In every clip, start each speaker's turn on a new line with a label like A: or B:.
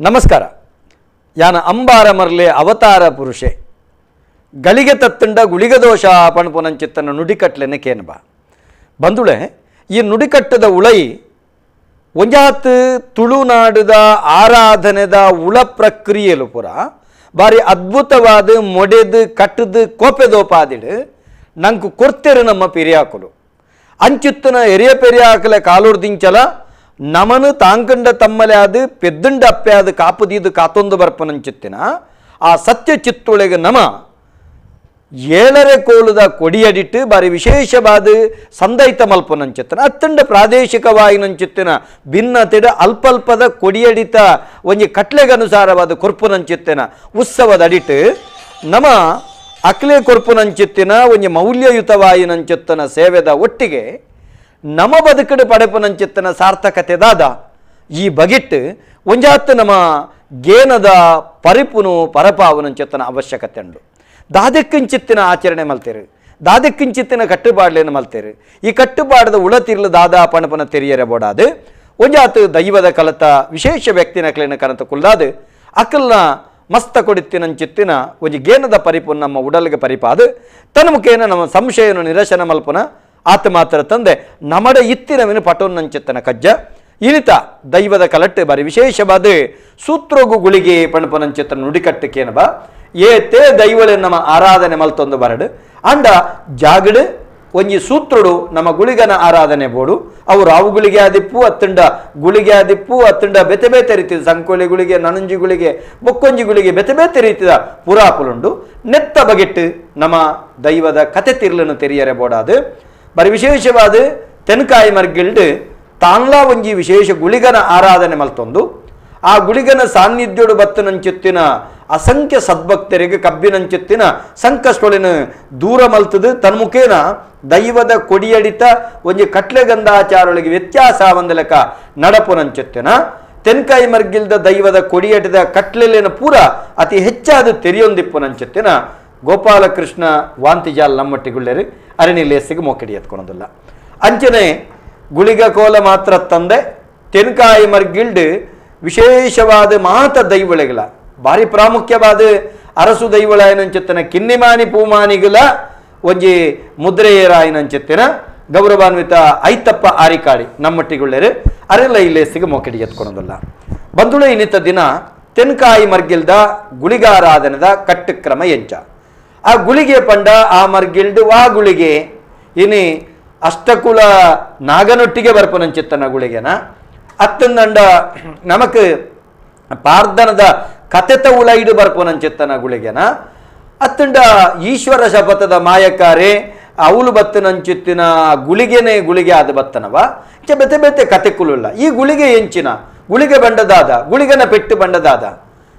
A: ನಮಸ್ಕಾರ. ಯಾನ ಅಂಬಾರ ಮರ್ಲೆ ಅವತಾರ ಪುರುಷೆ ಗಳಿಗೆ ತತ್ತಂಡ ಗುಳಿಗ ದೋಷ ಪಣಪುನಂಚಿತ್ತನ ನುಡಿಕಟ್ಲೆನೆ ಕೇನಬ ಬಂದುಳೆ. ಈ ನುಡಿಕಟ್ಟದ ಉಳೈ ಒಂಜಾತ್ ತುಳುನಾಡದ ಆರಾಧನೆದ ಉಳ ಪ್ರಕ್ರಿಯೆಲು ಪುರ ಬಾರಿ ಅದ್ಭುತವಾದ ಮೊಡೆದು ಕಟ್ಟದು ಕೋಪೆದೋಪಾದಿಡು ನಂಗೆ ಕೊರ್ತೆರು ನಮ್ಮ ಪೆರಿಯಾಕುಲು. ಅಂಚಿತ್ತನ ಎರಿಯ ಪೆರಿಯಾಕಲೆ ಕಾಲೂರ್ದಿಂಚಲ ನಮನು ತಾಂಕಂಡ ತಮ್ಮಲೆ ಅದು ಪೆದ್ದಂಡ ಅಪ್ಪೆ ಅದು ಕಾಪುದೀದು ಕಾತೊಂದು ಬರ್ಪನಂಚಿತ್ತಿನ ಆ ಸತ್ಯ ಚಿತ್ತೊಳಗೆ ನಮ ಏಳರೆ ಕೋಲುದ ಕೊಡಿಯಡಿಟ್ಟು ಬಾರಿ ವಿಶೇಷವಾದ ಸಂದೈತ ಮಲ್ಪನಂಚಿತ್ತನ ಅತ್ತಂಡ ಪ್ರಾದೇಶಿಕವಾಯಿನಂಚಿತ್ತಿನ ಭಿನ್ನತೆಡ ಅಲ್ಪಲ್ಪದ ಕೊಡಿಯಡಿತ ಒಂಜಿ ಕಟ್ಲೆಗನುಸಾರವಾದ ಕೊರ್ಪುನಂಚಿತ್ತಿನ ಉತ್ಸವದ ಅಡಿಟ್ಟು ನಮ ಅಕ್ಲೆ ಕೊರ್ಪುನಂಚಿತ್ತಿನ ಒಂಜಿ ಮೌಲ್ಯಯುತವಾಯಿನಂಚಿತ್ತನ ಸೇವೆದ ಒಟ್ಟಿಗೆ ನಮ ಬದುಕಡು ಪಡೆಪುನಂಚಿತ್ತನ ಸಾರ್ಥಕತೆ ದಾದ ಈ ಬಗಿಟ್ಟು ಒಂಜಾತ್ ನಮ್ಮ ಗೇನದ ಪರಿಪುನು ಪರಪಾವನಂಚಿತ್ತನ ಅವಶ್ಯಕತೆ ಉಂಡು. ದಾದಕ್ಕಿಂಚಿತ್ತಿನ ಆಚರಣೆ ಮಲ್ತೇರು, ದಾದಕ್ಕಿಂಚಿತ್ತಿನ ಕಟ್ಟುಪಾಡ್ಲೇನು ಮಲ್ತೇರು. ಈ ಕಟ್ಟುಪಾಡದ ಉಳತಿರ್ಲು ದಾದಾ ಪಣಪನ ತೆರಿಯರೆ ಬೋಡಾದು ಒಂಜಾತ್ ದೈವದ ಕಲತ ವಿಶೇಷ ವ್ಯಕ್ತಿನ ಕಲೆನ ಕನತ ಕುಲ್ದಾದು ಅಕಲ್ನ ಮಸ್ತ ಕೊಡಿತ್ತಿನಂಚಿತ್ತಿನ ಒಂಜಿ ಗೇನದ ಪರಿಪು ನಮ್ಮ ಉಡಲ್ಗೆ ಪರಿಪಾದು ತನ್ನ ಮುಖೇನ ನಮ್ಮ ಸಂಶಯನು ನಿರಶನ ಮಲ್ಪನ ಆತ ಮಾತ್ರ ತಂದೆ ನಮಡ ಇತ್ತಿನವಿನ ಪಟೋನ್ನಂಚಿತ್ತನ ಕಜ್ಜ ಇನಿತ ದೈವದ ಕಲಟ್ಟು ಬಾರಿ ವಿಶೇಷವಾದ ಸೂತ್ರೋಗು ಗುಳಿಗೆ ಪಣಪನಂಚಿತ್ತನ ನುಡಿಕಟ್ಟಕ್ಕೇನಬ ಏತೇ ದೈವಳೆ ನಮ್ಮ ಆರಾಧನೆ ಮಲ್ತೊಂದು ಬರಡು ಅಂಡ ಜಾಗಡು ಒಂಜಿ ಸೂತ್ರುಡು ನಮ್ಮ ಗುಳಿಗನ ಆರಾಧನೆ ಬೋಡು. ಅವು ರಾವು ಗುಳಿಗೆ ಆದಿಪ್ಪು ಅತ್ತಂಡ ಗುಳಿಗೆ ಆದಿಪ್ಪು ಅತ್ತಂಡ ಬೇತೆ ಬೇತೆ ರೀತಿಯ ಸಂಕೋಲೆ ಗುಳಿಗೆ ನನಂಜಿ ಗುಳಿಗೆ ಬೊಕ್ಕೊಂಜಿ ಗುಳಿಗೆ ಬೇತೆ ಬೇತೆ ರೀತಿಯ ಪುರಾಪುಲುಂಡು. ನೆತ್ತ ಬಗೆಟ್ಟು ನಮ್ಮ ದೈವದ ಕತೆ ತಿರ್ಲನ್ನು ತೆರಿಯರೆ ಬೋಡಾದು ಬರಿ ವಿಶೇಷವಾದ ತೆನ್ಕಾಯಿ ಮರ್ಗಿಲ್ಡು ತಾನ್ಲಾ ಒಂಜಿ ವಿಶೇಷ ಗುಳಿಗನ ಆರಾಧನೆ ಮಲ್ತೊಂದು ಆ ಗುಳಿಗನ ಸಾನ್ನಿಧ್ಯೋಡು ಬತ್ತನಂಚಿತ್ತಿನ ಅಸಂಖ್ಯ ಸದ್ಭಕ್ತರಿಗೆ ಕಬ್ಬಿನಂಚಿತ್ತಿನ ಸಂಕಷ್ಟೊಳಿನ ದೂರ ಮಲ್ತದು ತನ್ಮುಖೇನ ದೈವದ ಕೊಡಿಯಡಿತ ಒಂಜಿ ಕಟ್ಲೆಗಂಧಾಚಾರೊಳಗೆ ವ್ಯತ್ಯಾಸ ಒಂದಲಕ ನಡಪುನಂಚಿತ್ತಿನ ತೆನ್ಕಾಯಿ ಮರ್ಗಿಲ್ದ ದೈವದ ಕೊಡಿಯಡಿದ ಕಟ್ಲೆಲೇನ ಪೂರ ಅತಿ ಹೆಚ್ಚಾದ ತೆರಿಯೊಂದಿಪ್ಪುನಂಚಿತ್ತಿನ ಗೋಪಾಲಕೃಷ್ಣ ವಾಂತಿಜಾಲ್ ನಮ್ಮಟ್ಟಿಗುಳ್ಳೇರು ಅರಣಿ ಲೇಸಿಗೆ ಮೋಕಿಡಿ ಎತ್ಕೊಳೋದಿಲ್ಲ. ಅಂಚನೆ ಗುಳಿಗ ಕೋಲ ಮಾತ್ರ ತಂದೆ ತೆನ್ಕಾಯಿ ಮರ್ಗಿಲ್ಡು ವಿಶೇಷವಾದ ಮಾತ ದೈವಳೆಗಳ ಭಾರಿ ಪ್ರಾಮುಖ್ಯವಾದ ಅರಸು ದೈವಳಾಯನಂಚಿತ್ತನ ಕಿನ್ನಿಮಾನಿ ಪೂಮಾನಿಗಳ ಒಂಜಿ ಮುದ್ರೆಯರಾಯನಂಚಿತ್ತಿನ ಗೌರವಾನ್ವಿತ ಐತಪ್ಪ ಆರಿಕಾಡಿ ನಮ್ಮಟ್ಟಿಗುಳ್ಳೇರು ಅರೆಲ್ಲ ಇಲ್ಲೇಸಿಗೆ ಮೋಕಿಡಿ ಎತ್ಕೊಳೋದಿಲ್ಲ. ಬಂದುಳೆ ಇನ್ನಿತ ದಿನ ತೆನ್ಕಾಯಿ ಮರ್ಗಿಲ್ದ ಗುಳಿಗಾರಾಧನದ ಕಟ್ಟುಕ್ರಮ ಎಂಚ ಆ ಗುಳಿಗೆ ಪಂಡ ಆ ಮರ್ಗಿಲ್ಡು ವಾ ಗುಳಿಗೆ ಇನಿ ಅಷ್ಟಕುಲ ನಾಗನೊಟ್ಟಿಗೆ ಬರ್ಪನಂಚಿತ್ತನ ಗುಳಿಗೆನ ಅತ್ತಂದಂಡ ನಮಕ್ ಪಾರ್ದನದ ಕತೆತ ಉಳೈಡು ಬರ್ಪನಂಚಿತ್ತನ ಗುಳಿಗೆನ ಅತ್ತಂಡ ಈಶ್ವರ ಶಪಥದ ಮಾಯಕಾರೆ ಅವಳು ಬತ್ತನಂಚಿತ್ತಿನ ಗುಳಿಗೆನೆ ಗುಳಿಗೆ ಆದ ಬತ್ತನವ ಇಂಚ ಬೆತೆ ಬೆತೆ ಕತೆ ಕುಲುಲ್ಲ. ಈ ಗುಳಿಗೆ ಎಂಚಿನ ಗುಳಿಗೆ ಬಂಡದಾದ ಗುಳಿಗನ ಪೆಟ್ಟು ಬಂಡದಾದ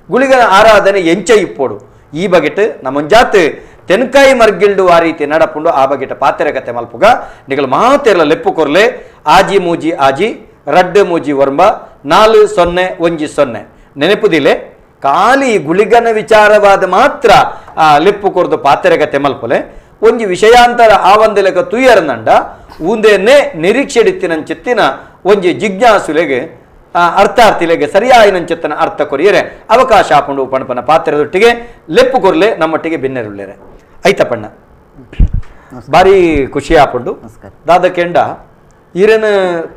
A: ಗುಳಿಗನ ಆರಾಧನೆ ಎಂಚ ಇಪ್ಪೋಡು ಈ ಬಗೆಟ್ ನಮ್ಮೊಂಜಾತ್ ತೆನ್ಕಾಯಿ ಮರ್ಗಿಲ್ಡು ಆ ರೀತಿ ನಡಪುಂಡು ಆ ಬಗೆಟ ಪಾತ್ರೆ ಕತೆ ಮಲ್ಪುಗ ನಿಗಲು ಮಾತೆಲ್ಲ ಲೆಪ್ಪು ಕೊರ್ಲೆ ಆಜಿ ಮೂಜಿ ಆಜಿ ರಡ್ಡು ಮೂಜಿ ಒರ್ಂಬ 4 0 1 0 ನೆನಪುದಿಲೆ ಖಾಲಿ ಗುಳಿಗನ ವಿಚಾರವಾದ ಮಾತ್ರ ಆ ಲೆಪ್ಪು ಕೊರ್ದು ಪಾತ್ರೆ ಕತೆ ಮಲ್ಪಲೆ ಒಂಜಿ ವಿಷಯಾಂತರ ಆ ಒಂದು ಲೆಕ್ಕ ತುಯ್ಯರ್ನಂಡ ಊಂದೇನೆ ನಿರೀಕ್ಷೆಡಿತ್ತಿನಂಚಿತ್ತಿನ ಒಂಜಿ ಜಿಜ್ಞಾಸುಲೆಗೆ ಅರ್ಥಾರ್ಥಿಲೆಗೆ ಸರಿಯಾಯಿನಂಚಿತ್ತನ ಅರ್ಥ ಕೊರಿಯರೆ ಅವಕಾಶ ಹಾಕೊಂಡು ಪಣಪನ ಪಾತ್ರೆದೊಟ್ಟಿಗೆ ಲೆಪ್ಪು ಕೊರ್ಲೆ ನಮ್ಮೊಟ್ಟಿಗೆ ಬಿನ್ನೆರುಳ್ಳೇರೆ. ಐತಪ್ಪಣ್ಣ ಭಾರಿ ಖುಷಿ ಆಪುಂಡು. ದಾದ ಕೆಂಡ ಈರನ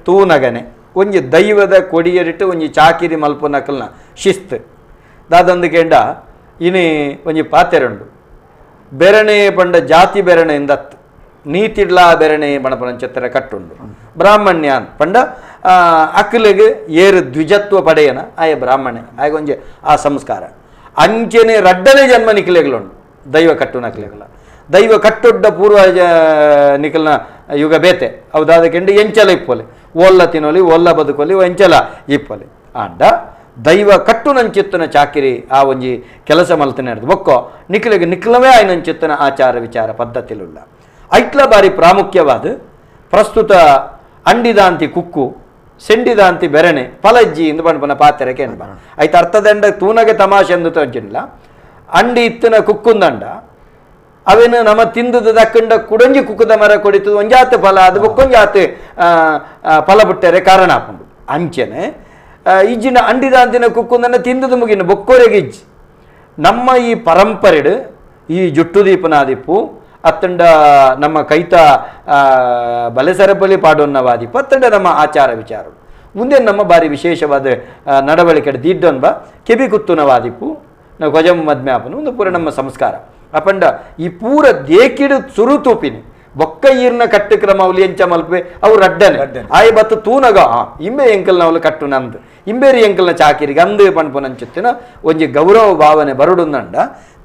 A: ತೂನಗನೆ ಒಂಜಿ ದೈವದ ಕೊಡಿಯರಿಟ್ಟು ಒಂಜಿ ಚಾಕಿರಿ ಮಲ್ಪುನಕಲ್ನ ಶಿಸ್ತು ದಾದಂದು ಕೆಂಡ ಇನಿ ಒಂಜಿ ಪಾತೆರುಂಡು ಬೆರಣೆ ಪಂಡ ಜಾತಿ ಬೆರಣೆ ಎಂದತ್ತು ನೀತಿಡ್ಲಾ ಬೆರಣೆ ಪಣಪನಂಚಿತ್ತರ ಕಟ್ಟುಂಡು. ಬ್ರಾಹ್ಮಣ್ಯಾನ್ ಪಂಡ ಅಕ್ಕಲಿಗೆ ಏರು ದ್ವಿಜತ್ವ ಪಡೆಯನ ಆಯ ಬ್ರಾಹ್ಮಣೆ ಆಯಗೊಂಜಿ ಆ ಸಂಸ್ಕಾರ ಅಂಚೆನೆ ರಡ್ಡನೆ ಜನ್ಮ ನಿಖಲೆಗಳುಂಡು ದೈವ ಕಟ್ಟು ನಕಲೆಗಳ ದೈವ ಕಟ್ಟೊಡ್ಡ ಪೂರ್ವ ನಿಖಲ್ನ ಯುಗ ಬೇತೆ ಹೌದಾದ ಕೆಂಡು ಎಂಚಲ ಇಪ್ಪೊಲೆ ಓಲ್ಲ ತಿನ್ನೊಲಿ ಓಲ್ಲ ಬದುಕೊಲಿ ಎಂಚಲ ಇಪ್ಪೊಲೆ ಆಂಡ ದೈವ ಕಟ್ಟು ನಂಚಿತ್ತನ ಚಾಕಿರಿ ಆ ಒಂಜಿ ಕೆಲಸ ಮಲ್ತನೆ ಹಿಡ್ದು ಬೊಕ್ಕೋ ನಿಖಲಿಗೆ ನಿಖಲವೇ ಆಯ್ನಂಚಿತ್ತನ ಆಚಾರ ವಿಚಾರ ಪದ್ಧತಿಲುಲ್ಲ. ಐಟ್ಲ ಬಾರಿ ಪ್ರಾಮುಖ್ಯವಾದ ಪ್ರಸ್ತುತ ಅಂಡಿದಾಂತಿ ಕುಕ್ಕು ಸೆಂಡಿದಾಂತಿ ಬೆರಣೆ ಪಲಜ್ಜಿ ಇಂದು ಬಣ್ಪನ ಪಾತ್ರೆಗೆ ಎನ್ಬ ಐತ ಅರ್ಥದಂಡ ತೂನಗೆ ತಮಾಷೆ ಎಂದು ತೋಜಿಲ್ಲ. ಅಂಡಿ ಇತ್ತಿನ ಕುಕ್ಕುಂದಂಡ ಅವೇನು ನಮ್ಮ ತಿಂದದ ದಕ್ಕಂಡ ಕುಡಂಜಿ ಕುಕ್ಕುದ ಮರ ಕೊಡಿತು ಒಂಜಾತ ಫಲ ಅದು ಬೊಕ್ಕೊಂಜಾತ ಫಲ ಬಿಟ್ಟರೆ ಕಾರಣ ಹಾಕೊಂಡು ಅಂಚೆನೆ ಇಜ್ಜಿನ ಅಂಡಿದಾಂತಿನ ಕುಕ್ಕುಂದನ್ನ ತಿಂದದ ಮುಗಿನ ಬೊಕ್ಕೋರೆಗೆ ಇಜ್ಜಿ ನಮ್ಮ ಈ ಪರಂಪರೆಡು ಈ ಜುಟ್ಟು ದೀಪನಾದಿಪ್ಪು ಅತ್ತಂಡ ನಮ್ಮ ಕೈತ ಬಲೆಸರಬಲಿ ಪಾಡೋನ್ನವಾದಿಪ್ಪು ಅತ್ತಂಡ ನಮ್ಮ ಆಚಾರ ವಿಚಾರ ಮುಂದೆ ನಮ್ಮ ಬಾರಿ ವಿಶೇಷವಾದ ನಡವಳಿಕೆ ದಿಡ್ಡೊನ್ಬ ಕೆಬಿ ಕುತ್ತುನವಾದಿಪ್ಪು ನಾವು ಕೊಜಮ ಮದ್ಮ್ಯಾಪನು ಒಂದು ಪೂರ ನಮ್ಮ ಸಂಸ್ಕಾರ ಅಪಂಡ ಈ ಪೂರ ದೇಕಿಡು ಸುರು ತೂಪಿನಿ ಬೊಕ್ಕ ಈರ್ನ ಕಟ್ಟು ಕ್ರಮ ಅವಲಿ ಎಂಚ ಮಲ್ಪೆ ಅವು ರಡ್ಡನೆ ಆಯ್ ಬತ್ತು ತೂನಗ ಇಂಬೆ ಎಂಕಲ್ನ ಅವಳು ಕಟ್ಟು ನಂದು ಇಂಬೇರಿ ಎಂಕಲ್ನ ಚಾಕಿರಿಗೆ ಅಂದು ಪಣ್ಪುನಂಚುತ್ತಿನ ಒಂಜಿ ಗೌರವ ಭಾವನೆ ಬರುಡುಂದಂಡ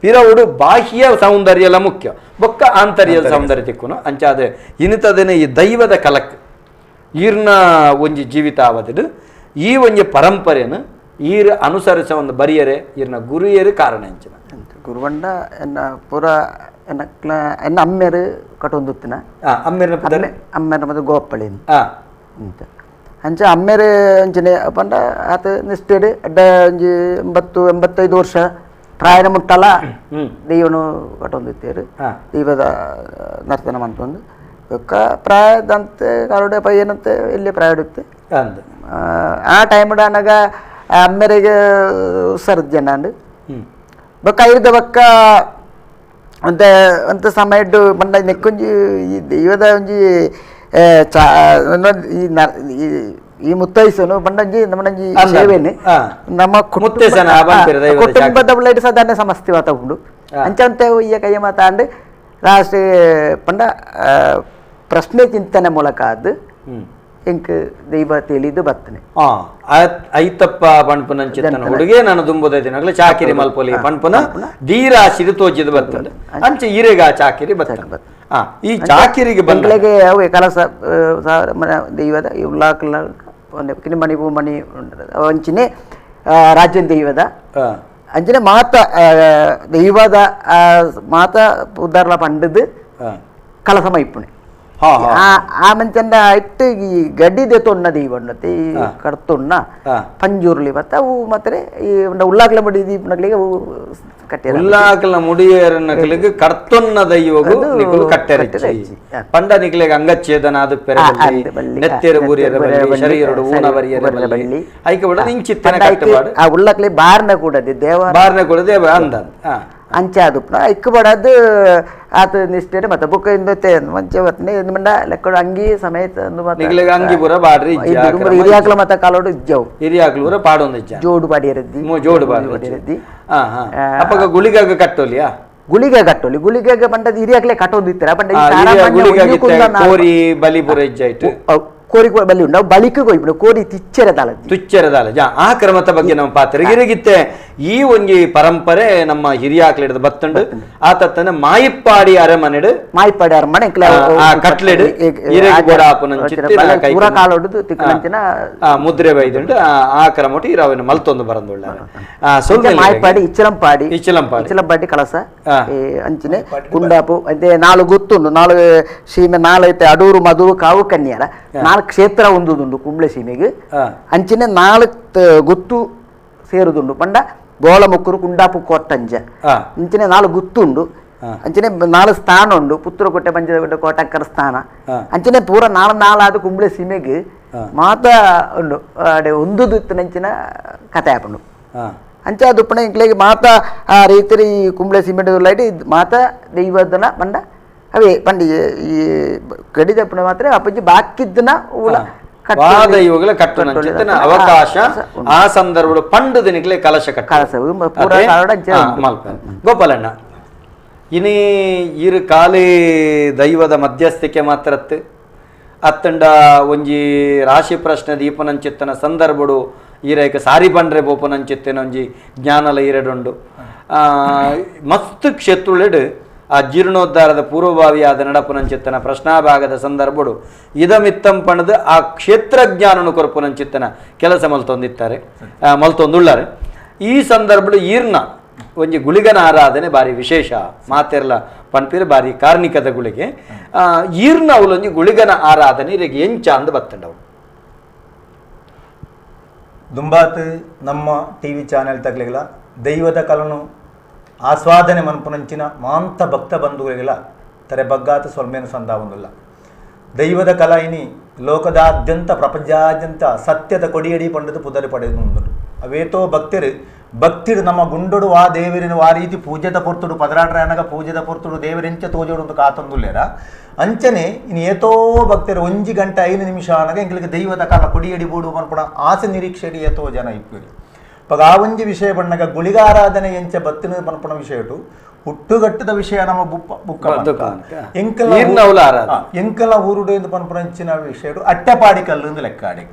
A: ಪಿರವುಡು ಬಾಹ್ಯ ಸೌಂದರ್ಯ ಎಲ್ಲ ಮುಖ್ಯ ಬೊಕ್ಕ ಆಂತರ್ಯ ಸೌಂದರ್ಯ ತಿಕ್ಕುನು ಅಂಚಾದ ಇನಿತದನೆ ಈ ದೈವದ ಕಲಕ್ ಈರ್ನ ಒಂಜಿ ಜೀವಿತ ಅವಧಿಡು ಈ ಒಂಜಿ ಪರಂಪರೆಯನ್ನು ಈರ್ ಅನುಸರಿಸ ಒಂದು ಬರಿಯರೆ ಈರ್ನ ಗುರಿಯರು ಕಾರಣ ಎಂಚಿನ
B: ಗುರುವಂಡ ಎನ್ನ ಪೂರ ಎನ್ನ ಎನ್ನ ಅಮ್ಮೆರು ಕಟ್ಟೊಂದುತ್ತಿನ
A: ಅಮ್ಮೆರ್ನ
B: ಅಮ್ಮೆರ್ನ ಮತ್ತು ಗೋಪಳಿ ಅಂತ ಅಂಚ ಅಮ್ಮೆರು ಅಂಚನೆ ಪಂಡ ಆತ ನಿಷ್ಠೆಡ್ ಅಡ್ಡ ಒಂಜಿ 80 85 ವರ್ಷ ಪ್ರಾಯನ ಮುಟ್ಟಲ ದೈವನು ಕಟ್ಟೊಂದಿತ್ತೇರು ದೈವದ ನರ್ತನ ಮಂತೊಂದು ಬೊಕ್ಕ ಪ್ರಾಯದಂತೆ ಕಾಲೋಡೆ ಪಯ್ಯನಂತೆ ಎಲ್ಲಿ ಪ್ರಾಯಡುತ್ತೆ ಆ ಟೈಮ್ ಅನಗ ಅಮ್ಮೆರಿಗೆ ಸರ್ಜನಾಂಡ್ ಬೊಕ್ಕ ಐರ್ದ ಬೊಕ್ಕ ಅಂತೆ ಅಂತ ಸಮಯ ಬಂಡ ನೆಕ್ಕೊಂಜಿ ಈ ದೈವದ ಒಂಜಿ ಚಾ ಈ ಈ ಮುತ್ತೈಸನು ಬಂಡಂಜಿ ನಮ್ಮಂಜಿ ಸೇವೆನೆ ನಮ್ಮ ಕುಟುಂಬದ ಉಳ್ಳೈಟ್ ಸಾಧಾರಣ ಸಮಸ್ಯೆ ವಾತ ಉಂಡು ಅಂಚಂತೆ ಈ ಕೈಯ ಮಾತಾಂಡ್ ಲಾಸ್ಟ್ ಪಂಡ ಪ್ರಶ್ನೆ ಚಿಂತನೆ ಮೂಲಕ ಅದು ಎಂಕ್ ದೈವ ತಿಳಿದು ಬರ್ತನೆ
A: ಐತಪ್ಪ ಪಣ್ಪುನಂಚಿತ್ತನ ಹುಡುಗೆ ನಾನು ದುಂಬುದೈದಿನಗಲ ಚಾಕಿರಿ ಮಲ್ಪೊಲಿ ಪಣ್ಪುನ ದೀರಾಶಿದು ತೋಜಿದ ಬರ್ತದೆ ಅಂಚೆ ಈರೆಗ ಚಾಕಿರಿ ಬರ್ತದೆ ಈ ಚಾಕಿರಿಗೆ
B: ಬಂಗ್ಲೆಗೆ ಅವೆ ಕಲಸ ದೈವದ ಉಲ್ಲಾಕಲ ಕಿನಿಮಣಿ ಪೂಮಣಿ ಅಂಚಿನೆ ರಾಜ್ಯ ದೈವದ ಅಂಚಿನೆ ಮಾತ ದೈವದ ಮಾತ ಉದ್ದಾರಲ ಪಂಡದು ಕಲಸ ಮೈಪುಣೆ ಆ ಮಂಚಂಡ ಇಟ್ಟು ಈ ಗಡ್ಡಿದೆ ತೊಣ್ಣ ದೈವ ಉಂಡತೆ ಈ ಕಡ್ತೊಣ್ಣ ಪಂಜುರ್ಲಿ ಮತ್ತೆ ಅವು ಮಾತ್ರ ಈ ಉಲ್ಲಾಕ್ಲ ಮುಡಿ ದೀಪನಗಳಿಗೆ ಅವು ಕಟ್ಟೆ
A: ಉಲ್ಲಾಕ್ಲ ಮುಡಿಯರನಕಲಿಗೆ ಕಡ್ತೊನ್ನ ದೈವಗು ನಿಕುಲು ಕಟ್ಟೆರಚ್ಚಿ ಪಂಡ ನಿಕಲಿಗೆ ಅಂಗಚ್ಛೇದನ ಅದು ಪೆರಬಲ್ಲಿ ನೆತ್ತೆರು ಬುರಿಯರ ಬಲ್ಲಿ ಶರೀರಡು ಊನ ಬರಿಯರ ಬಲ್ಲಿ ಐಕೆ ಬಡ ಇಂಚಿತ್ತನ ಕಟ್ಟಬಾಡು
B: ಆ ಉಲ್ಲಾಕ್ಲೆ ಬಾರ್ನ ಕೂಡದೆ ದೇವ
A: ಬಾರ್ನ ಕೂಡದೆ ಅಂದ
B: ಅಂಚೆ ಆದುಪ್ನ ಇಕ್ಕು ಬಡದು ಆತ ನಿಷ್ಠೆ ಮತ್ತೆ ಬುಕ್ ಇಂದತೆ ಮಂಚೆ ಬರ್ತನೆ ಮಂಡ ಲೆಕ್ಕ ಅಂಗಿ ಸಮೇತ
A: ಅಂಗಿ ಪೂರ ಬಾಡ್ರಿ
B: ಹಿರಿಯಾಕ್ಲ ಮತ್ತೆ ಕಾಲೋಡು ಇಜ್ಜವು
A: ಹಿರಿಯಾಕ್ಲು ಪೂರ ಪಾಡೊಂದು ಇಜ್ಜ
B: ಜೋಡು ಬಾಡಿಯರದ್ದಿ
A: ಜೋಡು ಬಾಡಿಯರದ್ದಿ ಅಪ್ಪಗ ಗುಳಿಗಾಗ ಕಟ್ಟೋಲಿಯಾ
B: ಗುಳಿಗೆ ಕಟ್ಟೋಲಿ ಗುಳಿಗೆ ಪಂಡದ ಹಿರಿಯಾಕ್ಲೆ ಕಟ್ಟೋದು ಇತ್ತರ ಪಂಡ
A: ಕೋರಿ ಬಲಿ ಪೂರ ಇಜ್ಜ ಇಟ್ಟು
B: ಕೋರಿ ಬಲಿ ಉಂಡು ಬಳಿಕ ಕೊಯ್ಪುಂಡು ಕೋರಿ ತಿಚ್ಚರ ದಾಲಜ್ಜಿ
A: ತುಚ್ಚರ ದಾಲಜ ಆ ಕ್ರಮದ ಬಗ್ಗೆ ನಮ್ಮ ಪಾತ್ರ ಗಿರಿಗಿತ್ತೆ ಈ ಒಂಜಿ ಪರಂಪರೆ ನಮ್ಮ ಹಿರಿಯಾಕ್ಲಿಡ್ದು ಬತ್ತುಂಡು ಆತತ್ತನ ಮಾಯಿಪ್ಪಾಡಿ ಅರಮನೆಡು
B: ಮಾಯಿಪ್ಪಾಡಿ ಅರಮನೆ
A: ಆ ಕಟ್ಲೆಡು ಮುದ್ರೆ ಬೈದುಂಡು ಆ ಕ್ರಮಟು ಇರಾವಿನ ಮಲ್ತೊಂದು ಬರಂದುಳ್ಳ
B: ಮಾಯಿಪ್ಪಾಡಿ ಇಚ್ಚಲಂಪಾಡಿ
A: ಇಚ್ಚಲಂಪಾಡಿ
B: ಇಚ್ಚಲಂಪಾಡಿ ಕಳಸ ಅಂಚಿನೆ ಕುಂಡಾಪು ಅದೇ ನಾಲು ಗೊತ್ತುಂಡು ನಾಲು ಸೀಮೆ ನಾಲೈತೆ ಅಡೂರು ಮಧುರು ಕಾವು ಕನ್ಯಾರ ನಾಲ್ಕು ಕ್ಷೇತ್ರ ಒಂದುದುಂಡು ಕುಂಬ್ಳೆ ಸೀಮೆಗೆ ಅಂಚಿನೆ ನಾಲ್ಕು ಗುತ್ತು ಸೇರುದುಂಡು ಪಂಡ ಗೋಳಮುಕ್ಕರು ಕುಂಡಾಪು ಕೋಟಂಜ ಅಂಚಿನೆ ನಾಲ್ಕು ಗುತ್ತುಂಡು ಅಂಚಿನೆ ನಾಲ್ಕು ಸ್ಥಾನ ಉಂಡು ಪುತ್ತೂರುಕೋಟೆ ಪಂಚದಕೋಟೆ ಕೋಟಕ್ಕರ ಸ್ಥಾನ ಅಂಚಿನೆ ಪೂರ ನಾಲ್ ನಾಲಾದ ಕುಂಬ್ಳೆ ಸೀಮೆಗೆ ಮಾತ ಉಂಡು ಅಡೆ ಒಂದುದು ಇತ್ತಿನಂಚಿನ ಕಥೆ ಆಪುಂಡು ಅಂಚ ದುಪ್ಪಣ ಇಂಕ್ಲೆಗೆ ಮಾತ ಆ ರೈತರು ಈ ಕುಂಬ್ಳೆ ಸೀಮೆ ಲೈಟ್ ಮಾತ ದೈವದನ ಪಂಡ ಅವೇ ಪಂಡಿ ಈ ಗಡಿದಪ್ಪಣ ಮಾತ್ರ ಅಪ್ಪಜ್ಜಿ ಬಾಕಿದ್ದನ ಉಳ
A: ದೈವಗಳ ಕಟ್ಟುನ ಅವಕಾಶ ಆ ಸಂದರ್ಭ ಪಂಡು ದಿನಗಳೇ ಕಲಶ
B: ಕಲಸ
A: ಗೋಪಾಲಣ್ಣ ಇನಿ ಇರು ಕಾಲಿ ದೈವದ ಮಧ್ಯಸ್ಥಿಕೆ ಮಾತ್ರತ್ತು ಅತ್ತಂಡ ಒಂಜಿ ರಾಶಿ ಪ್ರಶ್ನೆ ದೀಪನಂಚಿತ್ತನ ಸಂದರ್ಭಡು ಈರೈಕ ಸಾರಿ ಪಂಡ್ರೆ ಬೋಪನಂಚಿತ್ತನ ಒಂಜಿ ಜ್ಞಾನಲ ಈರಡುಂಡು ಮಸ್ತ್ ಕ್ಷೇತ್ರಳೆಡು ಆ ಜೀರ್ಣೋದ್ಧಾರದ ಪೂರ್ವಭಾವಿಯಾದ ನಡಪುನಂಚಿತ್ತನ ಪ್ರಶ್ನಾಭಾಗದ ಸಂದರ್ಭಡು ಇದಮಿತ್ತಂ ಪಣದು ಆ ಕ್ಷೇತ್ರಜ್ಞಾನನು ಕೊರಪುನಂಚಿತ್ತನ ಕೆಲಸ ಮಲ್ತೊಂದಿತ್ತಾರೆ ಮಲ್ತೊಂದುಳ್ಳಾರೆ ಈ ಸಂದರ್ಭಡು ಈರ್ನ ಒಂಜಿ ಗುಳಿಗನ ಆರಾಧನೆ ಬಾರಿ ವಿಶೇಷ ಮಾತೆರ್ಲ ಪನ್ಪಿರ ಬಾರಿ ಕಾರ್ಣಿಕದ ಗುಳಿಗೆ ಈರ್ನ ಅವಲೊಂಜಿ ಗುಳಿಗನ ಆರಾಧನೆ ಇರಗೆ ಎಂಚ ಅಂದು ಬತ್ತಂಡವು
C: ದುಂಬಾತ್ ನಮ್ಮ ಟಿವಿ ಚಾನೆಲ್ ತಗಲಿಲ್ಲ ದೈವದ ಕಲನು ಆಸ್ವಾದನೆ ಮನ್ಪುನಂಚಿನ ಮಾಂತ ಭಕ್ತ ಬಂಧುಗಳಿಗೆಲ್ಲ ತರೆ ಬಗ್ಗಾತ ಸೊಲ್ಮೇನು ಸಂದಾವೊಂದಿಲ್ಲ ದೈವದ ಕಲಾ ಇನಿ ಲೋಕದಾದ್ಯಂತ ಪ್ರಪಂಚಾದ್ಯಂತ ಸತ್ಯದ ಕೊಡಿಯಡಿ ಪಂಡದು ಪುದರಿ ಪಡೆದು ಅವೇತೋ ಭಕ್ತರು ಭಕ್ತಿರು ನಮ್ಮ ಗುಂಡೊಡು ಆ ದೇವರಿನ ಆ ರೀತಿ ಪೂಜೆದ ಪೊರ್ತುಡು ಪದರಾಡ್ರಾಯನಗ ಪೂಜೆದ ಪೊರ್ತುಡು ದೇವರೆಂಚ ತೋಜೋಡು ಅಂತ ಕಾತಂದುಲ್ಲೇರ ಅಂಚನೆ ಇನ್ನು ಏತೋ ಭಕ್ತರು 1 ಗಂಟೆ 5 ನಿಮಿಷ ಅನಗ ಎಂಗಳಿಗೆ ದೈವದ ಕಾಲ ಕೊಡಿಯಡಿ ಬೋಡು ಪನ್ಪುಣ ಆಸೆ ನಿರೀಕ್ಷೆಡಿ ಏತೋ ಜನ ಇಪ್ಪುರಿ. ಪಗ ಆ ಒಂಜಿ ವಿಷಯ ಬಣ್ಣಗ ಗುಳಿಗಾರಾಧನೆ ಎಂಚ ಬತ್ತಿನ ಪನ್ಪುಣ ವಿಷಯಟು ಹುಟ್ಟುಗಟ್ಟದ ವಿಷಯ ನಮ್ಮ ಬುಕ್ಕ ಎಂಕಲ ಊರುಡು ಎಂದು ಪನ್ಪುಣಂಚಿನ ವಿಷಯ ಅಟ್ಟೆಪಾಡಿ ಕಲ್ಲು ಎಂದು ಲೆಕ್ಕಾಡಿ.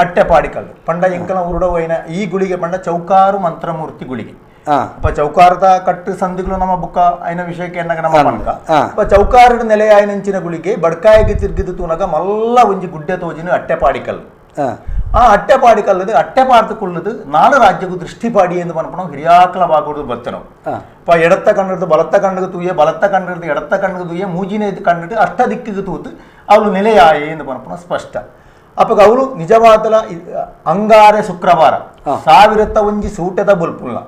C: ಅಟ್ಟೆಪಾಡಿ ಕಲ್ಲು ಪಂಡ ಎಂಕಲ ಊರುಡ ಹೋಯ್ನ ಈ ಗುಳಿಗೆ ಪಂಡ ಚೌಕಾರು ಮಂತ್ರಮೂರ್ತಿ ಗುಳಿಗೆ. ಅಪ್ಪ ಚೌಕಾರದ ಕಟ್ಟು ಸಂಧಿಗಳು ನಮ್ಮ ಬುಕ್ಕ ಐನ ವಿಷಯಕ್ಕೆ ಎನ್ನಗ ನಮ್ಮ ಪನ್ಕ. ಅಪ್ಪ ಚೌಕಾರದ ನೆಲೆ ಆಯ್ನಂಚಿನ ಗುಳಿಗೆ ಬಡ್ಕಾಯಿಗೆ ತಿರುಗಿದು ತೂನಗ ಮಲ್ಲ ಒಂಜಿ ಗುಡ್ಡೆ ತೋಜಿನ ಅಟ್ಟೆಪಾಡಿ ಕಲ್ಲು. ಆ ಅಟ್ಟೆಪಾಡಿ ಕಲ್ಲದು ಅಟ್ಟೆಪಾಡ್ದು ಕುಳ್ಳದು 4 ರಾಜ್ಯಕ್ಕೂ ದೃಷ್ಟಿಪಾಡಿ ಎಂದು ಪನ್ಪಣ ಹಿರಿಯಾಕಲ ಬಾಗೋದು ಬತ್ತನವು. ಅಪ್ಪ ಎಡತ್ತ ಕಣ್ಣಿಡ್ದು ಬಲತ್ತ ಕಣ್ಣಿಗೆ ತೂಯೆ, ಬಲತ್ತ ಕಣ್ಣಿಡ್ದು ಎಡತ್ತ ಕಣ್ಣಿಗೆ ತೂಯೆ, ಮೂಜಿನೇ ಕಣ್ಣಿಟ್ಟು ಅಷ್ಟ ದಿಕ್ಕಿಗೆ ತೂತು ಅವಳು ನೆಲೆಯಾಯೆ ಎಂದು ಪನ್ಪಣ ಸ್ಪಷ್ಟ. ಅಪ್ಪಗ ಅವಳು ನಿಜವಾದಲ ಅಂಗಾರೆ ಶುಕ್ರವಾರ ಸಾವಿರತ್ತ ಒಂಜಿ ಸೂಟದ ಬುಲ್ಪುಲ್ಲ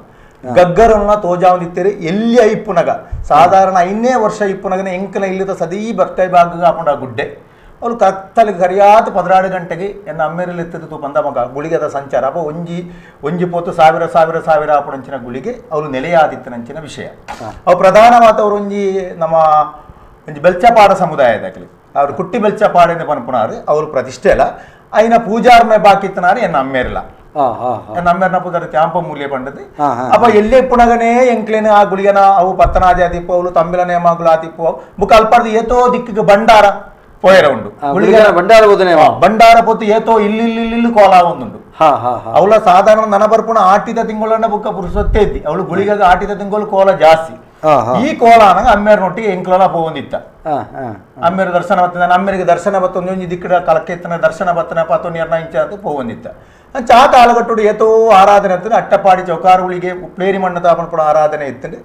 C: ಗಗ್ಗರನ್ನ ತೋಜಾವನಿತ್ತೇರಿ ಎಲ್ಲಿ ಐಪುನಗ ಸಾಧಾರಣ 5ನೇ ವರ್ಷ ಇಪ್ಪುನಗನೆ ಎಂಕಲ ಇಲ್ಲದ ಸದೀ ಬರ್ತಾಯಿ ಬಾಗ ಹಾಕೊಂಡ ಗುಡ್ಡೆ ಅವಳು ಕತ್ತಲಿಗೆ ಸರಿಯಾದ 16 ಗಂಟೆಗೆ ಎನ್ನ ಅಮ್ಮೇರಲ್ಲಿ ಎತ್ತದು ಬಂದ ಮಗ ಗುಳಿಗೆದ ಸಂಚಾರ. ಅಪ್ಪ ಒಂಜಿ ಒಂಜಿ ಪೋತು ಸಾವಿರ ಸಾವಿರ ಸಾವಿರ ಆಪುಣಂಚಿನ ಗುಳಿಗೆ ಅವಳು ನೆಲೆಯಾದಿತ್ತನಂಚಿನ ವಿಷಯ. ಅವು ಪ್ರಧಾನವಾದ ಅವರು ಒಂಜಿ ನಮ್ಮ ಒಂಜಿ ಬೆಲ್ಚಪಾಡ ಸಮುದಾಯದಾಗಲಿ ಅವರು ಕುಟ್ಟಿ ಬೆಲ್ಚಪಾಡೆಂದು ಪನ್ಪುನಾರು ಅವರು ಪ್ರತಿಷ್ಠೆ ಅಲ್ಲ ಐನ ಪೂಜಾರ್ಮೆ ಬಾಕಿತ್ತನಾರು ಎನ್ನ ಅಮ್ಮೇರಲ್ಲ ಎನ್ನ ಅಮ್ಮೇರ್ನ ಪೂಜಾರ ತ್ಯಾಂಪ ಮೂಲ್ಯ ಪಂಡದು. ಅಪ್ಪ ಎಲ್ಲೇ ಪುಣಗನೇ ಎಂಕ್ಲೇನು ಆ ಗುಳಿಗನ ಅವು ಪತ್ತನಾಜಿ ಆತಿಪ್ಪು ಅವಳು ತಂಬಿಲ ನೇಮಗಳು ಆತಿಪ್ಪು ಬುಕ್ ಅಲ್ಪಾರ್ದು ಏತೋ ದಿಕ್ಕಿಗೆ ಭಂಡಾರ ಪೋಯರ ಉಂಡು
A: ಭಂಡಾರ
C: ಭಂಡಾರ ಪೊತ್ತು ಏತೋ ಇಲ್ಲಿ ಇಲ್ಲಿ ಇಲ್ಲಿ ಕೋಲ ಒಂದುಂಡು. ಅವಳ ಸಾಧಾರಣ ನನ ಬರ್ಪುಣ ಆಟಿದ ತಿಂಗಳನ್ನ ಬುಕ್ಕ ಪುರುಷೊತ್ತೇ ಇದ್ದಿ ಅವಳು ಗುಳಿಗಾಗ ಆಟಿದ ತಿಂಗಳು ಕೋಲ ಜಾಸ್ತಿ. ಈ ಕೋಲ ಅನಗ ಅಮ್ಮೇರ್ನೊಟ್ಟಿಗೆ ಎಂಕ್ಲಲ ಪೋವಂದಿತ್ತ ಅಮ್ಮೇರ ದರ್ಶನ ಬತ್ತನ ಅಮ್ಮೇರಿಗೆ ದರ್ಶನ ಬತ್ತೊಂದು ಒಂಜಿ ದಿಕ್ಕಡ ಕಲಕೆತ್ತನ ದರ್ಶನ ಬತ್ತನ ಪಾತೊ ನೀರ್ನ ಇಂಚ ಅಂತ ಪೋವಂದಿತ್ತ. ಚಾ ಕಾಲಗಟ್ಟುಡು ಏತೋ ಆರಾಧನೆ ಇರ್ತದೆ ಅಟ್ಟಪಾಡಿ ಚೌಕಾರುಗಳಿಗೆ ಉಪ್ಲೇರಿ ಮಣ್ಣದ ಪನ್ಪುಣ ಆರಾಧನೆ ಇತ್ತು.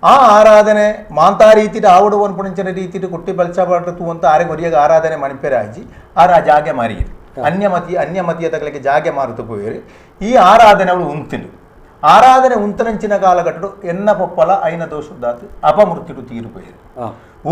C: ಆ ಆರಾಧನೆ ಮಾಂತಾ ರೀತಿಟ್ ಆವಡು ಪನ್ಪುಣಂಚಿನ ರೀತಿಟ್ ಕುಟ್ಟಿ ಬಲ್ಚಪಾಡು ತೂವಂತ ಆರೆ ಒರಿಯಾಗ ಆರಾಧನೆ ಮಣಿಪೇರ ಅಜ್ಜಿ ಆರ ಆ ಜಾಗೆ ಮಾರಿಯರು ಅನ್ಯಮತಿಯ ತಗಲಿಗೆ ಜಾಗೆ ಮಾರುತು ಪೋಯರು. ಈ ಆರಾಧನೆ ಅವಳು ಉಂತಿಲು ಆರಾಧನೆ ಉಂತನಂಚಿನ ಕಾಲಗಟ್ಟಡು ಎನ್ನ ಪೊಪ್ಪಲ ಐನ ದೋಷದಾತು ಅಪಮೃತ್ಯುಡು ತೀರು ಪೋಯರು.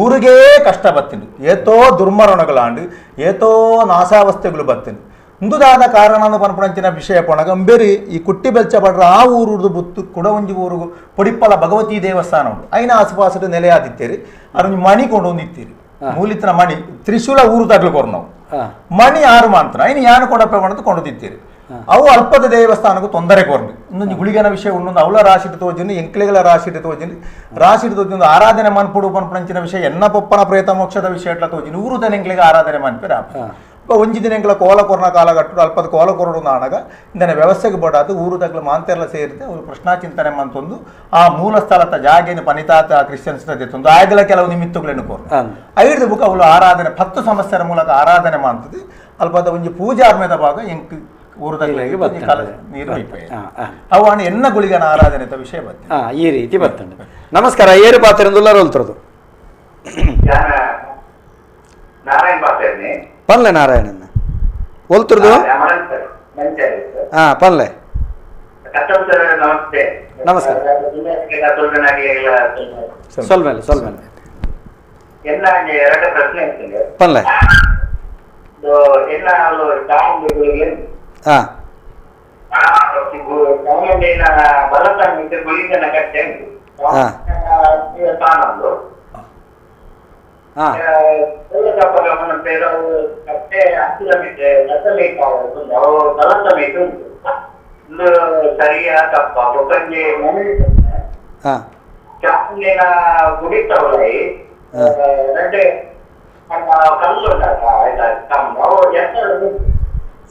C: ಊರಿಗೆ ಕಷ್ಟ ಬತ್ತಿಂಡು ಏತೋ ದುರ್ಮರಣಗಳಾಂಡು ಏತೋ ನಾಸಾವಸ್ಥೆಗಳು ಬತ್ತಿಂಡು. ಇಂದುದಾದ ಕಾರಣ ಪನ್ಪುಣಂಚಿನ ವಿಷಯ ಪೊಣಗ ಅಂಬೇರಿ ಈ ಕುಟ್ಟಿ ಬೆಲ್ಚಪಡ್ರ ಆ ಊರುದು ಬುತ್ತು ಕುಡವಂಜಿ ಊರುಗು ಪೊಡಿಪ್ಪಲ ಭಗವತಿ ದೇವಸ್ಥಾನ ಉಂಟು ಐನ ಆಸುಪಾಸು ನೆಲೆಯಾದಿತ್ತೇರಿ ಅರೊಂಜಿ ಮಣಿ ಕೊಂಡೊಂದಿತ್ತೀರಿ ಮೂಲಿತನ ಮಣಿ ತ್ರಿಶೂಲ ಊರು ತಗ್ಲು ಕೊರ್ನವು ಮಣಿ ಆರು ಮಾತ್ರ ಐನ ಯಾನು ಕೊಡಪ್ಪ ಕೊಂಡು ಕೊಂಡುತ್ತಿತ್ತೀರಿ. ಅವು ಅಲ್ಪದ ದೇವಸ್ಥಾನಕ್ಕೂ ತೊಂದರೆ ಕೊರ್ನು ಇನ್ನೊಂದು ಗುಳಿಗನ ವಿಷಯ ಉನ್ನೊಂದು ಅವಳ ರಾಶಿಟ್ಟು ತೋಜಿನಿ ಎಂಕ್ಲೆಗಳ ರಾಶಿಟ್ಟು ತೋಜಿನಿ ರಾಶಿಟ್ಟು ತೋಜಿನ ಆರಾಧನೆ ಮನ್ಪುಡು ಪನ್ಪುಣಂಚಿನ ವಿಷಯ ಎನ್ನ ಪೊಪ್ಪನ ಪ್ರೇತ ಮೋಕ್ಷದ ವಿಷಯ ಎಟ್ಲ ತೋಜಿನಿ ಊರು ತನ ಎಂಕ್ಲೆಗೆ ಆರಾಧನೆ ಮನ್ಪಿರ. ಒಂಜಿ ದಿನ ಎಂಕ್ಲ ಕೋಲ ಕೊರನ ಕಾಲಗಟ್ಟು ಅಲ್ಪದ ಕೋಲ ಕೊರಡು ನಾಣಗ ಇಂದನೆ ವ್ಯವಸ್ಥೆಗೆ ಬೋಡಾದು ಊರು ತಗ್ಲು ಮಾಂತೆಲ್ಲ ಸೇರಿದೆ ಅವರು ಪ್ರಶ್ನಾ ಚಿಂತನೆ ಮಂತೊಂದು ಆ ಮೂಲ ಸ್ಥಳದ ಜಾಗೇನು ಪನಿತಾತ ಕ್ರಿಶ್ಚಿಯನ್ಸ್ ತಂದು ಆಗಲ ಕೆಲವು ನಿಮಿತ್ತುಗಳನ್ನು ಕೋರು ಐದು ಬುಕ್ ಅವಳು ಆರಾಧನೆ 10 ಸಮಸ್ಯೆರ ಮೂಲಕ ಆರಾಧನೆ ಮಾಡ್ತದೆ. ಅಲ್ಪದ ಒಂಜಿ ಪೂಜಾರ್ಮೆದ ಭಾಗ ಎಂಕ್ ಊರು ತಗ್ಲಿಗೆ ನೀರು ಅವು ಅಣ್ಣ ಎನ್ನ ಗುಳಿಗನ ಆರಾಧನೆ ವಿಷಯ ಬರ್ತದೆ
A: ಈ ರೀತಿ ಬರ್ತದೆ. ನಮಸ್ಕಾರ ಏರು ಪಾತ್ರೆಂದುಲ್ಲ ರೋಲ್ತಿರೋದು
D: ನಾರಾಯಣ
A: ಪನ್ಲೆ ನಾರಾಯಣನ್ನ ಒಲ್ತುರ್ದು ಹಾ ಪನ್ಲೆ ನಮಸ್ಕಾರ ಸೊಲ್ಮೇಲೆ ಸೊಲ್ಮೇಲೆ ಪನ್ಲೆ ಹಾ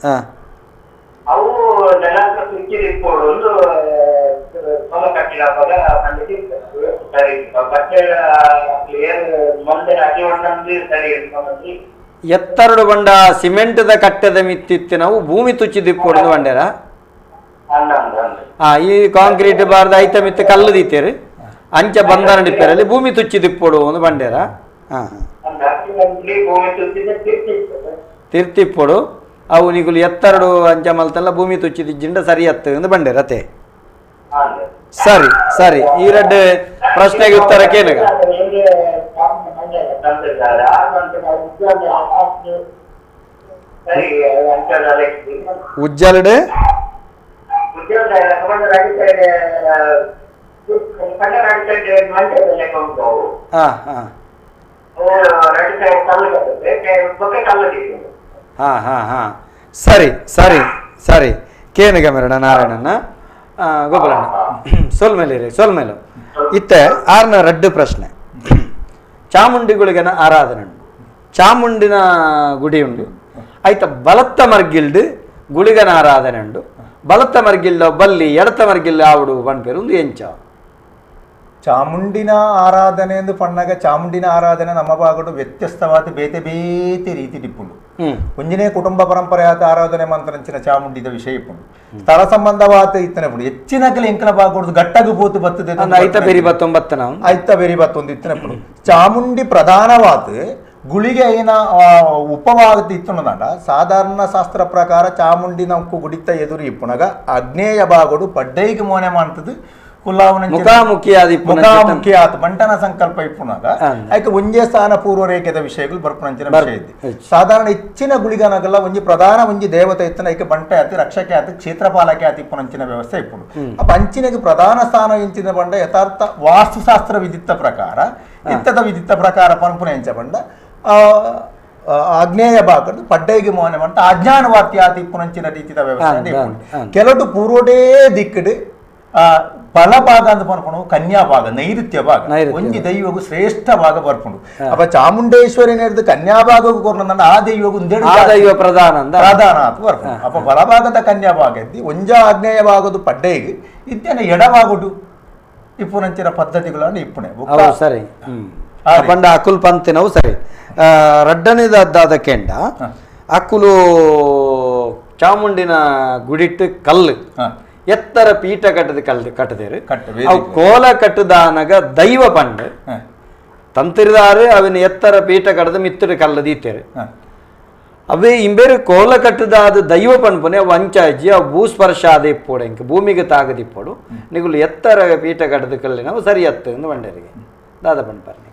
A: ಹಾ
D: ಅವು ನೆಲಕ್ಕೆ ಸುಚ್ಚಿದಿಪ್ಪೋಡು ಒಂದು ಹೊಲ ಕಟ್ಟಿದಾಗ ಸರಿ ಬಟ್ಟೆ ಏನು ಮಂದಿರ ಅಗಿ ಉಂಡಂದು ಸರಿ.
A: ಎತ್ತರಡು ಬಂಡ ಸಿಮೆಂಟ್ದ ಕಟ್ಟೆದ ಮಿತ್ತಿತ್ತು ನಾವು ಭೂಮಿ ತುಚ್ಚಿದಿಪ್ಪೋಡು ಬಂಡೇರ ಈ ಕಾಂಕ್ರೀಟ್ ಬಾರ್ದ ಐತ ಮಿತ್ತು ಕಲ್ಲು ದೀತೇರು ಅಂಚ ಬಂಧನ ಡಿಪ್ಪೇರಲ್ಲಿ ಭೂಮಿ ತುಚ್ಚಿದಿಪ್ಪೋಡು ಒಂದು ಬಂಡೇರ ತಿರ್ತಿಪ್ಪೋಡು ಅವು ನಿಗುಲು ಎತ್ತರಡು ಅಂಚ ಮಲ್ತಲ್ಲ ಭೂಮಿ ತುಚ್ಚಿದಿಜ್ಜಿಂಡ ಸರಿ ಅತ್ತು ಎಂದು ಬಂಡೇರ ಅತೆ. ಸರಿ ಸರಿ ಈ ಎರಡು ಪ್ರಶ್ನೆಗೆ ಉತ್ತರ ಕೇಳುಗ. ಉಜ್ಜಲಡೆ ಹಾ ಹಾ ಹಾ ಹಾ ಹಾ ಸರಿ ಸರಿ ಸರಿ ಕೇನುಗ ಮೆರಡ ನಾರಾಯಣನ ಗೋಪಾಲಣ್ಣ ಸೊಲ್ಮೇಲೆ ರೀ ಸೊಲ್ಮೇಲು ಇತ್ತೆ ಆರ್ನ ರಡ್ಡು ಪ್ರಶ್ನೆ. ಚಾಮುಂಡಿಗಳಿಗನ ಆರಾಧನೆ ಉಂಟು, ಚಾಮುಂಡಿನ ಗುಡಿ ಉಂಡು, ಆಯ್ತ ಬಲತ್ತ ಮರ್ಗಿಲ್ಡು ಗುಳಿಗನ ಆರಾಧನೆ ಉಂಡು, ಬಲತ್ತ ಮರ್ಗಿಲ್ಡ ಬಲ್ಲಿ ಎಡತ್ತ ಮರ್ಗಿಲ್ಡ ಆವಡು ಪನ್ಪೇರು ಒಂದು ಎಂಚ.
C: ಚಾಮುಂಡಿನ ಆರಾಧನೆ ಎಂದು ಪಣ್ಣಾಗ ಚಾಮುಂಡಿನ ಆರಾಧನೆ ನಮ್ಮ ಭಾಗಡು ವ್ಯತ್ಯಸ್ತವಾದ ಬೇತೆ ಬೇತೆ ರೀತಿ ಟಿಪ್ಪುಂಡು. ಒಂಜಿನೇ ಕುಟುಂಬ ಪರಂಪರೆ ಆದ ಆರಾಧನೆ ಮಂತ್ರಂಚಿನ ಚಾಮುಂಡಿದ ವಿಷಯ ಇಪ್ಪುಂಡು. ಸ್ಥಳ ಸಂಬಂಧವಾದ ಇತ್ತನೆ ಪುಂಡು ಹೆಚ್ಚಿನ ಕಲೆ ಎಂಕಲ ಭಾಗಡು ಗಟ್ಟಗು ಪೋತು ಬತ್ತದೆ
A: ಐತ ಬೇರಿ ಬತ್ತೊಂಬತ್ತನ
C: ಐತ ಬೇರಿ ಬತ್ತೊಂದು ಇತ್ತನೆ ಪುಂಡು. ಚಾಮುಂಡಿ ಪ್ರಧಾನವಾದ ಗುಳಿಗೆ ಏನ ಉಪವಾಗದ ಇತ್ತುನದಾಂಡ ಸಾಧಾರಣ ಶಾಸ್ತ್ರ ಪ್ರಕಾರ ಚಾಮುಂಡಿ ನಮ್ಕು ಗುಡಿತ ಎದುರು ಇಪ್ಪುನಗ ಆಗ್ನೇಯ ಭಾಗಡು ಪಡ್ಡೈಗೆ ಮೋನೆ ಮಾಡ್ತದೆ ಮುಖಾಮುಖಿ ಆತ ಬಂಟನ ಸಂಕಲ್ಪ ಇಪ್ಪುನಾಗ ಆಯ್ಕೆ ಒಂಜೇ ಸ್ಥಾನ ಪೂರ್ವ ರೇಖೆದ ವಿಷಯಗಳು ಬರ್ಪುನಂಚಿನ ವಿಷಯ ಇದ್ದೆ. ಸಾಧಾರಣ ಹೆಚ್ಚಿನ ಗುಳಿಗನಗಲ್ಲ ಒಂಜಿ ಪ್ರಧಾನ ಒಂಜಿ ದೇವತೆ ಇತ್ತನ ಐಕೆ ಬಂಟೆ ಆತಿ ರಕ್ಷಕೆ ಆತಿ ಕ್ಷೇತ್ರಪಾಲಕೆ ಆತಿ ಇಪ್ಪುನಂಚಿನ ವ್ಯವಸ್ಥೆ ಇಪ್ಪುಂಡು. ಅಪ್ಪ ಅಂಚಿನಗೆ ಪ್ರಧಾನ ಸ್ಥಾನ ಎಂಚಿನ ಬಂಡ ಯಥಾರ್ಥ ವಾಸ್ತುಶಾಸ್ತ್ರ ವಿಧಿತ್ತ ಪ್ರಕಾರ ಇತ್ತದ ವಿಧಿತ್ತ ಪ್ರಕಾರ ಪಂಪುನ ಎಂಚ ಬಂಡ ಆಗ್ನೇಯ ಭಾಗದ ಪಡ್ಡೈಗೆ ಮೋನೆ ಮಂಟ ಆಜ್ಞಾನವಾತಿ ಆತಿ ಇಪ್ಪುನಂಚಿನ ರೀತಿಯ ವ್ಯವಸ್ಥೆ ಇಪ್ಪುಂಡು. ಕೆಲವು ಪೂರ್ವಡೇ ದಿಕ್ಕಡು ಬಲ ಭಾಗ ಅಂತ ಪನ್ಪುಂಡು ಕನ್ಯಾ ಭಾಗ ನೈಋತ್ಯ ಭಾಗ ಒಂಜಿ ದೈವಗು ಶ್ರೇಷ್ಠ ಭಾಗ ಬರ್ಪುಂಡು. ಅಪ್ಪ ಚಾಮುಂಡೇಶ್ವರಿ ನೇರ್ದು ಕನ್ಯಾ ಭಾಗಕ್ಕೂ ಕೊರ್ನಂದ ಆ ದೈವಗು
A: ದೈವ ಪ್ರಧಾನ
C: ಪ್ರಧಾನ ಅಂತ ಬರ್ಪುಂಡು. ಅಪ್ಪ ಬಲಭಾಗದ ಕನ್ಯಾ ಭಾಗ ಇದ್ದಿ ಒಂಜ ಆಗ್ನೇಯ ಭಾಗದ ಪಡ್ಡೈಗೆ ಇದ್ದೇನೆ ಎಡಭಾಗಡು ಇಪ್ಪುನಂಚಿನ ಪದ್ಧತಿಗಳನ್ನು ಇಪ್ಪುಣೆ
A: ಸರಿ ಪಂಡ ಅಕುಲ್ ಪಂತಿನವು ಸರಿ. ರಡ್ಡನೇದಾದ ಕೆಂಡ ಅಕುಲು ಚಾಮುಂಡಿನ ಗುಡಿಟ್ಟು ಕಲ್ಲು ಎತ್ತರ ಪೀಠ ಕಟ್ಟದ ಕಲ್ಲು ಕಟ್ಟದೇರು ಅವು ಕೋಲ ಕಟ್ಟದಾನಗ ದೈವ ಪಂಡು ತಂತಿರಿದಾರು ಅವನ ಎತ್ತರ ಪೀಠ ಕಟ್ಟದ ಮಿತ್ತಡು ಕಲ್ಲು ದೀತೇರು ಅವೇ ಇಂಬೇರು ಕೋಲ ಕಟ್ಟದಾದ ದೈವ ಪಂಪನೆ ಅವು ಅಂಚಾಜಿ ಅವು ಭೂಸ್ಪರ್ಶ ಆದ ಇಪ್ಪೋಡು ಇಂಕ ಭೂಮಿಗೆ ತಾಗದಿಪ್ಪೋಡು ನಿಗುಲು ಎತ್ತರ ಪೀಠ ಕಟ್ಟದ ಕಲ್ಲಿನವು ಸರಿ ಎತ್ತು ಎಂದು ಬಂಡರಿಗೆ ದಾದ ಪಂಪರ್ನೆ.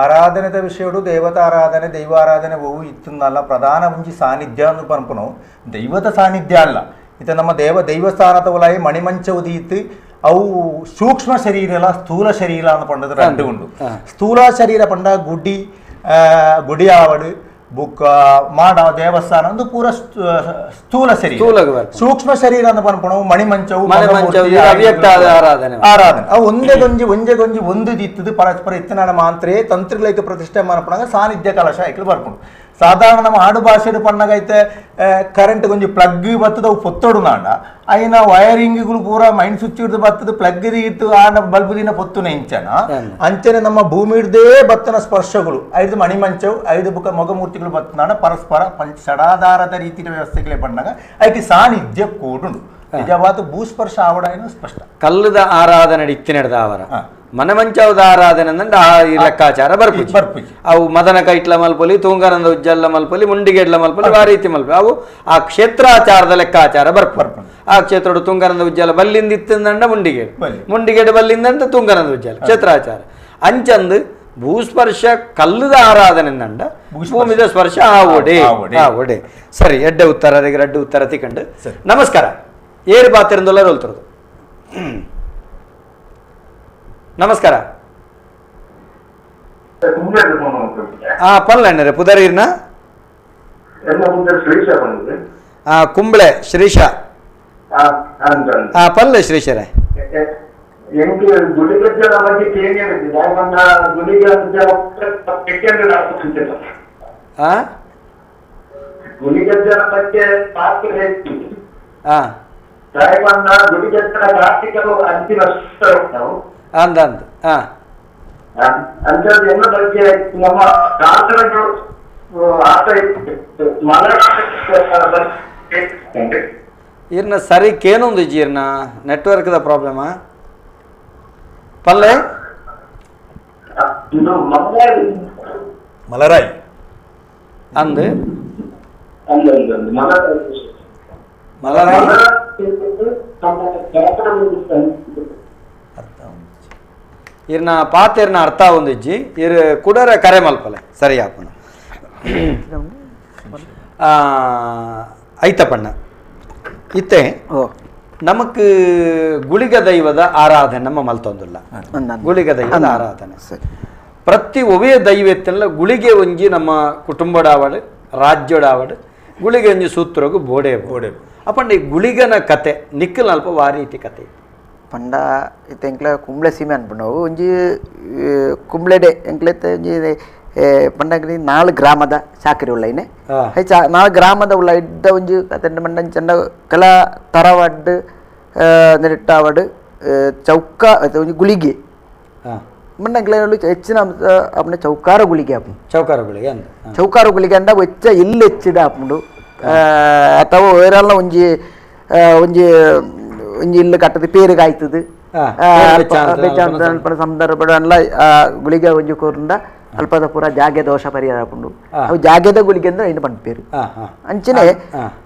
C: ಆರಾಧನೆದ ವಿಷಯಡು ದೇವತಾರಾಧನೆ ದೈವಾರಾಧನೆ ಒವು ಇತ್ತಂದಲ್ಲ ಪ್ರಧಾನ ಒಂಜಿ ಸಾನ್ನಿಧ್ಯ ಅಂದು ಪನ್ಪುನವು ದೈವದ ಸಾನ್ನಿಧ್ಯ ಅಲ್ಲ. ಇತ ನಮ್ಮ ದೈವಸ್ಥಾನದ ಒಲಾಯಿ ಮಣಿಮಂಚ ಉದೀತ್ ಅವು ಸೂಕ್ಷ್ಮ ಶರೀರ ಸ್ಥೂಲ ಶರೀರ ಅಂತ ಪಂಡದ రెండు ಉಂಡು. ಸ್ಥೂಲ ಶರೀರ ಪಂಡ ಗುಡಿ ಗುಡಿ ಆವಡು ಬುಕ್ಕ ಮಾಡ ದೇವಸ್ಥಾನ ಒಂದು ಪೂರ ಸ್ಥೂಲ ಶರೀರ. ಸೂಕ್ಷ್ಮ ಶರೀರ ಅಂತ ಪನ್ಪುನವು ಮಣಿಮಂಚವು ಆರಾಧನೆ ಆರಾಧನೆ ಅವು ಒಂದೇ ಗೊಂಜಿ ಒಂಜೆ ಗೊಂಜಿ ಒಂದು ದಿತ್ತದು ಪರಸ್ಪರ ಇತ್ತನಾಡ ಮಾಂತ್ರೆ ತಂತ್ರಿಗಳೈಕ ಪ್ರತಿಷ್ಠೆ ಮನಪುಣಾಗ ಸಾನ್ನಿಧ್ಯ ಕಲಶ ಐಕ್ಲು ಬರ್ಪುಂಡು. ಸಾಧಾರಣ ನಮ್ಮ ಆಡು ಭಾಷೆಡು ಪಣ್ಣಗೈತೆ ಕರೆಂಟ್ ಗೊಂಜಿ ಪ್ಲಗ್ ಬತ್ತದ ಅವು ಪೊತ್ತೊಡು ನಾಂಡ ಅಯಿನ ವೈರಿಂಗ್ಗಳು ಪೂರ ಮೈಂಡ್ ಸ್ವಿಚ್ ಹಿಡ್ದು ಬತ್ತದ ಪ್ಲಗ್ ಇತ್ತು ಆ ಬಲ್ಬ್ ದಿನ ಪೊತ್ತುನ ಇಂಚನ ಅಂಚನೆ ನಮ್ಮ ಭೂಮಿ ಹಿಡ್ದೇ ಬತ್ತನ ಸ್ಪರ್ಶಗಳು ಐದು ಮಣಿಮಂಚವು ಐದು ಬುಕ್ಕ ಮೊಗಮೂರ್ತಿಗಳು ಬತ್ತನಾಡ ಪರಸ್ಪರ ಪಂಚ ಷಡಾಧಾರದ ರೀತಿಯ ವ್ಯವಸ್ಥೆಗಳೇ ಪಣ್ಣಾಗ ಐಕೆ ಸಾನ್ನಿಧ್ಯ ಕೂಡುಂಡು. ನಿಜವಾದ ಭೂಸ್ಪರ್ಶ ಆವಡ ಸ್ಪಷ್ಟ
A: ಕಲ್ಲದ ಆರಾಧನೆ ಇತ್ತಿನಡ್ದ ಅವರ ಮನಮಂಚವದ ಆರಾಧನೆ ಅಂದ್ರೆ ಆ ಲೆಕ್ಕಾಚಾರ ಬರ್ಪುಜಿ
C: ಬರ್ಪುಜಿ.
A: ಅವು ಮದನ ಕೈಟ್ಲ ಮಲ್ಪೊಲಿ ತೂಂಗನಂದ ಉಜ್ಜಲ್ಲ ಮಲ್ಪೊಲಿ ಮುಂಡಿಗೆಡ್ಲ ಮಲ್ಪೊಲಿ ಆ ರೀತಿ ಮಲ್ಪೊಲಿ ಅವು ಆ ಕ್ಷೇತ್ರಾಚಾರದ ಲೆಕ್ಕಾಚಾರ ಬರ್ಪು. ಆ ಕ್ಷೇತ್ರೋಡು ತುಂಗನಂದ ಉಜ್ಜಲ ಬಲ್ಲಿಂದ ಇತ್ತಂದ ಮುಂಡಿಗೇಡು ಮುಂಡಿಗೇಡು ಬಲ್ಲಿಂದ ತುಂಗನಂದ ಉಜ್ಜಲ ಕ್ಷೇತ್ರಾಚಾರ ಅಂಚಂದು ಭೂಸ್ಪರ್ಶ ಕಲ್ಲದ ಆರಾಧನೆ ಅಂದ ಭೂಮಿದ ಸ್ಪರ್ಶ ಆವಡೆ ಆವಡೆ. ಸರಿ ಎಡ್ಡೆ ಉತ್ತರ ರಡ್ಡು ಉತ್ತರ ತಿಕಂಡು. ನಮಸ್ಕಾರ ಏರು ಬಾತಿರಂದೊಲ್ಲ ರೋಲ್ತಿರೋದು. ನಮಸ್ಕಾರ. ಹಾ ಪಲ್ಲೆಣ್ಣರೆ ಪುದರೀರ್ನ ಹಾ ಕುಂಬ್ಳೆ ಶ್ರೀಶ ಹಾ ಪಲ್ಲೆ ಶ್ರೀಶರೇ. ಅಂದ ಅಂದ ಹಾ ಇರ್ನ ಸರಿ ಕೇನೊಂದು ಜೀರ್ಣ ನೆಟ್ವರ್ಕ್ದ ಪ್ರಾಬ್ಲಮಾ ಪಲ್ಲೆ
C: ಮಲರಾಯ್
A: ಅಂದು ಮಲರಾಯ್ ಇರ್ನ ಪಾತೆರ್ನ ಅರ್ಥ ಒಂದಿಜ್ಜಿ ಇರ್ ಕುಡರ ಕರೆ ಮಲ್ಪಲೆ ಸರಿ ಆಪನ. ಐತಪಣ್ಣ ಇತ್ತೆ ನಮಕ್ ಗುಳಿಗ ದೈವದ ಆರಾಧನೆ ನಮ್ಮ ಮಲ್ತೊಂದುಲ್ಲ. ಗುಳಿಗ ದೈವದ ಆರಾಧನೆ ಪ್ರತಿ ಒವೇ ದೈವತ್ತೆಲ್ಲ ಗುಳಿಗೆ ಒಂಜಿ ನಮ್ಮ ಕುಟುಂಬಡಾವಡು ರಾಜ್ಯಡಾವಡು ಗುಳಿಗೆ ಒಂಜಿ ಸೂತ್ರಗು ಬೋಡೆ ಬೋಡೆ ಅಪ್ಪಂಡ ಈ ಗುಳಿಗನ ಕತೆ ನಿಕ್ಕಲ್ ಅಲ್ಪ ವಾರೀತಿ ಕತೆ
B: ಪಂಡ ಇತ್ತೆ ಎಂಕ್ಲ ಕುಂಬ್ಳೆ ಸೀಮೆ ಅನ್ಪುಂಡವು ಒಂಜಿ ಕುಂಬ್ಳೆಡೆ ಎಂಕ್ಲೆತ್ತೆ ಒಂಜಿ ಪಂಡ ನಾಲ್ ಗ್ರಾಮದ ಚಾಕರಿ ಉಳ್ಳೈನೆ ಹೆಚ್ಚ ನಾಲ್ ಗ್ರಾಮದ ಉಳ್ಳ ಇದ್ದ ಒಂಜಿ ಕತೆ ಮಂಡನ್ ಚಂಡ ಕೆಲ ತರವಾಡ್ ನೆಟ್ಟಾವಡ್ ಚೌಕ ಒಂಜಿ ಗುಳಿಗೆ ಮಂಡಂಗ್ಲ ಹೆಚ್ಚಿನ ಅಪ್ಪನ ಚೌಕಾರ ಗುಳಿಗೆ ಆಪುಂಡು.
A: ಚೌಕಾರ ಗುಳಿಗೆ ಅಂದ
B: ಚೌಕಾರ ಗುಳಿಗೆ ಅಂಡ ಹೆಚ್ಚ ಇಲ್ಲಿ ಹೆಚ್ಚಿಡ ಆಪುಂಡು ಅಥವಾ వేరಲ್ಲ ಒಂಜಿ ಒಂಜಿ ಒಂಜಿ ಇಲ್ಲು ಕಟ್ಟದ ಪೇರುಗಾಯ್ತದ ಸಂದರ್ಭ ಗುಳಿಗೆ ಒಂಜಿ ಕೋರ್ಂಡ ಅಲ್ಪದ ಪೂರ ಜಾಗೆ ದೋಷ ಪರಿಹಾರ ಆಪುಂಡು. ಅವು ಜಾಗೆದ ಗುಳಿಗೆ ಅಂದ್ರೆ ಐನು ಪಂಡ ಪೇರು. ಅಂಚನೆ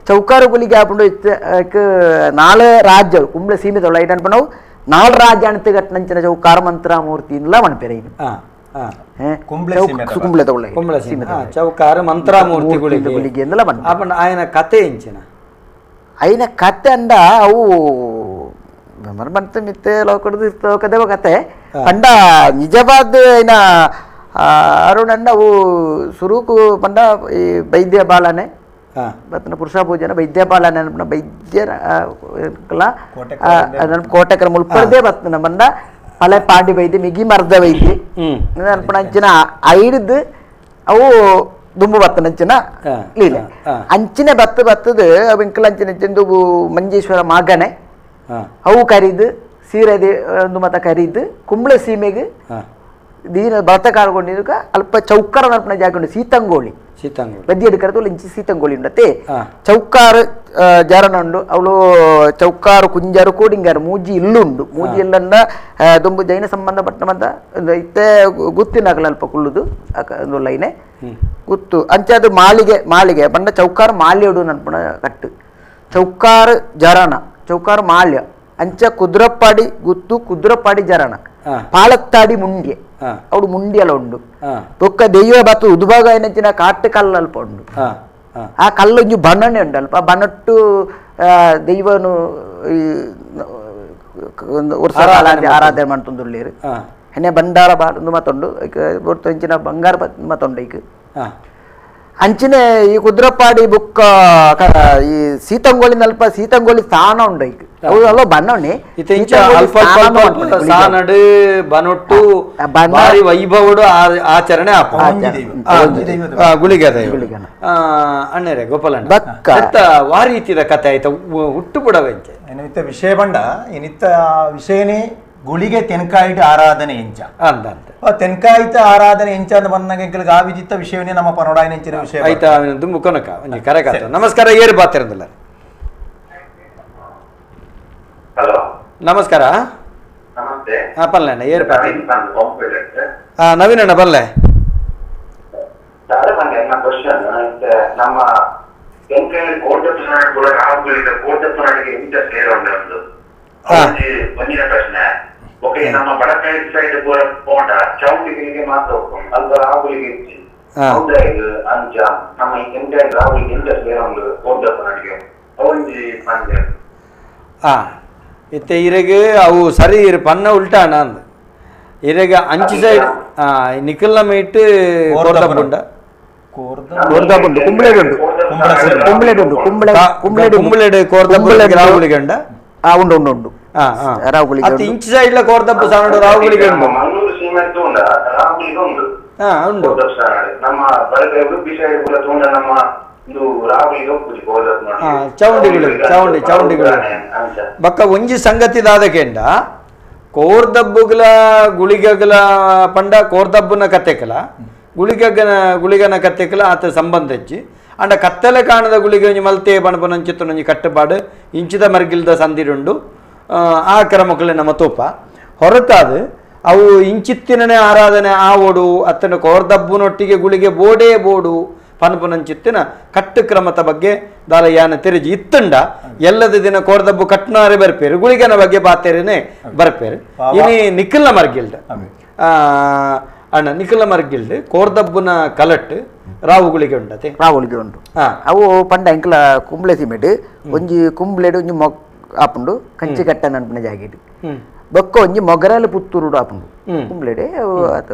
B: ಚೌಕಾರ ಗುಳಿಗೆ ಆಪುಂಡು. ನಾಳೆ ರಾಜ್ಯ ಕುಂಬ್ಳೆ ಸೀಮಿತ ಐಟ್ ಅನ್ಪಣವು ನಾಲ್ ರಾಜ್ಯ ಅಣತೆ ಕಟ್ಟನಂಚಿನ ಚೌಕಾರ ಮಂತ್ರ ಮೂರ್ತಿ ಇಲ್ಲ ಮಣಪೇರು ಐನು ಕುಂಬ್ಳೆ
A: ಕುಂಬ್ಳೆ ಚೌಕಾರ ಮಂತ್ರಮೂರ್ತಿ
B: ಗುಳಿಗೆ ಅಂದಲ
A: ಮಣ ఆయన ಕತೆ ಇಂಚಿನ
B: ಐನ ಕತೆ ಅಂಡ ಅವು ಮಂತ ಮಿತ್ತೆ ಲೋಕದ ಲೋಕದೇವ ಕತೆ ಪಂಡ ನಿಜವಾದ ಐನ ಅರುಣಣ್ಣ ಅವು ಸುರುಕು ಪಂಡ ಈ ವೈದ್ಯ ಬಾಲನೆ ಬತ್ತನ ಪುರುಷ ಪೂಜನ ವೈದ್ಯ ಬಾಲನೆ ಅನ್ಪುನ ವೈದ್ಯರ ಕೋಟೆಕರ ಮುಲ್ಪರ್ದೇ ಬತ್ತನ ಬಂದ ಪಲೆ ಪಾಂಡಿ ವೈದ್ಯ ಮಿಗಿ ಮರ್ದ ವೈದ್ಯ ಅನ್ಪುನ ಅಂಚಿನ ಐಡ್ದು ಅವು ದುಂಬು ಬತ್ತನ ಅಂಚಿನ ಲೀಲೆ ಅಂಚಿನ ಬತ್ತು ಬತ್ತದ ಅವು ಇಂಕಲ ಅಂಚಿನ ದುಂಬು ಮಂಜೇಶ್ವರ ಮಾಗನೆ ಅವು ಕರಿದು ಸೀರೆ ಒಂದು ಮತ ಕರಿದು ಕುಂಬ್ಳೆ ಸೀಮೆಗೆ ದೀನ ಭರತ ಕಾಲ್ಕೊಂಡಿರುಕ ಅಲ್ಪ ಚೌಕಾರ ನಲ್ಪನ ಜಾಗ ಉಂಡು ಸೀತಂಗೋಳಿ
A: ಸೀತಂಗೋಳಿ
B: ಬದ್ದಿ എടുക്കறது ಇಂಚಿ ಸೀತಂಗೋಳಿ ಉಂಡತೆ ಚೌಕಾರ ಜಾರನ ಉಂಡು ಅವಳು ಚೌಕಾರ ಕುಂಜಾರು ಕೋಡಿಂಗಾರು ಮೂಜಿ ಇಲ್ಲುಂಡು ಮೂಜಿ ಇಲ್ಲಂಡ ದುಂಬು ಜೈನ ಸಂಬಂಧಪಟ್ಟ ಮಂತ ಇತ್ತೆ ಗುತ್ತಿನಾಗಲ ಅಲ್ಪ ಕುಳ್ಳುದು ಒಂದು ಲೈನೆ ಗುತ್ತು ಅಂಚೆ ಅದು ಮಾಳಿಗೆ ಮಾಳಿಗೆ ಬಂಡ ಚೌಕಾರ ಮಾಲ್ಯಡು ನನ್ಪುಣ ಕಟ್ಟು ಚೌಕಾರ ಜರಣ ಚೌಕಾರ ಮಾಲ್ಯ ಅಂಚ ಕುದುರಪ್ಪಾಡಿ ಗುತ್ತು ಕುದುರಪ್ಪಾಡಿ ಜರಣ ಪಾಲತ್ತಾಡಿ ಮುಂಡ್ಯ ಅವಳು ಮುಂಡಿಯಲ ಉಂಡು ಬೊಕ್ಕ ದೆಯ್ಯ ಬತ್ತು ಉದುಭಾಗ ಏನಂಚಿನ ಕಾಟ್ಟು ಕಲ್ಲು ಅಲ್ಪ ಉಂಡು ಆ ಕಲ್ಲು ಒಂಜಿ ಬಣ್ಣನೆ ಉಂಡು ಅಲ್ಪ ಬಣ್ಣಟ್ಟು ದೈವನು ಆರಾಧನೆ ಮಾಡ್ತೊಂದುಳ್ಳೇರು ಹೆಣ್ಣೆ ಬಂಡಾರ ಒಂದು ಮತ್ತೊಂಡು ಇಂಚಿನ ಬಂಗಾರ ಮತ್ತೊಂಡು ಈಗ ಅಂಚಿನ ಈ ಕುದುರಪ್ಪಾಡಿ ಬುಕ್ಕ ಈ ಸೀತಂಗೋಳಿ ಅಲ್ಪ ಸೀತಂಗೋಳಿ ಸ್ಥಾನ ಉಂಡು ಈಗ ಅಲ್ಲ ಬಣ್ಣನೆ
A: ಸಾನಡು ಬನೊಟ್ಟು ಭಾರಿ ವೈಭವಡು ಆಚರಣೆ ಗುಳಿಗೆ ಅಣ್ಣರೇ ಗೋಪಾಲಣ್ಣ ವಾರೀತಿದ ಕತೆ ಆಯ್ತ ಹುಟ್ಟು ಬಿಡವೆಂಚೆ
C: ಏನಿತ್ತ ವಿಷಯ ಬಂಡ ಏನಿತ್ತ ವಿಷಯನೇ ಗುಳಿಗೆ ತೆನ್ಕಾಯಿಟ ಆರಾಧನೆ ಎಂಚ
A: ಅಂದಂತೆ
C: ತೆನ್ಕಾಯಿತ ಆರಾಧನೆ ಎಂಚ ಅಂತ ಬಂದಾಗ ಎಂಕಲ್ಗೆ ಆ ವಿಜಿತ್ತ ವಿಷಯವನ್ನೇ ನಮ್ಮ ಪನೋಡಾಯಿನ ಎಂಚಿನ ವಿಷಯ
A: ಆಯ್ತಾ ದುಂಬು ಕೊನಕ ಒಂಜಿ ಕರೆ ನಮಸ್ಕಾರ ಏರು ಬಾತಿರಂದಿಲ್ಲ.
D: ಹಲೋ
A: ನಮಸ್ಕಾರ.
D: ನಮಸ್ತೆ.
A: ಹಾ ಪಲ್ಲೆ ಅಣ್ಣ ಏರು ಬಾತಿ ಹಾ ನವೀನ್ ಅಣ್ಣ ಬಲ್ಲೆ
D: ನಮ್ಮ ಒಂದಿನ ಪ್ರಶ್ನೆ ಓಕೆ ನಮ್ಮ ಬಡಕಾಯಿ ಸೈಡ್ ಪೋಂಡ ಚೌಟಿಗಳಿಗೆ ಮಾತ್ರ ಹೋಗ್ಕೊಂಡು ಅಲ್ಪ ರಾಹುಲಿಗೆ ಹೌದಾ ಇದು ಅಂಚ ನಮ್ಮ ಎಂಟೈರ್ ರಾಹುಲಿಗೆ ಎಂತ ಸೇರೊಂದು ಕೋಟಪ್ಪನಡಿಗೆ ಒಂಜಿ ಪಂದ್ಯ
A: ಇತ್ತೆ ಇರೆಗ್ ಅವು ಸರಿ ಇರು ಪನ್ನ ಉಲ್ಟಾಣ ಅಂದ್ ಇರೆಗ ಅಂಚಿ ಸೈಡ್ ನಿಖಲ್ನ ಮೀಟ್ ಕೋರ್ದಪುಂಡ
B: ಕೋರ್ದಪುಂಡು ಕುಂಬ್ಳೆಡುಂಡು ಕುಂಬ್ಳೆಡುಂಡು ಕುಂಬ್ಳೆ ಕುಂಬ್ಳೆಡು
A: ಕುಂಬ್ಳೆಡು ಕೋರ್ದಪುಂಡು ರಾಹುಲಿಗೆ ಉಂಡ
B: ಉಂಡು ಉಂಡು ಉಂಡು
A: ರಾಹುಲಿಗೆ ಇಂಚಿ ಸೈಡ್ಲ ಕೋರ್ದಪ್ಪು ಸಾನಡು ರಾಹುಲಿಗೆ ಉಂಡು
D: ಮಂಗಳೂರು ಸೀಮೆ ತೂಂಡ ರಾಹುಲಿಗೆ ಉಂಡು
A: ಉಂಡು
D: ನಮ್ಮ ಬಡಕಾಯಿ ಉಡುಪಿ ಸೈಡ್ ಕೂಡ ತೂಂಡ ನಮ್ಮ
A: ಚೌಂಡಿಗಳು ಚೌಂಡಿ ಚೌಂಡಿಗಳು ಬಕ್ಕ ಒಂಜಿ ಸಂಗತಿ ದಾದಕೆಂಡ ಕೋರ್ದಬ್ಬುಗಳ ಗುಳಿಗಗಳ ಪಂಡ ಕೋರ್ದಬ್ಬನ ಕತೆಕಲ ಗುಳಿಗನ ಗುಳಿಗನ ಕತೆಕಲ ಆತ ಸಂಬಂಧ ಹೆಚ್ಚಿ ಅಂಡ ಕತ್ತಲೆ ಕಾಣದ ಗುಳಿಗೆ ಒಂಜಿ ಮಲ್ತೆ ಬಣಪನಂಚಿತ್ತನೊಂಜಿ ಕಟ್ಟುಪಾಡು ಇಂಚಿದ ಮರ್ಗಿಲ್ದ ಸಂದಿರುಂಡು ಆ ಕ್ರಮಕ್ಕಲೆ ನಮ್ಮ ತೋಪ ಹೊರತಾದ ಅವು ಇಂಚಿತ್ತಿನನೇ ಆರಾಧನೆ ಆವೋಡು ಅತ್ತನ ಕೋರ್ದಬ್ಬುನೊಟ್ಟಿಗೆ ಗುಳಿಗೆ ಬೋಡೇ ಬೋಡು ಪನ್ಪುನಂಚಿತ್ತಿನ ಕಟ್ಟು ಕ್ರಮದ ಬಗ್ಗೆ ದಾಲ ಯಾನ ತೆರಿಜಿ ಇತ್ತಂಡ ಎಲ್ಲದ ದಿನ ಕೋರ್ದಬ್ಬು ಕಟ್ನಾರೆ ಬರ್ಪೇರು ಗುಳಿಗನ ಬಗ್ಗೆ ಬಾತೇರೇನೆ ಬರ್ಪೇರು ಇನಿ ನಿಖಲ್ನ ಮರ್ಗಿಲ್ದ ಅಣ್ಣ ನಿಖಲ ಮರ್ಗಿಲ್ಡ್ ಕೋರ್ದಬ್ಬನ ಕಲಟ್ ರಾವುಗಳಿಗೆ ಉಂಡತೆ
B: ರಾವುಗಳಿಗೆ ಉಂಟು ಅವು ಪಂಡ ಎಂಕಲ ಕುಂಬ್ಳೆ ಸೀಮೆಡ್ ಒಂಜಿ ಕುಂಬ್ಳೆಡ್ ಒಂಜಿ ಮೊಗ್ ಆಪುಂಡು ಕಂಚಿ ಕಟ್ಟ ನನ್ಪಿನ ಜಾಗೆಡ್ ಬೊಕ್ಕ ಒಂಜಿ ಮೊಗರಾಲ ಪುತ್ತೂರುಡು ಆಪುಂಡು ಕುಂಬ್ಳೆಡೆ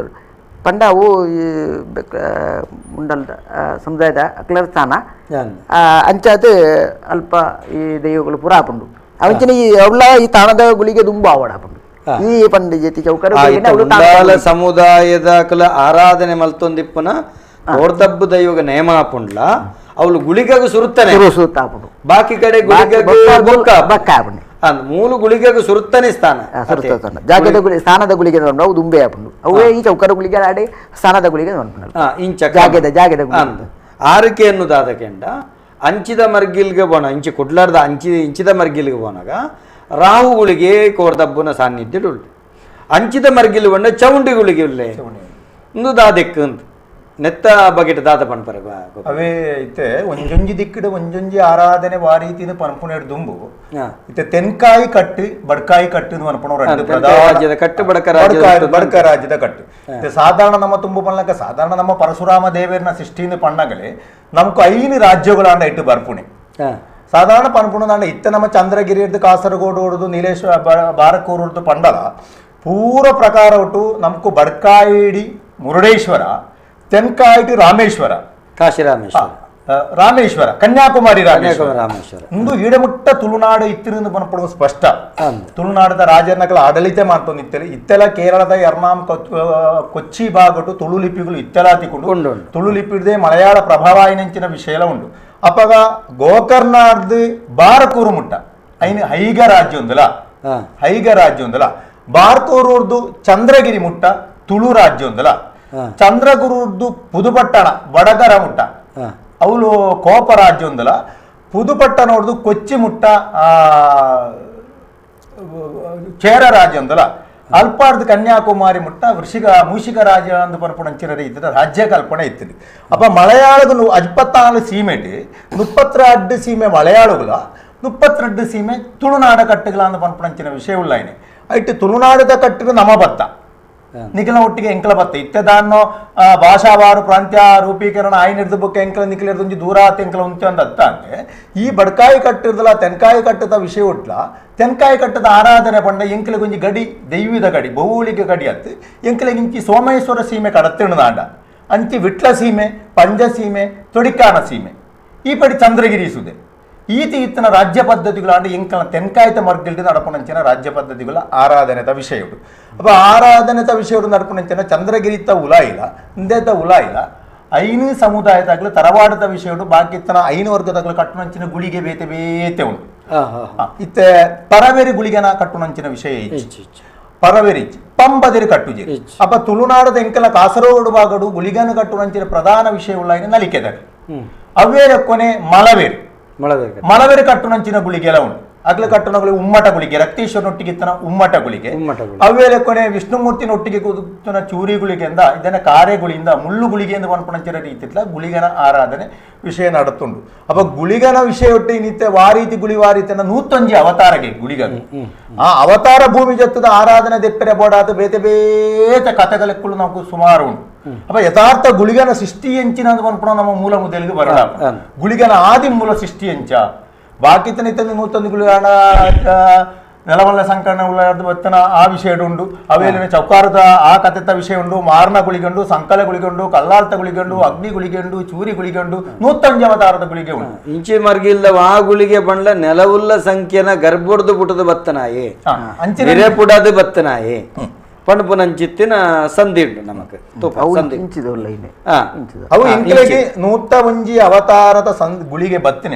B: ಪಂಡ ಅವು ಮುಂಡಲ್ದ ಸಮುದಾಯದ ಅಕ್ಲರ್ ಸ್ಥಾನ ಅಂಚಾದ ಅಲ್ಪ ಈ ದೈವಗಳು ಪೂರ ಆಪುಂಡು ಅವಂಚಿನ ಈ ಅವಳ ಈ ತಾಣದ ಗುಳಿಗೆ ದುಂಬು ಆವಡ ಆಪುಂಡು ಈ ಪಂಡ ಜೇತಿ
A: ಚೌಕರ ಸಮುದಾಯದ ಅಕಲ ಆರಾಧನೆ ಮಲ್ತೊಂದಿಪ್ಪನ ಕೋರ್ದಬ್ಬು ದೈವಗ ನೇಮ ಆಪುಂಡ್ಲ ಅವಳು ಗುಳಿಗಗ ಸುರುತ್ತಾನೆ
B: ಸುತ್ತಾಪುಂಡು
A: ಬಾಕಿ ಕಡೆ ಗುಳಿಗಗ ಬೊಕ್ಕ
B: ಬೊಕ್ಕ ಆಪುಂಡು
A: ಮೂಲು ಗುಳಿಗೆಗೆ ಸುರುತ್ತನೆ ಸ್ಥಾನ
B: ಸುರುತ್ತಾನ ಜಾಗದ ಗುಳಿ ಸ್ಥಾನದ ಗುಳಿಗೆ ಅವು ದುಂಬೆ ಆಪುಂಡು ಅವೇ ಈ ಚೌಕರ ಗುಳಿಗೆ ಆಡೆ ಸ್ಥಾನದ ಗುಳಿಗೆ
A: ಇಂಚ
B: ಜಾಗದ ಜಾಗದ
A: ಅಂದ್ ಆರಕೆ ಅನ್ನೋದಾದ ಕೆಂಡ ಅಂಚಿದ ಮರ್ಗಿಲ್ಗೆ ಬೋನ ಇಂಚಿ ಕುಡ್ಲಾರ್ದ ಅಂಚಿ ಇಂಚಿದ ಮರ್ಗಿಲ್ಗೆ ಬೋನಾಗ ರಾಹುಗಳಿಗೆ ಕೋರ್ದಬ್ಬನ ಸಾನ್ನಿಧ್ಯ ಉಳ್ಳು ಅಂಚಿದ ಮರ್ಗಿಲ್ ಬಣ್ಣ ಚೌಂಡಿ ಗುಳಿಗೆ ಉಳ್ಳೆ ಒಂದು ದಾದೆಕ್ ಅಂತ ನೆತ್ತ ಬಗೆಟ್ ದಾದ ಪನ್ಪರ
C: ಅವೇ ಇತ್ತೆ ಒಂಜೊಂಜಿ ದಿಕ್ಕಿಡ ಒಂಜೊಂಜಿ ಆರಾಧನೆ ವಾರೀತಿನ ಪನ್ಪುನೇಡ್ ದುಂಬು ಇತ್ತೆ ತೆನ್ಕಾಯಿ ಕಟ್ಟು ಬಡ್ಕಾಯಿ ಕಟ್ಟು ಪನ್ಪುಣ
A: ರಾಜ್ಯದ ಕಟ್ಟು ಬಡಕ
C: ಬಡಕ ರಾಜ್ಯದ ಕಟ್ಟು ಇತ್ತೆ ಸಾಧಾರಣ ನಮ್ಮ ತುಂಬು ಪನ್ಲಕ ಸಾಧಾರಣ ನಮ್ಮ ಪರಶುರಾಮ ದೇವರನ ಸೃಷ್ಟಿಯಿಂದ ಪಣ್ಣಗಲೆ ನಮಕ್ 5 ರಾಜ್ಯಗಳಾಂಡ ಇಟ್ಟು ಬರ್ಪುಣೆ ಸಾಧಾರಣ ಪನ್ಪುಣದಾಂಡ ಇತ್ತೆ ನಮ್ಮ ಚಂದ್ರಗಿರಿ ಹಿಡ್ದು ಕಾಸರಗೋಡು ಹೊಡೆದು ನೀಲೇಶ್ವರ ಬಾರಕೂರು ಹೊಡೆದು ಪಂಡಲ ಪೂರ ಪ್ರಕಾರ ಒಟ್ಟು ನಮಕು ಬಡ್ಕಾಯಿಡಿ ಮುರುಡೇಶ್ವರ ತೆನ್ಕಾಯಿಟಿ ರಾಮೇಶ್ವರ
A: ಕಾಶಿ ರಾಮೇಶ್ವರ
C: ರಾಮೇಶ್ವರ ಕನ್ಯಾಕುಮಾರಿ ರಾಮೇಶ್ವರ ರಾಮೇಶ್ವರ ಇಂದು ಈಡಮುಟ್ಟ ತುಳುನಾಡು ಇತ್ತಿರಿಂದ ಪನಪಡುವ ಸ್ಪಷ್ಟ ತುಳುನಾಡದ ರಾಜನಗಳ ಆಡಳಿತ ಮಾಡ್ತೊಂದು ಇತ್ತೆಲ್ಲ ಇತ್ತೆಲ್ಲ ಕೇರಳದ ಎರ್ನಾಂ ಕೊಚ್ಚಿ ಭಾಗಟ್ಟು ತುಳು ಲಿಪಿಗಳು ಇತ್ತೆಲ್ಲ ತಿಕೊಂಡು ತುಳು ಲಿಪಿಡದೆ ಮಲಯಾಳ ಪ್ರಭಾವ ಐನಂಚಿನ ವಿಷಯ ಉಂಡು ಅಪ್ಪಗ ಗೋಕರ್ಣಾರ್ದು ಬಾರಕೂರು ಮುಟ್ಟ ಐನ ಹೈಗ ರಾಜ್ಯ ಉಂದಲ ಹೈಗ ರಾಜ್ಯ ಉಂದಲ ಬಾರ್ಕೂರೂರ್ದು ಚಂದ್ರಗಿರಿ ಮುಟ್ಟ ತುಳು ರಾಜ್ಯ ಉಂದಲ ಚಂದ್ರಗುರುದ್ದು ಪುದುಪಟ್ಟಣ ಬಡಗರ ಮುಟ್ಟ ಅವಳು ಕೋಪ ರಾಜ್ಯ ಉಂದಲ ಪುದುಪಟ್ಟಣ ಹೊಡೆದು ಕೊಚ್ಚಿ ಮುಟ್ಟ ಚೇರ ರಾಜ್ಯ ಉಂದಲ ಅಲ್ಪಾರ್ದು ಕನ್ಯಾಕುಮಾರಿ ಮುಟ್ಟ ವೃಷಿಕ ಮೂಷಿಕ ರಾಜ್ಯ ಅಂದು ಪರಪುಣಂಚಿನ ರೀತಿಯ ರಾಜ್ಯ ಕಲ್ಪನೆ ಇತ್ತು ಅಪ್ಪ ಮಲಯಾಳಗಳು 24 ಸೀಮೆಟಿ 32 ಸೀಮೆ ಮಲಯಾಳಗಳ 32 ಸೀಮೆ ತುಳುನಾಡ ಕಟ್ಟುಗಳ ಅಂದು ಪನ್ಪುಣಂಚಿನ ವಿಷಯ ಉಳ್ಳಾಯ್ನೆ ಐಟ್ ತುಳುನಾಡದ ಕಟ್ಟಿನ ನಮ ಬತ್ತ ನಿಖಲ ಒಟ್ಟಿಗೆ ಎಂಕಲ ಬತ್ತ ಇತ್ತೆದಾನ್ನೋ ಭಾಷಾವಾರು ಪ್ರಾಂತ್ಯ ರೂಪೀಕರಣ ಆಯ್ನಿಡ್ದು ಬೊಕ್ಕ ಎಂಕಲ ನಿಖಲ ದೂರ ಆತ ಎಂಕಲ ಉಂಚು ಅಂತ ಅತ್ತ ಅಂದ್ರೆ ಈ ಬಡ್ಕಾಯಿ ಕಟ್ಟಿರ್ದಲ್ಲ ತೆನ್ಕಾಯಿ ಕಟ್ಟದ ವಿಷಯ ಉಟ್ಲ ತೆನ್ಕಾಯಿ ಕಟ್ಟದ ಆರಾಧನೆ ಪಂಡ ಎಂಕಲ ಗುಂಜಿ ಗಡಿ ದೈವಿದ ಗಡಿ ಭೌಗೋಳಿಕ ಗಡಿ ಅತ್ತು ಎಂಕಲ ಇಂಚಿ ಸೋಮೇಶ್ವರ ಸೀಮೆ ಕಡತ್ತಿಣದಾಂಡ ಅಂಚಿ ವಿಟ್ಲ ಸೀಮೆ ಪಂಜ ಸೀಮೆ ತೊಡಿಕಾನ ಸೀಮೆ ಈ ಪಡಿ ಚಂದ್ರಗಿರಿ ಸುದೆ ಈತಿ ಇತ್ತನ ರಾಜ್ಯ ಪದ್ಧತಿಗಳಾಂಡ ಎಂಕಲ ತೆನ್ಕಾಯ್ತ ಮರ್ಗಿಲ್ದು ನಡಪುನಂಚಿನ ರಾಜ್ಯ ಪದ್ಧತಿಗಳ ಆರಾಧನೆತ ವಿಷಯಗಳು ಅಪ್ಪ ಆರಾಧನೆತ ವಿಷಯಗಳು ನಡಪುನಂಚಿನ ಚಂದ್ರಗಿರಿತ ಉಲಾಯಿಲ ಇಂದೇತ ಉಲಾಯಿಲ ಐನು ಸಮುದಾಯದಾಗಲು ತರವಾಡದ ವಿಷಯಗಳು ಬಾಕಿತ್ತನ ಐನು ವರ್ಗದಾಗಲು ಕಟ್ಟುನಂಚಿನ ಗುಳಿಗೆ ಬೇತೆ ಬೇತೆ ಉಂಟು ಇತ್ತೆ ಪರವೇರಿ ಗುಳಿಗೆನ ಕಟ್ಟುನಂಚಿನ ವಿಷಯ ಇಚ್ಚು ಪರವೇರಿ ಪಂಬದಿರಿ ಕಟ್ಟುಜಿ ಅಪ್ಪ ತುಳುನಾಡದ ಎಂಕಲ ಕಾಸರಗೋಡು ಭಾಗಡು ಗುಳಿಗನ ಕಟ್ಟುನಂಚಿನ ಪ್ರಧಾನ ವಿಷಯ ಉಳ್ಳಾಯಿನ ನಲಿಕೆದಾಗ ಅವೇರ ಕೊನೆ ಮಲವೇರು ಮಲವೇರು ಕಟ್ಟುನಂಚಿನ ಗುಳಿಗೆಲ್ಲ ಉಂಟು ಅಗ್ಲ ಕಟ್ಟುನ ಗುಳಿಗೆ ಉಮ್ಮಟ ಗುಳಿಗೆ ರಕ್ತೇಶ್ವರನೊಟ್ಟಿಗೆ ಇತ್ತನ ಉಮ್ಮಟ ಗುಳಿಗೆ ಅವೇಲೆ ಕೊನೆ ವಿಷ್ಣುಮೂರ್ತಿನೊಟ್ಟಿಗೆ ಕೂತನ ಚೂರಿ ಗುಳಿಗೆಯಿಂದ ಇದನ್ನ ಕಾರೆಗುಳಿಯಿಂದ ಮುಳ್ಳು ಗುಳಿಗೆ ಎಂದು ಪನ್ಪುಣಂಚಿನ ರೀತಿಟ್ಲ ಗುಳಿಗನ ಆರಾಧನೆ ವಿಷಯ ನಡತುಂಡು ಅಪ್ಪ ಗುಳಿಗನ ವಿಷಯ ಒಟ್ಟು ನಿತ್ಯ ವಾರೀತಿ ಗುಳಿ ವಾರೀತಿನ 101 ಅವತಾರಗೆ ಗುಳಿಗನ ಆ ಅವತಾರ ಭೂಮಿ ಜತ್ತದ ಆರಾಧನೆ ದೆಪ್ಪರೆ ಬೋಡಾತ ಬೇತೆ ಬೇತೆ ಕಥೆಗಳೆಕ್ಕಳು ನಾವು ಸುಮಾರು ಉಂಟು ಅಪ್ಪ ಯಥಾರ್ಥ ಗುಳಿಗನ ಸೃಷ್ಟಿ ಎಂಚಿನ ಅಂತ ಪನ್ಪುಣ ನಮ್ಮ ಮೂಲ ಮುದಲಿಗೆ ಬರಲ್ಲ ಗುಳಿಗನ ಆದಿ ಮೂಲ ಸೃಷ್ಟಿ ಎಂಚ ಬಾಕಿತನ ಇತ್ತಂದು 101 ಗುಳಿಗಾಣ ನೆಲವಲ್ಲ ಸಂಕರಣ ಉಳ್ಳಾರ್ದು ಬತ್ತನ ಆ ವಿಷಯ ಉಂಡು ಅವೇಲಿನ ಚೌಕಾರದ ಆ ಕಥೆತ ವಿಷಯ ಉಂಡು ಮಾರನ ಗುಳಿಗಂಡು ಸಂಕಲ ಗುಳಿಗಂಡು ಕಲ್ಲಾರ್ತ ಗುಳಿಗಂಡು ಅಗ್ನಿ ಗುಳಿಗಂಡು ಚೂರಿ ಗುಳಿಗಂಡು 101 ಅವತಾರದ ಗುಳಿಗೆ ಉಂಟು
A: ಇಂಚಿ ಮರ್ಗಿಲ್ದ ಆ ಗುಳಿಗೆ ಬಂಡ್ಲ ನೆಲವುಲ್ಲ ಸಂಖ್ಯೆನ ಗರ್ಭೊಡ್ದು ಪುಟದ ಬತ್ತನಾಯೇ ಅಂಚಿನ ಪುಡದು ಬತ್ತನಾಯೇ ಪಣಪುನಂಚಿತ್ತಿನ ಸಂಧಿ ಉಂಟು ನಮಕ್
C: ಅವು ಇಂಕ್ಲೆಗೆ 101 ಅವತಾರದ ಗುಳಿಗೆ ಬತ್ತಿನ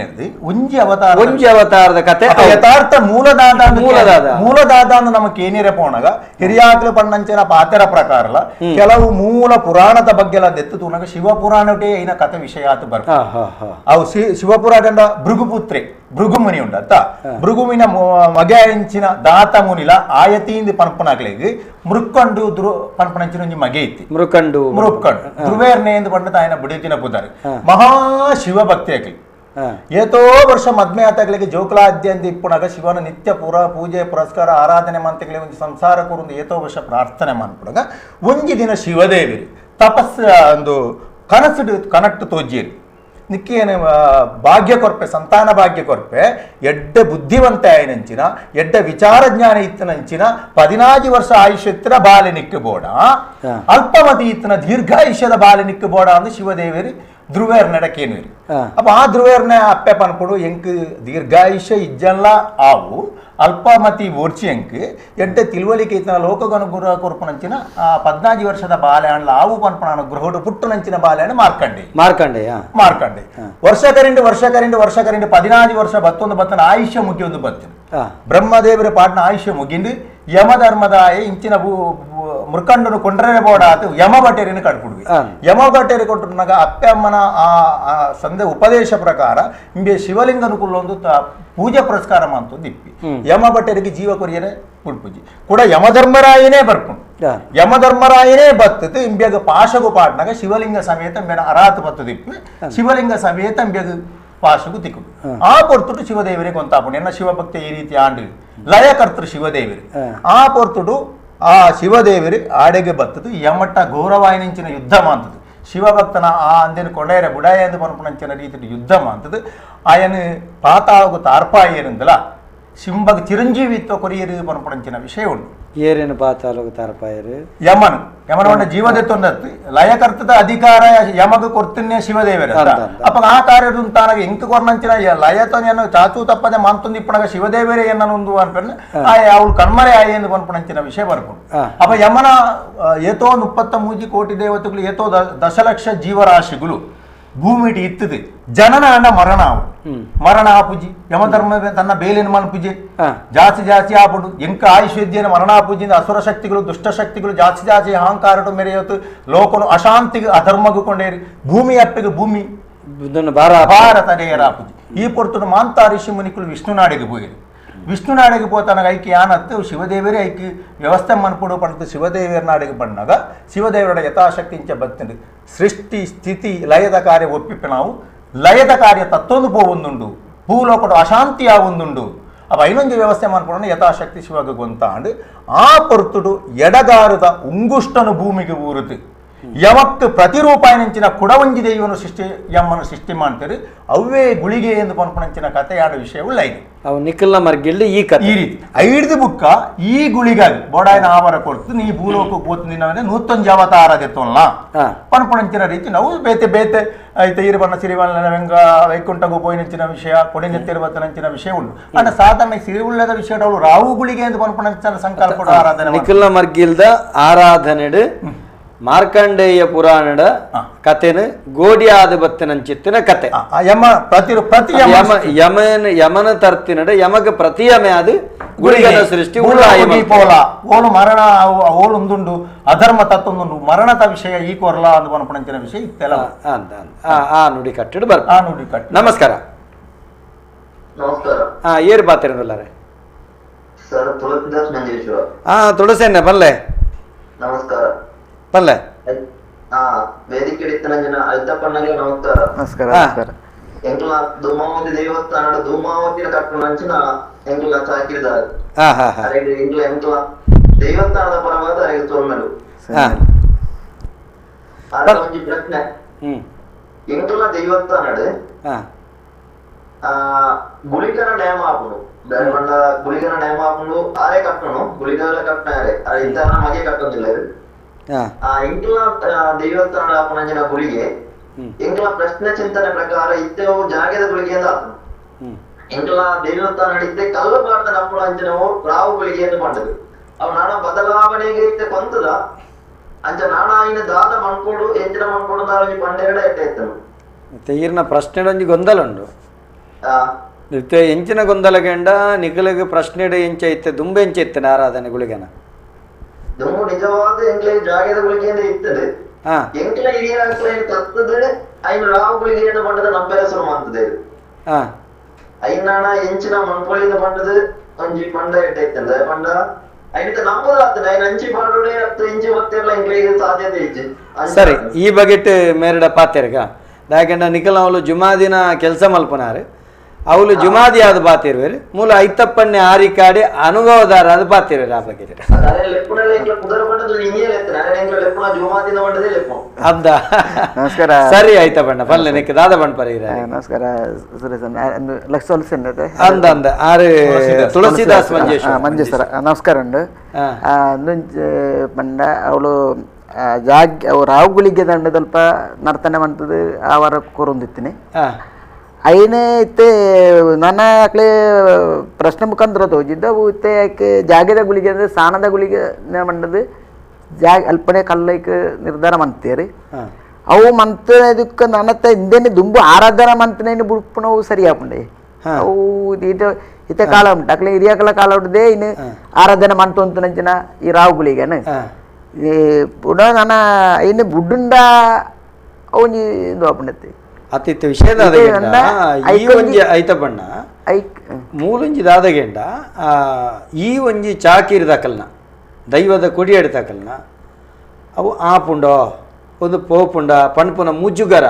C: ಒಂಜಿ ಅವತಾರ
A: ಒಂಜಿ ಅವತಾರದ ಕತೆ
C: ಯಥಾರ್ಥ ಮೂಲದಾದ ಮೂಲದಾದ ಮೂಲದಾದ ಅಂದ್ರೆ ನಮಕ್ ಏನಿರ ಪೋಣಗ ಹಿರಿಯಾಕ್ಲು ಪಣ್ಣಂಚಿನ ಪಾತೆರ ಪ್ರಕಾರಲ ಕೆಲವು ಮೂಲ ಪುರಾಣದ ಬಗ್ಗೆ ಎಲ್ಲ ದೆತ್ತು ತೂನಗ ಶಿವಪುರಾಣಟೇ ಐನ ಕತೆ ವಿಷಯ ಆತು ಬರ್ತ ಅವು ಶಿವಪುರಾಣ ಭೃಗುಪುತ್ರೆ ಭೃಗುಮುನಿ ಉಂಡತ್ತ ಭೃಗುವಿನ ಮಗ ಎಂಚಿನ ದಾತ ಮುನಿಲ ಆಯತಿಯಿಂದ ಪನ್ಪನಾಗ್ಲಿಗೆ ಮೃಕ್ಕಂಡು ಧ್ರು ಪನ್ಪನಂಚಿನ ಒಂಜಿ ಮಗೆ ಇತ್ತಿ
A: ಮೃಕಂಡು
C: ಮೃಕ್ಕಂಡು ಧ್ರುವೇರ್ನೆ ಎಂದು ಪಂಡ ತಾಯಿನ ಬಿಡುತ್ತಿನ ಪುದಾರಿ ಮಹಾ ಶಿವ ಭಕ್ತಿ ಆಗ್ಲಿ ಏತೋ ವರ್ಷ ಮದ್ಮೆ ಆತಗಳಿಗೆ ಜೋಕುಲಾದ್ಯ ಅಂತ ಇಪ್ಪುನಾಗ ಶಿವನ ನಿತ್ಯ ಪೂರ ಪೂಜೆ ಪುರಸ್ಕಾರ ಆರಾಧನೆ ಮಂತಗಳಿಗೆ ಒಂಜಿ ಸಂಸಾರ ಕೂರಂದು ಏತೋ ವರ್ಷ ಪ್ರಾರ್ಥನೆ ಮನ್ಪುನಾಗ ಒಂಜಿ ದಿನ ಶಿವದೇವಿರಿ ತಪಸ್ ಒಂದು ಕನಸು ಕನಟ್ಟು ತೋಜಿರಿ ನಿಕ್ಕೇನು ಭಾಗ್ಯ ಕೊರ್ಪೆ ಸಂತಾನ ಭಾಗ್ಯ ಕೊರ್ಪೆ ಎಡ್ಡೆ ಬುದ್ಧಿವಂತ ಆಯನಂಚಿನ ಎಡ್ಡೆ ವಿಚಾರ ಜ್ಞಾನ ಇತ್ತನಂಚಿನ 14 ವರ್ಷ ಆಯುಷ್ಯತ್ತಿನ ಬಾಲೆ ನಿಕ್ಕು ಬೋಡ ಅಲ್ಪಮತಿ ಇತ್ತನ ದೀರ್ಘಾಯುಷ್ಯದ ಬಾಲೆ ನಿಕ್ಕು ಬೋಡ ಅಂದು ಶಿವದೇವಿರಿ ಧ್ರುವೇರ್ ನಡಕೇನುರಿ. ಅಪ್ಪ ಆ ಧ್ರುವೇರ್ನ ಅಪ್ಪೆ ಪನ್ಪುಡು ಎಂಕ್ ದೀರ್ಘಾಯುಷ್ಯ ಇಜ್ಜಲ್ಲ ಆವು ಅಲ್ಪಮತಿ ಓರ್ಚಿ ಎಂಕ್ ಎಡ್ಡೆ ತಿಳುವಳಿಕೆ ಇತ್ತನ ಲೋಕಗನುಗ್ರಹ ಕೊರ್ಪನಂಚಿನ ಆ 14 ವರ್ಷದ ಬಾಲೆ ಅಣ್ಣ ಆವು ಪನ್ಪಣ ಅನುಗ್ರಹಡು ಪುಟ್ಟನಂಚಿನ ಬಾಲೆ ಅಣ್ಣ ಮಾರ್ಕಂಡೆ ಮಾರ್ಕಂಡೆ ಮಾರ್ಕಂಡೆ ವರ್ಷ ಕರಿಂಡು ವರ್ಷ ಕರಿಂಡು ವರ್ಷ ಕರಿಂಡು 14 ವರ್ಷ ಬತ್ತೊಂದು ಬತ್ತನ ಆಯುಷ್ಯ ಮುಗಿಯೊಂದು ಬತ್ತಿನ ಬ್ರಹ್ಮದೇವರ ಪಾಟ್ನ ಆಯುಷ್ಯ ಮುಗಿಂದು ಯಮಧರ್ಮದಾಯ ಇಂಚಿನ ಮೃಕಂಡನು ಕೊಂಡ್ರೆ ಬೋಡಾತು ಯಮ ಬಟೇರಿನ ಕಟ್ಬಿಡ್ವಿ. ಯಮ ಬಟೇರಿ ಕೊಟ್ಟನಾಗ ಅಪ್ಪೆ ಅಮ್ಮನ ಆ ಸಂದೆ ಉಪದೇಶ ಪ್ರಕಾರ ಇಂಬೆ ಶಿವಲಿಂಗನು ಕುಲ್ಲೊಂದು ಪೂಜೆ ಪುರಸ್ಕಾರ ಅಂತಂದು ಇಪ್ಪಿ ಯಮ ಬಟೇರಿಗೆ ಜೀವ ಕೊರಿಯನೆ ಪುಡ್ಪುಜಿ ಕೂಡ ಯಮಧರ್ಮರಾಯನೇ ಬರ್ಪುಂಡು. ಯಮಧರ್ಮರಾಯನೇ ಬತ್ತದು ಇಂಬ್ಯಾಗ ಪಾಶಗು ಪಾಟ್ನಾಗ ಶಿವಲಿಂಗ ಸಮೇತ ಇಂಬೆನ ಅರಾತು ಬತ್ತದು ಇಪ್ಪಿ ಶಿವಲಿಂಗ ಸಮೇತ ಇಂಬ್ಯಾಗ ಪಾಶಗು ತಿಕ್ಕು ಆ ಪೊರ್ತುಡು ಶಿವದೇವರಿಗೆ ಗೊಂತಾಪುಂಡು ಎನ್ನ ಶಿವಭಕ್ತಿ ಈ ರೀತಿ ಆಂಡು ಲಯಕರ್ತೃ ಶಿವದೇವರು ಆ ಪೊರ್ತುಡು ಆ ಶಿವದೇವರು ಆಡೆಗೆ ಬತ್ತದು ಯಮಟ್ಟ ಗೌರವಾಯನಿಂಚಿನ ಯುದ್ಧ ಮಾಂತದು ಶಿವಭಕ್ತನ ಆ ಅಂದಿನ ಕೊಂಡೇರ ಬುಡಾಯ ಎಂದು ಪನ್ಪುನಂಚಿನ ರೀತಿ ಯುದ್ಧ ಮಾಂತದು ಆಯನ ಪಾತಾಳಗು ತಾರ್ಪಾಯೇನೆಂದಲ ಸಿಂಬಗ ಚಿರಂಜೀವಿತ್ವ ಕೊರಿಯರು ಪನ್ಪುನಂಚಿನ ವಿಷಯ ಉಂಟು.
A: ಏರೇನು ಪಾತಾಳಗು ತಾರ್ಪಾಯರು
C: ಯಮನು ಯಮನ ಜೀವದೆತ್ತೊಂದತ್ತು ಲಯಕರ್ತದ ಅಧಿಕಾರ ಯಮಗ ಕೊಡ್ತನ್ನೇ ಶಿವದೇವರ ಅಪ್ಪ ಆ ಕಾರ್ಯ ತಾನಾಗ ಎಂಕ ಕೊರ್ನಂಚಿನ ಲಯತನ ಚಾಚು ತಪ್ಪದೆ ಮಂತೊಂದು ಇಪ್ಪಣಗ ಶಿವದೇವರೇ ಎನ್ನೊಂದು ಅನ್ಪಣ್ಣ ಆ ಅವಳು ಕಣ್ಮರೆ ಆಯ ಎಂದು ಪನ್ಪುನಂಚಿನ ವಿಷಯ ಬರ್ಕೊಂಡು. ಅಪ್ಪ ಯಮನ ಏತೋ 33 ಕೋಟಿ ದೇವತೆಗಳು ಏತೋ ದಶಲಕ್ಷ ಜೀವರಾಶಿಗಳು ಭೂಮಿಟಿ ಇತ್ತದೆ ಜನನ ಅಂಡ ಮರಣ ಅವು ಮರಣ ಆಪುಜಿ ಯಮಧರ್ಮ ತನ್ನ ಬೇಲಿನ ಮನ್ಪುಜಿ ಜಾಸ್ತಿ ಜಾಸ್ತಿ ಆಪುಡು ಎಂಕ ಆಯುಷ್ಯನ ಮರಣ ಆಪುಜಿಂದ ಅಸುರ ಶಕ್ತಿಗಳು ದುಷ್ಟ ಶಕ್ತಿಗಳು ಜಾಸ್ತಿ ಜಾಸ್ತಿ ಅಹಂಕಾರಟು ಮೆರೆಯೋತು ಲೋಕನು ಅಶಾಂತಿಗೆ ಅಧರ್ಮಗೂ ಕೊಂಡೇರಿ ಭೂಮಿ ಅಪ್ಪೆಗೆ ಭೂಮಿ ಭಾರತ ಆಪುಜಿ ಈ ಪೊರ್ತುಡು ಮಾಂತಾ ಋಷಿ ಮುನಿಕುಲು ವಿಷ್ಣುನಾಡಿಗೆ ಪೋಯಿರು. ವಿಷ್ಣುನಾಡಿಗೆ ಪೋತನಾಗ ಐಕೆ ಯಾನತ್ತು ಶಿವದೇವರೇ ಐಕೆ ವ್ಯವಸ್ಥೆ ಮನ್ಪುಡು ಪಂಡತು ಶಿವದೇವರ ನಾಡಿಗೆ ಬಂದಾಗ ಶಿವದೇವರ ಯಥಾಶಕ್ತಿ ಇಂಚ ಬತ್ತಿಂಡು ಸೃಷ್ಟಿ ಸ್ಥಿತಿ ಲಯದ ಕಾರ್ಯ ಒಪ್ಪಿಪ್ಪ ನಾವು ಲಯದ ಕಾರ್ಯ ತತ್ತೊಂದು ಪೋವೊಂದುಂಡು ಭೂಲೋಕಡು ಅಶಾಂತಿ ಆವೊಂದುಂಡು ಅವ ಐನೊಂದು ವ್ಯವಸ್ಥೆ ಮನ್ಪುಡೋಣ ಯಥಾಶಕ್ತಿ ಶಿವಗ ಗೊಂತಾಂಡು ಆ ಪೊರ್ತುಡು ಎಡಗಾರದ ಉಂಗುಷ್ಟನು ಭೂಮಿಗೆ ಊರುತು ಯಮಕ್ಕೆ ಪ್ರತಿರೂಪಾಯನಂಚಿನ ಕುಡವಂಜಿ ದೈವನು ಸೃಷ್ಟಿ ಯಮ್ಮನು ಸೃಷ್ಟಿ ಮಾಡ್ತಾರೆ ಅವೇ ಗುಳಿಗೆ ಎಂದು ಪನ್ಪುಣಂಚಿನ ಕಥೆಯಾಡ ವಿಷಯ ಉಳ್ಳ ಇದು
A: ಅವು ನಿಖಲ್ನ ಮರ್ಗಿಲ್ಲು ಈ ಕಥೆ
C: ಈ ರೀತಿ ಐದು ಬುಕ್ಕ ಈ ಗುಳಿಗಾಗಿ ಬೋಡಾಯನ ಆವರ ಕೊಡ್ತು ನೀ ಭೂಲೋಕಕ್ಕೆ ಹೋತು ನಾವೇ ನೂತೊಂಜಿ ಅವತಾರ ದೆತ್ತೊಲ್ಲ ಪನ್ಪುಣಂಚಿನ ರೀತಿ ನಾವು ಬೇತೆ ಬೇತೆ ಐತೆ ಇರುವನ್ನ ಸಿರಿವಲ್ಲ ವೆಂಗ ವೈಕುಂಠಗೂ ಪೋಯಿನಂಚಿನ ವಿಷಯ ಕೊಡಿನೆತ್ತಿರುವತ್ತನಂಚಿನ ವಿಷಯ ಉಂಟು ಅಂಡ ಸಾಧಾರಣ ಸಿರಿವುಳ್ಳದ ವಿಷಯ ಅವಳು ರಾವು ಗುಳಿಗೆ ಎಂದು ಪನ್ಪುಣಂಚಿನ ಸಂಕಲ್ಪ ಆರಾಧನೆ
A: ನಿಖಲ್ನ ಮರ್ಗಿಲ್ದ ಆರಾಧನೆಡು ಮಾರ್ಕಂಡೇಯ ಪುರಾಣದ ಕಥೆನು ಗೋಡಿಯಾದ ಬತ್ತನಂಚಿತ್ತಿನ ಕತೆ
C: ಯಮ ಪ್ರತಿ ಪ್ರತಿ
A: ಯಮನ ಯಮನ ತರ್ತಿನಡ ಯಮಗ ಪ್ರತಿಯಮೆ ಅದು ಗುಳಿಗನ ಸೃಷ್ಟಿ
C: ಪೋಲ ಓಲು ಮರಣ ಓಲೊಂದುಂಡು ಅಧರ್ಮ ತತ್ತೊಂದುಂಡು ಮರಣದ ವಿಷಯ ಈ ಕೊರ್ಲ ಅಂದು ಪನ್ಪುಣಂಚಿನ ವಿಷಯ ಇತ್ತೆಲ್ಲ
A: ಅಂತ ಆ ನುಡಿ ಕಟ್ಟಿಡು ಬರ್
C: ಆ ನುಡಿ ಕಟ್ಟು.
A: ನಮಸ್ಕಾರ.
D: ನಮಸ್ಕಾರ.
A: ಹಾ ಏರು ಪಾತಿರಲ್ಲ
D: ಸರ್, ತುಳಸಿದಾಸ್ ಮಂಜೇಶ್ವರ.
A: ಹಾ ತುಳಸೇನೆ ಬಲ್ಲೆ.
D: ನಮಸ್ಕಾರ.
A: ಪಲ್ಲೆ.
D: ವೇದಿಕೆ ಜನ ಐತಪ್ಪಣ್ಣಗೆ ನಮಸ್ಕಾರ.
B: ನಮಸ್ಕಾರ ನಮಸ್ಕಾರ.
D: ಎಂಕ್ಲ ಧೂಮಾವತಿ ದೇವಸ್ಥಾನ ಧೂಮಾವತಿಯ ಕಟ್ಟುನಂಚಿನ ಎಂಕ್ಲ ಚಾಕಿರಿದಾರೆ ಎಂಕ್ಲ ಎಂಕ್ಲ ದೇವಸ್ಥಾನದ ಪರವಾದ ಸೊಲ್ಮೆಲು. ಒಂಜಿ ಪ್ರಶ್ನೆ, ಎಂಕ್ಲ ದೇವಸ್ಥಾನಡ್ ಗುಳಿಗನ ಡ್ಯಾಮ್ ಆಪುಂಡು, ಪಂಡ ಗುಳಿಗನ ಡ್ಯಾಮ್ ಆಪುಂಡು, ಆರೆ ಕಟ್ಟುನು ಗುಳಿಗಲ ಕಟ್ಟನಾರೆ ಇತ್ತ ಮಗೆ ಕಟ್ಟೊಂದಿಲ್ಲ. ಎಂಕ್ಲ ದೇವಸ್ಥಾನ ಆಪುನಂಚಿನ ಗುಳಿಗೆ ಎಂಕ್ಲ ಪ್ರಶ್ನೆ ಚಿಂತನೆ ಪ್ರಕಾರ ಇತ್ತೆ ಜಾಗದ ಗುಳಿಗೆ ಅಂತ ಆಪುಂಡು. ಎಂಕ್ಲ ದೇವಸ್ಥಾನ ಇತ್ತೆ ಕಲ್ಲು ಪಾಡ್ದ ನಪ್ಪುನ ಅಂಚಿನವು ರಾವು ಗುಳಿಗೆ ಅಂತ ಪಂಡದು ಅವು ನಾನ ಬದಲಾವಣೆಗೆ ಇತ್ತೆ ಕೊಂತದ ಅಂಚ ನಾನ ಆಯಿನ ದಾದ ಮನ್ಪೋಡು ಎಂಚಿನ ಮನ್ಪೋಡು ನಾರೊಂಜಿ ಪಂಡೆರಡ ಎಟ್ಟೆ ಇತ್ತನು.
A: ಮತ್ತೆ ಈರ್ನ ಪ್ರಶ್ನೆ ಒಂಜಿ ಗೊಂದಲ ಉಂಡು. ಇತ್ತೆ ಎಂಚಿನ ಗೊಂದಲಗೆಂಡ ನಿಖಲಿಗೆ ಪ್ರಶ್ನೆ ಎಂಚ ಇತ್ತೆ ದುಂಬೆ ಎಂಚ ಇತ್ತೇನೆ ಆರಾಧನೆ ಗುಳಿಗೆನ
D: ದುಂಬು ನಿಜವಾದ ಎಂಕ್ಲೆ ಜಾಗದ ಗುಳಿಗೆ ಇತ್ತದೆ. ಎಂಕ್ಲ ಹಿರಿಯ ತತ್ತದೆ ಐನ ರಾವು ಗುಳಿಗೆ ಪಂಡದ ನಂಬೆರ ಶುರು ಮಾಡ್ತದೆ. ಐನಾಣ ಎಂಚಿನ ಮನ್ಪೊಳಿಂದ ಪಂಡದ ಒಂಜಿ ಪಂಡ ಎಟ್ಟೆ ಇತ್ತಂದ ಪಂಡ ಐನಿತ ನಂಬುದ ಆಗ್ತದೆ ಐನ ಅಂಚಿ ಪಾಡೋಡೆ ಅತ್ತ ಇಂಚಿ ಮತ್ತೆಲ್ಲ ಎಂಕ್ಲೆಗೆ ಸಾಧ್ಯತೆ ಇಜ್ಜಿ.
A: ಸರಿ, ಈ ಬಗೆಟ್ ಮೇರಡ ಪಾತೆರ್ಗ ದಾಕೆಂಡ ನಿಖಲ್ ಅವಳು ಜುಮಾದಿನ ಕೆಲಸ ಮಲ್ಪನಾರು ಅವಳು ಜುಮಾದಿ ಆದ ಬಾತಿರುವರು ಮೂಲ ಐತಪ್ಪಣ್ಣೆ ಆರಿಕಾಡಿ ಅನುಭವದಾರ ಅದು ಬಾತಿರುವರು ಆ ಬಗ್ಗೆ ಅಂದ
B: ನಮಸ್ಕಾರ
A: ಸರಿ ಆಯ್ತಪ್ಪಣ್ಣ ಪಲ್ಲೆ ನಿಕ್ಕ ದಾದ ಬಣ್ಣ ಪರಿರ
B: ನಮಸ್ಕಾರ ಸುರೇಶ್ ಲಕ್ಷ
A: ಅಂದ ಅಂದ ಆರು ತುಳಸಿದಾಸ್ ಮಂಜೇಶ್ವರ
B: ಮಂಜೇಶ್ವರ ನಮಸ್ಕಾರ ಉಂಡು ಪಂಡ ಅವಳು ಜಾಗ್ ರಾವುಗಳಿಗೆ ದಂಡ ಸ್ವಲ್ಪ ನರ್ತನೆ ಮಾಡ್ತದೆ ಆ ವಾರ ಕೊರೊಂದಿತ್ತೀನಿ ಐನೇ ಇತ್ತೆ ನನ್ನ ಆಕಲೆ ಪ್ರಶ್ನೆ ಮುಖಾಂತರ ತೋಜಿದ್ದ ಅವು ಇತ್ತೆ ಯಾಕೆ ಜಾಗದ ಗುಳಿಗೆ ಅಂದರೆ ಸಾಣದ ಗುಳಿಗೆ ಮಂಡದು ಜಾಗ ಅಲ್ಪನೆ ಕಲ್ಲೈಕ್ ನಿರ್ಧಾರ ಮಂತೀರಿ ಅವು ಮಂತನದಕ್ಕೆ ನನ್ನತ್ತ ಹಿಂದೆನೆ ದುಂಬು ಆರಾಧನ ಮಂತನೇನು ಬುಡ್ಪುನವು ಸರಿ ಆಪುಂಡೆ ಅವು ಇದು ಇತ್ತೆ ಕಾಲ ಉಂಟು ಅಕ್ಲೆ ಹಿರಿಯಾಕಲ ಕಾಲ ಉಂಟದೆ ಇನ್ನು ಆರಾಧನೆ ಮಂತು ನಂಚಿನ ಈ ರಾವು ಗುಳಿಗೆನ ಈ ಪುನಃ ನನ್ನ ಇನ್ನು ಬುಡ್ಡುಂಡ ಅವನಿ ಇದು ಆಪುಂಡತ್ತೆ
A: ಅತಿತ್ಯ ವಿಷಯದ ಈ ಒಂಜಿ ಐತಬಣ್ಣ ಮೂಲೊಂಜಿ ದಾದಗೆಂಡ ಈ ಒಂಜಿ ಚಾಕಿರಿದಕಲ್ನ ದೈವದ ಕೊಡಿಯಡಿತಕಲ್ನ ಅವು ಆಪುಂಡೋ ಒಂದು ಪೋಪುಂಡ ಪಣ್ಪುನ ಮುಜುಗರ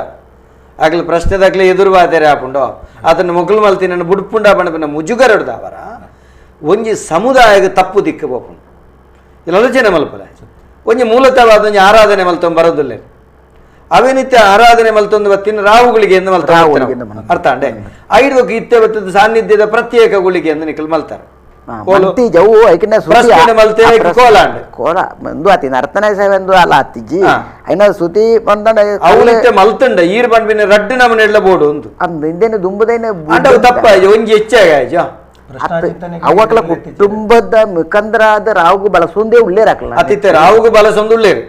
A: ಆಗಲಿ ಪ್ರಶ್ನೆದಾಗಲಿ ಎದುರು ಬಾತೆರೆ ಆಪುಂಡೋ ಅದನ್ನು ಮೊಗಲು ಮಲ್ತಿನ ಬುಡ್ಪುಂಡ ಪಣಪುನ ಮುಜುಗರ ಹಿಡ್ದಾವರ ಒಂಜಿ ಸಮುದಾಯಕ್ಕೆ ತಪ್ಪು ದಿಕ್ಕು ಪೋಪುಂಡು ಇಲ್ಲ ಆಲೋಚನೆ ಮಲ್ಪಲೆ ಒಂಜಿ ಮೂಲತಃವಾದ ಒಂಜಿ ಆರಾಧನೆ ಮಲ್ತೊಂದು ಬರೋದಿಲ್ಲ ಅವಿನಿತ್ಯ ಆರಾಧನೆ ಮಲ್ತೊಂದು ಬತ್ತಿನ ರಾವುಗಳಿಗೆ ಎಂದು ಮಲ್ತಾರೆ ಅರ್ಥ ಅಂಡೆ ಐದು ಇತ್ತೆ ಬತ್ತದ ಸಾನ್ನಿಧ್ಯದ ಪ್ರತ್ಯೇಕ ಗುಳಿಗೆ ಎಂದು ನಿಖಲ್ ಮಲ್ತಾರೆ ಮಲ್ತಂಡ ಈರ್ ಬಂಡ್ಬಿನ ರಡ್ಡು ನಮ್ಮನೆ ಎಲ್ಲ ಬೋಡು ಒಂದು ತಪ್ಪ ಒಂಜಿ ಹೆಚ್ಚಾಗ
B: ಅವಕ್ಲ ಕುಟುಂಬದ ಮುಖಂಡರಾದ ರಾವುಗು ಬಳಸೊಂದೇ ಉಳ್ಳೇರಾಕಲ್ಲ
A: ಅತಿತ್ತೆ ರಾವುಗು ಬಳಸೊಂದು ಉಳ್ಳೇರು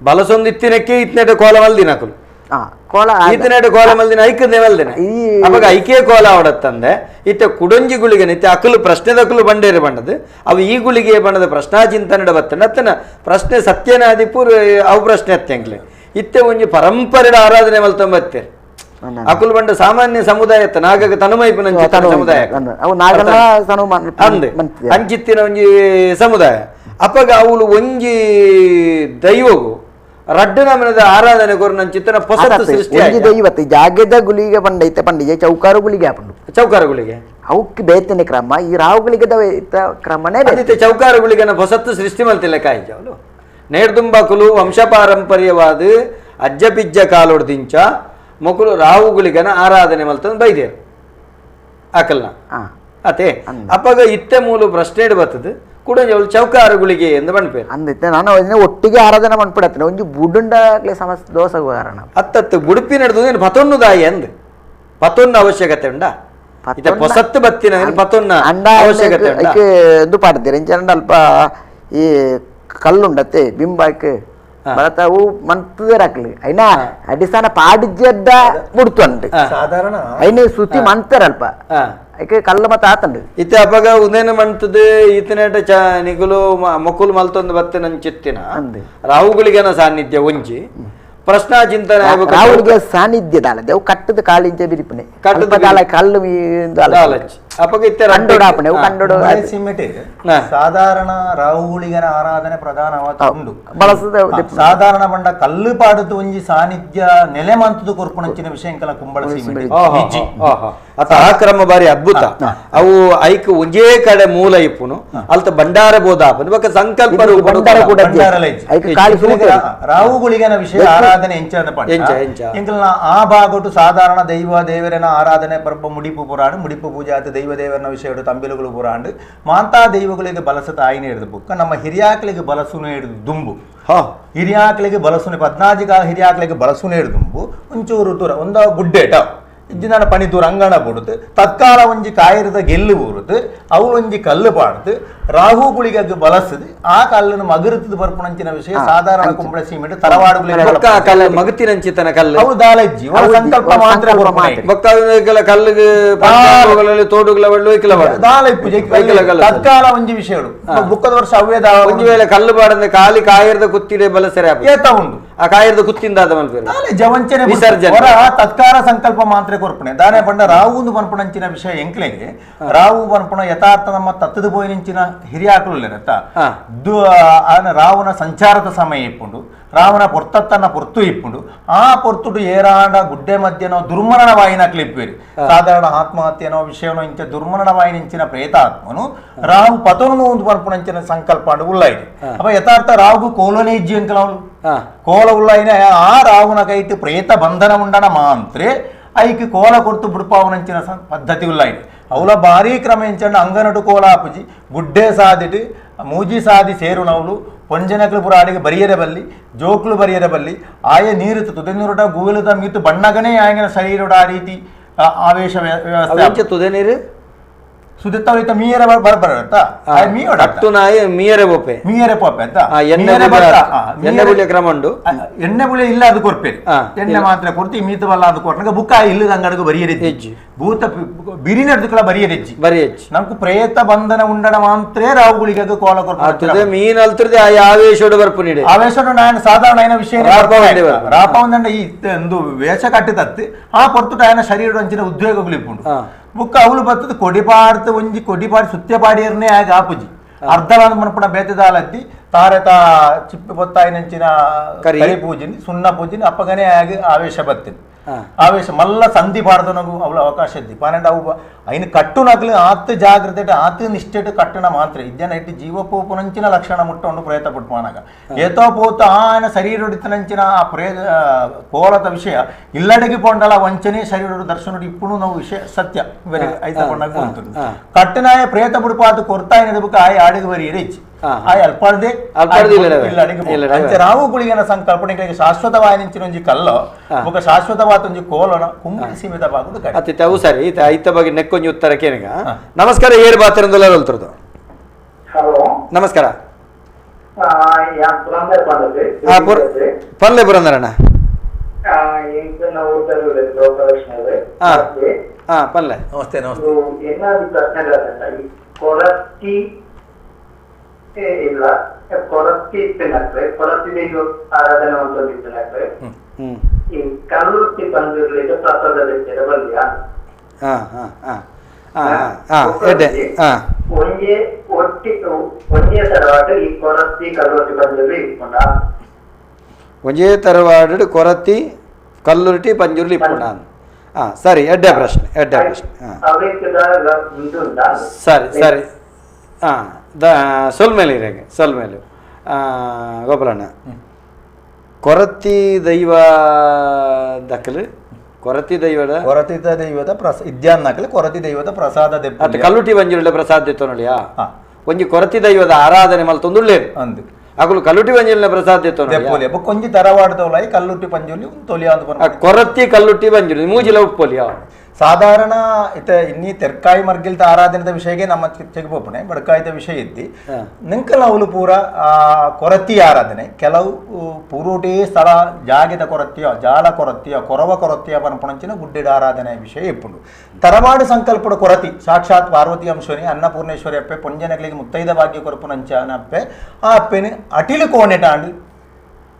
A: ಬಲಸೊಂದು ಇತ್ತಿನಕ್ಕೆ ಇತ್ನೇಟ ಕೋಲ ಮಲ್ದಿನ ಅಕುಲು
B: ಕೋಲ
A: ಇತ್ತನೇಟ ಕೋಲ ಮಲ್ದಿನ ಐಕಂದೆ ಮಲ್ದಿನ ಅವಾಗ ಐಕೆ ಕೋಲ ಅವಡತ್ತಂದೆ ಇತ್ತ ಕುಡೊಂಜಿ ಗುಳಿಗೆ ಇತ್ತೆ ಅಕಲು ಪ್ರಶ್ನೆದಕಲು ಬಂಡೇರಿ ಬಂಡದು ಅವು ಈ ಗುಳಿಗೆ ಬಂಡದ ಪ್ರಶ್ನಾ ಚಿಂತನೆ ಬತ್ತಂಡ ಅತ್ತನ ಪ್ರಶ್ನೆ ಸತ್ಯನಾದಿಪುರ್ ಅವು ಪ್ರಶ್ನೆ ಅತ್ಯಂಗ್ಲೆ ಇತ್ತೆ ಒಂಜಿ ಪರಂಪರೆ ಆರಾಧನೆ ಮಲ್ತೊಂಬತ್ತೇರು ಅಕುಲು ಬಂಡ ಸಾಮಾನ್ಯ ಸಮುದಾಯ ನಾಗಗ ತನುಮೈಪುನ ಸಮುದಾಯ ಅಂದೆ ಅಂಚಿತ್ತಿನ ಒಂಜಿ ಸಮುದಾಯ ಅಪ್ಪಗ ಅವಳು ಒಂಜಿ ದೈವಗು ರಡ್ಡು ನಮನದ ಆರಾಧನೆ ಕೊರು ಚಿತ್ತನ ಹೊಸತು ಸೃಷ್ಟಿ
B: ಒಂಜಿ ದೈವತ್ತೆ ಜಾಗದ ಗುಳಿಗೆ ಪಂಡೈತೆ ಪಂಡಿಗೆ ಚೌಕಾರ ಗುಳಿಗೆ ಆಪುಂಡು
A: ಚೌಕಾರ ಗುಳಿಗೆ
B: ಅವಕ್ಕೆ ಬೇತನೆ ಕ್ರಮ ಈ ರಾವುಗಳಿಗೆ ಕ್ರಮನೇ
A: ಅದಿತ್ತೆ ಚೌಕಾರ ಗುಳಿಗನ ಹೊಸತ್ತು ಸೃಷ್ಟಿ ಮಲ್ತಿಲ್ಲ ಕಾಯಿಜ ಅವಳು ನೇರ್ದುಂಬಕುಲು ವಂಶ ಪಾರಂಪರ್ಯವಾದ ಅಜ್ಜ ಪಿಜ್ಜ ಕಾಲೊಡ್ದಿಂಚ ಮೊಕುಲು ರಾವುಗಳಿಗನ ಆರಾಧನೆ ಮಲ್ತಂದು ಬೈದೇರು ಆಕಲ್ನ ಅತೆ ಅಪ್ಪಗ ಇತ್ತೆ ಮೂಲು ಪ್ರಶ್ನೆ ಬರ್ತದೆ ಕೂಡ ಚೌಕಾರ ಗುಳಿಗೆ ಎಂದು ಬಣ್ಪೇರು
B: ಅಂದಿತ್ತೆ ನಾನು ಒಟ್ಟಿಗೆ ಆರಾಧನೆ ಮನ್ಪಿಡತ್ತೇನೆ ಒಂಜಿ ಬುಡುಂಡಾಗ್ಲೇ ಸಮಸ್ಯೆ ದೋಸ ಕಾರಣ
A: ಅತ್ತತ್ತು ಬುಡುಪಿ ನಡೆದು ಏನು ಪತೊನ್ನು ದಾಯಿ ಅಂದ್ ಪತೊನ್ನು ಅವಶ್ಯಕತೆ ಉಂಡಾ ಇತ್ತೆ ಹೊಸತ್ತು ಬತ್ತಿನ ಪತೊನ್ನ ಅವಶ್ಯಕತೆ ಉಂಡಾ
B: ಇದು ಪಾಡ್ತೀರಿ ಇಂಚ ಅಲ್ಪ ಈ ಕಲ್ಲುಂಡತ್ತೆ ಬಿಂಬಾಕ್ ಭರತವು ಮಂತದರಾಕ್ಲಿ ಐನಾ ಅಡಿಸಾನ ಪಾಡಿದ್ದ ಬುಡ್ತುಂಡು
C: ಸಾಧಾರಣ
B: ಐನೇ ಸುತಿ ಮಂತರಲ್ಪ ಐಕೆ ಕಲ್ಲ ಮತ್ತ ಆತಂಡು
A: ಇತ್ತೆ ಅಪಗ ಉದೇನ ಮಂತದೆ ಈತನೇಟ ಚ ನಿಗುಲು ಮೊಕುಲು ಮಲ್ತೊಂದು ಬತ್ತೆ ನನ್ ಚಿತ್ತಿನ ರಾಹುಗಳಿಗೇನ ಸಾನ್ನಿಧ್ಯ ಒಂಜಿ ಪ್ರಶ್ನಾ ಚಿಂತನೆ
B: ರಾಹುಗಳಿಗೆ ಸಾನ್ನಿಧ್ಯ ದಾಲ ದೇವು ಕಟ್ಟದ ಕಾಲಿಂಚೆ ಬಿರಿಪುನೆ ಕಟ್ಟದ ಕಾಲ ಕಲ್ಲು
A: ಅಪಗ ಇತ್ತೆ
B: ಕಂಡೋಡಾಪಣೆ ಕಂಡೋಡ
C: ಸಿಮೆಟೆ ಸಾಧಾರಣ ರಾಹುಗಳಿಗನ ಆರಾಧನೆ ಪ್ರಧಾನವಾದ ಉಂಡು
B: ಬಳಸದ
C: ಸಾಧಾರಣ ಬಂಡ ಕಲ್ಲು ಪಾಡದು ಒಂಜಿ ಸಾನ್ನಿಧ್ಯ ನೆಲೆ ಮಂತದ ಕೊರ್ಪುಣಂಚಿನ ವಿಷಯ ಎಂಕಲ ಕುಂಬಳ ಸೀಮೆಟೆ
A: ಅತ ಆ ಕ್ರಮ ಬಾರಿ ಅದ್ಭುತ ಅವು ಐಕ್ ಒಂಜೇ ಕಡೆ ಮೂಲ ಇಪ್ಪುನು ಅಲ್ತ ಭಂಡಾರ ಬೋಧಾಪನು ಬೊಕ ಸಂಕಲ್ಪ
C: ರಾಹುಗಳಿಗನ ವಿಷಯ ಆರಾಧನೆ ಎಂಚ ಎಂಕಲ್ನ ಆ ಭಾಗಟು ಸಾಧಾರಣ ದೈವ ದೇವರನ ಆರಾಧನೆ ಪರ್ಪ ಮುಡಿಪು ಪುರಾಣ ಮುಡಿಪು ಪೂಜೆ ಆತ ದೈವ ದೇವರನ ವಿಷಯ ತಂಬಿಲುಗಳು ಪುರಾಂಡು ಮಾಂತಾ ದೈವಗಳಿಗೆ ಬಲಸತ ಆಯ್ನೆ ಹಿಡಿದು ಬುಕ್ಕ ನಮ್ಮ ಹಿರಿಯಾಕಲಿಗೆ ಬಲಸುನೆ ಹಿಡಿದು ದುಂಬು ಹಿರಿಯಾಕಲಿಗೆ ಬಲಸುನೆ ಪದ್ನಾಜಿ ಕಾಲ ಹಿರಿಯಾಕಲಿಗೆ ಬಲಸುನೆ ಹಿಡಿದು ದುಂಬು ಒಂಚೂರು ದೂರ ಒಂದ ಗುಡ್ಡೇಟ ಇಜ್ಜಿನ ಪನಿ ದೂರ ಅಂಗಣ ಬುಡುದು ತತ್ಕಾಲ ಒಂಜಿ ಕಾಯಿರದ ಗೆಲ್ಲು ಊರುದು ಅವು ಒಂಜಿ ಕಲ್ಲು ಪಾಡ್ದು ರಾಹು ಗುಳಿಗೆ ಬಲಸದು ಆ ಕಲ್ಲನ್ನು ಮಗುರುತ್ತದ ಬರ್ಪುಣಂಚಿನ ವಿಷಯ ಸಾಧಾರಣ ಕುಂಬಳ ಸೀಮೆಟ್ ತರವಾಡುಗಳಿಗೆ
A: ಮಗತಿನಂಚಿತನ ಕಲ್ಲು
C: ಅವು ದಾಲಜ್ಜಿ ಸಂಕಲ್ಪ ಮಾತ್ರ
A: ಕಲ್ಲಿಗೆ ತೋಡುಗಳ
C: ತತ್ಕಾಲ ಒಂಜಿ ವಿಷಯಗಳು ಬುಕ್ಕದ ವರ್ಷ ಅವೇ
A: ಒಂಜಿ ವೇಳೆ ಕಲ್ಲು ಪಾಡಂದ್ರೆ ಕಾಲಿ ಕಾಯಿರದ ಕುತ್ತಿಡೆ ಬಲಸರೆ
C: ಏತ ಉಂಡು
A: ಆ ಕಾಯಿರದ ಕುತ್ತಿಂದ
C: ಜವಂಚನೆ
A: ವಿಸರ್ಜನೆ
C: ತತ್ಕಾರ ಸಂಕಲ್ಪ ಮಾತ್ರ ಕೊರ್ಪಣೆ ದಾನೆ ಪಂಡ ರಾವು ಒಂದು ಪನ್ಪುಣಂಚಿನ ವಿಷಯ ಎಂಕ್ಲೆಗೆ ರಾವು ಪನ್ಪುಣ ಯಥಾರ್ಥ ನಮ್ಮ ತತ್ತದ ಪೋಯಿನಿಂಚಿನ ಹಿರಿಯಾಕುಲು ಉಲ್ಲೆರತ್ತ ರಾವಣ ಸಂಚಾರದ ಸಮಯ ಇಪ್ಪುಂಡು ರಾವಣ ಪೊರ್ತತ್ತನ್ನ ಪೊರ್ತು ಇಪ್ಪುಂಡು ಆ ಪೊರ್ತುಡು ಏರಾಂಡ ಗುಡ್ಡೆ ಮಧ್ಯನೋ ದುರ್ಮರಣ ವಾಯಿನಕ್ಲು ಇಪ್ಪೇರಿ ಸಾಧಾರಣ ಆತ್ಮಹತ್ಯೆನೋ ವಿಷಯನೋ ಇಂಚ ದುರ್ಮರಣ ವಾಯಿನಿಂಚಿನ ಪ್ರೇತಾತ್ಮನು ರಾವು ಪತನು ಒಂದು ಪನ್ಪುನಂಚಿನ ಸಂಕಲ್ಪ ಉಳ್ಳಾಯಿ ಅಪ್ಪ ಯಥಾರ್ಥ ರಾವುಗು ಕೋಲನೇ ಇಜ್ಜಿ ಅಂಕಲವಳು ಕೋಲ ಉಳ್ಳಾಯಿನ ಆ ರಾವುನ ಕೈಟ್ ಪ್ರೇತ ಬಂಧನ ಉಂಡನ ಮಾಂತ್ರೆ ಐಕ್ ಕೋಲ ಕೊಡ್ತು ಬುಡ್ಪಾವನಂಚಿನ ಪದ್ಧತಿ ಉಳ್ಳಾಯಿ ಅವಳ ಭಾರೀ ಕ್ರಮ ಎಂಚಂಡ ಅಂಗನಟು ಕೋಲ ಆಪುಜಿ ಗುಡ್ಡೆ ಸಾದಿಟ್ಟು ಮೂಜಿ ಸಾದಿ ಸೇರುನವಳು ಪೊಂಜನಕ್ಲು ಪುರ ಆಡಿಗೆ ಬರಿಯರೆ ಬಲ್ಲಿ ಜೋಕ್ಲು ಬರಿಯರೆ ಬಲ್ಲಿ ಆಯ ನೀರು ತುದೆ ನೀರುಟ ಗೂಗಲದ ಮೀತು ಬಣ್ಣಗನೇ ಆಯನ ಶರೀರೋಡ ಆ ರೀತಿ ಆವೇಶ ವ್ಯವಸ್ಥೆ
A: ತುದೆ ನೀರು
C: ಸುದೆತ್ತವಳಿತ ಮೀಯರ ಬರಬರತ್ತ
A: ನಾಯಿ ಮೀಯರೆ ಬೋಪೆ
C: ಮೀಯರೆ ಪೋಪೆ ಅಂತ
A: ಎಣ್ಣೆ ಬುಳಿಯ ಕ್ರಮ ಉಂಡು
C: ಎಣ್ಣೆ ಬುಳಿ ಇಲ್ಲ ಅದು ಕೊರ್ಪೇರಿ ಎಣ್ಣೆ ಮಾತ್ರ ಕೊಡ್ತಿ ಮೀತು ಬಲ್ಲ ಅದು ಕೊರ್ನಾಗ ಬುಕ್ಕ ಇಲ್ಲದ ಅಂಗಡಿಗೆ ಬರಿಯರೆಜ್ಜಿ ಭೂತ ಬಿರಿನಡ್ದುಕಳ ಬರಿಯರೆಜ್ಜಿ
A: ಬರಿಯೆಜ್ಜಿ
C: ನಮ್ಗೆ ಪ್ರೇತ ಬಂಧನ ಉಂಡಣ ಮಾತ್ರ ರಾವುಗಳಿಗೆ ಅದು ಕೋಲ ಕೊರ್ಪೆ
A: ಮೀನ್ ಅಲ್ತದೆ ಆ ಆವೇಶೋಡು ಬರ್ಪು ನೀಡಿ
C: ಆವೇಶೋಡು ನಾನು ಸಾಧಾರಣ అయిన ವಿಷಯ ರಾಪ ఉందంటే ಈ ಒಂದು ವೇಷ ಕಟ್ಟಿದತ್ತು ಆ ಪೊರ್ತುಟ ఆయన ಶರೀರ ಅಂಚಿನ ಉದ್ವೇಗಗಳು ಇಪ್ಪುಂಡು ಬುಕ್ಕ ಅವಳು ಬರ್ತದೆ ಕೊಡಿಪಾಡ್ತು ಒಂಜಿ ಕೊಡಿಪಾಡಿ ಸುತ್ಯಪಾಡಿಯರ್ನೇ ಆಗ ಆಪುಜಿ ಅರ್ಧವಾದ ಮನಪುಣ ಬೇತೆದಾಲತ್ತಿ ತಾರೆ ತಾ ಚಿಪ್ಪು ಬೊತ್ತಾಯಿನಂಚಿನ ಕರಿ ಪೂಜಿನಿ ಸುಣ್ಣ ಪೂಜಿನಿ ಅಪ್ಪಗನೇ ಆಗಿ ಆವೇಶ ಬತ್ತೀನಿ ಆವೇಶ ಮಲ್ಲ ಸಂಧಿ ಪಾಡ್ದನಗು ಅವಳು ಅವಕಾಶ ಇದ್ದಿ ಪನ್ನೆಂಡು ಅವು అయిన ಕಟ್ಟುನಗ್ಲು ಆತ್ ಜಾಗ್ರತೆ ಆತ್ ನಿಷ್ಠೆಟ್ ಕಟ್ಟಣ ಮಾತ್ರ ಇದ್ದೇನ ಇಟ್ಟು ಜೀವಪೋಪುನಂಚಿನ ಲಕ್ಷಣ ಮುಟ್ಟೊಂಡು ಪ್ರೇತ ಪುಟ್ಮಾನಾಗ ಏತೋ ಪೋತ ఆయన ಶರೀರೊಡಿತನಂಚಿನ ಆ ಪ್ರೇತ ಕೋಲದ ವಿಷಯ ಇಲ್ಲಡೆಗೆ ಪೊಂಡಲ ವಂಚನೆ ಶರೀರ ದರ್ಶನುడు ఇప్పుడు ನಾವು ವಿಷಯ ಸತ್ಯ ಐತ ಪಂಡಾಗ ఉంటుంది ಕಟ್ಟನಾಯ ಪ್ರೇತ ಬುಡುಪಾತು ಕೊರ್ತಾಯಿನ ಬುಕ್ಕ ಆಯ ಆಡಿಗೆ ಬರಿ ಇರಿಚ್ ಆಯ ಅಲ್ಪಾರ್ದೆ ಇಲ್ಲಡಿಗೆ ರಾವು ಗುಳಿಗನ ಸಂಕಲ್ಪನೆ ಶಾಶ್ವತವಾಯಿನಿಂಚಿನ ಒಂಜಿ ಕಲ್ಲೋ ಬೊಕ ಶಾಶ್ವತವಾದ ಒಂಜಿ ಕೋಲನ ಕುಂಬಿ ಸೀಮಿತ ಬಾಗುದು
A: ಅತ್ತಿತ್ತ ಅವು ಸರಿ ಈತ ಐತ ಬಗ್ಗೆ ನೆಕ್ಕೊಂಜಿ ಉತ್ತರ ಕೇನಿಗ. ನಮಸ್ಕಾರ, ಏರ್ ಬಾತಿರಂದುಲ್ಲ ಹೊಲ್ತಿರೋದು.
D: ಹಲೋ,
A: ನಮಸ್ಕಾರ. ಪಲ್ಲೆ ಪುರಂದರಣ್ಣ. ಪಲ್ಲೆ
C: ನಮಸ್ತೆ ನಮಸ್ತೆ.
D: ಕೊರತಿ ಇಲ್ಲ, ಕೊರತಿ ಇತ್ತಿನಕ್ರೆ ಕೊರತಿ ದೈವ ಆರಾಧನೆ ಅಂತ ಈ ಕಲ್ಲುತ್ತಿ ಬಂದಿರ್ಲಿಕ್ಕೆ ಪ್ರಸಾದ ಬಲ್ಲಿಯ ಒಂದೇ ಒಟ್ಟಿ ಒಂದೇ ತರವಾಡು ಈ ಕೊರತಿ ಕಲ್ಲುಟ್ಟಿ ಬಂದಿರ್ಲಿ ಇಟ್ಕೊಂಡ
A: ಒಂದೇ ತರವಾಡು ಕೊರತಿ ಕಲ್ಲುರುಟಿ ಪಂಜುರ್ಲಿ ಇಟ್ಕೊಂಡ. ಸರಿ, ಎಡ್ಡೆ ಪ್ರಶ್ನೆ, ಎಡ್ಡೆ ಪ್ರಶ್ನೆ. ಸರಿ ಸರಿ. The ಸೊಲ್ಮೇಲೆ ಇರಾಗ ಸೊಲ್ಮೇಲೆ ಗೋಪಾಲಣ್ಣ. ಕೊರತಿ ದೈವ ದಕ್ಕಲು ಕೊರತಿ ದೈವದ
C: ಕೊರತಿ ದೈವದ ಪ್ರಸ ಇದ್ಯಾನ್ನಕಲು ಕೊರತಿ ದೈವದ ಪ್ರಸಾದ
A: ಅತ್ತ ಕಲ್ಲುಟಿ ಬಂಜಿರುಳ್ಳೆ ಪ್ರಸಾದ ಎತ್ತೊನೊಳಿಯಾ ಒಂಜಿ ಕೊರತಿ ದೈವದ ಆರಾಧನೆ ಮಲ್ತೊಂದುಳ್ಳೇರು
C: ಅಂದು
A: ಅಕುಲು ಕಲ್ಲುಟಿ ಬಂಜಿರುಳ್ಳೆ ಪ್ರಸಾದ ಎತ್ತೊನೊಳಿಯಾ
C: ಬೊಕ್ಕ ಒಂಜಿ ತರವಾಡದವಲಾಯಿ ಕಲ್ಲುಟ್ಟಿ ಪಂಜುರ್ಲಿ ತೊಲಿಯಾ ಅಂತ
A: ಕೊರತಿ ಕಲ್ಲುಟ್ಟಿ ಬಂಜಿರುಳ್ಳಿ ಮೂಜಿಲ ಉಪ್ಪೊಲಿಯಾ.
C: ಸಾಧಾರಣ ಇತ ಇನ್ನಿ ತೆರ್ಕಾಯಿ ಮರ್ಗಿಲ್ತ ಆರಾಧನೆದ ವಿಷಯಗೆ ನಮ್ಮ ತೆಗೆಪೋಪಣೆ ಬಡಕಾಯ್ದ ವಿಷಯ ಇದ್ದಿ ನಿಂಕಲ ಅವಳು ಪೂರ ಕೊರತಿ ಆರಾಧನೆ ಕೆಲವು ಪೂರೋಟೇ ಸ್ಥಳ ಜಾಗೆದ ಕೊರತಿಯ ಜಾಲ ಕೊರತಿಯ ಕೊರವ ಕೊರತಿಯ ಪನಪಣಂಚಿನ ಗುಡ್ಡೆಡ ಆರಾಧನೆ ವಿಷಯ ಇಪ್ಪುಂಡು. ತರವಾಡು ಸಂಕಲ್ಪದ ಕೊರತಿ ಸಾಕ್ಷಾತ್ ಪಾರ್ವತಿ ಅಂಶನಿ ಅನ್ನಪೂರ್ಣೇಶ್ವರಿ ಅಪ್ಪೆ ಪೊಂಜನಗಳಿಗೆ ಮುತ್ತೈದ ಭಾಗ್ಯ ಕೊರಪುನಂಚನ ಅಪ್ಪೆ ಆ ಅಪ್ಪೆನ ಅಟಿಲು ಕೋಣೆಟಾಂಡು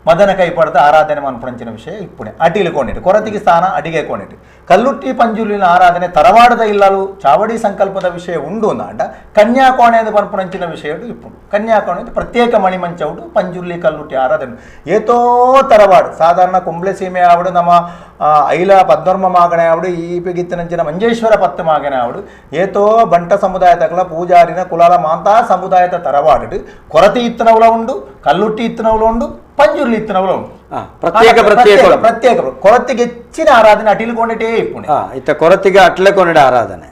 C: ಮದನ ಕೈ ಪಡೆದ ಆರಾಧನೆ ಮನ್ಪುಣಂಚಿನ ವಿಷಯ ಇಪ್ಪುಣೆ ಅಟಿಲು ಕೋಣಿಟ್ಟು ಕೊರತಿಗೆ ಸ್ಥಾನ ಅಡಿಗೆ ಕೋಣಿಟ್ಟು ಕಲ್ಲುಟ್ಟಿ ಪಂಜುಲಿನ ಆರಾಧನೆ ತರವಾಡದ ಇಲ್ಲಲು ಚಾವಡಿ ಸಂಕಲ್ಪದ ವಿಷಯ ಉಂಡು ಅಂದ ಕನ್ಯಾಕೋಣೆ ಎಂದು ಪನ್ಪುಣಂಚಿನ ವಿಷಯ ಇಪ್ಪುಂಡು. ಕನ್ಯಾಕೋಣೆ ಪ್ರತ್ಯೇಕ ಮಣಿಮಂಚೌಡು ಪಂಜುರ್ಲಿ ಕಲ್ಲುಟ್ಟಿ ಆರಾಧನೆ ಏತೋ ತರವಾಡು ಸಾಧಾರಣ ಕುಂಬ್ಳೆ ಸೀಮೆ ಆವಡು ನಮ್ಮ ಐಲ ಪದ್ಮರ್ಮ ಮಾಗಣೆ ಆವಡು ಈ ಪಿಗಿತ್ತನಂಚಿನ ಮಂಜೇಶ್ವರ ಪತ್ತು ಮಾಗಣೆ ಆವಡು ಏತೋ ಬಂಟ ಸಮುದಾಯ ತಕಲ ಪೂಜಾರಿನ ಕುಲಾಲ ಮಾಂತಾ ಸಮುದಾಯದ ತರವಾಡು ಕೊರತಿ ಇತ್ತನವಲ ಉಂಡು ಕಲ್ಲುಟ್ಟಿ ಇತ್ತನವಲ ಉಂಡು ಪಂಜುರ್ಲಿ ಇತ್ತನವಲ ಉಂಡು.
A: ಪ್ರತ್ಯೇಕ ಪ್ರತ್ಯೇಕ
C: ಪ್ರತ್ಯೇಕ ಕೊರತಿಗೆ ಹೆಚ್ಚಿನ ಆರಾಧನೆ ಅಟಿಲು ಕೊಂಡಿಟೇ ಇಪ್ಪುಣೆ.
A: ಇತ್ತ ಕೊರತಿಗೆ ಅಟ್ಲೆ ಕೊಂಡಿಡ ಆರಾಧನೆ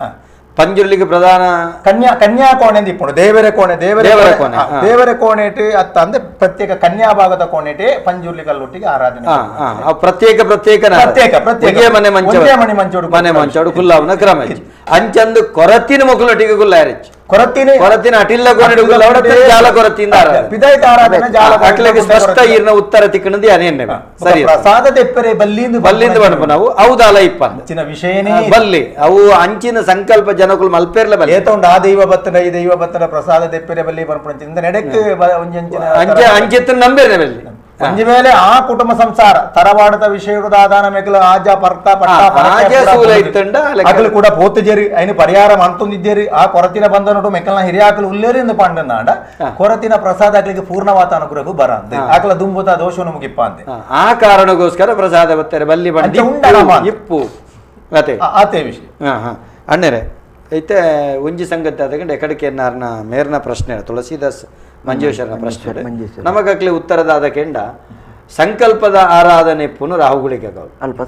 A: ಪಂಜುರ್ಲಿಗೆ ಪ್ರಧಾನ
C: ಕನ್ಯಾ ಕನ್ಯಾ ಕೋಣೆ ಇಪ್ಪುಂಡು ದೇವರ ಕೋಣೆ ದೇವರ ಕೋಣೆ ದೇವರ ಕೋಣೆಟೆ ಅತ್ತ ಅಂದ್ರೆ ಪ್ರತ್ಯೇಕ ಕನ್ಯಾ ಭಾಗದ ಕೋಣೆಟೆ ಪಂಜುರ್ಲಿ ಕಲ್ಲುಟ್ಟಿಗೆ ಆರಾಧನೆ
A: ಪ್ರತ್ಯೇಕ ಪ್ರತ್ಯೇಕ
C: ಪ್ರತ್ಯೇಕ ಪ್ರತ್ಯೇಕ
A: ಮನೆ ಮಂಚ
C: ಮನೆ ಮಂಚೋಡು
A: ಮನೆ ಮಂಚೋಡು ಕುಲ್ಲಾವನ ಕ್ರಮ ಅಂಚಂದು ಕೊರತಿನ ಮೊಕ್ಕಲೊಟ್ಟಿಗೆ ಕುಲ್ಲಾರಿಚ್
C: ಕೊರತಿನ
A: ಕೊರತಿನ ಅಟಿಲ್ಲ ಕೋಣೆಡು ಕುಲ್ಲಾವಡ ಜಾಲ ಕೊರತಿಯಿಂದ
C: ಪಿದಾಯ್ತ ಆರಾಧನೆ ಜಾಲ
A: ಅಟ್ಲೆಗೆ ಸ್ಪಷ್ಟ ಈರ್ನ ಉತ್ತರ ತಿಕ್ಕಣದಿ ಅನೇನೆ ಸರಿ
C: ಪ್ರಸಾದ ತೆಪ್ಪರೆ ಬಲ್ಲಿಂದು
A: ಬಲ್ಲಿಂದು ಬಣಪ ನಾವು ಹೌದಲ್ಲ ಇಪ್ಪ
C: ಅಂಚಿನ ವಿಷಯನೇ
A: ಬಲ್ಲಿ ಅವು ಅಂಚಿನ ಸಂಕಲ್ಪ ಜನಕುಲು ಮಲ್ಪೇರ್ಲ ಬಲ್ಲಿ
C: ಏತೊಂಡು ಆ ದೈವ ಬತ್ತನ ಈ ದೈವ ಬತ್ತನ ಪ್ರಸಾದ ತೆಪ್ಪರೆ ಬಲ್ಲಿ ಬರ್ಪುಣಂಚಿನ ನೆಡಕ್ಕೆ ಒಂಜಿ ಅಂಚಿನ
A: ಅಂಚೆ ಅಂಚೆತ್ತ ನಂಬೇರ್ನೆ ಬಲ್ಲಿ.
C: ಒಂಜಿ ವೇಳೆ ಆ ಕುಟುಂಬ ಸಂಸಾರ ತರವಾಡದ ವಿಷಯದ ಆದಾನ ಮೇಕಲ ಆಜ ಪರ್ತ ಪಟ್ಟ ಅಗಲು ಕೂಡ ಪೋತುಜೇರಿ ಐನು ಪರಿಹಾರ ಮಂತೊಂದಿದ್ದೇರಿ ಆ ಕೊರತಿನ ಬಂಧನೊಟ್ಟು ಮೆಕ್ಕಲ್ನ ಹಿರಿಯಾಕಲು ಉಲ್ಲೇರಿ ಎಂದು ಪಂಡನಾಡ ಕೊರತಿನ ಪ್ರಸಾದ ಆಕಲಿಗೆ ಪೂರ್ಣವಾದ ಅನುಗ್ರಹ ಬರ ಆಕಲ ದುಂಬುತ ದೋಷವನ್ನು ಮುಗಿಪ್ಪ ಅಂತೆ.
A: ಆ ಕಾರಣಗೋಸ್ಕರ ಪ್ರಸಾದ ಬತ್ತಾರೆ ಬಲ್ಲಿ ಬಂಡಿ ಇಪ್ಪು ಅತೆ
C: ಆತೆ ವಿಷಯ.
A: ಅಣ್ಣರೇ ಐತೆ ಒಂಜಿ ಸಂಗತಿ ಆದಗಂಡೆ ಎಕಡಿಕೆ ನಾರ್ನ ಮೇರ್ನ ಪ್ರಶ್ನೆ ತುಳಸಿದಾಸ್ ಮಂಜೇಶ್ವರನ ಪ್ರಶ್ನೆ ನಮಗಕ್ಲೆ ಉತ್ತರದಾದ ಕೆಂಡ ಸಂಕಲ್ಪದ ಆರಾಧನೆ ಪುನಃ ರಾಹುಗಳಿಗೆ
B: ಅಲ್ಪ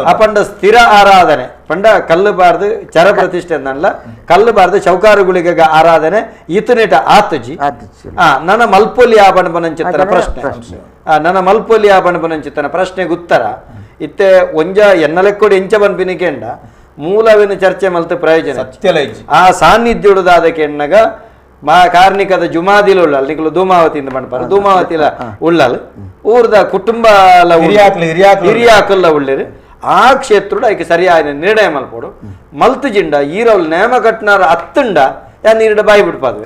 A: ಆ ಪಂಡ ಸ್ಥಿರ ಆರಾಧನೆ ಪಂಡ ಕಲ್ಲು ಬಾರ್ದು ಚರ ಪ್ರತಿಷ್ಠೆ ಅನ್ನಲ್ಲ ಕಲ್ಲು ಬಾರ್ದು ಚೌಕಾರುಗಳಿಗೆ ಆರಾಧನೆ ಈತನೇಟ ಆತಜಿ ನನ್ನ ಮಲ್ಪೊಲಿ ಆ ಬಣಬನಂಚಿತ್ತನ ಪ್ರಶ್ನೆ ನನ್ನ ಮಲ್ಪೊಲಿ ಆ ಬಣಬನಂಚಿತ್ತನ ಪ್ರಶ್ನೆಗೆ ಉತ್ತರ ಇತ್ತೆ ಒಂಜ ಎನ್ನಲೆಕ್ಕೋಡಿ ಎಂಚ ಬನ್ಪಿನಿ ಕೆಂಡ ಮೂಲವಿನ ಚರ್ಚೆ ಮಲ್ತು ಪ್ರಯೋಜನ ಆ ಸಾನ್ನಿಧ್ಯುಡುದಾದ ಕೆಣ್ಣಗ ಮಾ ಕಾರ್ಣಿಕದ ಜುಮಾದಿಲ ಉಳ್ಳಲ್ ನಿಕಲು ಧೂಮಾವತಿಯಿಂದ ಪಂಡ್ಪಾರ ಧೂಮಾವತಿಲ ಉಳ್ಳಲ್ ಊರ್ದ ಕುಟುಂಬ ಹಿರಿಯಾಕುಲ್ಲ ಉಳ್ಳೇರು ಆ ಕ್ಷೇತ್ರುಡು ಐಕೆ ಸರಿಯಾದ ನಿರ್ಣಯ ಮಲ್ಪೋಡು ಮಲ್ತು ಜಿಂಡ ಈರವ್ಲು ನೇಮ ಕಟ್ನಾರ ಅತ್ತುಂಡ ಯಾನ್ ಈರಡ ಬಾಯಿ ಬಿಡ್ಪಾದ್ವೆ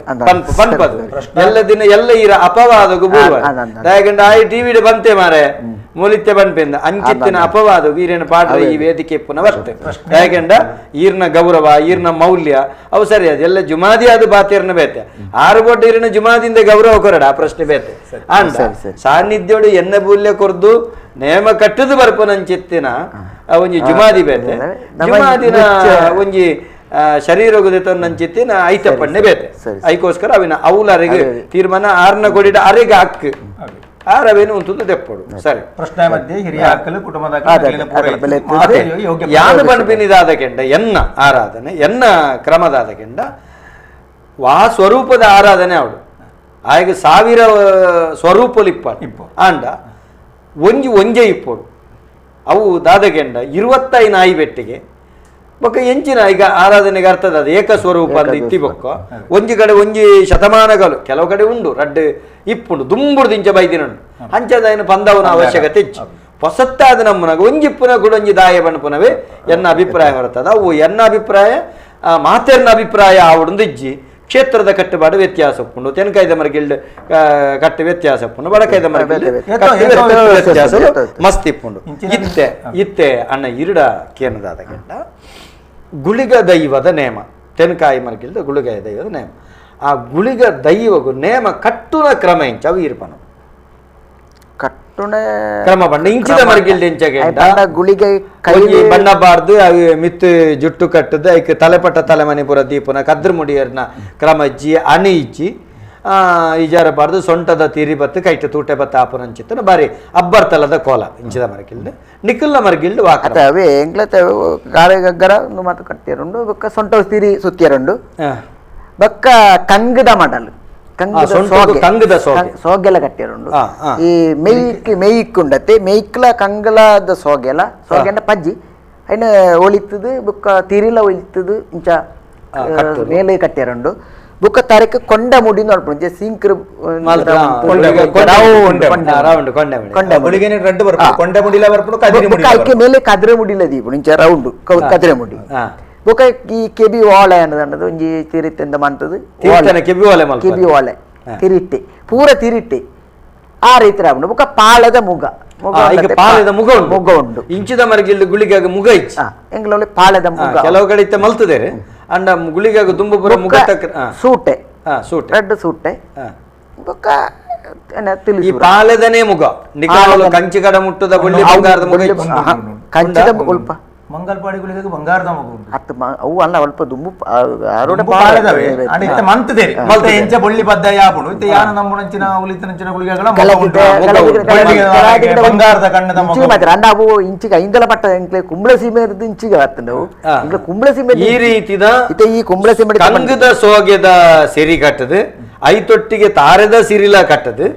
A: ಪನ್ಪದ್ವೆ ಎಲ್ಲ ದಿನ ಎಲ್ಲ ಈರ ಅಪವಾದಗು ಬೂರ್ವ ದಯಗಂಡ ಆಯಿ ಟಿವಿಡ್ ಬಂತೆ ಮಾರೆ ಮೂಲಿತ್ತೆ ಬನ್ಪಿಂದ ಅಂಚಿತ್ತಿನ ಅಪವಾದಗು ಈರೇನ ಪಾಠ ಈ ವೇದಿಕೆ ಪುನಃ ಬರ್ತೆ ದಯಗಂಡ ಈರ್ನ ಗೌರವ ಈರ್ನ ಮೌಲ್ಯ ಅವು ಸರಿ ಅದೆಲ್ಲ ಜುಮಾದಿ ಅದು ಬಾತೇರ್ನ ಬೇತೆ ಆರು ಬೋಟ್ ಈರಿನ ಜುಮಾದಿಂದ ಗೌರವ ಕೊರಡ ಆ ಪ್ರಶ್ನೆ ಬೇತೆ ಅಂಡ ಸಾನ್ನಿಧ್ಯೋಡು ಎನ್ನ ಬೂಲ್ಯ ಕೊರ್ದು ನೇಮ ಕಟ್ಟದು ಬರ್ಪನಂಚಿತ್ತಿನ ಒಂಜಿ ಜುಮಾದಿ ಬೇತೆ ಜುಮಾದಿನ ಒಂಜಿ ಶರೀರಗುದಿತ ನಂಚಿತ್ತಿನ ಐತ ಪಣ್ಣೆ ಬೇತೆ ಐಕೋಸ್ಕರ ಅವಿನ ಅವಲರಿಗೆ ತೀರ್ಮಾನ ಆರ್ನ ಕೊಡಿಡ ಅರೆಗೆ ಹಕ್ಕು ಆರವೇನು ಉಂಟು ದೆಪ್ಪಡು ಸರಿ
C: ಪ್ರಶ್ನೆ ಮಧ್ಯೆ ಹಿರಿಯ ಹಕ್ಕಲು ಕುಟುಂಬದ
A: ಯಾನು ಬಣ್ಪಿನಿದಾದ ಕೆಂಡ ಎನ್ನ ಆರಾಧನೆ ಎನ್ನ ಕ್ರಮದಾದ ಕೆಂಡ ವಾ ಸ್ವರೂಪದ ಆರಾಧನೆ ಅವಳು ಆಗ ಸಾವಿರ ಸ್ವರೂಪಲು ಇಪ್ಪ ಆಂಡ ಒಂಜಿ ಒಂಜೆ ಇಪ್ಪೋಡು ಅವು ದಾದಗೆಂಡ 25 ನಾಯಿ ಬೆಟ್ಟಿಗೆ ಬೊಕ್ಕ ಎಂಚಿನ ಈಗ ಆರಾಧನೆಗೆ ಅರ್ಥದ ಅದು ಏಕ ಸ್ವರೂಪ ಅಂತ ಇತ್ತಿ ಬೊಕ್ಕ ಒಂಜಿ ಕಡೆ ಒಂಜಿ ಶತಮಾನಗಳು ಕೆಲವು ಕಡೆ ಉಂಡು ರಡ್ಡು ಇಪ್ಪುಂಡು ದುಂಬುಡು ದಿಂಚ ಬೈದಿನುಂಡು ಅಂಚದಾಯನ ಪಂದವನ ಅವಶ್ಯಕತೆ ಹೆಚ್ಚು ಹೊಸತ್ತಾದ ನಮ್ಮನಾಗ ಒಂಜಿಪ್ಪುನ ಕೂಡ ಒಂಜಿ ದಾಯ ಬಣ್ಪುನವೇ ಎನ್ನ ಅಭಿಪ್ರಾಯ ಬರ್ತದ ಅವು ಎನ್ನ ಅಭಿಪ್ರಾಯ ಮಾತೆರ್ನ ಅಭಿಪ್ರಾಯ ಆವಡುಂದು ಇಜ್ಜಿ ಕ್ಷೇತ್ರದ ಕಟ್ಟುಪಾಡು ವ್ಯತ್ಯಾಸ ಉಪ್ಪುಂಡು ತೆನ್ಕಾಯ್ದ ಮರಗಿಲ್ಡ್ ಕಟ್ಟು ವ್ಯತ್ಯಾಸ ಉಪ್ಪುಂಡು ಬಡಕಾಯ್ದ ಮರಗಿಲ್ಡ್ ವ್ಯತ್ಯಾಸ ಮಸ್ತ್ ಇಪ್ಪುಂಡು. ಇತ್ತೆ ಇತ್ತೆ ಅಣ್ಣ ಇರುಡ ಕೇನದಾದ ಕೆಂಡ ಗುಳಿಗ ದೈವದ ನೇಮ ತೆನ್ಕಾಯಿ ಮರಗಿಲ್ದ ಗುಳಿಗ ದೈವದ ನೇಮ ಆ ಗುಳಿಗ ದೈವಗು ನೇಮ ಕಟ್ಟುನ ಕ್ರಮ ಇಂಚ ಅವು ಇರ್ಪನು
B: ಕಟ್ಟುಣ
A: ಕ್ರಮ ಬಣ್ಣ ಇಂಚಿದ ಮರಗಿಲ್ದ ಇಂಚಗೆ
B: ಗುಳಿಗೆ
A: ಬಣ್ಣ ಬಾರ್ದು ಅವು ಮಿತ್ತು ಜುಟ್ಟು ಕಟ್ಟದು ಐಕ್ ತಲೆಪಟ್ಟ ತಲೆಮನೆ ಪುರ ದೀಪನ ಕದ್ರ ಮುಡಿಯರ್ನ ಕ್ರಮ ಇಜ್ಜಿ ಅಣಿ ಇಜ್ಜಿ ಇಜಾರ ಬಾರ್ದು ಸೊಂಟದ ತೀರಿ ಬತ್ತು ಕೈಟ ತೂಟೆ ಬತ್ತ ಆಪುನಂಚಿತ್ತನ ಬಾರಿ ಅಬ್ಬರ್ತಲದ ಕೋಲ ಇಂಚಿದ ಮರಗಿಲ್ದ ನಿಖಲ್ನ ಮರಗಿಲ್ದ ವಾಕ
B: ಅವೇ ಎಂಗ್ಲ ಗಾರೆ ಗಗ್ಗರ ಒಂದು ಮಾತು ಕಟ್ಟಿರುಂಡು ಬೊಕ್ಕ ಸೊಂಟ ತೀರಿ ಸುತ್ತಿಯರುಂಡು ಬೊಕ್ಕ ಕಂಗದ ಮಡಲ್
A: ಕಂಗದ
B: ಸೋಗೆಲ ಕಟ್ಟಿರುಂಡು ಈ ಮೆಯ್ಕ್ ಮೆಯ್ಕ್ ಉಂಡತ್ತೆ ಮೆಯ್ಕ್ಲ ಕಂಗಲದ ಸೋಗೆಲ ಸೋಗೆನ ಪಜ್ಜಿ ಐನ ಒಳಿತದು ಬೊಕ್ಕ ತೀರಿಲ ಒಳಿತದು ಇಂಚ ಮೇಲೆ ಕಟ್ಟಿರುಂಡು ಬೊಕ್ಕ ತಾರೀಕು ಕೊಂಡ ಮುಡಿ ನೋಡ್ಪುಂಡು ಸಿಂಕ್ರ ಐಕೆ ಮೇಲೆ ಕದ್ರೆ ಮುಡಿಲ ದೀಪುಂಡು ಇಂಚ ರೌಂಡ್ ಕದ್ರೆ ಮುಡಿ ಬೊಕ್ಕ ಈ ಕೆಬಿ ಓಳೆ ಅನ್ನೋದು ಒಂಜಿ ತಿರಿತ್ತೆಂದ ಮಂತದು
A: ಕೆಬಿ ಓಲೆ
B: ಕೆಬಿ ಓಲೆ ತಿರಿಟ್ಟೆ ಪೂರ ತಿರಿಟ್ಟೆ ಆ ರೀತಿ ರಾವಣ ಬೊಕ್ಕ ಪಾಳೆದ ಮುಗ
A: ಪಾಳೆದ ಮುಗ
B: ಮುಗ ಉಂಡು
A: ಇಂಚಿದ ಮರಗಿಲ್ದ ಗುಳಿಗಾಗ ಮುಗ ಇಚ್ಚ
B: ಎಂಗ್ಲೊಳೆ ಪಾಳೆದ ಮುಗ
A: ಕೆಲವು ಕಡೆ ಇತ್ತ ಮಲ್ತದೇರೆ ಅಂಡ ಗುಳಿಗಾಗ ದುಂಬು ಪೂರ ಮುಗ
B: ಸೂಟೆ
A: ಸೂಟೆ
B: ರೆಡ್ ಸೂಟೆ ಬೊಕ್ಕ
A: ಈ ಪಾಳೆದನೇ ಮುಗ ನಿಕಾಲು ಕಂಚಿಕಡ ಮುಟ್ಟದ ಬೊಳ್ಳಿ ಬಂಗಾರದ ಮುಗ
B: ಕಂಚಿದ ಉಲ್ಪ
C: ಮಂಗಲ್ಪಾಡಿ ಗುಳಿಗೆ ಬಂಗಾರದ ಮಗು ಉಂಟು
B: ಅತ್ತು ಅವು ಅಲ್ಲ ಅಲ್ಪ ದುಂಬು ಆರೋಡ
C: ಪಾಳೆದವೆ ಅಂಡ ಇತ್ತ ಮಂತದೇರಿ ಮತ್ತೆ ಎಂಚ ಬೊಳ್ಳಿ ಪದ್ದ ಯಾಪುಂಡು ಇತ್ತ ಯಾನ ನಮ್ಮುಣಂಚಿನ ಉಲಿತನಂಚಿನ ಗುಳಿಗೆಗಳ ಬಂಗಾರದ ಕಣ್ಣದ ಮಗು
B: ಮಾತ್ರ ಅಂಡ ಅವು ಇಂಚಿಗೆ ಐಂದಲ ಪಟ್ಟ ಎಂಕ್ಲೆ ಕುಂಬಳ ಸೀಮೆ ಇಂಚಿಗೆ ಬರ್ತಂಡವು ಇಂಕ್ಲೆ ಕುಂಬಳ ಸೀಮೆ
A: ಈ ರೀತಿದ
B: ಇತ್ತ ಈ ಕುಂಬಳ ಸೀಮೆ
A: ಕಂಗದ ಸೋಗೆದ ಸಿರಿ ಕಟ್ಟದು ಐತೊಟ್ಟಿಗೆ ತಾರೆದ ಸಿರಿಲ ಕಟ್ಟದು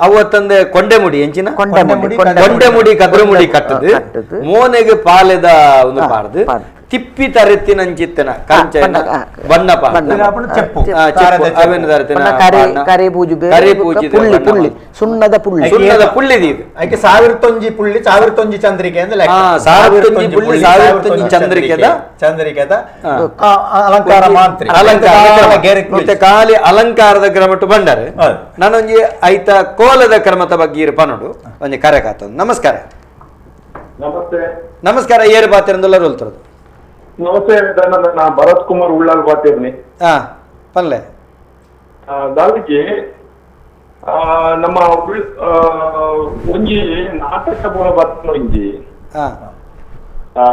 A: ಅವತ್ತಂದೆ ಕೊಂಡೆಮುಡಿ ಎಂಚಿನ ಕೊಂಡೆಮುಡಿ ಕದ್ರಮುಡಿ ಕಟ್ಟದು ಮೋನೆಗೆ ಪಾಲೆದ ಒಂದು ಪಾಡ್ದು ತಿಪ್ಪಿ ತರೆತ್ತಿನಂಚಿತ್ತನ ಕಂಚ ಬಣ್ಣಪ
C: ಚೆಪ್ಪು
B: ಕರೆ ಪುಳ್ಳಿ ಸುಣ್ಣದ ಪುಳ್ಳಿ
A: ಸುಣ್ಣದ ಪುಳ್ಳಿ ಇದು
C: ಅದಕ್ಕೆ 1001 ಪುಳ್ಳಿ 1001 ಚಂದ್ರಿಕೆ ಅಂದ್ರೆ
A: 1001 ಪುಳ್ಳಿ 1001 ಚಂದ್ರಿಕೆದ
C: ಚಂದ್ರಿಕೆದ ಅಲಂಕಾರ ಮಾಂತ್ರಿ
A: ಅಲಂಕಾರ ಖಾಲಿ ಅಲಂಕಾರದ ಕ್ರಮಟ್ಟು ಬಂಡರೆ ನಾನೊಂಜಿ ಐತ ಕೋಲದ ಕ್ರಮದ ಬಗ್ಗೆ ಇರಪ ನೋಡು ಒಂಜಿ ಕರೆ ಕಾತ. ನಮಸ್ಕಾರ.
E: ನಮಸ್ತೆ.
A: ನಮಸ್ಕಾರ. ಏರು ಪಾತಿರಂದುಲ್ಲ ರೋಲ್ತರದು.
E: ನಮಸ್ತೆ, ನಾ ಭರತ್ ಕುಮಾರ್ ಉಳ್ಳಾಲ್ ಪಾತಿರ್ನಿ.
A: ಹಾ ಪಲ್ಲೆ
E: ದಾದಿಗೆ ನಮ್ಮ ಒಂಜಿ ನಾಟಕ ಪೂರ ಬರ್ತನ ಒಂಜಿ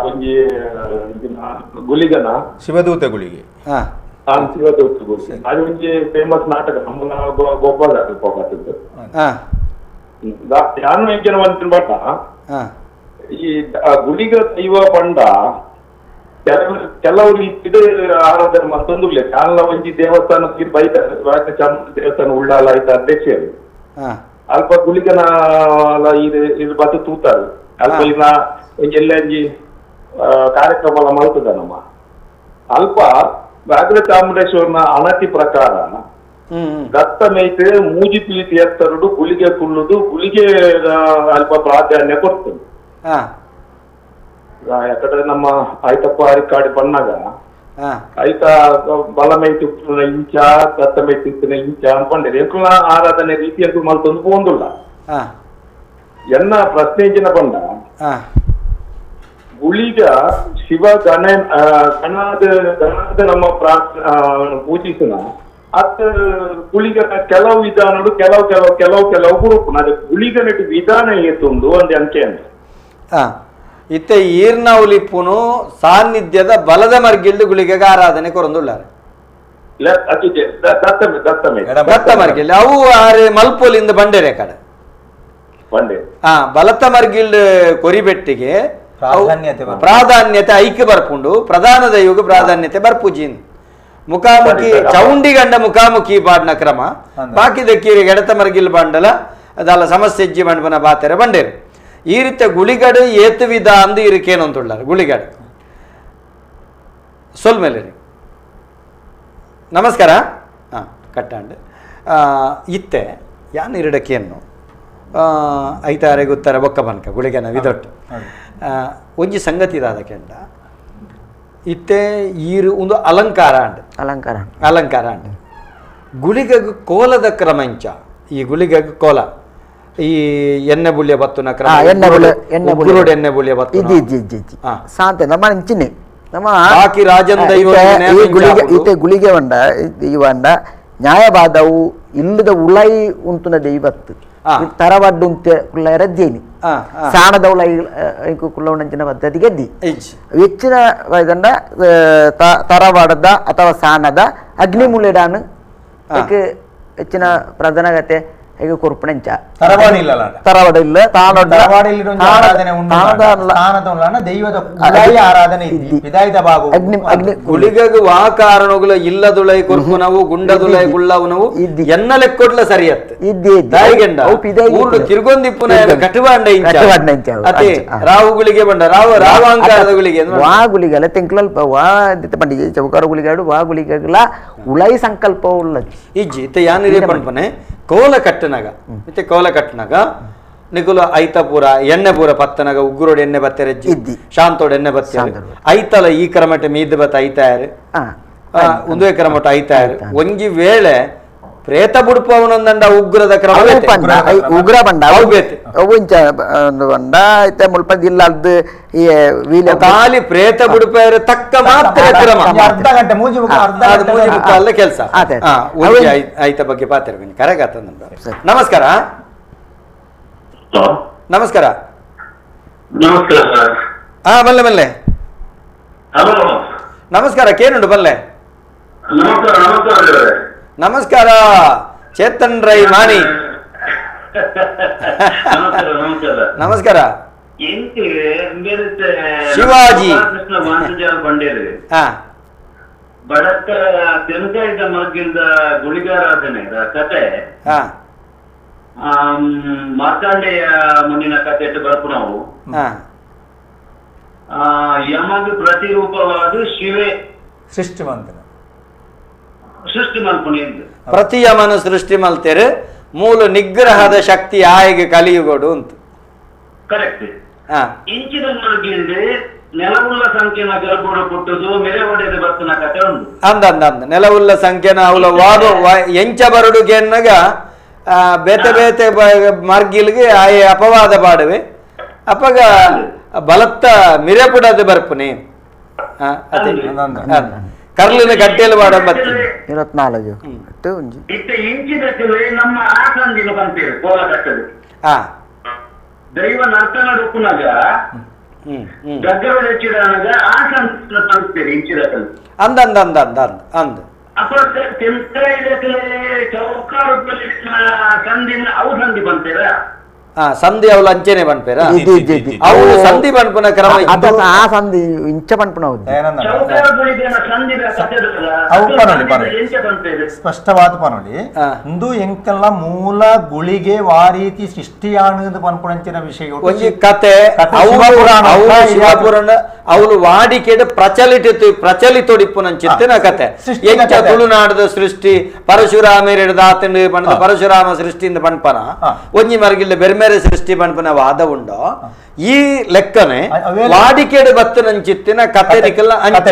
E: ಒಂಜಿ ಗುಲಿಗನ
C: ಶಿವದೂತ ಗುಳಿಗೆ.
E: ಶಿವದೂತ ಗುಳಿಗೆ ಅದು ಒಂಜಿ ಫೇಮಸ್ ನಾಟಕ ನಮ್ಮ ಗೊಬ್ಬರ ಹೋಗತ್ತದ್ದು. ಯಾನು ಎಂಜನ ಒಂದಿನ ಬಟ್ಟ ಈ ಗುಳಿಗ ದೈವ ಪಂಡ ಕೆಲವರು ಇದು ಆರಾಧನೆ ಮತ್ತೊಂದು ಚಾನಲ ಒಂಜಿ ದೇವಸ್ಥಾನ ಬೈತ ದೇವಸ್ಥಾನ ಉಳ್ಳಾಲ ಆಯ್ತ ಅಧ್ಯಕ್ಷರು ಅಲ್ಪ ಗುಳಿಗನ ಇದು ಇದು ಬತ್ತು ತೂತಾರೆ ಅಲ್ಪ ಇನ್ನ ಒಂಜಿ ಎಲ್ಲ ಒಂಜಿ ಕಾರ್ಯಕ್ರಮ ಎಲ್ಲ ಮಾಡ್ತದ ನಮ್ಮ ಅಲ್ಪ ವ್ಯಾಘ್ರ ಚಾಮುಂಡೇಶ್ವರನ ಅಣತಿ ಪ್ರಕಾರ ದತ್ತ ಮೇಯ್ತೆ ಮೂಜಿ ಪೀತಿ ಎತ್ತರಡು ಗುಳಿಗೆ ಕುಳ್ಳುದು ಗುಳಿಗೆ ಅಲ್ಪ ಪ್ರಾಧಾನ್ಯ ಕೊಡ್ತದೆ. ಯಾಕಂದ್ರೆ ನಮ್ಮ ಆಯ್ತಪ್ಪ ಅರಿಕಾಡಿ ಬಣ್ಣಾಗ ಆಯ್ತ ಬಲಮೈ ತುಪ್ಪಿನ ಇಂಚ ದತ್ತಮೈ ತುಪ್ಪಿನ ಇಂಚ ಅನ್ಕೊಂಡಿದೆ ಎಂಕುಲ ಆರಾಧನೆ ರೀತಿ ಎಂಕುಲು ಮಲ್ತೊಂದು ಪೋಂದುಲ್ಲ. ಎನ್ನ ಪ್ರಶ್ನೆ ಇಂಚಿನ ಬಂದ ಗುಳಿಗ ಶಿವ ಗಣ ಗಣಾದ ಗಣಾದ ನಮ್ಮ ಪೂಜಿಸುನ ಅತ್ ಗುಳಿಗನ ಕೆಲವು ವಿಧಾನಗಳು ಕೆಲವು ಕೆಲವು ಕೆಲವು ಕೆಲವು ಗುರುಪುನ ಅದೇ ಗುಳಿಗನ ವಿಧಾನ ಏತುಂಡು ಒಂದು ಅಂಕೆ ಅಂತ.
A: ಇತ್ತೆ ಈರ್ನ ಉಲಿಪ್ಪುನು ಸಾನ್ನಿಧ್ಯದ ಬಲದ ಮರ್ಗಿಲ್ದು ಗುಳಿಗೆಗೆ ಆರಾಧನೆ ಕೊರೊಂದುಳ್ಳಾರೆ ದತ್ತ ಮರ್ಗಿಲ್ ಅವು ಆರೆ ಮಲ್ಪೊಲಿಂದ ಬಂಡೆರೆ ಕಡೆ ಹಾ ಬಲತ ಮರ್ಗಿಲ್ ಕೊರಿಬೆಟ್ಟಿಗೆ ಪ್ರಾಧಾನ್ಯತೆ ಐಕ್ಯ ಬರ್ಪುಂಡು ಪ್ರಧಾನ ದೈವಗ ಪ್ರಾಧಾನ್ಯತೆ ಬರ್ಪುಜಿನ್ ಮುಖಾಮುಖಿ ಚೌಂಡಿ ಗಂಡ ಮುಖಾಮುಖಿ ಬಾಡ್ನ ಕ್ರಮ ಬಾಕಿ ದಕ್ಕೀರಿ ಎಡತ ಮರ್ಗಿಲ್ ಬಾಂಡಲ ಅದಲ್ಲ ಸಮಸ್ಯೆ ಹೆಜ್ಜೆ ಬಂಡ್ಬನ ಬಾತೆರೆ ಬಂಡೇರು. ಈ ರೀತಿಯ ಗುಳಿಗಡು ಏತುವಿದ ಅಂದು ಇರಕೇನಂತುಳ್ಳಾರು ಗುಳಿಗಡು ಸೊಲ್ಮೇಲೆ. ನಮಸ್ಕಾರ. ಹಾಂ ಕಟ್ಟಾಂಡ್ ಇತ್ತೆ ಯಾನ್ ಇರಡಕ್ಕೇನು ಐತಾರೆ ಗೊತ್ತಾರೆ ಬೊಕ್ಕ ಬನ್ಕ ಗುಳಿಗನ ವಿದೊಟ್ಟು ಒಂಜಿ ಸಂಗತಿ ಇದಾದ ಕೆಂಡ ಇತ್ತೆ ಈರು ಒಂದು ಅಲಂಕಾರ ಅಂಡ್
B: ಅಲಂಕಾರ
A: ಅಲಂಕಾರ ಅಂಡ್ ಗುಳಿಗಗ್ ಕೋಲದ ಕ್ರಮಂಚ ಈ ಗುಳಿಗಗ್ ಕೋಲ ಈ ಎಣ್ಣೆ ಬುಳ್ಳಿಯ ಬತ್ತುನ ಕ್ರಮ ಉಗ್ರೋಡ್ ಎಣ್ಣೆ ಬುಳ್ಳಿಯ ಬತ್ತು
B: ಸಾಂತೆ ನಮ್ಮ ಇಂಚಿನಿ ನಮ್ಮ
A: ಬಾಕಿ ರಾಜನ್ ದೈವ
B: ಈತೆ ಗುಳಿಗೆ వంಡ ಈ వంಡ ನ್ಯಾಯವಾದವು ಇಲ್ಲದ ಉಳೈ ಉಂಟುನ ದೈವತ್ತು ತರವಡ್ಡು ಉಂಟೆ ಕುಲ್ಲ ರದ್ದೇನಿ ಸಾಣದ ಉಳೈ ಕುಲ್ಲವಣಂಚಿನ ಪದ್ಧತಿ ಗೆದ್ದಿ ಹೆಚ್ಚಿನ ಇದಂಡ ತರವಾಡದ ಅಥವಾ ಸಾಣದ ಅಗ್ನಿ ಮುಳ್ಳಿಡಾನು ಹೆಚ್ಚಿನ ಪ್ರಧಾನಗತೆ ಹೇಗೆ ಕೊರ್ಪಣಂಚ
C: ತರವಾಡ ಇಲ್ಲ
B: ತರವಾಡ ಇಲ್ಲ
C: ದೈವದ ಆರಾಧನೆ
B: ಅಗ್ನಿ ಅಗ್ನಿ
A: ಗುಳಿಗಗ ವಾ ಕಾರಣಗಳ ಇಲ್ಲದುಳೈ ಕೊರ್ಪುನವು ಗುಂಡದುಳೈ ಗುಳ್ಳವನವು ಎನ್ನ ಲೆಕ್ಕೊಡ್ಲ ಸರಿಯತ್ತೆ ದಾಯಿಗೆಂಡ ಊರು ತಿರುಗೊಂದಿಪ್ಪುನ ಕಟುವಾಂಡ ಇಂಚ ಅತೆ ರಾವು ಗುಳಿಗೆ ಬಂಡ ರಾವ ರಾವಾಂಕಾರದ ಗುಳಿಗೆ
B: ವಾ ಗುಳಿಗಲ ತೆಂಕ್ಲಲ್ಪ ವಾ ಪಂಡಿಗೆ ಚೌಕಾರ ಗುಳಿಗಾಡು ವಾ ಗುಳಿಗಲ ಉಳೈ ಸಂಕಲ್ಪ ಉಳ್ಳ
A: ಇಜ್ಜಿ ಇತ್ತೆ ಯಾನಿರೇ ಪಂಪನೆ ಕೋಲ ಕಟ್ಟನಾಗ ಮತ್ತೆ ಕೋಲ ಕಟ್ಟನಾಗ ನಿಕುಲ ಐತ ಪೂರ ಎಣ್ಣೆ ಪೂರ ಪತ್ತನಾಗ ಉಗ್ರೋಡ್ ಎಣ್ಣೆ ಬತ್ತೆರೆಜ್ಜಿ ಶಾಂತೋಡ್ ಎಣ್ಣೆ ಬತ್ತೆ ಐತಲ ಈ ಕ್ರಮಟೆ ಮೀದ ಬತ್ತ ಐತಾಯರು ಒಂದೇ ಕ್ರಮಟ ಐತಾಯರು ಒಂಜಿ ವೇಳೆ ಪ್ರೇತ ಬುಡ್ಪವನೊಂದಂಡ ಉಗ್ರದ ಕ್ರಮ
B: ಉಗ್ರ ಬಂಡ ಬಂಡ ಐತೆ ಮುಲ್ಪ ಜಿಲ್ಲಾದ್ದು
A: ಖಾಲಿ ಪ್ರೇತ ಬುಡುಪೇರೆ ತಕ್ಕ ಮಾತ್ರ ಕ್ರಮ
C: ಅರ್ಧ ಗಂಟೆ ಮೂಜಿ
A: ಅಲ್ಲ ಕೆಲಸ ಐತ ಬಗ್ಗೆ ಪಾತ್ರ ಕರೆಗಾತ. ನಮಸ್ಕಾರ. ನಮಸ್ಕಾರ.
D: ನಮಸ್ಕಾರ.
A: ಹಾ ಬಲ್ಲೆ ಬಲ್ಲೆ. ನಮಸ್ಕಾರ. ಕೇನುಂಡು ಬಲ್ಲೆ. ನಮಸ್ಕಾರ ಚೇತನ್ ರೈ ಮಾಣಿ. ನಮಸ್ಕಾರ. ಶಿವಾಜಿ
D: ಬಡಕ ತೆಲುಗಾಯಿದ ಮಗ್ಗಿಲ್ದ ಗುಳಿಗಾರಾಧನೆ ಕತೆ ಮಾರ್ಕಾಂಡೇಯ ಮುನಿನ ಕತೆ ಬರ್ಪು ನಾವು. ಯಮಗ್ ಪ್ರತಿರೂಪವಾದ ಶಿವೆ
C: ಸೃಷ್ಟಿ ಮಂತನ
D: ಸೃಷ್ಟಿ ಮಲ್ಪುನಿ
A: ಪ್ರತಿ ಯಮನ ಸೃಷ್ಟಿ ಮಲ್ತೇರು ಮೂಲ ನಿಗ್ರಹದ ಶಕ್ತಿ ಆಯಗೆ ಕಲಿಯುಗೋಡು ಅಂತ
D: ಕರೆಕ್ಟ್. ಇಂಚಿನ ಮಾರ್ಗಿಂದು ನೆಲವುಳ್ಳ ಸಂಖ್ಯೆನ ಗರ್ಭೋಡ ಪುಟ್ಟುದು ಮೆರೆ ಒಡೆದು ಬರ್ತನ ಕತೆ ಉಂಟು.
A: ಅಂದ ಅಂದ ಅಂದ ನೆಲವುಳ್ಳ ಸಂಖ್ಯೆನ ಅವಳ ವಾದು ಎಂಚ ಬರಡು ಕೆನ್ನಗ ಬೇತೆ ಬೇತೆ ಮಾರ್ಗಿಲ್ಗೆ ಆಯೆ ಅಪವಾದ ಪಾಡುವೆ ಅಪಗ ಬಲತ್ತ ಮಿರೆ ಪುಡದು ಬರ್ಪುನಿ ಕರ್ಲಿನ ಗಡ್ಡೆಯಲ್ಲಿ ಬಾಡ ಬರ್ತೀನಿ
B: 24
D: ಇತ್ತೆ ಇಂಚಿದ ನಮ್ಮ ಆಸಂದಿನ ಬಂತೇವೆ ಕೋಲ ಕಟ್ಟದು ದೈವ ನರ್ತನ ರುಕ್ಕುನಾಗ ಗಗ್ಗರ ಹೆಚ್ಚಿದಾಗ ಆಸಂದಿನ ತಂತೇವೆ ಇಂಚಿದಕಲು
A: ಅಂದ ಅಂದ ಅಂದ ಅಂದ ಅಂದ ಅಂದ
D: ಅಪ್ಪ ಚೌಕಾರ ಸಂದಿನ ಅವು ಸಂಧಿ ಬಂತೇರ
A: ಸಂಧಿ ಅವಳು ಅಂಚೆನೆ ಪನ್ಪೇರ ಅವಳು ಸಂಧಿ ಪನ್ಪುನ ಕ್ರಮ
B: ಆ ಸಂಧಿ ಇಂಚ ಪನ್ಪುನ
C: ಸ್ಪಷ್ಟವಾದ ಪನೊಲಿ ಇಂದು ಎಂಕಲ್ಲ ಮೂಲ ಗುಳಿಗೆ ವಾರೀತಿ ಸೃಷ್ಟಿಯಾಣು ಪನ್ಪುಣಂಚಿನ ವಿಷಯ
A: ಒಂಜಿ ಕತೆ ಶಿವಪುರಾಣ ಅವಳು ವಾಡಿಕೆಡ್ ಪ್ರಚಲಿತ ಪ್ರಚಲಿತೊಡಿಪ್ಪುನಂಚಿತ್ತಿನ ಕತೆ ಎಂಚ ತುಳುನಾಡದ ಸೃಷ್ಟಿ ಪರಶುರಾಮೇರೆಡ್ ದಾತಂಡು ಪಂಡ ಪರಶುರಾಮ ಸೃಷ್ಟಿಯಿಂದ ಪನ್ಪನ ಒಂಜಿ ಮರಗಿಲ್ಲ ಬೆರ್ಮೇರೆ ಸೃಷ್ಟಿ ಪನ್ಪನ ವಾದ ಉಂಡು. ಈ ಲೆಕ್ಕನೆ ವಾಡಿಕೆಡ್ ಬತ್ತನಂಚಿತ್ತಿನ ಕತೆ ನಿಕಲ್ಲ ಅಂಚ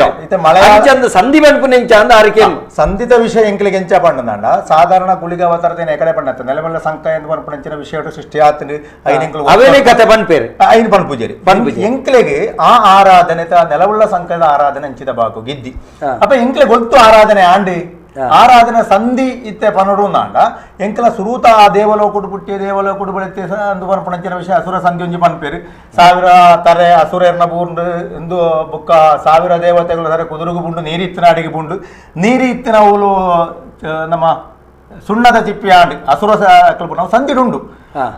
A: ಅಂಚಂದ ಸಂಧಿ ಪನ್ಪುನ ಎಂಚ ಅಂದ ಅರಿಕೆ
C: ಸಂಧಿತ ವಿಷಯ ಎಂಕಲಿಗೆ ಎಂಚ ಪಂಡಂದಾಂಡ ಸಾಧಾರಣ ಗುಳಿಗ ಅವತಾರದೇನ ಎಕಡೆ ಪಂಡತ್ತ ನೆಲಮೆಲ್ಲ ಸಂಕ ಎಂದು ಪನ್ಪುನಂಚಿನ ವಿಷಯ ಸೃಷ್ಟಿ ಆತಂಡು ಐನೆಂಕಲು
A: ಅವೇನೇ ಕತೆ ಪನ್ಪೇರು
C: ಐನ್ ಪನ್ಪುಜೇರಿ ಎಂಕ್ಲೆಗೆ ಆ ಆರಾಧನೆ ನೆಲವುಳ್ಳ ಸಂಕದ ಆರಾಧನೆ ಅಂಚಿದ ಬಾಕು ಗಿದ್ದಿ ಅಪ್ಪ ಎಂಕ್ಲೆ ಗೊತ್ತು ಆರಾಧನೆ ಆಂಡಿ ಆರಾಧನೆ ಸಂಧಿ ಇತ್ತೆ ಪನಡು ನಾಂಡ ಎಂಕಲ ಸುರೂತ ಆ ದೇವಲೋಕುಡು ಪುಟ್ಟಿ ದೇವಲೋಕುಡು ಬೆಳೆತ್ತೆ ಅಂದು ಪನ್ಪುಣಂಚಿನ ವಿಷಯ ಅಸುರ ಸಂಧಿ ಒಂಜಿ ಪನ್ಪೇರು ಸಾವಿರ ತರೆ ಅಸುರೆರ್ನ ಬೂಂಡು ಎಂದು ಬುಕ್ಕ ಸಾವಿರ ದೇವತೆಗಳು ಸರ ಕುದುರುಗು ಬುಂಡು ನೀರಿತ್ತಿನ ಅಡಿಗೆ ಬುಂಡು ನೀರಿತ್ತಿನ ಅವಳು ನಮ್ಮ ಸುಣ್ಣದ ಚಿಪ್ಪಿ ಆಂಡ್ ಅಸುರ ನಾವು ಸಂಧಿಡುಂಡು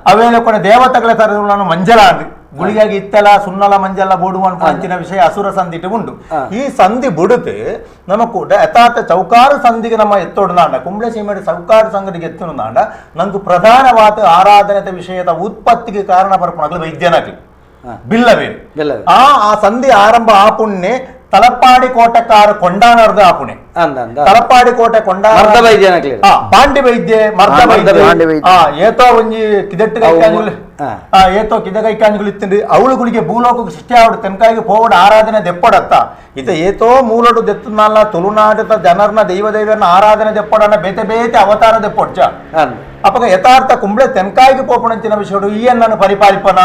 C: ಅವೇಲೆ ಕೊನೆ ದೇವತೆಗಳ ತರ ಮಂಜಲ ಆಂಡ್ ಗುಳಿಗಾಗಿ ಇತ್ತೆಲ್ಲ ಸುಣ್ಣಲ ಮಂಜಲ ಬೋಡುವ ಅಂಚಿನ ವಿಷಯ ಅಸುರ ಸಂಧಿಟ್ಟು ಉಂಡು. ಈ ಸಂಧಿ ಬುಡುತ್ತೆ ನಮ್ಮ ಕೂಡ ಯಥಾರ್ಥ ಚೌಕಾರು ಸಂಧಿಗೆ ನಮ್ಮ ಎತ್ತೋಡುನಾಂಡ ಕುಂಬ್ಳೆ ಸೀಮೆ ಚೌಕಾರು ಸಂಗಡಿಗೆ ಎತ್ತುನಾಂಡ ನಂಗೆ ಪ್ರಧಾನವಾದ ಆರಾಧನೆತ ವಿಷಯದ ಉತ್ಪತ್ತಿಗೆ ಕಾರಣ ಬರ್ಪಣಗಳು ವೈದ್ಯನಾಗಲಿ ಬಿಲ್ಲವೇರು ಆ ಆ ಸಂಧಿ ಆರಂಭ ಆ ಪುಣ್ಯ ತಲಪಾಡಿ ಕೋಟೆಕಾರ ಕೊಂಡಾನರ್ದ ಆ ಪುಣೆ ತಲಪಾಡಿ ಕೋಟೆ ಕೊಂಡ ಪಾಂಡಿ ವೈದ್ಯ ಮರ್ದ ವೈದ್ಯ ಏತೋ ಒಂಜಿ ಕಿದೆಟ್ಟು ಕೈಕಾಂಜುಗಳು ಏತೋ ಕಿದ ಕೈಕಾಂಜುಗಳು ಇತ್ತಿಂಡ್ರಿ ಅವಳುಗಳಿಗೆ ಭೂಲೋಕಕ್ಕೆ ಸೃಷ್ಟಿ ಆವಡು ತೆನ್ಕಾಯಿಗೆ ಪೋವಡ ಆರಾಧನೆ ದೆಪ್ಪಡತ್ತ ಇತ ಏತೋ ಮೂಲಡು ದೆತ್ತನಲ್ಲ ತುಳುನಾಡದ ಜನರ್ನ ದೈವ ದೈವನ ಆರಾಧನೆ ದೆಪ್ಪಡನ್ನ ಬೇತೆ ಬೇತೆ ಅವತಾರ ದೆಪ್ಪೊಡ್ಚ ಅಪ್ಪಗ ಯಥಾರ್ಥ ಕುಂಬ್ಳೆ ತೆನ್ಕಾಯಿಗೆ ಪೋಪಣಂಚಿನ ವಿಷಯಡು ಈ ಅನ್ನನ್ನು ಪರಿಪಾಲಿಪನ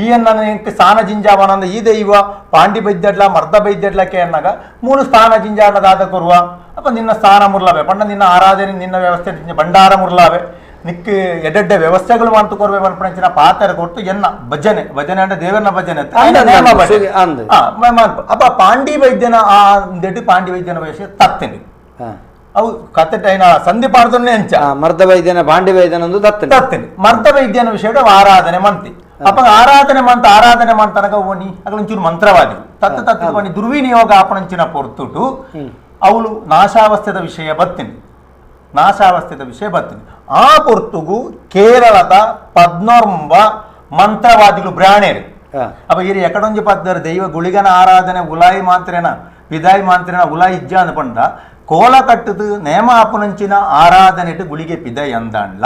C: ಈ ಅನ್ನ ಸ್ಥಾನ ಜಿಂಜಾವನಂದ ಈ ದೈವ ಪಾಂಡಿ ಬೈದ್ಯಡ್ಲ ಮರ್ದ ಬೈದ್ಯಡ್ಲಕ್ಕೆ ಅನ್ನಾಗ ಮೂರು ಸ್ಥಾನ ಜಿಂಜಾವನದಾದ ಕೊರುವ ಅಪ್ಪ ನಿನ್ನ ಸ್ಥಾನ ಮುರ್ಲಾವೆ ಪಂಡ ನಿನ್ನ ಆರಾಧನೆ ನಿನ್ನ ವ್ಯವಸ್ಥೆ ಭಂಡಾರ ಮುರ್ಲಾವೆ ನಿಕ್ ಎಡೆಡ್ಡೆ ವ್ಯವಸ್ಥೆಗಳು ಅಂತ ಕೊರ್ವೆ ಪನ್ಪಣಂಚಿನ ಪಾತ್ರ ಕೊಟ್ಟು ಎನ್ನ ಭಜನೆ ಭಜನೆ ಅಂದ್ರೆ ದೇವರನ ಭಜನೆ ಅಪ್ಪ ಪಾಂಡಿ ವೈದ್ಯನ ಆ ಪಾಂಡಿ ವೈದ್ಯನ ವಿಷಯ ತತ್ತೇನೆ ಅವು ಕತೆ ಸಂಧಿ ಪಾಡ್ದನ್ನೇ ಅಂಚ
A: ಮರ್ದ ವೈದ್ಯನ ಪಾಂಡಿ ವೈದ್ಯನ ತತ್ತೇನೆ
C: ತತ್ತೇನೆ ಮರ್ದ ವೈದ್ಯನ ವಿಷಯ ಆರಾಧನೆ ಮಂತಿ ಅಪ್ಪ ಆರಾಧನೆ ಮಂತ ಆರಾಧನೆ ಮಂತನಗ ಓನಿ ಅಗಲೊಂಚೂರು ಮಂತ್ರವಾದಿ ತತ್ತ ತತ್ತ ಬನ್ನಿ ದುರ್ವಿನಿಯೋಗ ಆಪಣಂಚಿನ ಪೊರ್ತುಟು ಅವಳು ನಾಶಾವಸ್ಥೆದ ವಿಷಯ ಬತ್ತೀನಿ ನಾಶಾವಸ್ಥೆದ ವಿಷಯ ಬತ್ತೀನಿ ಆ ಪೊರ್ತುಗು ಕೇರಳದ ಪದ್ನೋರ್ಂಬ ಮಂತ್ರವಾದಿಗಳು ಬ್ರಾಣೇರು ಅಪ್ಪ ಇರಿ ಎಕಡೊಂಜಿ ಪದ್ದರ ದೈವ ಗುಳಿಗನ ಆರಾಧನೆ ಉಲಾಯಿ ಮಾಂತ್ರೇನ ವಿದಾಯಿ ಮಾಂತ್ರೇನ ಉಲಾಯಿ ಇಜ್ಜ ಅಂದ್ಪಂಡ ಕೋಲ ಕಟ್ಟದು ನೇಮ ಆಪುನಂಚಿನ ಆರಾಧನೆ ಗುಳಿಗೆ ಪಿದೈ ಅಂದಣ್ಲ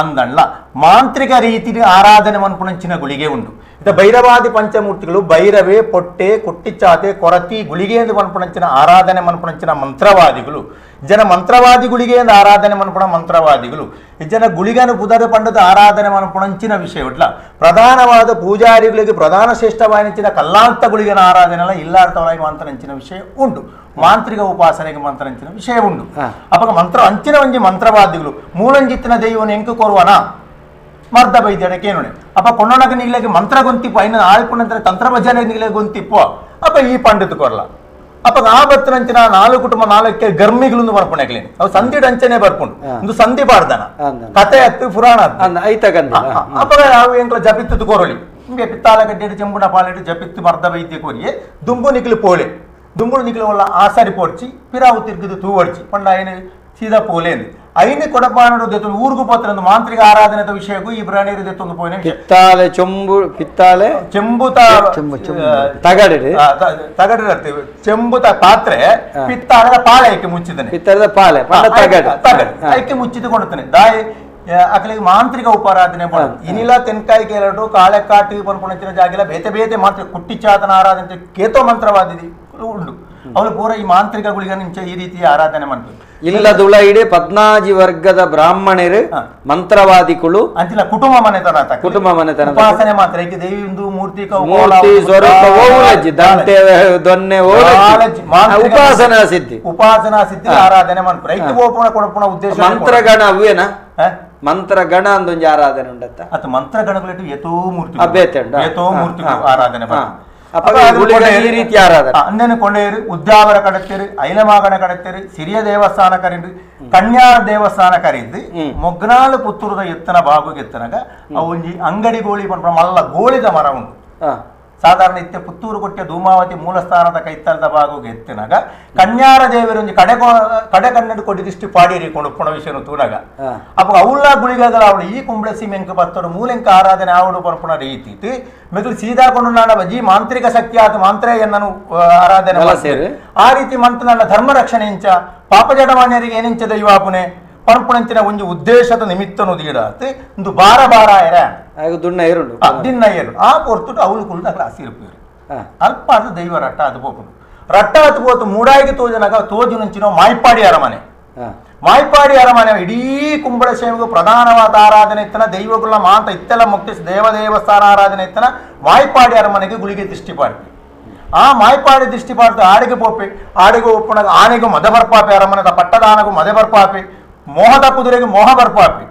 C: ಅಂದಣ್ಲ ಮಾಂತ್ರಿಕ ರೀತಿ ಆರಾಧನೆ ಮನ್ಪುಣಂಚಿನ ಗುಳಿಗೆ ಉಂಡು ಇತ ಭೈರವಾದಿ ಪಂಚಮೂರ್ತಿಗಳು ಭೈರವೇ ಪೊಟ್ಟೆ ಕೊಟ್ಟಿಚಾತೆ ಕೊರತಿ ಗುಳಿಗೆ ಎಂದು ಮನ್ಪುಣಂಚಿನ ಆರಾಧನೆ ಮನ್ಪುಣಂಚಿನ ಮಂತ್ರವಾದಿಗಳು ಜನ ಮಂತ್ರವಾದಿ ಗುಳಿಗೆ ಎಂದು ಆರಾಧನೆ ಮನ್ಪುಣ ಮಂತ್ರವಾದಿಗಳು ಜನ ಗುಳಿಗನು ಪುದರ ಪಂಡದ ಆರಾಧನೆ ಮನ್ಪುಣಂಚಿನ ವಿಷಯ ಉಡ್ಲ ಪ್ರಧಾನವಾದ ಪೂಜಾರಿಗಳಿಗೆ ಪ್ರಧಾನ ಶ್ರೇಷ್ಠವಾದಂಚಿನ ಕಲ್ಲಾಂತ ಗುಳಿಗನ ಆರಾಧನೆ ಅಲ್ಲ ಇಲ್ಲಾರ್ಥವಾಗಿ ಮಂತ್ರಂಚಿನ ವಿಷಯ ಉಂಟು ಮಾಂತ್ರಿಕ ಉಪಾಸನೆಗೆ ಮಂತ್ರಂಚಿನ ವಿಷಯ ಉಂಟು ಅಪ್ಪ ಮಂತ್ರ ಅಂಚಿನ ಒಂಜಿ ಮಂತ್ರವಾದಿಗಳು ಮೂಲಂಜಿತ್ತಿನ ದೈವನ ಎಂಕು ಕೊರುವನ ಮರ್ದ ಬೈದ್ಯಡಕ್ಕೆ ಏನುಣೆ ಅಪ್ಪ ಕೊಂಡೊಣಗ ನಿಗ್ಲೆಗೆ ಮಂತ್ರ ಗೊಂತಿಪ್ಪ ಇನ್ನು ಆಳ್ಪುಣಂತರ ತಂತ್ರ ಭಜನೆ ನಿಗ್ಲೆ ಗೊಂತಿಪ್ಪೋ ಅಪ್ಪ ಈ ಪಂಡಿತ ಕೊರ್ಲ ಅಪ್ಪ ಆ ಬತ್ತನಂಚಿನ ನಾಲ್ಕು ಕುಟುಂಬ ನಾಲ್ಕೆ ಗರ್ಮಿಗಳು ಬರ್ಪುಣೆಕ್ಲೇನು ಅವು ಸಂಧಿ ಅಂಚನೆ ಬರ್ಪುಂಡು ಒಂದು ಸಂಧಿ ಪಾಡ್ದನ ಕತೆ ಅತ್ತು ಪುರಾಣ ಅಪ್ಪ ಅವು ಎಂಕ್ಲ ಜಪಿತ್ತು ಕೋರೊಳಿ ನಿಮಗೆ ಪಿತ್ತಾಲ ಗಡ್ಡೆ ಚೆಂಬುಣ ಪಾಲಿಟ್ಟು ಜಪಿತ್ತು ಮರ್ದ ವೈದ್ಯ ಕೋರಿಯೇ ದುಂಬು ನಿಕ್ಲು ಪೋಳೆ ದುಂಬುಡು ನಿಕ್ಲು ಒಲ್ಲ ಆಸರಿ ಪೋಡ್ಚಿ ಪಿರಾವು ತಿರ್ಗಿದು ತೂವಡ್ಚಿ ಪಂಡ ಏನು ಸೀದಾ ಪೋಲೇಂದು ಐನ ಕೊಡಪಾನಡು ದೆತ್ತೊಂದು ಊರ್ಗು ಪತ್ರ ಮಾಂತ್ರಿಕ ಆರಾಧನೆ ವಿಷಯಕ್ಕೂ ಈ ಬ್ರಾಣಿಯರು ದೆತ್ತೊಂದು ಪೋಯಿನ
A: ಪಿತ್ತಾಳೆ ಚೊಂಬು ಪಿತ್ತಾಳೆ
C: ಚೆಂಬುತ
A: ತಗಡಿ
C: ತಗಡಿ ಚೆಂಬುತ ಪಾತ್ರೆ ಪಿತ್ತಾಳದ ಪಾಳೆ ಐಕೆ ಮುಚ್ಚಿದ್ದಾನೆ
A: ಪಿತ್ತಾಳದ ಪಾಳೆ ತಗಡು
C: ತಗಡು ಐಕೆ ಮುಚ್ಚಿದುಕೊಳ್ಳುತ್ತಾನೆ ದಾಯಿ ಅಕಲಿಗೆ ಮಾಂತ್ರಿಕ ಉಪಾರಾಧನೆ ಇನಿಲ ತೆನ್ಕಾಯಿ ಕೇರಡು ಕಾಳೆಕಾಟಿ ಪನ್ಪುಣಚಿನ ಜಾಗಿಲ ಬೇತೆ ಬೇತೆ ಮಾಂತ್ರಿಕ ಕುಟ್ಟಿಚಾತನ ಆರಾಧನೆ ಕೇತೋ ಮಂತ್ರವಾದಿ ಉಂಡು ಅವಳು ಪೂರ ಈ ಮಾಂತ್ರಿಕ ಗುಳಿಗ ನಿಂಚ ಈ ರೀತಿಯ ಆರಾಧನೆ ಮಾಡ್ತಾರೆ
A: ಇಲ್ಲದುಳ ಇಡೀ ಪದ್ನಾಜಿ ವರ್ಗದ ಬ್ರಾಹ್ಮಣರು ಮಂತ್ರವಾದಿಗಳು
C: ಅಂಚಿನ ಕುಟುಂಬ ಮನೆತನ
A: ಕುಟುಂಬ ಮನೆತನ
C: ಉಪಾಸನೆ ಮಾತ್ರ ಏಕೆ ದೇವಿಂದು ಮೂರ್ತಿ
A: ಮೂರ್ತಿ ಸ್ವರೂಪ ಓಲಜ್ಜಿ ದಂಟೆ ದೊನ್ನೆ ಉಪಾಸನಾ ಸಿದ್ಧಿ
C: ಉಪಾಸನಾ ಸಿದ್ಧಿ ಆರಾಧನೆ ಮಾಡ್ತಾರೆ ಐಕೆ ಓಪುಣ ಕೊಡಪುಣ ಉದ್ದೇಶ
A: ಮಂತ್ರಗಣ ಅವೇನಾ ಮಂತ್ರಗಣ ಅಂದೊಂದು ಆರಾಧನೆ ಉಂಡತ್ತ
C: ಅದು ಮಂತ್ರಗಣಗಳಿಟ್ಟು ಯಥೋ ಮೂರ್ತಿ ಯಥೋ ಮೂರ್ತಿ ಆರಾಧನೆ
A: ಈ ರೀತಿ ಆರಾಧನೆ
C: ಅಂದನೆ ಕೊಂಡೇರು ಉದ್ಯಾವರ ಕಡತ್ತೇರು ಐಲಮಾಗಣ ಕಡತ್ತೇರು ಸಿರಿಯ ದೇವಸ್ಥಾನ ಕರೀದು ಕನ್ಯಾರ ದೇವಸ್ಥಾನ ಕರೀದು ಮೊಗ್ನಾಳು ಪುತ್ತೂರದ ಎತ್ತನ ಬಾಗುಗೆ ಎತ್ತನಗ ಅವು ಅಂಗಡಿ ಗೋಳಿ ಪನ್ಪುನ ಮಲ್ಲ ಗೋಳಿದ ಮರ ಉಂಟು ಸಾಧಾರಣ ಇತ್ತೆ ಪುತ್ತೂರು ಕೊಟ್ಟೆ ಧೂಮಾವತಿ ಮೂಲಸ್ಥಾನದ ಕೈತಲದ ಬಾಗುಗೆ ಎತ್ತಿನಾಗ ಕನ್ಯಾರ ದೇವರೊಂಜಿ ಕಡೆ ಕಡೆ ಕನ್ನಡ ಕೊಡಿ ದಿಷ್ಟಿ ಪಾಡಿರಿ ಕೊಂಡು ವಿಷಯ ತೂನಗ ಅಪ್ಪ ಅವಳ ಗುಳಿಗಗಳ ಅವಳು ಈ ಕುಂಬಳೆ ಸೀಮೆಂಕ ಬತ್ತಡು ಮೂಲೆಂಕ ಆರಾಧನೆ ಆವಡು ಪನ್ಪುಣ ರೀತಿ ಮೆದುಳು ಸೀದಾ ಕೊಂಡು ನಾಡ ಬಜಿ ಮಾಂತ್ರಿಕ ಶಕ್ತಿ ಆದ ಮಾಂತ್ರ ಎನ್ನನು ಆರಾಧನೆ ಆ ರೀತಿ ಮಂತ್ರ ನನ್ನ ಧರ್ಮ ರಕ್ಷಣೆ ಇಂಚ ಪಾಪ ಜಡಮಾನ್ಯರಿಗೆ ಏನಿಂಚ ದೈವಾಪುನೆ ಪನ್ಪುಣಂಚಿನ ಒಂದು ಉದ್ದೇಶದ ನಿಮಿತ್ತನು ದೀಡಾತ್ ಒಂದು ಬಾರ ಬಾರ ಎರ ದಿನ್ನ ಏರು ಆ ಪೊರ್ತುಟು ಅವಳು ಕುಳ್ದ ಹಸಿರುಪೇರು ಅಲ್ಪ ಅದು ದೈವ ರಟ್ಟ ಅದು ಪೋಪುಂಡು ರಟ್ಟ ಅದು ಪೋತು ಮೂಡಾಯಿಗೆ ತೋಜನಾಗ ತೋಜು ನಂಚಿನ ಮಾಯ್ಪಾಡಿ ಅರಮನೆ ಮಾಯ್ಪಾಡಿ ಅರಮನೆ ಇಡೀ ಕುಂಬಳ ಸೇವೆಗೂ ಪ್ರಧಾನವಾದ ಆರಾಧನೆ ಇತ್ತನ ದೈವಗುಳ ಮಾಂತ ಇತ್ತೆಲ್ಲ ಮುಕ್ತಿ ದೇವ ದೇವಸ್ಥಾನ ಆರಾಧನೆ ಇತ್ತನ ಮಾಯ್ಪಾಡಿ ಅರಮನೆಗೆ ಗುಳಿಗೆ ದೃಷ್ಟಿ ಪಾಡ್ಪಿ ಆ ಮಾಯ್ಪಾಡಿ ದೃಷ್ಟಿ ಪಾಡ್ತು ಆಡಿಗೆ ಪೋಪಿ ಆಡಿಗೆ ಒಪ್ಪುಣಗ ಆನೆಗೂ ಮದ ಬರ್ಪಾಪಿ ಅರಮನೆದ ಪಟ್ಟದ ಆನೆಗೂ ಮದ ಬರ್ಪಾಪಿ ಮೋಹದ ಕುದುರೆಗೆ ಮೋಹ ಬರ್ಪಾಪಿ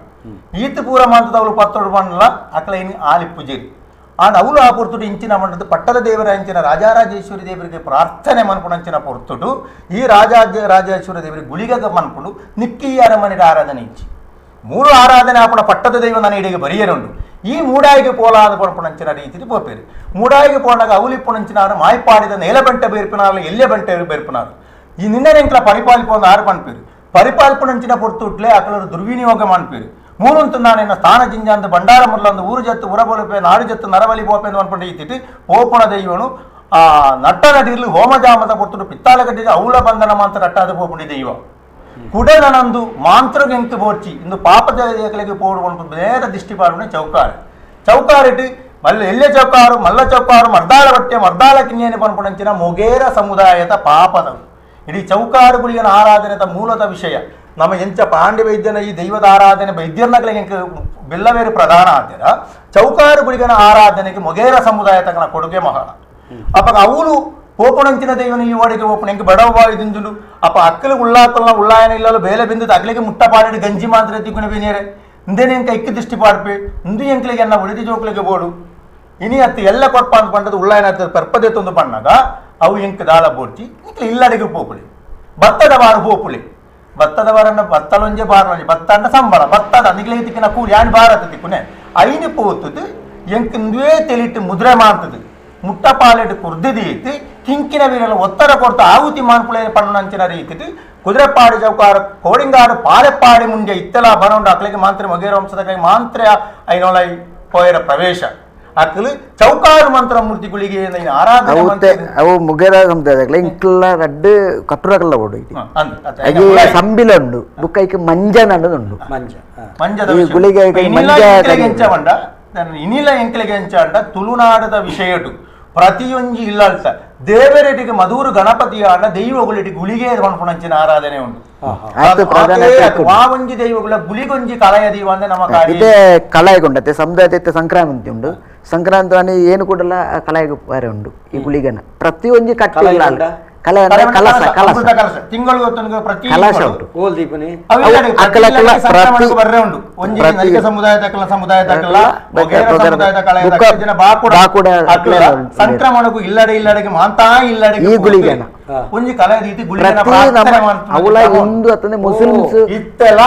C: ಈತ ಪೂರ ಮಂತದವಳು ಪತ್ತೊಡು பண்ணಲ ಅಕಲ ಇನ್ನು ಆಲಿ ಪೂಜೆರಿ ಆಂಡ್ ಅವಳು ಆ ಪೊರ್ತುಡು ಇಂಚಿನ ಮಂಡದು ಪಟ್ಟದ ದೇವರ ಇಂಚಿನ ರಾಜಾರಾಜೇಶ್ವರಿ ದೇವರಿಗೆ ಪ್ರಾರ್ಥನೆ ಮನ್ಪುಣಂಚಿನ ಪೊರ್ತುಡು ಈ ರಾಜೇಶ್ವರಿ ದೇವರಿಗೆ ಗುಳಿಗಗ ಮನ್ಪುಂಡು ನಿಕ್ಕಿ ಅರಮನೆಯ ಆರಾಧನೆ ಇಂಚಿ ಮೂರು ಆರಾಧನೆ ಆಪಣ ಪಟ್ಟದ ದೈವ ನನ್ನ ಇಡಿಗೆ ಬರಿಯರುಂಡು ಈ ಮೂಡಾಯಿಗೆ ಪೋಲಾದ ಪೊಣಪುಣಂಚಿನ ರೀತಿ ಪೋಪೇರು ಮೂಡಾಯಿಗೆ ಪೋಣಾಗ ಅವಲಿಪ್ಪುಣಂಚಿನಾರು ಮಾಯ್ಪಾಡಿದ నేలబంట ಬೇರ್ಪಿನಾರು ಎಲ್ಲೆ ಬಂಟ ಬೇರ್ಪಿನಾರು ಈ ನಿನ್ನೆಂಕ್ಲ ಪರಿಪಾಲಿಪೊಂದು ಆರು ಪನ್ಪೇರು ಪರಿಪಾಲ್ಪುಣಂಚಿನ ಪೊರ್ತುಟ್ಲೆ ಅಕಲರು ದುರ್ವಿನಿಯೋಗ ಮನ್ಪೇರು ಮೂರುಂತುన్నాನೇನ ಸ್ಥಾನ ಜಿಂಜಾಂದು ಬಂಡಾರ ಮುರ್ಲಂದು ಊರು ಜತ್ತು ಉರಬೊಲಪೆ ನಾಡು ಜತ್ತು ನರಬಲಿ ಪೋಪೆಂದು ಅನ್ಕೊಂಡು ಈತಿಟ್ಟು ಪೋಪುಣ ದೈವನು ಆ ನಟ್ಟ ನಟಿರ್ಲು ಹೋಮಜಾಮದ ಪೊರ್ತುಡು ಪಿತ್ತಾಲಗಡ್ಡಿ ಔಲ ಬಂಧನ ಮಾಂತ ನಟ್ಟಾದ ಪೋಪುಂಡಿ ದೈವ ಕುಡನಂದು ಮಾಂತ್ರಗೆಂಕು ಬೋರ್ಚಿ ಇಂದು ಪಾಪದ ಪೋಡು ನೇರ ದಿಷ್ಟಿ ಪಾಡುನೆ ಚೌಕಾರ ಚೌಕಾರಿಟ್ಟು ಮಲ್ಲ ಎಲ್ಲೆ ಚೌಕಾರು ಮಲ್ಲ ಚೌಕಾರು ಮರ್ದಾಳ ಬಟ್ಟೆ ಮರ್ದಾಳ ಕಿನ್ಯೇನೆ ಪನ್ಪುಣಂಚಿನ ಮೊಗೇರ ಸಮುದಾಯದ ಪಾಪದವು ಇಡೀ ಚೌಕಾರುಗುಳಿಯನ ಆರಾಧನೆದ ಮೂಲದ ವಿಷಯ ನಮ್ಮ ಎಂಚ ಪಾಂಡ್ಯ ವೈದ್ಯನ ಈ ದೈವದ ಆರಾಧನೆ ವೈದ್ಯರ್ನಗಳಿಗೆ ಬೆಲ್ಲವೇರು ಪ್ರಧಾನ ಆದ್ಯರ ಚೌಕಾರುಗುಳಿಗನ ಆರಾಧನೆಗೆ ಮೊಗೇರ ಸಮುದಾಯ ತಗನ ಕೊಡುಗೆ ಮಹಾಳ ಅಪ್ಪ ಅವಳು ಪೋಪಣಂಚಿನ ದೈವನ ಈ ವಾಡಿಗೆ ಓಪಣ ಎಂಕ್ ಬಡವ ಇದಿಂದುಲು ಅಪ್ಪ ಅಕ್ಕಲು ಉಳ್ಳಾಕಲ್ನ ಉಳ್ಳಾಯನ ಇಲ್ಲಲು ಬೇಲೆ ಬಿಂದು ಅಗ್ಲಿಗೆ ಮುಟ್ಟ ಪಾಡಿಡು ಗಂಜಿ ಮಾತ್ರ ತಿಗುಣ ಬಿನೇರೆ ಇಂದೇನೆ ಎಂಕ ಇಕ್ಕು ದೃಷ್ಟಿ ಪಾಡ್ಪೆ ಇಂದು ಎಂಕ್ಲಿಗೆ ಎನ್ನ ಉಳಿದಿ ಜೋಕ್ಲಿಗೆ ಬೋಡು ಇನಿ ಅತ್ತು ಎಲ್ಲ ಕೊರ್ಪ ಅಂತ ಪಂಡದು ಉಳ್ಳಾಯನ ಹತ್ತ ಪರ್ಪದೆ ತೊಂದು ಪಣ್ಣಾಗ ಅವು ಎಂಕ್ ದಾಳ ಬೋಡ್ಚಿ ಇಂಕ್ಲೆ ಇಲ್ಲಡಿಗೆ ಪೋಪುಳಿ ಭತ್ತದ ಬಾರು ಪೋಪುಳಿ ಭತ್ತದ ಬಾರನ್ನ ಭತ್ತಲೊಂಜೆ ಬಾರಲೊಂಜೆ ಭತ್ತ ಅಂಡ ಸಂಬಳ ಭತ್ತದ ನಿಗ್ಲಿಗೆ ತಿಕ್ಕಿನ ಕೂಲಿ ಆಂಡ್ ಭಾರತ ತಿಕ್ಕುನೆ ಐನು ಪೋತುದು ಎಂಕ್ ಇಂದುವೇ ತೆಲಿಟ್ಟು ಮುದ್ರೆ ಮಾಡ್ತದೆ ಮುಟ್ಟ ಪಾಲೆಟ್ ಕುರ್ದಿದೀತಿ ಕಿಂಕಿನ ವೀರನ ಒತ್ತಡ ಕೊಡ್ತು ಆಹುತಿ ಮಾನ್ಪುಳೆ ಪಣ್ಣಂಚಿನ ರೀತಿ ಕುದುರೆಪಾಡಿ ಚೌಕಾರ ಕೋಡಿಂಗಾರು ಪಾಲೆಪ್ಪಾಡಿ ಮುಂಜೆ ಇತ್ತೆಲ ಬನೊಂಡು ಅಕ್ಲಿಗೆ ಮಾಂತ್ರಿ ಮೊಗೇರ ವಂಶದ ಮಾಂತ್ರ್ಯ ಐನೋಲೈ ಪೋಯರ ಪ್ರವೇಶ ಅಕ್ಲು ಚೌಕಾರು ಮಂತ್ರ ಮೂರ್ತಿಗಳಿಗೆ ಆರಾಧನೆ
B: ಅವು ಮುಗೇರ ಸಮುದಾಯದಕ್ಲೆ ಇಂಕ್ಲ ರಡ್ಡು ಕಟ್ಟುರಕಲ್ಲ ಓಡು ಇದು ಸಂಬಿಲ ಉಂಡು ಬುಕ್ಕೈಕ್ ಮಂಜ ನಡುಂಡು
C: ಮಂಜದ
B: ಗುಳಿಗೆ ಮಂಜ
C: ಇನಿಲ ಎಂಕ್ಲಿಗೆ ಎಂಚಾಂಡ ತುಳುನಾಡದ ವಿಷಯಟು ಪ್ರತಿಯೊಂಜಿ ಇಲ್ಲಲ್ತ ದೇವರೆಟಿಗೆ ಮಧುರು ಗಣಪತಿಯಾಡ ದೈವಗುಳಿಟಿ ಗುಳಿಗೆ ಪಣಪುಣಂಚಿನ ಆರಾಧನೆ ಉಂಟು ವಾವಂಜಿ ದೈವಗಳ ಗುಳಿಗೊಂಜಿ ಕಲಯ ದೈವ ಅಂದ್ರೆ ನಮ್ಮ
B: ಇದೇ ಕಲಾಯಗುಂಡತೆ ಸಮುದಾಯದ ಸಂಕ್ರಾಂತಿ ಉಂಟು ಸಂಕ್ರಾಂತಿ ಅಂದ್ರೆ ಏನು ಕೂಡಲ ಕಲಾಯ ಬಾರೆ ಉಂಟು ಈ ಗುಳಿಗನ ಪ್ರತಿಯೊಂಜಿ ಕಟ್ಟಿ ಕಲಯ ಕಲಸ ಕಲಸ
C: ತಿಂಗಳು ಪ್ರತಿ
B: ಕಲಶ ಉಂಟು
C: ಸಂಕ್ರಮಣಕ್ಕೂ ಇಲ್ಲಡೆ ಇಲ್ಲಡೆಗೆ ಮಾಂತಾ ಇಲ್ಲಡೆ
B: ಈ ಗುಳಿಗನ
C: ಒಂಜಿ ಕಲಯ ರೀತಿ ಗುಳಿಗನ
B: ಅವಳ ಹಿಂದೂ ಅಂತಂದ್ರೆ ಮುಸ್ಲಿಮ್ಸ್
C: ಇತ್ತೆಲ್ಲ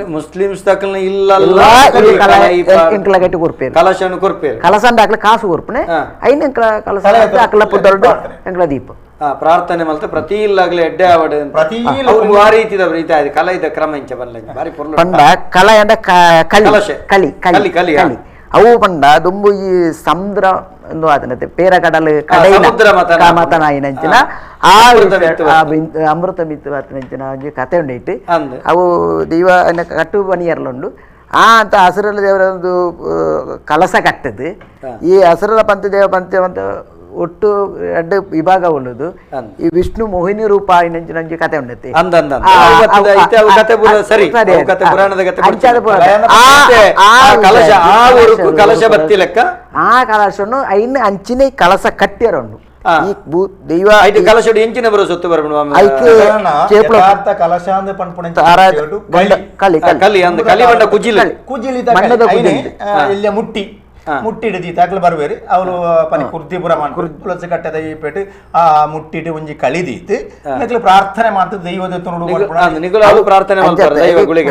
A: ಮುಸ್ಲಿಮ್ಸ್
B: ಕಲಶನ ಕೊರ್ಪೇರು ಕಲಸಂಡ ಅಕ್ಲ ಕಾಸು ಕೊರ್ಪುನೆ ಐನ ಕಲಸ ಅಕ್ಲ ಪುದರ್ಡು ಎಂಕ್ಲ ದೀಪ.
A: ಪ್ರಾರ್ಥನೆ ಮಲ್ತ ಪ್ರತಿ ಇಲ್ಲಾಗ್ಲೇ ಎಡ್ಡೆ ಆವಡ್
C: ಪ್ರತಿ
A: ಆ ರೀತಿದ ರೀತಿ ಕಲ ಇದ್ದ ಕ್ರಮ ಇಂಚ ಬಲ್ಲ ಬಾರಿ ಪೊರ್ಲು
B: ಪಂಡ ಕಲ ಎಂಡ ಕಲಿ ಕಲಿ ಕಲಿ ಕಲಿ ಅವು ಪಂಡ ದುಂಬು ಈ ಸಮುದ್ರ ಒಂದು ಆತನತೆ ಪೇರ ಕಡಲು ಕಡೈನ ಆ ಅಮೃತ ಮಿತ್ತು ಆತನಂಚಿನ ಒಂಜಿ ಕತೆ ಉಂಡು ಇಟ್ಟು ಅವು ದೈವ ಕಟ್ಟು ಬನಿಯರ್ಲುಂಡು ಆ ಅಂತ ಹಸಿರಲ್ಲ ದೇವರ ಒಂದು ಕಲಸ ಕಟ್ಟದು ಈ ಹಸಿರಲ ಪಂಥ ದೇವ ಪಂಥ ಅಂತ ಒಟ್ಟು ಎರಡು ವಿಭಾಗ ಉಳ್ಳದು ಈ ವಿಷ್ಣು ಮೋಹಿನಿ ರೂಪ ಇನ್ನೊಂದು ಕತೆ ಉಂಡತ್ತೆ ಆ ಕಲಶನು ಐನ್ ಅಂಚಿನ ಕಲಸ ಕಟ್ಟಿಯರ ಉಂಡು ಈ ದೈವ
A: ಕಲಶಡು ಎಂಚಿನ ಬರೋ ಸೊತ್ತು ಬರಬಣ
C: ಕಲಶ
B: ಕಲಿ
A: ಕಲಿ ಅಂದ ಕಲಿ ಬಂಡ ಕುಜಿಲಿ
C: ಕುಜಿಲಿ ಇಲ್ಲ ಮುಟ್ಟಿ ಮುಟ್ಟಿಡು ತಾಕ್ಲು ಬರ್ಬೇರಿ ಅವಳು ಪನಿ ಕುರ್ದಿಪುರ ತುಳಸಿ ಕಟ್ಟದ ಈ ಪೇಟೆ ಆ ಮುಟ್ಟಿಟ್ಟು ಒಂಜಿ ಕಳಿದೀತು ಮೆಕ್ಲು ಪ್ರಾರ್ಥನೆ ಮಾಡ್ತದೆ ದೈವದ
A: ನಿಗುಲು ಪ್ರಾರ್ಥನೆ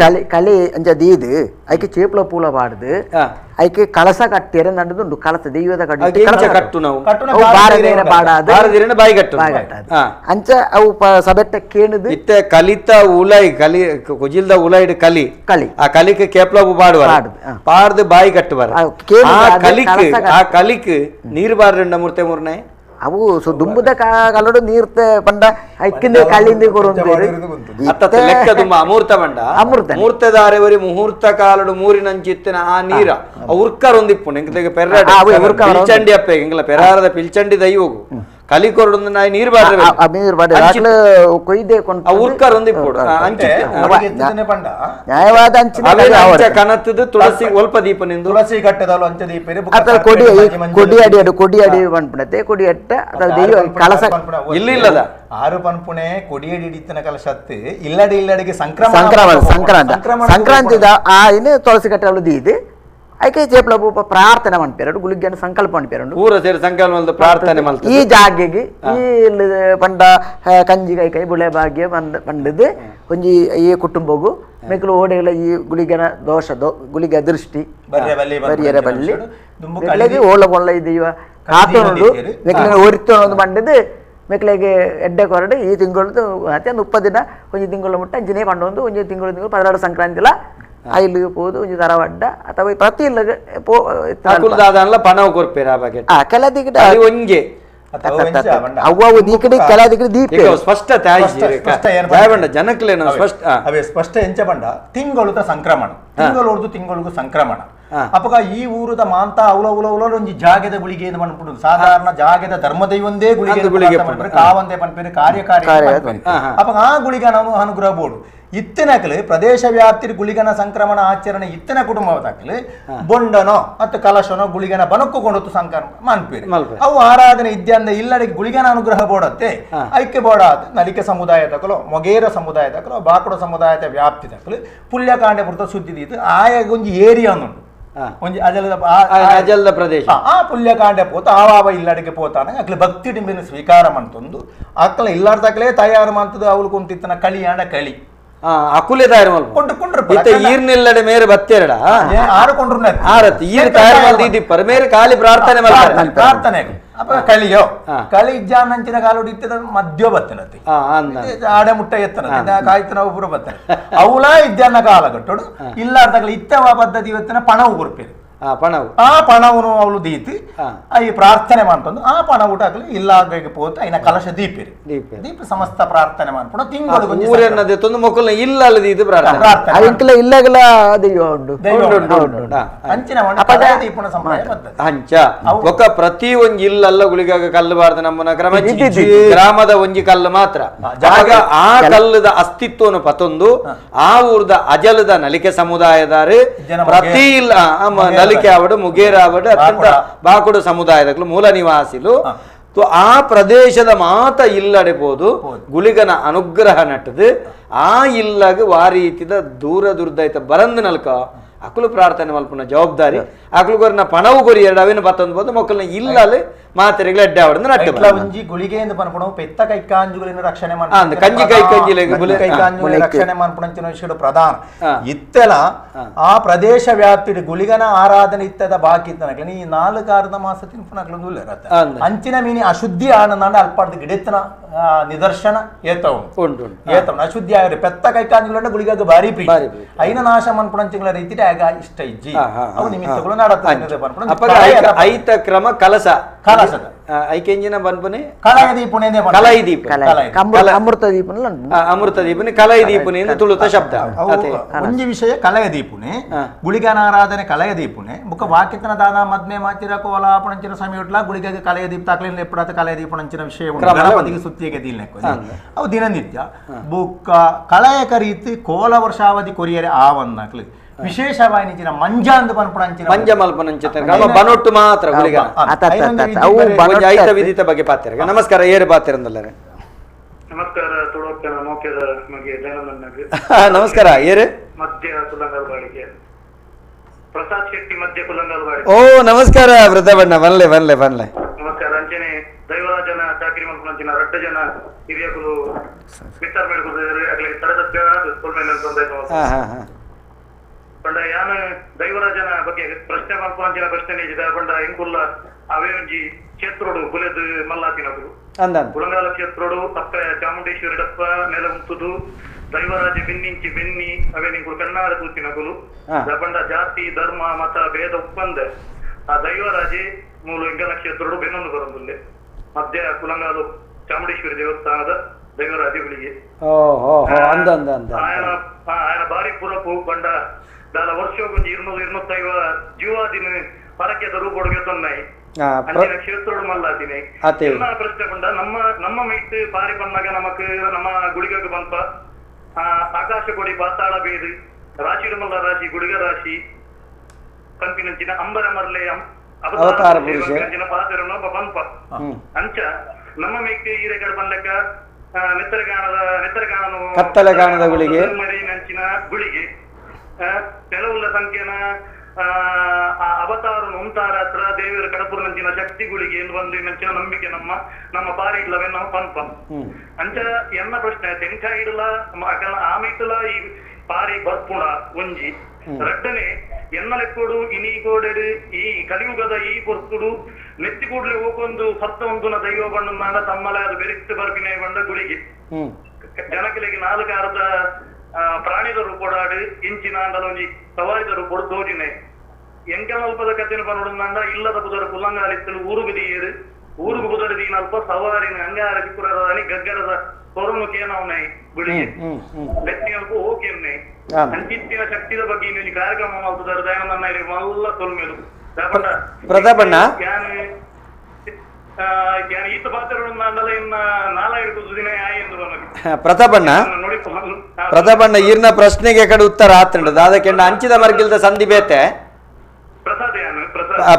B: ಕಲಿ ಕಲಿ ಅಂಚ ದೀದು ಐಕೆ ಚೇಪ್ಲ ಪೂಲ ಪಾಡ್ದು ಐಕೆ ಕಳಸ ಕಟ್ಟಿಯರೆ ನಡುದುಂಡು ಕಳಸ ದೈವದ
A: ಕಟ್ಟು ಕಟ್ಟು ನಾವು
B: ಬಾಡಾದ
A: ಬಾಯಿ ಕಟ್ಟು
B: ಬಾಯಿ ಕಟ್ಟಾದ ಅಂಚ ಅವು ಸಬೆಟ್ಟ ಕೇಣದು
A: ಇತ್ತೆ ಕಲಿತ ಉಲೈ ಕಲಿ ಕುಜಿಲ್ದ ಉಲೈಡ್ ಕಲಿ
B: ಕಲಿ
A: ಆ ಕಲಿಗೆ ಕೇಪ್ಲ ಪಾಡುವ ಪಾಡ್ದು ಬಾಯಿ ಕಟ್ಟುವಾರ ಆ ಕಲಿಕ್ ಆ ಕಲಿಕ್ ನೀರು ಬಾರ್ರಂಡ ಮೂರ್ತೆ ಮೂರನೇ
B: ಅವು ಸೊ ದುಂಬುದ ಕಲಡು ನೀರ್ತ ಪಂಡ ಐಕ್ಕಿಂದ ಕಲಿಂದ
A: ಅತ್ತ ಲೆಕ್ಕ ದುಂಬ ಅಮೂರ್ತ ಬಂಡ
B: ಅಮೃತ
A: ಮೂರ್ತದಾರೆವರಿ ಮುಹೂರ್ತ ಕಾಲಡು ಮೂರಿನಂಚಿತ್ತಿನ ಆ ನೀರ ಉರ್ಕರೊಂದಿಪ್ಪು ಎಂಕಲೆಗೆ ಪೆರ್ರಾಡ ಪಿಲ್ಚಂಡಿ ಅಪ್ಪೆ ಎಂಕಲ ಪೆರಾರದ ಪಿಲ್ಚಂಡಿ ದೈವಗು ಕಲಿ ಕೊರಡು ನಾಯಿ ನೀರು
B: ಬಾರ್ರೆ ಕೊಯ್ದೆ
A: ಉರ್ಕರೊಂದಿಪ್ಪು
B: ನ್ಯಾಯವಾದ ಅಂಚಿನ
A: ಕನತ್ತದು ತುಳಸಿ ಒಲ್ಪ ದೀಪ ನಿಂದು
C: ತುಳಸಿ ಕಟ್ಟದಲ್ಲ ಅಂಚ ದೀಪ
B: ಕೊಡಿ ಕೊಡಿ ಅಡಿ ಕೊಡಿ ಅಡಿ ಪನ್ಪುಣತೆ ಕೊಡಿ ಅಟ್ಟ ದೈವ ಕಲಸ
A: ಇಲ್ಲ ಇಲ್ಲದ
C: ಆರು ಪನ್ಪುಣೆ ಕೊಡಿಯಡಿ ಹಿಡಿತನ ಕಲಶತ್ತು ಇಲ್ಲಡೆ ಇಲ್ಲಡೆಗೆ ಸಂಕ್ರಮಣ
B: ಸಂಕ್ರಮಣ ಸಂಕ್ರಾಂತಿ ಸಂಕ್ರಾಂತಿದ ಆ ಇನ್ನು ತುಳಸಿ ಕಟ್ಟಲು ದೀದು ಐಕೆ ಚೇಪ್ಲ ಪೂಪ ಪ್ರಾರ್ಥನೆ ಮನ್ಪೇರು ಗುಳಿಗ್ಗನ ಸಂಕಲ್ಪ ಮನ್ಪೇರು
A: ಪೂರ ಸೇರಿ ಸಂಕಲ್ಪ ಪ್ರಾರ್ಥನೆ ಮಲ್ತ
B: ಈ ಜಾಗೆಗೆ ಈ ಪಂಡ ಕಂಜಿ ಕೈ ಕೈ ಬುಳೆ ಭಾಗ್ಯ ಪಂಡದು ಒಂಜಿ ಈ ಕುಟುಂಬಗು ಮೆಕ್ಲು ಓಡೆಗಳ ಈ ಗುಳಿಗನ ದೋಷ ಗುಳಿಗ ದೃಷ್ಟಿ ಬರಿಯರ ಬಲ್ಲಿ ಮೆಕ್ಲೆಗೆ ಓಳ ಬೊಳ್ಳ ದೈವ ಕಾತೋನುಡು ಮೆಕ್ಲಿನ ಒರಿತೋನು ಪಂಡದು ಮೆಕ್ಲೆಗೆ ಎಡ್ಡೆ ಕೊರಡು ಈ ತಿಂಗಳು ಅತ್ತೆ 30 ದಿನ ಒಂಜಿ ತಿಂಗಳು ಮುಟ್ಟ ಅಂಚಿನೇ ಪಂಡೊಂದು ಒಂಜಿ ತಿಂಗಳು ತಿಂಗಳು 16 ಸಂಕ್ರಾಂತಿಲ ಐಲಿಗೆ ಪೋದು ಒಂಜಿ ತರವಡ್ಡ ಅಥವಾ ಪ್ರತಿ ಇಲ್ಲಗೆ ಪೋ
A: ಪಣವು ಕೊರ್ಪೇರ ಆ ಬಗ್ಗೆ
B: ಆ ಕೆಲ ದಿಕ್ಕಡ
A: ಒಂಜೆ
B: ಅವ್ವ ದೀಕಡೆ ಕೆಲ ದಿಕ್ಕಡೆ ದೀಪ
A: ಸ್ಪಷ್ಟ ಜನಕ್ಲೇನ ಸ್ಪಷ್ಟ
C: ಅವೇ ಸ್ಪಷ್ಟ ಎಂಚ ಬಂಡ ತಿಂಗಳುದ ಸಂಕ್ರಮಣ ತಿಂಗಳೊಡ್ದು ತಿಂಗಳಿಗೂ ಸಂಕ್ರಮಣ ಅಪಗ ಈ ಊರದ ಮಾಂತ ಅವಲ ಅವಲ ಅವಲ ಒಂಜಿ ಜಾಗೆದ ಗುಳಿಗೆ ಏನು ಪನ್ಪುಂಡು ಸಾಧಾರಣ ಜಾಗೆದ ಧರ್ಮದೈವೊಂದೇ ಗುಳಿಗೆ ಗುಳಿಗೆ ಕಾವಂದೇ ಪನ್ಪೇರು ಕಾರ್ಯಕಾರಿ ಅಪಗ ಆ ಗುಳಿಗ ನಾವು ಅನುಗ್ರಹ ಬೋಡು ಇತ್ತಿನಕಲು ಪ್ರದೇಶ ವ್ಯಾಪ್ತಿ ಗುಳಿಗನ ಸಂಕ್ರಮಣ ಆಚರಣೆ ಇತ್ತಿನ ಕುಟುಂಬ ತಕ್ಕಲು ಬೊಂಡನೋ ಮತ್ತು ಕಲಶನೋ ಗುಳಿಗನ ಬನಕ್ಕು ಕೊಂಡು ಸಂಕ್ರಮಣ ಮನ್ಪೇರು ಅವು ಆರಾಧನೆ ಇದ್ಯಾಂದ ಇಲ್ಲಡಿಗೆ ಗುಳಿಗನ ಅನುಗ್ರಹ ಬೋಡತ್ತೆ ಐಕ್ಯ ಬೋಡ ನಲಿಕೆ ಸಮುದಾಯ ತಕಲು ಮೊಗೇರ ಸಮುದಾಯ ತಕಲು ಬಾಕುಡ ಸಮುದಾಯದ ವ್ಯಾಪ್ತಿ ತಕಲು ಪುಲ್ಯಕಾಂಡೆ ಪುರ್ತ ಸುದ್ದಿ ದೀತು ಆಯ ಒಂಜಿ ಏರಿಯಾ ಉಂಟು ಒಂಜಿ ಅಜಲದ
A: ಅಜಲದ ಪ್ರದೇಶ
C: ಆ ಪುಲ್ಯಕಾಂಡೆ ಪೋತ ಆವಾವ ಇಲ್ಲಡಿಗೆ ಪೋತಾನ ಅಕ್ಲೆ ಭಕ್ತಿ ಡಿಂಬಿನ ಸ್ವೀಕಾರ ಮಂತೊಂದು ಅಕ್ಕಲ ಇಲ್ಲಾರ್ದಾಕಲೇ ತಯಾರು ಮಂತದ್ದು ಅವಳು ಕುಂತಿತ್ತನ ಕಳಿಯಾಣ ಕಳಿ
A: ಅಕುಲೆ ತಯಾರು ಮಲ್ಪ ಇತ್ತ ಈರ್ನಿಲ್ಲಡೆ ಮೇರೆ ಬತ್ತೇರಡ
C: ಆರು ಕೊಂಡ್ರು
A: ಆರತ್ ಈರ್ ತಯಾರು ಮಲ್ದ ಇದ್ದಿಪ್ಪರ ಮೇರೆ ಖಾಲಿ ಪ್ರಾರ್ಥನೆ ಮಲ್ತಾರೆ
C: ಪ್ರಾರ್ಥನೆ ಅಪ್ಪ ಕಳಿಯೋ ಕಳಿ ಇಜ್ಜಾನಂಚಿನ ಕಾಲೋಡಿ ಇತ್ತದ ಮದ್ಯೋ ಬತ್ತನತಿ ಆಡೆ ಮುಟ್ಟ ಎತ್ತನ ಕಾಯ್ತನ ಒಬ್ಬರು ಬತ್ತನ ಅವಳ ಇದ್ದಾನ ಕಾಲ ಕಟ್ಟೋಡು ಇಲ್ಲಾರ್ದಾಗಲ ಇತ್ತವ ಪದ್ಧತಿ ಇವತ್ತಿನ ಪಣವು ಕೊರ್ಪೇರು
A: ಪಣವು
C: ಆ ಪಣವನ್ನು ಅವಳು ದೀತಿ ಈ ಪ್ರಾರ್ಥನೆ ಮಾಡ್ಕೊಂಡು ಆ ಪಣ ಊಟ ಹಾಕಲಿ ಇಲ್ಲ ಪೋತ ಐನ ಕಲಶ ದೀಪಿರಿ ದೀಪ ಸಮಸ್ತ ಪ್ರಾರ್ಥನೆ ಮಾಡ್ಕೊಂಡು ತಿಂಗಳು
A: ಮೊಕ್ಕಲ್ನ ಇಲ್ಲ ಅಲ್ಲದ ಇದು
B: ಪ್ರಾರ್ಥನೆ ಇಲ್ಲಗಲ ದೈವ ಉಂಡು
C: ಅಂಚಿನ ದೀಪನ ಸಂಪ್ರದಾಯ ಪದ್ಧತಿ
A: ಅಂಚ ಒಕ್ಕ ಪ್ರತಿ ಒಂಜಿ ಇಲ್ಲಲ್ಲ ಗುಳಿಗಾಗ ಕಲ್ಲು ಬಾರ್ದ ನಮ್ಮನ ಕ್ರಮ ಗ್ರಾಮದ ಒಂಜಿ ಕಲ್ಲು ಮಾತ್ರ ಆಗ ಆ ಕಲ್ಲದ ಅಸ್ತಿತ್ವನು ಪತೊಂದು ಆ ಊರ್ದ ಅಜಲದ ನಲಿಕೆ ಸಮುದಾಯದಾರು ಪ್ರತಿ ಇಲ್ಲ ನಲಿಕೆ ಆವಡು ಮುಗೇರ ಆವಡು ಅತ್ಯಂತ ಬಾಕುಡು ಸಮುದಾಯದ ಮೂಲ ನಿವಾಸಿಲು ಆ ಪ್ರದೇಶದ ಮಾತ ಇಲ್ಲಡೆಬೋದು ಗುಳಿಗನ ಅನುಗ್ರಹ ನಟ್ಟದು ಆ ಇಲ್ಲಗ ವಾರೀತಿದ ದೂರ ದುರ್ದೈತ ಬರಂದ ನಲ್ಕ ಅಕುಲು ಪ್ರಾರ್ಥನೆ ಮಲ್ಪುನ ಜವಾಬ್ದಾರಿ ಅಕುಲು ಗೊರ್ನ ಪಣವು ಗೊರಿ ಎರಡು ಅವೇನು ಬತ್ತಂದ್ಬೋದು ಮಕ್ಕಳನ್ನ ಇಲ್ಲಲ್ಲಿ ಮಾತೆರೆಗ್ಲ ಎಡ್ಡೆ ಆವಡ್ ನಟ್ಟು
C: ಒಂಜಿ ಗುಳಿಗೆಯಿಂದ ಪನ್ಪುನವು ಪೆತ್ತ ಕೈಕಾಂಜುಗಳಿನ ರಕ್ಷಣೆ
A: ಅಂದ್ ಕಂಜಿ ಕೈಕಂಜಿಲೆಗ್
C: ಕೈಕಾಂಜುಗಳ ರಕ್ಷಣೆ ಮನ್ಪುನಂಚಿನ ವಿಷಯಡು ಪ್ರಧಾನ ಇತ್ತೆಲ ಆ ಪ್ರದೇಶ ವ್ಯಾಪ್ತಿಡ್ ಗುಳಿಗನ ಆರಾಧನೆ ಇತ್ತದ ಬಾಕಿ ಇತ್ತನಕ್ಲೆ ಈ 4 ಮಾಸ ತಿನ್ಪುನಕ್ಲು ಉಲ್ಲೆರ್ ಅಂಚಿನ ಮೀನಿ ಅಶುದ್ಧಿ ಆನಂದ ಅಲ್ಪಾರ್ದ ಗಿಡೆತ್ತನ ನಿದರ್ಶನ ಏತವು ಏತವ್ ಅಶುದ್ಧಿ ಆಗಿರಿ ಪೆತ್ತ ಕೈಕಾಂಜುಗಳನ್ನ ಗುಳಿಗಾಗ ಭಾರಿ ಪ್ರೀತಿ ಐನ ನಾಶ ಮನ್ಪುನಂಚಿಗಳ ರೀತಿ ಆಗ ಇಷ್ಟ ಇಜ್ಜಿ ಅವು ನಿಮಿತ್ತಗಳು ನಡತ
A: ಐತ ಕ್ರಮ ಕಲಸ
C: ಕಲಸದ
A: ಐಕೆಂಜಿನ ಬನ್ಪುನೆ
C: ಕಲೈ ದೀಪುನೆ
A: ಕಲೈ ದೀಪ
B: ಅಮೃತ ದೀಪನ
A: ಅಮೃತ ದೀಪನೆ ಕಲೈ ದೀಪುನೆ ಎಂದು ತುಳುತ ಶಬ್ದ
C: ಒಂಜಿ ವಿಷಯ ಕಲಯ ದೀಪುನೆ ಗುಳಿಗನ ಆರಾಧನೆ ಕಲಯ ದೀಪುನೆ ಬುಕ್ಕ ವಾಕ್ಯತನ ದಾದ ಮದ್ಮೆ ಮಾಚಿರ ಕೋಲಾಪಣಂಚಿನ ಸಮಯಟ್ಲ ಗುಳಿಗ ಕಲಯ ದೀಪ ತಾಕ್ಲಿನ ಎಪ್ಪಡಾತ ಕಲಯ ದೀಪಣಂಚಿನ ವಿಷಯ ಗಣಪತಿಗೆ ಸುತ್ತಿಗೆ ದಿಲ್ನೆಕ್ಕು ಅವು ದಿನನಿತ್ಯ ಬುಕ್ಕ ಕಲಯ ಕರೀತಿ ಕೋಲ ವರ್ಷಾವಧಿ ಕೊರಿಯರೆ ಆವನ್ನಕ್ಲಿ ವಿಶೇಷವಾಗಿ ಮಂಜ ಅಂದ್ ಪನ್ಪುನಂಚಿನ
A: ಮಂಜ ಮಲ್ಪನಂಚಿನ ಬನೊಟ್ಟು ಮಾತ್ರ ಗುಳಿಗ ಐತ ವಿಧಿತ ಬಗ್ಗೆ ಪಾತ್ರ. ನಮಸ್ಕಾರ ಏರು ಪಾತಿರಂದಲ್ಲರೆ.
D: ನಮಸ್ಕಾರ ತುಳುವಕ್ಕನ ಮೋಕೆದ ಮಗೆ ದಯಾನಂದನಾಗ್.
A: ನಮಸ್ಕಾರ ಏರು
D: ಮಧ್ಯ ಕುಲಂಗಾಲ್ ಬಾಳಿಗೆ ಪ್ರಸಾದ್ ಶೆಟ್ಟಿ ಮಧ್ಯ ಕುಲಂಗಾಲ್ ಬಾಳಿಗೆ.
A: ಓ ನಮಸ್ಕಾರ ವೃದ್ಧಬಣ್ಣ ಬನ್ಲೆ ಬನ್ಲೆ ಬನ್ಲೆ.
D: ನಮಸ್ಕಾರ ಅಂಚನೆ ದೈವರಾಜನ ಚಾಕರಿ ಮಲ್ಪನಂಚಿನ ರಡ್ಡ ಜನ ಹಿರಿಯಕುಲು ಮಿತ್ತರ್ ಮೇಲ್ಕುಲು ಅಗಲಿ ತಡದಕ್ಕ ಸೊಲ್ಮೆಲ್ ಅಂತ ಪಂಡ ಯಾನ ದೈವರಾಜನ ಬಗ್ಗೆ ಪ್ರಶ್ನೆ ಮಲ್ಪನಂಚಿನ ಪ್ರಶ್ನೆ ನಿಜಿದ ಪಂಡ ಇಂಕುಲ್ಲ ಅವೇ ಒಂಜಿ ಕ್ಷೇತ್ರೋಡು ಗುಲೆದು ಮಲ್ಲಾತಿನಕುಲು ಕುಳಂಗಾಲ ಕ್ಷೇತ್ರೋಡು ಅಪ್ಪ ಚಾಮುಂಡೇಶ್ವರಿ ಡಪ್ಪ ನೆಲ ಉಂತುದು ದೈವರಾಜ ಬೆನ್ನಿಂಚಿ ಬೆನ್ನಿ ಅವೇ ನಿಂಕುಲು ಕಣ್ಣಾರ ತೂತಿನಕುಲು ಪಂಡ ಜಾತಿ ಧರ್ಮ ಮತ ಭೇದ ಒಪ್ಪಂದ ಆ ದೈವರಾಜೆ ಮೂಲು ಇಂಗಲ ಕ್ಷೇತ್ರೋಡು ಬೆನ್ನೊಂದು ಬರಂದುಲ್ಲೆ ಮಧ್ಯ ಕುಲಂಗಾಲು ಚಾಮುಂಡೇಶ್ವರಿ ದೇವಸ್ಥಾನದ ದೈವರಾಜಗಳಿಗೆ ఆయన ಭಾರಿ ಪುರಪು ಪಂಡ ದಾಲ ವರ್ಷ 200-250 ಜೀವಾದಿನ ಪರಕೆದ ರೂಪೊಡುಗೆ ತೊನ್ನಾಯಿ ಅಂಚಿನ ಕ್ಷೇತ್ರೋಡು ಮಲ್ಲಾತಿನಿ. ಎಲ್ಲ ಪ್ರಶ್ನೆ ಪಂಡ ನಮ್ಮ ನಮ್ಮ ಮೈಟ್ ಪಾರಿ ಪನ್ನಾಗ ನಮಕ್ ನಮ್ಮ ಗುಳಿಗಗ್ ಬಂಪ ಆಕಾಶ ಕೊಡಿ ಪಾತಾಳ ಬೇದು ರಾಶಿ ಮಲ್ಲ ರಾಶಿ ಗುಳಿಗ ರಾಶಿ ಕಂಪಿನಂಚಿನ ಅಂಬರ ಮರ್ಲೆ
A: ಅವತಾರ ಪುರುಷ
D: ಪಾತ್ರನ ಬಂಪ ಅಂಚ ನಮ್ಮ ಮೈಟ್ ಈರೆಗಡ ಬಂದಕ್ಕ ನೆತ್ತರಗಾಣದ ನೆತ್ತರಗಾಣನು
A: ಕತ್ತಲೆ ಗಾಣದ ಗುಳಿಗೆ
D: ಮರಿನಂಚಿನ ಗುಳಿಗೆ ಕೆಲವುಲ್ಲ ಸಂಖ್ಯೆನ ಅವತಾರ ಉಂತಾರ ಹತ್ರ ದೇವರ ಕಡಪುರನಂಚಿನ ಶಕ್ತಿ ಗುಳಿಗೆ ಎಂದು ಬಂದು ನಂಚಿನ ನಂಬಿಕೆ ನಮ್ಮ ನಮ್ಮ ಪಾರಿ ಇಲ್ಲವೇ ನಮ್ಮ ಪಂಪ ಅಂಚ ಎನ್ನ ಪ್ರಶ್ನೆ ತೆಂಕಾಯಿ ಇಡಲ ಆಮೇಟಲ ಈ ಪಾರಿ ಬರ್ಪುಣ ಒಂಜಿ ರಡ್ಡನೆ ಎನ್ನ ಲೆಕ್ಕೋಡು ಇನಿ ಗೋಡೆಡು ಈ ಕಲಿಯುಗದ ಈ ಪೊರ್ತುಡು ನೆತ್ತಿ ಕೂಡ್ಲೆ ಹೋಗೊಂದು ಸತ್ತ ಒಂದುನ ದೈವ ಬಣ್ಣ ತಮ್ಮಲ ಅದು ಬೆರಿಕ್ತು ಬರ್ಪಿನ ಬಂಡ ಗುಳಿಗೆ ಜನಕಲಿಗೆ ನಾಲ್ಕು ಅರ್ಧ ಪ್ರಾಣಿದ ರೂಪೊಡಾಡು ಇಂಚಿನ ಅಂಡಲ ಒಂಜಿ ಸವಾರಿದ ರೂಪೊಡು ತೋಜಿನೆ ಎಂಕಲ್ಪದ ಕಥೆನ ಪನೊಡುಂದಾಂಡ ಇಲ್ಲದ ಪುದರ ಕುಲ್ಲಂಗಾಲಿತ್ತಲು ಊರುಗು ದೀಯರು ಊರುಗು ಪುದರ ದೀನಲ್ಪ ಸವಾರಿನ ಅಂಗಾರ ಚಿಕ್ಕುರದಾನಿ ಗಗ್ಗರದ ಹೊರನು ಕೇನವನೈ ಗುಳಿಗೆ ನೆತ್ತಿನಲ್ಪ ಓಕೆನ್ನೆ ಅಂಚಿತ್ತಿನ ಶಕ್ತಿದ ಬಗ್ಗೆ ಇನ್ನೊಂದು ಕಾರ್ಯಕ್ರಮ ಮಾಡ್ತಿದ್ದಾರೆ ದಯಾನಂದ ಮಲ್ಲ ತೊಲ್ಮೇಲು
A: ಪ್ರತಾಪಣ್ಣ ಪ್ರತಾಪಣ್ಣ ಪ್ರತಾಪಣ್ಣ ಈರ್ನ ಪ್ರಶ್ನೆಗೆ ಕಡೆ ಉತ್ತರ ಆತಂಡ ದಾದಕೆಂಡ ಅಂಚಿದ ಮರ್ಗಿಲ್ದ ಸಂಧಿ ಬೇತೆ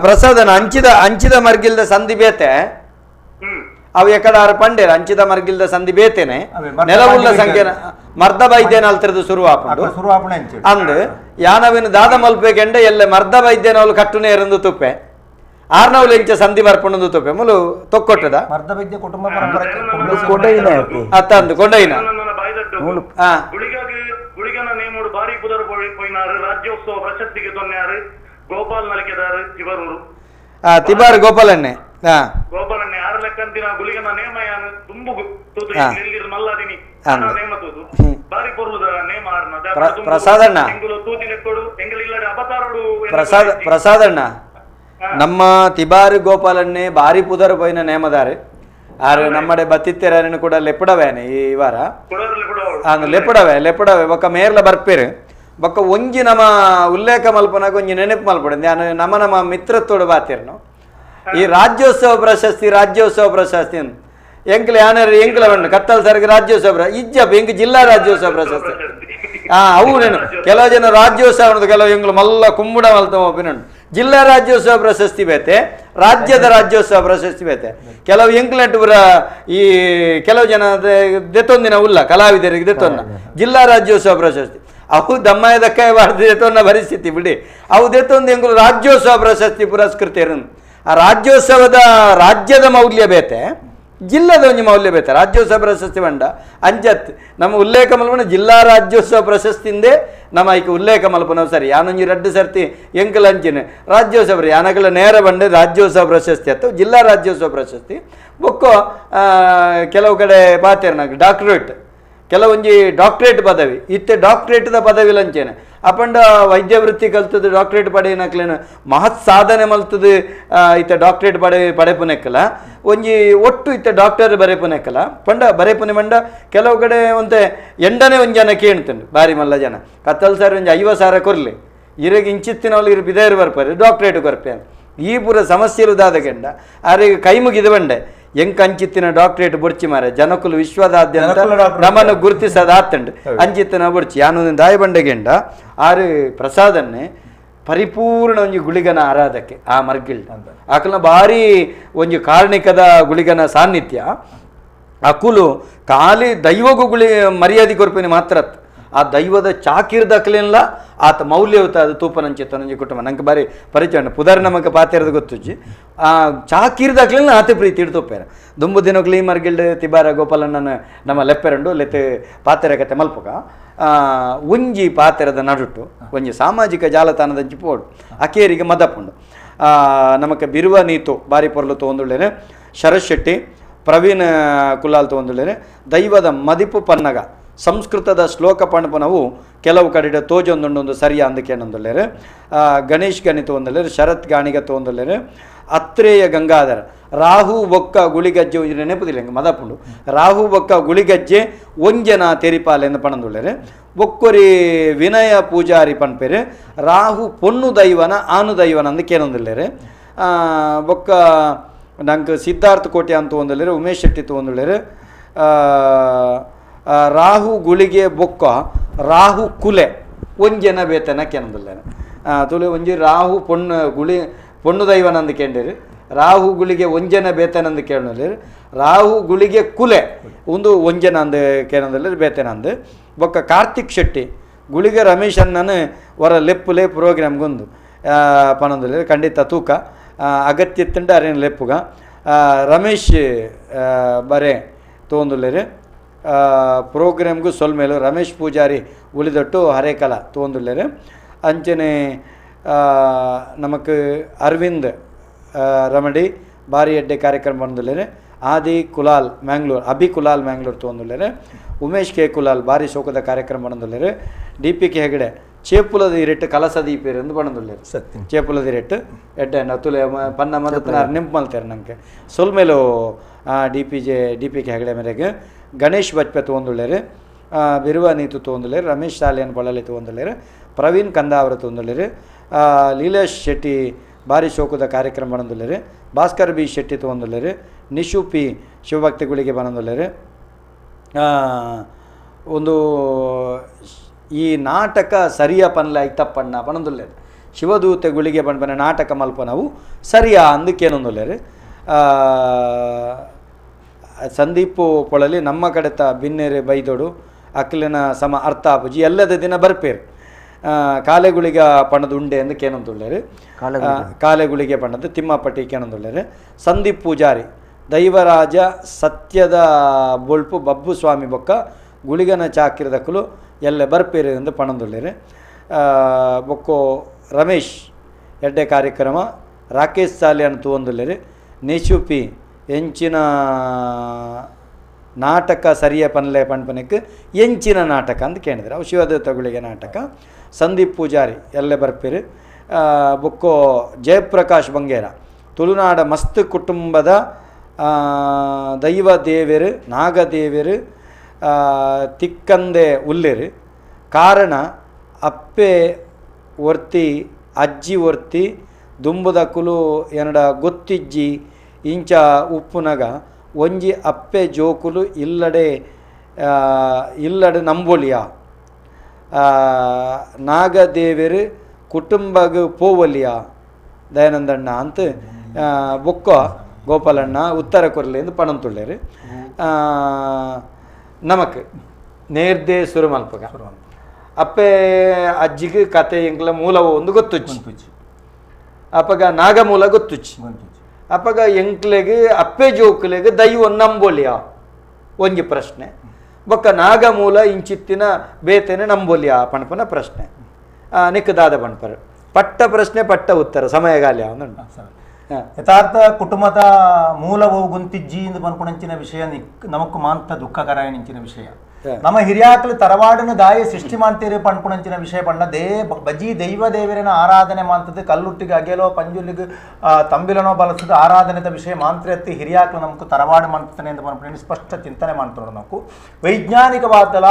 A: ಪ್ರಸಾದನ ಅಂಚಿದ ಅಂಚಿದ ಮರ್ಗಿಲ್ದ ಸಂಧಿ ಬೇತೆ ಅವು ಎಕಡ ಆರು ಪಂಡೇರ ಅಂಚಿದ ಮರ್ಗಿಲ್ದ ಸಂಧಿ ಬೇತೇನೆ ನೆಲವುಳ್ಳ ಸಂಖ್ಯೆ ಮರ್ದ ಬೈದ್ಯನ ಅಲ್ತಿರದು ಸುರುವಾಪುಂಡು ಅಂದ್ ಯಾನವಿನ ದಾದ ಮಲ್ಪೆಗೆಂಡ ಎಲ್ಲ ಮರ್ದ ಬೈದ್ಯನವಳು ಕಟ್ಟುನೇ ಇರಂದು ತುಪ್ಪೆ ಆರ್ನವ್ಲು ಇಂಚ ಸಂಧಿ ಬರ್ಪುಂಡು ತುಪ್ಪೆ ಮುಲು ತೊಕ್ಕೊಟ್ಟದ
C: ಮರ್ದ ಬೈದ್ಯ ಕುಟುಂಬ ಪರಂಪರೆ
A: ಅತ್ತಂದು ಕೊಂಡೈನ
D: ಗುಳಿಗನ ನೇಮುಡು ಬಾರಿ ಪುದರ್ ಪೋಯಿನಾರು ರಾಜ್ಯೋತ್ಸವ ಪ್ರಶಸ್ತಿಗೆ ತೊನ್ಯಾರು ಗೋಪಾಲ್ ನಲಿಕೆದಾರು ತಿಬರೂರು
A: ತಿಬಾರು ಗೋಪಾಲನ್ನೇ
D: ಗೋಪಾಲನ್ನೇ ಆರು ಲೆಕ್ಕಂತಿನ ಗುಳಿಗನ ನೇಮ ಯಾನು ತುಂಬು ತೂತು ಮಲ್ಲಾದಿನಿ ನೇಮ ತೂತು ಬಾರಿ ಪೊರ್ಲುದ ನೇಮ ಆರ್ನ
A: ಪ್ರಸಾದಣ್ಣ
D: ತೂತಿ ಲೆಕ್ಕೋಡು ಎಂಗಲ್ ಇಲ್ಲಡೆ ಅವತಾರೋಡು
A: ಪ್ರಸಾದಣ್ಣ ನಮ್ಮ ತಿಬಾರು ಗೋಪಾಲನ್ನೇ ಬಾರಿ ಪುದರ್ ಪೋಯಿನ ನೇಮದಾರು ಆರು ನಮ್ಮಡೆ ಬತ್ತಿತ್ತೆರನ್ನು ಕೂಡ ಲೆಪ್ಪಡವೇನೆ ಈ ವಾರ ಲೆಪ್ಪಡವೆ ಲೆಪ್ಪಡವೆ ಬೊಕ್ಕ ಮೇರ್ಲ ಬರ್ಪೇರು ಬೊಕ್ಕ ಒಂಜಿ ನಮ್ಮ ಉಲ್ಲೇಖ ಮಲ್ಪನಾಗ ಒಂಜಿ ನೆನಪು ಮಲ್ಪಡ ನಾನು ನಮ್ಮ ನಮ್ಮ ಮಿತ್ರತ್ವಡು ಬಾತಿರ್ನು ಈ ರಾಜ್ಯೋತ್ಸವ ಪ್ರಶಸ್ತಿ ರಾಜ್ಯೋತ್ಸವ ಪ್ರಶಸ್ತಿ ಅಂತ ಎಂಕ್ಲ ಯಾನಾರು ಎಂಕ್ಲ ಬಣ್ಣ ಕತ್ತಲ್ ಸರ್ಗೆ ರಾಜ್ಯೋತ್ಸವ ಇಜ್ಜಪ್ಪ ಎಂಕ್ ಜಿಲ್ಲಾ ರಾಜ್ಯೋತ್ಸವ ಪ್ರಶಸ್ತಿ ಅವು ನೇನು ಕೆಲವು ಜನ ರಾಜ್ಯೋತ್ಸವ ಅನ್ನೋದು ಕೆಲವು ಎಂಗ್ಲು ಮಲ್ಲ ಕುಂಬುಡ ಮಲ್ತ ಒಪ್ಪಿನ ಜಿಲ್ಲಾ ರಾಜ್ಯೋತ್ಸವ ಪ್ರಶಸ್ತಿ ಬೇತೆ ರಾಜ್ಯದ ರಾಜ್ಯೋತ್ಸವ ಪ್ರಶಸ್ತಿ ಬೇತೆ ಕೆಲವು ಎಂಕ್ಲೆಂಟ್ ಪುರ ಈ ಕೆಲವು ಜನ ದೆತ್ತೊಂದಿನ ಉಲ್ಲ ಕಲಾವಿದರಿಗೆ ದೆತ್ತೊಂದ ಜಿಲ್ಲಾ ರಾಜ್ಯೋತ್ಸವ ಪ್ರಶಸ್ತಿ ಅವು ದಮ್ಮಾಯ ದಕ್ಕಾಯ ಬಾರ್ದು ದೆತ್ತೊಂದ ಪರಿಸ್ಥಿತಿ ಬಿಡಿ ಅವು ದೆತ್ತೊಂದು ಎಂಕುಲು ರಾಜ್ಯೋತ್ಸವ ಪ್ರಶಸ್ತಿ ಪುರಸ್ಕೃತರು ಆ ರಾಜ್ಯೋತ್ಸವದ ರಾಜ್ಯದ ಮೌಲ್ಯ ಬೇತೆ, ಜಿಲ್ಲೆದ ಒಂಜಿ ಮೌಲ್ಯ ಬೇತೆ. ರಾಜ್ಯೋತ್ಸವ ಪ್ರಶಸ್ತಿ ಬಂಡ ಅಂಚತ್ ನಮ್ಮ ಉಲ್ಲೇಖ ಮಲ್ಪನ ಜಿಲ್ಲಾ ರಾಜ್ಯೋತ್ಸವ ಪ್ರಶಸ್ತಿಂದೇ ನಮ್ಮ ಐಕ್ ಉಲ್ಲೇಖ ಮಲ್ಪನ ಸರಿ. ಯಾನೊಂಜಿ ರಡ್ಡು ಸರ್ತಿ ಎಂಕಲ್ ಅಂಚಿನ ರಾಜ್ಯೋತ್ಸವ ಯಾನಕಲ ನೇರ ಬಂಡೆ ರಾಜ್ಯೋತ್ಸವ ಪ್ರಶಸ್ತಿ ಅಥವಾ ಜಿಲ್ಲಾ ರಾಜ್ಯೋತ್ಸವ ಪ್ರಶಸ್ತಿ ಬೊಕ್ಕೋ ಕೆಲವು ಕಡೆ ಪಾತೇರ್ನಾಗ ಡಾಕ್ಟರೇಟ್, ಕೆಲವೊಂಜಿ ಡಾಕ್ಟ್ರೇಟ್ ಪದವಿ ಇತ್ತೆ ಡಾಕ್ಟ್ರೇಟ್ದ ಪದವಿ ಲಂಚೇನೆ ಅಪಂಡ ವೈದ್ಯ ವೃತ್ತಿ ಕಲ್ತದ್ದು ಡಾಕ್ಟ್ರೇಟ್ ಪಡೆಯನಕ್ಲೇನು ಮಹತ್ ಸಾಧನೆ ಮಲ್ತದ್ದು ಇತ್ತೆ ಡಾಕ್ಟ್ರೇಟ್ ಪಡೆಪುನೆಕ್ಕಲ ಒಂಜಿ ಒಟ್ಟು ಇತ್ತೆ ಡಾಕ್ಟರ್ ಬರೆಪುನೆಕ್ಕಲ ಪಂಡ ಬರೆಪುನೆ ಮಂಡ ಕೆಲವು ಕಡೆ ಒಂತೆ ಎಂಡನೇ ಒಂದು ಜನ ಕೇಳ್ತಂಡು ಬಾರಿ ಮಲ್ಲ ಜನ ಕತ್ತಲ್ ಸಾರಿ ಒಂಜಿ 50,000 ಕೊರ್ಲಿ ಇರಗೆ ಇಂಚಿತ್ತಿನವಳು ಇರು ಬಿದೇರು ಬರ್ಪಾರೆ ಡಾಕ್ಟ್ರೇಟ್ ಕೊರ್ಪೆ. ಈ ಪೂರ ಸಮಸ್ಯೆ ಇರುವುದಾದ ಗಂಡ ಆರಿಗೆ ಕೈ ಮುಗಿದ ಬಂಡೆ ಎಂಕ್ ಅಂಚಿತ್ತಿನ ಡಾಕ್ಟರೇಟ್ ಬುಡ್ಚಿ ಮಾರೆ ಜನಕುಲು ವಿಶ್ವದಾದ್ಯಂತ ನಮ್ಮನ್ನು ಗುರುತಿಸದ ಆತಂಡು ಅಂಚಿತ್ತಿನ ಬುಡ್ಚಿ ಯಾನೊಂದು ದಾಯ ಬಂಡೆಗೆಂಡ ಆರು ಪ್ರಸಾದನ್ನೇ ಪರಿಪೂರ್ಣ ಒಂಜಿ ಗುಳಿಗನ ಆರಾಧಕ್ಕೆ ಆ ಮರ್ಗಿಲ್ ಆಕಲ್ನ ಭಾರಿ ಒಂಜಿ ಕಾರ್ಣಿಕದ ಗುಳಿಗನ ಸಾನ್ನಿಧ್ಯ ಅಕುಲು ಖಾಲಿ ದೈವಗೂ ಗುಳಿ ಮರ್ಯಾದೆ ಕೊರ್ಪಿನ ಮಾತ್ರ ಆ ದೈವದ ಚಾಕಿರ್ದಕ್ಲೆಲ್ಲ ಆತ ಮೌಲ್ಯಯುತ ಅದು ತೂಪನಂಚಿತ್ತನಂಜಿ ಕುಟುಂಬ ನಂಗೆ ಬಾರಿ ಪರಿಚಯ ಉಂಟು ಪುದರ್ ನಮಗೆ ಪಾತಿರದ ಗೊತ್ತುಜ್ಜಿ ಆ ಚಾಕಿರ್ದಕ್ಲೆಲ್ಲ ಆತ ಪ್ರೀತಿ ಇಡ್ತೋಪೇರ ದುಂಬು ದಿನಕ್ಲಿ ಮರ್ಗಿಲ್ಡ್ ತಿಬಾರ ಗೋಪಾಲಣ್ಣನ ನಮ್ಮ ಲೆಪ್ಪೆರಂಡು ಲೆತ್ತೆ ಪಾತೆರ ಕತೆ ಮಲ್ಪಕ ಒಂಜಿ ಪಾತೆರದ ನಡುಟು ಒಂಜಿ ಸಾಮಾಜಿಕ ಜಾಲತಾಣದಂಚಿ ಪೋಡು ಅಕೇರಿಗೆ ಮದಪುಂಡು ನಮಕ್ಕೆ ಬಿರುವ ನೀತು ಬಾರಿ ಪೊರ್ಲು ತೋಂದುಳ್ಳೇನೆ ಶರತ್ ಶೆಟ್ಟಿ ಪ್ರವೀಣ್ ಕುಲಾಲ್ ತೋಂದುಳ್ಳೇನೆ ದೈವದ ಮದಿಪು ಪನ್ನಗ ಸಂಸ್ಕೃತದ ಶ್ಲೋಕ ಪಣಪನವು ಕೆಲವು ಕಡೆ ತೋಜೊಂದುಂಡೊಂದು ಸರಿಯ ಅಂದಕೇನೊಂದುಳ್ಳೇರು ಗಣೇಶ್ ಗಣಿ ತೋಂದುಳ್ಳೇರು ಶರತ್ ಗಾಣಿಗ ತೋಂದುಳ್ಳೇರು ಅತ್ರೇಯ ಗಂಗಾಧರ ರಾಹು ಬೊಕ್ಕ ಗುಳಿಗಜ್ಜೆ ಒಂಜಿ ನೆನಪುದಿಲ್ಲ ಹೆಂಗೆ ಮದಪುಂಡು ರಾಹು ಬೊಕ್ಕ ಗುಳಿಗಜ್ಜೆ ಒಂಜನ ತೆರಿಪಾಲೆಂದು ಪಣಂದುಳ್ಳೇರು ಬೊಕ್ಕೊರಿ ವಿನಯ ಪೂಜಾರಿ ಪನ್ಪೇರು ರಾಹು ಪೊಣ್ಣು ದೈವನ ಆನು ದೈವನ ಅಂದಕೇನೊಂದುಳ್ಳೇರು ಬೊಕ್ಕ ನಂಗೆ ಸಿದ್ಧಾರ್ಥ ಕೋಟೆ ಅಂತ ಒಂದುಳ್ಳೇರು ಉಮೇಶ್ ಶೆಟ್ಟಿ ತೋಂದುಳ್ಳೇರು ರಾಹು ಗುಳಿಗೆ ಬೊಕ್ಕ ರಾಹು ಕುಲೆ ಒಂಜನ ಬೇತನ ಕೆನಂದುಲ್ಲೇನೆ ತುಳಿ ಒಂಜಿ ರಾಹು ಪೊಣ್ಣು ಗುಳಿ ಪೊಣ್ಣು ದೈವನಂದು ಕೇಂಡಿರು ರಾಹು ಗುಳಿಗೆ ಒಂಜನ ಬೇತನಂದು ಕೇಳಲಿರು ರಾಹು ಗುಳಿಗೆ ಕುಲೆ ಒಂದು ಒಂಜನ ಅಂದು ಕೇನಂದುಲ್ಲೇರು ಬೇತನಂದು ಬೊಕ್ಕ ಕಾರ್ತಿಕ್ ಶೆಟ್ಟಿ ಗುಳಿಗೆ ರಮೇಶ್ ಅಣ್ಣನ ವರ ಲೆಪ್ಪುಲೆ ಪ್ರೋಗ್ರಾಮ್ಗೊಂದು ಪನಂದುಲ್ಲೇರು ಖಂಡಿತ ತೂಕ ಅಗತ್ಯ ತಿಂಡ ಅರೇನು ಲೆಪ್ಪುಗ ರಮೇಶ್ ಬರೇ ತೋಂದುಲ್ಲೇರು ಪ್ರೋಗ್ರಾಮ್ಗೂ ಸೊಲ್ಮೇಲು ರಮೇಶ್ ಪೂಜಾರಿ ಉಳಿದೊಟ್ಟು ಹರೇಕಲ ತೋಂದುಳ್ಳೇರು ಅಂಚನೆ ನಮಕ್ ಅರವಿಂದ್ ರಮಡಿ ಬಾರಿ ಎಡ್ಡೆ ಕಾರ್ಯಕ್ರಮ ಬಂದುಳ್ಳೇರು ಆದಿ ಕುಲಾಲ್ ಮ್ಯಾಂಗ್ಳೂರ್ ಅಭಿ ಕುಲಾಲ್ ಮ್ಯಾಂಗ್ಳೂರ್ ತೋಂದುಳ್ಳೇರು ಉಮೇಶ್ ಕೆ ಕುಲಾಲ್ ಬಾರಿ ಶೋಕದ ಕಾರ್ಯಕ್ರಮ ಬಂದುಳ್ಳೇರು D P K Hegde ಚೇಪುಲದ ಇರೆಟ್ಟು ಕಲಸ ದೀಪೇರು ಎಂದು ಬಂದುಳ್ಳೇರು
C: ಸತ್ಯ
A: ಚೇಪುಲದ ಇರೆಟ್ಟು ಎಡ್ಡೆ ತುಲೆ ಪನ್ನ ಮದತ್ನ ನೆಂಪು ಮಲ್ತೇರು ನಂಗೆ ಸೊಲ್ಮೇಲು D P K Hegde ಮೇರೆಗೆ ಗಣೇಶ್ ಬಜ್ಪೆ ತೋಂದುಳ್ಳೇರು ಬಿರುವ ನೀತು ತೋಂದುಳ್ಳೇರು ರಮೇಶ್ ಸಾಲಿಯನ್ ಪೊಳಲಿ ತೋಂದುಳ್ಳೇರು ಪ್ರವೀಣ್ ಕಂದಾವರ ತೋಂದುಳ್ಳೇರು ಲೀಲೇಶ್ ಶೆಟ್ಟಿ ಬಾರಿ ಶೋಕದ ಕಾರ್ಯಕ್ರಮ ಬಂದುಳ್ಳೇರು ಭಾಸ್ಕರ್ ಬಿ ಶೆಟ್ಟಿ ತೋಂದುಳ್ಳೇರು ನಿಶು ಪಿ ಶಿವಭಕ್ತಿಗಳಿಗೆ ಬಂದುಳ್ಳೇರು ಒಂದು ಈ ನಾಟಕ ಸರಿಯ ಪನ್ಲೆ ಐತಪ್ಪಣ್ಣ ಪಣಂದುಳ್ಳೇರು ಶಿವದೂತೆ ಗುಳಿಗೆ ಪನ್ಪನ ನಾಟಕ ಮಲ್ಪನವು ಸರಿಯಾ ಅಂದಕ್ಕೇನೊಂದುಳ್ಳೇರು ಸಂದೀಪು ಪೊಳಲಿ ನಮ್ಮ ಕಡೆತ ಬಿನ್ನೇರು ಬೈದೋಡು ಅಕ್ಲಿನ ಸಮ ಅರ್ಥ ಆಪುಜಿ ಎಲ್ಲದ ದಿನ ಬರ್ಪೇರು ಕಾಲೆಗುಳಿಗ ಪಣದ ಉಂಡೆ ಎಂದು ಕೇನೊಂದುಳ್ಳೇರು ಕಾಲೆಗುಳಿಗೆ ಪಣದ ತಿಮ್ಮಪಟ್ಟಿ ಕೇನೊಂದುಳ್ಳೇರು ಸಂದೀಪ್ ಪೂಜಾರಿ ದೈವರಾಜ ಸತ್ಯದ ಬೊಳ್ಪು ಬಬ್ಬು ಸ್ವಾಮಿ ಬೊಕ್ಕ ಗುಳಿಗನ ಚಾಕಿರದಕ್ಕಲು ಎಲ್ಲ ಬರ್ಪೇರು ಎಂದು ಪಣಂದುಳ್ಳೇರು ಬೊಕ್ಕೋ ರಮೇಶ್ ಎಡ್ಡೆ ಕಾರ್ಯಕ್ರಮ ರಾಕೇಶ್ ಸಾಲಿಯನ್ನು ತೂವೊಂದುಳ್ಳೇರು ನಿಶು ಪಿ ಎಂಚಿನ ನಾಟಕ ಸರಿಯ ಪನ್ಲೆ ಪನ್ಪನಕ್ಕೆ ಎಂಚಿನ ನಾಟಕ ಅಂತ ಕೇಳಿದ್ರು ಅವು ಶಿವದೇವತಗಳಿಗೆ ನಾಟಕ ಸಂದೀಪ್ ಪೂಜಾರಿ ಎಲ್ಲೇ ಬರ್ಪೇರು ಬೊಕ್ಕೋ ಜಯಪ್ರಕಾಶ್ ಬಂಗೇರ ತುಳುನಾಡ ಮಸ್ತ್ ಕುಟುಂಬದ ದೈವ ದೇವರು ನಾಗದೇವರು ತಿಕ್ಕಂದೆ ಉಲ್ಲೇರು ಕಾರಣ ಅಪ್ಪೆ ಒರ್ತಿ ಅಜ್ಜಿ ಒರ್ತಿ ದುಂಬುದ ಕುಲು ಎನ್ನಡ ಗೊತ್ತಿಜ್ಜಿ ಇಂಚ ಉಪ್ಪುನಗ ಒಂಜಿ ಅಪ್ಪೆ ಜೋಕುಲು ಇಲ್ಲಡೆ ಇಲ್ಲಡೆ ನಂಬೊಲಿಯ ನಾಗದೇವರು ಕುಟುಂಬಗ್ ಪೋವಲಿಯ ದಯಾನಂದಣ್ಣ ಅಂತ ಬೊಕ್ಕ ಗೋಪಾಲಣ್ಣ ಉತ್ತರ ಕೊರಲಿ ಎಂದು ಪಣಂತುಳ್ಳೇರು ನಮಕ್ ನೇರ್ದೆ ಸುರುಮಲ್ಪಗ ಅಪ್ಪೆ ಅಜ್ಜಿಗೆ ಕತೆ ಎಂಕ್ಲ ಮೂಲವ ಒಂದು ಗೊತ್ತುಚ್ಚಿ ಅಪ್ಪಗ ನಾಗಮೂಲ ಗೊತ್ತುಚ್ಚಿ ಅಪಗ ಎಂಕ್ಲೆಗ್ ಅಪ್ಪೆ ಜೋಕುಲೆಗ್ ದೈವ ನಂಬೋಲಿಯ ಒಂಜಿ ಪ್ರಶ್ನೆ ಬೊಕ್ಕ ನಾಗಮೂಲ ಇಂಚಿತ್ತಿನ ಬೇತೆನೆ ನಂಬೋಲಿಯ ಪಣಪನ ಪ್ರಶ್ನೆ ನಿಕ್ಕದಾದ ಪಣಪರು ಪಟ್ಟ ಪ್ರಶ್ನೆ ಪಟ್ಟ ಉತ್ತರ ಸಮಯಗಾಲ
C: ಯಥಾರ್ಥ ಕುಟುಂಬದ ಮೂಲವು ಗುಂತಿಜ್ಜಿ ಎಂದು ಪನ್ಪುಣಂಚಿನ ವಿಷಯ ನಮಕ್ ಮಾಂತ ದುಃಖಕರಾಯನಿಂಚಿನ ವಿಷಯ. ನಮ್ಮ ಹಿರಿಯಾಕಲು ತರವಾಡನ ದಾಯ ಸೃಷ್ಟಿ ಮಾಡ್ತೀರಿ ಪನ್ಪುಣಂಚಿನ ವಿಷಯ ಪಂಡ they ಬಜಿ ದೈವ ದೇವರನ ಆರಾಧನೆ ಮಾಡ್ತದೆ ಕಲ್ಲುಟ್ಟಿಗೆ ಅಗೆಲೋ ಪಂಜುಲಿಗೆ ತಂಬಿಲನೋ ಬಳಸದ ಆರಾಧನೆದ ವಿಷಯ ಮಾಂತ್ರಿಯತ್ತಿ ಹಿರಿಯಾಕಲು ನಮಕ್ ತರವಾಡು ಮಾಡ್ತಾನೆ ಎಂದು ಪನ್ಪುಣ ಸ್ಪಷ್ಟ ಚಿಂತನೆ ಮಾಡ್ತಾರೆ. ನಾವು ವೈಜ್ಞಾನಿಕವಾದಲ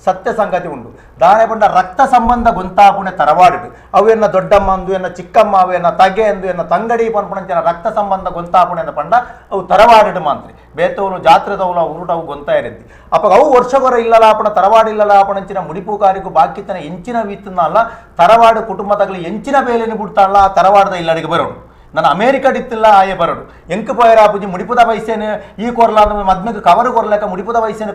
C: ಸತ್ಯ ಸಂಗತಿ ಉಂಟು. ದಾನೆ ಪಂಡ ರಕ್ತ ಸಂಬಂಧ ಗೊಂತಾಪುಣೆ ತರವಾಡಿಡು ಅವೆನ್ನ ದೊಡ್ಡಮ್ಮ ಅಂದು ಎನ್ನ ಚಿಕ್ಕಮ್ಮ ಅವೆನ್ನ ತಗೆ ಎಂದು ಎನ್ನ ತಂಗಡಿ ಪನ್ಪುಣಂಚಿನ ರಕ್ತ ಸಂಬಂಧ ಗೊಂತಾಪುಣೆ ಅಂತ ಪಂಡ ಅವು ತರವಾಡಿಡು ಮಾಂತ್ರಿ ಬೇತವನು ಜಾತ್ರೆದವನು ಉರುಟವು ಗೊಂತ ಇರದ್ದಿ ಅಪ್ಪ ಅವು ವರ್ಷಗೊರ ಇಲ್ಲಲಾಪಣ ತರವಾಡು ಇಲ್ಲಲಾಪಣಂಚಿನ ಮುಡಿಪುಕಾರಿಗೂ ಬಾಕಿತನ ಎಂಚಿನ ವೀತನಲ್ಲ ತರವಾಡು ಕುಟುಂಬದಾಗಲಿ ಎಂಚಿನ ಬೇಲೆಯನ್ನು ಬಿಡ್ತಾಳಲ್ಲ ಆ ತರವಾಡದ ಇಲ್ಲಡಿಗೆ ಬರೋಡು. ನಾನು ಅಮೇರಿಕಡಿತ್ತಿಲ್ಲ ಆಯೆ ಬರೋಡು ಎಂಕು ಪೋಯರಾಪುಜಿ ಮುಡಿಪುದ ವಯಸ್ಸೇನೆ ಈ ಕೊರ್ಲ ಅಂದ್ರೆ ಮದ್ಮೆಗೆ ಕವರು ಕೊರ್ಲಕ ಮುಡಿಪುದ ವಯಸ್ಸೇನೆ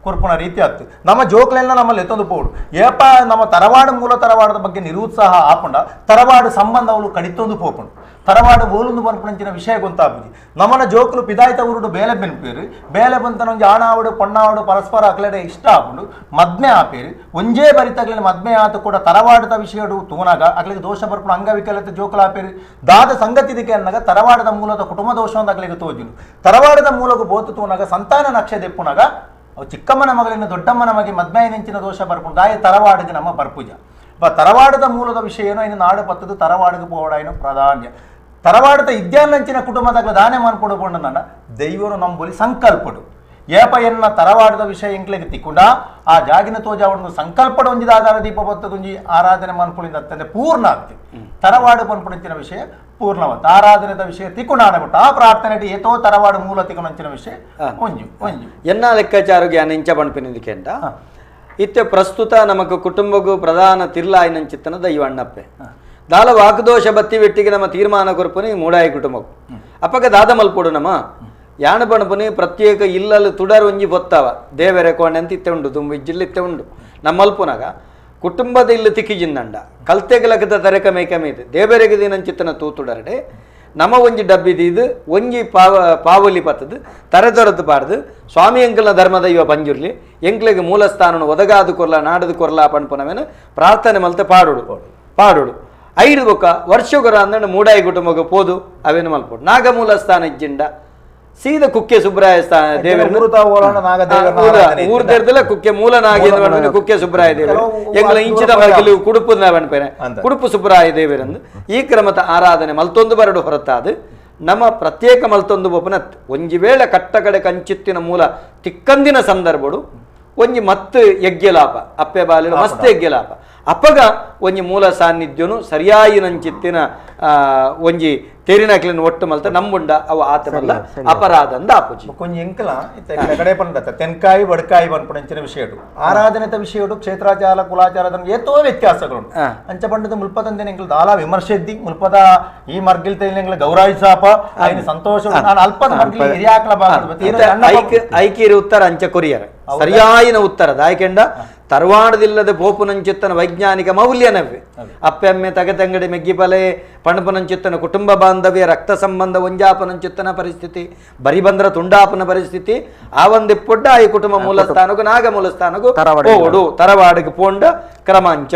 C: ಕೊರ್ಪುನ ರೀತಿ ಆಗ್ತು. ನಮ್ಮ ಜೋಕ್ಲೆಲ್ಲ ನಮ್ಮಲ್ಲಿ ಎತ್ತೊಂದು ಪೋಡು ಏಪ ನಮ್ಮ ತರವಾಡು ಮೂಲ ತರವಾಡದ ಬಗ್ಗೆ ನಿರುತ್ಸಾಹ ಆಪುಂಡ ತರವಾಡು ಸಂಬಂಧವಳು ಕಡಿತೊಂದು ಪೋಪುಂಡು ತರವಾಡು ಬೋಲೊಂದು ಪನ್ಪುಣಂಚಿನ ವಿಷಯ ಗೊತ್ತಾಪುಜಿ. ನಮ್ಮನ ಜೋಕುಲು ಪಿದಾಯ್ತ ಊರುಡು ಬೇಲೆ ಬೆನ್ಪೇರು ಬೇಲೆ ಬಂತನ ಒಂಜಿ ಆಣಾವಡು ಪೊಣ್ಣಾವಡು ಪರಸ್ಪರ ಅಕ್ಲೆಡೆ ಇಷ್ಟ ಆಪುಂಡು ಮದ್ಮೆ ಆಪೇರು ಒಂಜೇ ಬರಿತಗ್ಲಿನ ಮದ್ಮೆ ಆತು ಕೂಡ ತರವಾಡದ ವಿಷಯಡು ತೂನಾಗ ಅಕ್ಲಿಗೆ ದೋಷ ಬರ್ಪುಣ ಅಂಗವಿಕಲತೆ ಜೋಕುಲು ಆಪೇರು ದಾದ ಸಂಗತಿದಕ್ಕೆ ಅನ್ನಾಗ ತರವಾಡದ ಮೂಲದ ಕುಟುಂಬ ದೋಷ ಅಂತ ಅಕ್ಲಿಗೆ ತೋಜುನು. ತರವಾಡದ ಮೂಲಕ ಬೋತು ತೂನಾಗ ಸಂತಾನ ನಕ್ಷೆ ದೆಪ್ಪುನಾಗ ಅವು ಚಿಕ್ಕಮ್ಮನ ಮಗಳಿನ ದೊಡ್ಡಮ್ಮನ ಮಗೆ ಮದ್ಮೆ ನೆಂಚಿನ ದೋಷ ಬರ್ಪುಂಡು ದಾಯ ತರವಾಡಿಗೆ ನಮ್ಮ ಬರ್ಪೂಜ. ತರವಾಡದ ಮೂಲದ ವಿಷಯ ಏನೋ ಇನ್ನು ನಾಡು ಪತ್ತದು ತರವಾಡಿಗೆ ಪೋವಡ ಪ್ರಾಧಾನ್ಯ ತರವಾಡದ ಇದ್ಯಾನಂಚಿನ ಕುಟುಂಬದಾಗ ದಾನೆ ಮಾನ್ಪಡು ಪಂಡನ ದೈವರು ನಂಬುಲಿ ಸಂಕಲ್ಪಡು ಏಪ ಎನ್ನ ತರವಾಡದ ವಿಷಯ ಎಂಕ್ಲೆಗೆ ತಿಕ್ಕುಂಡ ಆ ಜಾಗಿನ ತೋಜಾವಣು ಸಂಕಲ್ಪಡು ಒಂಜಿದ ಆಧಾರ ದೀಪ ಬತ್ತದೊಂಜಿ ಆರಾಧನೆ ಮನ್ಪುಳಿಂದ ಅತ್ತಂದ್ರೆ ಪೂರ್ಣ ಆಗ್ತಿ ತರವಾಡು ಪನ್ಪುಣಂಚಿನ ವಿಷಯ ಪೂರ್ಣವತ್ತು ಆರಾಧನೆದ ವಿಷಯ ತಿಕ್ಕುಂಡ ಬಿಟ್ಟು ಆ ಪ್ರಾರ್ಥನೆ ಏತೋ ತರವಾಡು ಮೂಲ ತಿಕ್ಕುಣಂಚಿನ ವಿಷಯ ಒಂಜು ಒಂಜು
A: ಎನ್ನ ಲೆಕ್ಕಾಚಾರ ಜ್ಞಾನ ಇಂಚ ಪಣ್ಪಿನಿಂದ ಇತ್ತೆ ಪ್ರಸ್ತುತ ನಮಕ್ ಕುಟುಂಬಗೂ ಪ್ರಧಾನ ತಿರ್ಲಾಯಿನಂಚಿತ್ತನ ದೈವ ಅಣ್ಣಪ್ಪೆ ದಾಲ ವಾಕದೋಷ ಬತ್ತಿ வெಟ್ಟಿಗೆ ನಮ್ಮ ತೀರ್ಮಾನ ಕೊರ್ಪುನಿ ಮೂಡಾಯಿ ಕುಟುಂಬಕ್ಕೂ ಅಪ್ಪಗ ದಾದ ಮಲ್ಪೊಡು ನಮ್ಮ ಯಾಣ ಪಣಪುನಿ ಪ್ರತ್ಯೇಕ ಇಲ್ಲಲ್ಲಿ ತುಡರ್ ಒಂಜಿ ಬೊತ್ತವ ದೇವರೆ ಕೋಣೆ ಅಂತ ಇತ್ತೆ ಉಂಡು ತುಂಬ ಇಜ್ಜಿಲ್ ಇತ್ತೆ ಉಂಡು ನಮ್ಮ ಮಲ್ಪುನಾಗ ಕುಟುಂಬದ ಇಲ್ಲ ತಿಕ್ಕಿಜಿಂದಂಡ ಕಲ್ತೆಗಲಕದ ತರೆಕ ಮೇಕಮೆ ಇದೆ ದೇವರೆಗೆ ದಿನಂಚಿತ್ತನ ತೂತುಡರಡೆ ನಮ್ಮ ಒಂಜಿ ಡಬ್ಬಿದೀದು ಒಂಜಿ ಪಾವಲಿ ಪತ್ತದು ತರೆ ತೊರದು ಪಾಡ್ದು ಸ್ವಾಮಿ ಎಂಕಲ್ನ ಧರ್ಮದ ಇವ ಪಂಜುರ್ಲಿ ಎಂಕ್ಲೆಗೆ ಮೂಲಸ್ಥಾನನು ಒದಗಾದು ಕೊರ್ಲ ನಾಡದು ಕೊರ್ಲ ಪಣ್ಪುನವೇನು ಪ್ರಾರ್ಥನೆ ಮಲ್ತೆ ಪಾಡೋಡು ಪಾಡೋಡು ಐದು ಬೊಕ್ಕ ವರ್ಷಗೊರ ಅಂದ್ರೆ ಮೂಡಾಯಿ ಕುಟುಂಬಕ್ಕೆ ಪೋದು ಅವೇನು ಮಲ್ಪೋಡು ನಾಗ ಮೂಲಸ್ಥಾನ ಇಜ್ಜಿಂಡ ಸೀದ ಕುಕ್ಕೆ ಸುಬ್ರಾಯ ಸ್ಥಾನ ದೇವರು ಊರ್ದೆರ್ದಲ ಕುಕ್ಕೆ ಮೂಲ ನಾಗಿ ಕುಕ್ಕೆ ಸುಬ್ರಾಯ ದೇವರು ಎಂಗಳ ಇಂಚಿದ ಮರಗಿಲು ಕುಡುಪು ಪನ್ಪೇನೆ ಕುಡುಪು ಸುಬ್ರಾಯ ದೇವರಂದು ಈ ಕ್ರಮದ ಆರಾಧನೆ ಮಲ್ತೊಂದು ಬರಡು ಹೊರತಾದು ನಮ್ಮ ಪ್ರತ್ಯೇಕ ಮಲ್ತೊಂದು ಬೊಪ್ಪನ ಒಂಜಿ ವೇಳೆ ಕಟ್ಟ ಕಡೆ ಕಂಚಿತ್ತಿನ ಮೂಲ ತಿಕ್ಕಂದಿನ ಸಂದರ್ಭಡು ಒಂಜಿ ಮತ್ತು ಯಜ್ಞಲಾಪ ಅಪ್ಪೆ ಬಾಲಿಲು ಮಸ್ತ್ ಯಜ್ಞಲಾಪ ಅಪ್ಪಗ ಒಂಜಿ ಮೂಲ ಸಾನ್ನಿಧ್ಯನು ಸರಿಯಾಯಿನಂಚಿತ್ತಿನ ಒಂಜಿ ತೇರಿನಕ್ಲಿನ ಒಟ್ಟು ಮಲ್ತ ನಂಬುಂಡ ಅವ ಆತಮಲ್ಲ ಅಪರಾಧ ಅಂದ ಆಪುಜಿ.
C: కొంచెం ಎಂಕಲ ಕಡೆ ಪಂಡತ ತೆನ್ಕಾಯಿ ಬಡ್ಕಾಯಿ ಪನ್ಪುಣಂಚಿನ ವಿಷಯಡು ಆರಾಧನೆತ ವಿಷಯಡು ಕ್ಷೇತ್ರಾಚಾರ ಕುಲಾಚಾರದ ಏತೋ ವ್ಯತ್ಯಾಸಗಳು ಅಂಚ ಪಂಡದ ಮುಲ್ಪದಂದೇನೆ ಎಂಕಲ್ ದಾಲ ವಿಮರ್ಶೆದ್ದಿ ಮುಲ್ಪದ ಈ ಮರ್ಗಿಲ್ ಎಂಕಲ್ ಗೌರವಿಸಾಪ ಐನ ಸಂತೋಷ ನಾನು ಅಲ್ಪದ ಮರ್ಗಿಲ್ ಹಿರಿಯಾಕಲ ಭಾಗದ
A: ಐಕಿರಿ ಉತ್ತರ ಅಂಚ ಕೊರಿಯರ ಸರಿಯಾಯಿನ ಉತ್ತರ ದಾಯಕೆಂಡ ತರವಾಡದಿಲ್ಲದೆ ಪೋಪುನಂಚಿತ್ತನ ವೈಜ್ಞಾನಿಕ ಮೌಲ್ಯನವೇ ಅಪ್ಪೆಮ್ಮೆ ತಗತಂಗಡಿ ಮೆಗ್ಗಿಪಲೆ ಪಣಪನಂಚಿತ್ತನ ಕುಟುಂಬ ಬಾಂಧವ್ಯ ರಕ್ತ ಸಂಬಂಧ ಒಂಜಾಪನಂಚಿತ್ತನ ಪರಿಸ್ಥಿತಿ ಬರಿ ಬಂದ್ರ ತುಂಡಾಪನ ಪರಿಸ್ಥಿತಿ ಆ ಒಂದಿಪ್ಪೊಡ್ಡ ಈ ಕುಟುಂಬ ಮೂಲಸ್ಥಾನಕ್ಕೂ ನಾಗ ಮೂಲಸ್ಥಾನಕ್ಕೂ ಪೋಡು ತರವಾಡಿಗೆ ಪೋಂಡ ಕ್ರಮಾಂಚ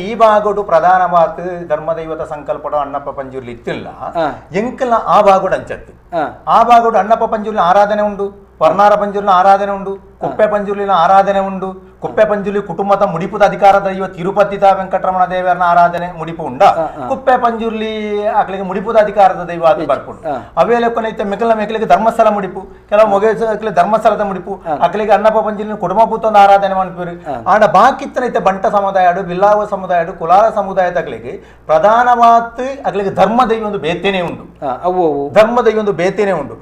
C: ಈ ಭಾಗಡು ಪ್ರಧಾನವಾದ ಧರ್ಮದೈವತ ಸಂಕಲ್ಪಡ ಅಣ್ಣಪ್ಪ ಪಂಜುರ್ಲಿ ಇತ್ತಿಲ್ಲ ಎಂಕಲ ಆ ಭಾಗಡು ಅಂಚತ್ತು ಆ ಭಾಗಡು ಅಣ್ಣಪ್ಪ ಪಂಜುರ್ಲಿ ಆರಾಧನೆ ಉಂಡು ವರ್ಣಾರ ಪಂಜುರ್ಲಿನ ಆರಾಧನೆ ಉಂಡು ಕುಪ್ಪೆ ಪಂಜುರ್ಲಿನ ಆರಾಧನೆ ಉಂಡು ಕುಪ್ಪೆ ಪಂಜುರ್ಲಿ ಕುಟುಂಬದ ಮುಡಿಪುದ ಅಧಿಕಾರ ದೈವ ತಿರುಪತಿದ ವೆಂಕಟರಮಣ ದೇವರನ ಆರಾಧನೆ ಮುಡಿಪು ಉಂಡ ಕುಪ್ಪೆ ಪಂಜುರ್ಲಿ ಆಕಳಿಗೆ ಮುಡಿಪುದ ಅಧಿಕಾರದ ದೈವ ಅದು ಬರ್ಪುಂಡು ಅವೇ ಲೆಕ್ಕನೈತೆ ಮೆಕಲ ಮೆಕಲಿಗೆ ಧರ್ಮಸ್ಥಳ ಮುಡಿಪು ಕೆಲವು ಮೊಗೆ ಧರ್ಮಸ್ಥಳದ ಮುಡಿಪು ಆಕಳಿಗೆ ಅಣ್ಣಪ್ಪ ಪಂಜುರ್ಲಿನ ಕುಟುಂಬ ಪೂತೊಂದು ಆರಾಧನೆ ಮನ್ಪುರಿ ಆಂಡ ಬಾಕಿತ್ತನೈತೆ ಬಂಟ ಸಮುದಾಯಡು ಬಿಲ್ಲಾವ ಸಮುದಾಯಡು ಕುಲಾಲ ಸಮುದಾಯದ ಅಕಲಿಗೆ ಪ್ರಧಾನವಾದ ಅಕಲಿಗೆ ಧರ್ಮ ದೈವ ಒಂದು ಬೇತೇನೆ ಉಂಡು ಧರ್ಮ ದೈವ ಒಂದು ಬೇತೇನೆ ಉಂಡು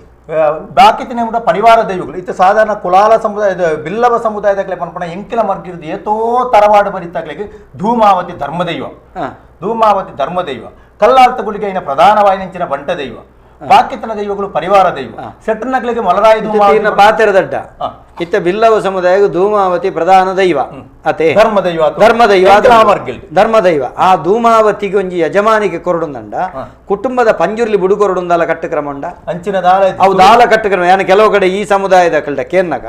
C: ಬಾಕಿ ತಿನ್ನುವ ಪರಿವಾರ ದೈವಗಳು ಇತ್ತ ಸಾಧಾರಣ ಕುಲಾಲ ಸಮುದಾಯದ ಬಿಲ್ಲವ ಸಮುದಾಯದ ಪನ್ಪಣ ಎಂಕಿಲ ಮರ್ಗಿರ್ದು ಏತೋ ತರವಾಡು ಬರಿತಾಗ್ಲಿಗೆ ಧೂಮಾವತಿ ಧರ್ಮದೈವ ಧೂಮಾವತಿ ಧರ್ಮದೈವ ಕಲ್ಲಾರ್ತಗುಳಿಗೆ ಐನ ಪ್ರಧಾನವಾಯಿನಂಚಿನ ಬಂಟ ದೈವ ಬಾಕಿತನ ದೈವಗಳು ಪರಿವಾರ ದೈವ ಸೆಟ್ಟನಗಳಿಗೆ ಮಲರಾಯಿ
A: ಧೂಮಾವತಿ ಪಾತೆರದಡ್ಡ ಇತ್ತ ಬಿಲ್ಲವ ಸಮುದಾಯ ಧೂಮಾವತಿ ಪ್ರಧಾನ ದೈವ ಅತೆ
C: ಧರ್ಮದೈವ
A: ಧರ್ಮದೈವ ಧರ್ಮದೈವ ಆ ಧೂಮಾವತಿಗೆ ಒಂಜಿ ಯಜಮಾನಿಗೆ ಕೊರಡುಂದಂಡ ಕುಟುಂಬದ ಪಂಜುರ್ಲಿ ಬುಡು ಕೊರಡುಂದಲ್ಲ ಕಟ್ಟುಕ್ರಮ ಉಂಡ
C: ಅಂಚಿನ ದಾಲ
A: ಅವು ದಾಲ ಕಟ್ಟುಕ್ರಮ ಯಾನ ಕೆಲವು ಕಡೆ ಈ ಸಮುದಾಯದ ಕಲ್ಡ ಕೇನ್ನಗ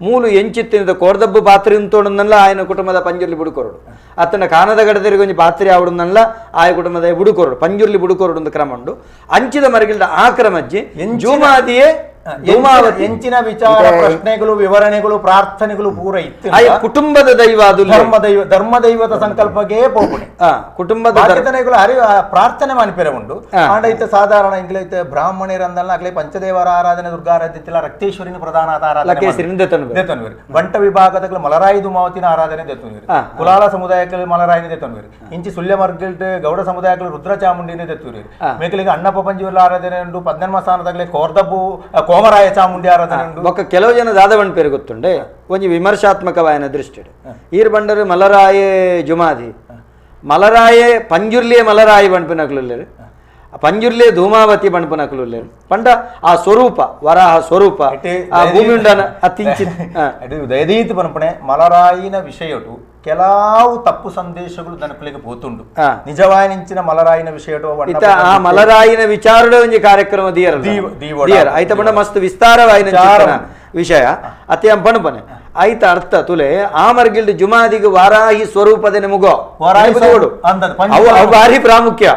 A: ಮೂಲು ಎಂಚಿತ್ತಿನ ಕೋರ್ದಬ್ಬು ಪಾತ್ರೆ ಉಂತೋಡನ್ನಲ್ಲ ಆಯನ ಕುಟುಂಬದ ಪಂಜುರ್ಲಿ ಬುಡುಕೊರಡು ಅತ್ತನ ಕಾನದ ಗಡದರಿಗೆ ಒಂಜಿ ಪಾತ್ರೆ ಆವಡುನ್ನಲ್ಲ ಆಯ ಕುಟುಂಬದ ಬುಡುಕೊರಡು ಪಂಜುರ್ಲಿ ಬುಡುಕೊರಡು ಒಂದು ಕ್ರಮ ಉಂಡು ಅಂಚಿದ ಮರಗಿಲ್ದ ಆ ಕ್ರಮಜ್ಜಿ ಜೂಮಾದಿಯೇ ಧೂಮಾವತಿ
C: ಎಂಚಿನ ವಿಚಾರ ಪ್ರಶ್ನೆಗಳು ವಿವರಣೆಗಳು ಪ್ರಾರ್ಥನೆಗಳು ಪೂರ ಇತ್ತು
A: ಆಯ ಕುಟುಂಬದ ದೈವ ಅದು
C: ಧರ್ಮದೈವ ಧರ್ಮದೈವದ ಸಂಕಲ್ಪಕ್ಕೆ ಪೋಪುಣೆ
A: ಕುಟುಂಬದ
C: ಹರಿ ಪ್ರಾರ್ಥನೆ ಮನ್ಪೆರೆ ಉಂಡು ಆಂಡ ಇತ್ತ ಸಾಧಾರಣ ಇಂಗ್ಲೈತೆ ಬ್ರಾಹ್ಮಣರಂದಲ್ಲ ಅಗ್ಲೆ ಪಂಚದೇವರ ಆರಾಧನೆ ದುರ್ಗಾರಾಧ್ಯತಿಲ್ಲ ರಕ್ತೇಶ್ವರಿನ ಪ್ರಧಾನ ಆರಾಧನೆ ದೇತನ್ವೇರು ಬಂಟ ವಿಭಾಗದ ಮಲರಾಯಿ ಧೂಮಾವತಿನ ಆರಾಧನೆ ದೇತನ್ವೇರು ಕುಲಾಲ ಸಮುದಾಯಕ್ಕೆ ಮಲರಾಯಿನ ದೇತನ್ವೇರು ಇಂಚಿ ಸುಳ್ಯ ಮರ್ಗಿಲ್ಟ್ ಗೌಡ ಸಮುದಾಯಕ್ಕೆ ರುದ್ರ ಚಾಮುಂಡಿನ ದೇತುವೇರು ಮೇಕಲಿಗೆ ಅಣ್ಣಪ್ಪ ಪಂಜಿವಲ್ಲ ಆರಾಧನೆ ಉಂಡು ಪದ್ಮನಾಭ ಸ್ಥಾನದಾಗಲೇ ಕೋರ್ದಬ್ಬು ಕೋಮರಾಯ ಚಾಮುಂಡಿ ಆರಾಧನೆ ಉಂಡು
A: ಬೊಕ್ಕ ಕೆಲವು ಜನ ದಾದವಣ್ ಪೇರು ಗೊತ್ತುಂಡೆ ಒಂಜಿ ವಿಮರ್ಶಾತ್ಮಕವಾಯನ ದೃಷ್ಟಿ ಈರ್ ಬಂಡರು ಮಲರಾಯೇ ಜುಮಾದಿ ಮಲರಾಯೇ ಪಂಜುರ್ಲಿಯೇ ಮಲರಾಯಿ ಬಣ್ಪಿನಕ್ಲುಲ್ಲೇರು ಪಂಜುರ್ಲಿಯೇ ಧೂಮಾವತಿ ಬಣ್ಪನಕ್ಲುಲ್ಲೇರು ಪಂಡ ಆ ಸ್ವರೂಪ ವರಾಹ ಸ್ವರೂಪ ಆ ಭೂಮಿ ಉಂಡನ ಅತಿಂಚಿ
C: ದಯದೀತ್ ಪನ್ಪಣೆ ಮಲರಾಯಿನ ವಿಷಯಟು ಕೆಲವು ತಪ್ಪು ಸಂದೇಶಗಳು ದನಕುಲಿಗೆ ಪೋತುಂಡು ನಿಜವಾಯಿನಿಂಚಿನ ಮಲರಾಯಿನ ವಿಷಯಟು
A: ಆ ಮಲರಾಯಿನ ವಿಚಾರಡ ಒಂಜಿ ಕಾರ್ಯಕ್ರಮ ದಿಯರ್ ದಿಯರ್ ಐತ ಬಣ್ಣ ಮಸ್ತ್ ವಿಸ್ತಾರವಾಯಿನ ವಿಷಯ ಅತಿ ಪಣಪನೆ ಐತ ಅರ್ಥ ತುಲೆ ಆ ಮರ್ಗಿಲ್ಡ್ ಜುಮಾದಿಗೆ ವಾರಾಹಿ ಸ್ವರೂಪದ ಮುಗೋ ಅವು ಭಾರಿ ಪ್ರಾಮುಖ್ಯ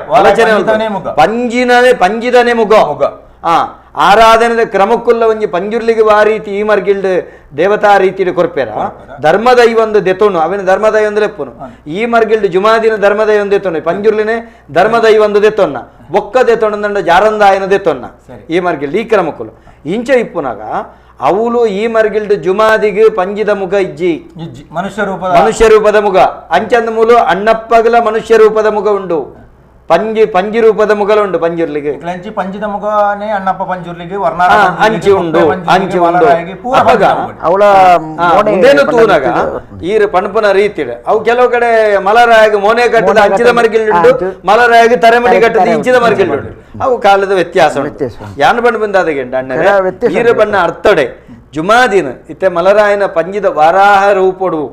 A: ಪಂಜಿನನೆ ಪಂಜಿದನೆ ಮುಗೋ ಆ ಆರಾಧನೆದ ಕ್ರಮಕ್ಕುಲ್ಲ ಒಂಜಿ ಪಂಜುರ್ಲಿಗೆ ವಾ ರೀತಿ ಈ ಮರ್ಗಿಲ್ಡ್ ದೇವತಾ ರೀತಿಯಲ್ಲಿ ಕೊರ್ಪೇರ ಧರ್ಮದೈವೊಂದು ದೆತೋನು ಅವಿನ ಧರ್ಮದೈವೊಂದು ಲೆಪ್ಪುನು ಈ ಮರ್ಗಿಲ್ಡ್ ಜುಮಾದಿನ ಧರ್ಮದೈವೊಂದು ದೆತೋನು ಪಂಜುರ್ಲಿನೇ ಧರ್ಮದೈವೊಂದು ದೆತೊನ್ನ ಬೊಕ್ಕ ದೆತೊಂಡ ಜಾರಂದಾಯನ ದೆತೊನ್ನ ಈ ಮರ್ಗಿಲ್ಡ್ ಈ ಕ್ರಮಕ್ಕುಲು ಇಂಚ ಇಪ್ಪುನಾಗ ಅವಳು ಈ ಮರ್ಗಿಲ್ಡ್ ಜುಮಾದಿಗೆ ಪಂಜಿದ ಮುಗ ಇಜ್ಜಿ
C: ಮನುಷ್ಯ ರೂಪದ
A: ಮನುಷ್ಯ ರೂಪದ ಮುಗ ಅಂಚಂದ ಮೂಲು ಅಣ್ಣಪ್ಪಗಲ ಮನುಷ್ಯ ರೂಪದ ಮುಗ ಉಂಡು ಪಂಜಿ ಪಂಜಿ ರೂಪದ ಮುಗಲ ಉಂಡು ಪಂಜುರ್ಲಿಗೆ
C: ಪಂಜಿದ ಮುಗನೇ ಅಣ್ಣಪ್ಪ ಪಂಜುರ್ಲಿಗೆ ವರ್ಣ
A: ಅಂಚಿ ಉಂಡು ಅಂಚಿ ಉಂಡು ಅಪಗ ಮುಂದೇನು ತೂನಾಗ ಈರು ಪಣಪನ ರೀತಿ ಅವು ಕೆಲವು ಕಡೆ ಮಲರಾಯಗ ಮೋನೆ ಕಟ್ಟದ ಅಂಚಿದ ಮರ್ಗಿಲ್ ಉಂಡು ಮಲರಾಯಗ ತರೆಮಡಿ ಕಟ್ಟದ ಇಂಚಿದ ಮರ್ಗಿಲ್ ಉಂಡು ಅವು ಕಾಲದ ವ್ಯತ್ಯಾಸ ಉಂಟು ಯಾನ್ ಬಣ್ಣ ಬಂದಾದ ಅಣ್ಣರೇ ಈರು ಬಣ್ಣ ಅರ್ಥಡೆ ಜುಮಾದಿನ ಇತ್ತೆ ಮಲರಾಯನ ಪಂಜಿದ ವಾರಾಹ ರೂಪೊಡು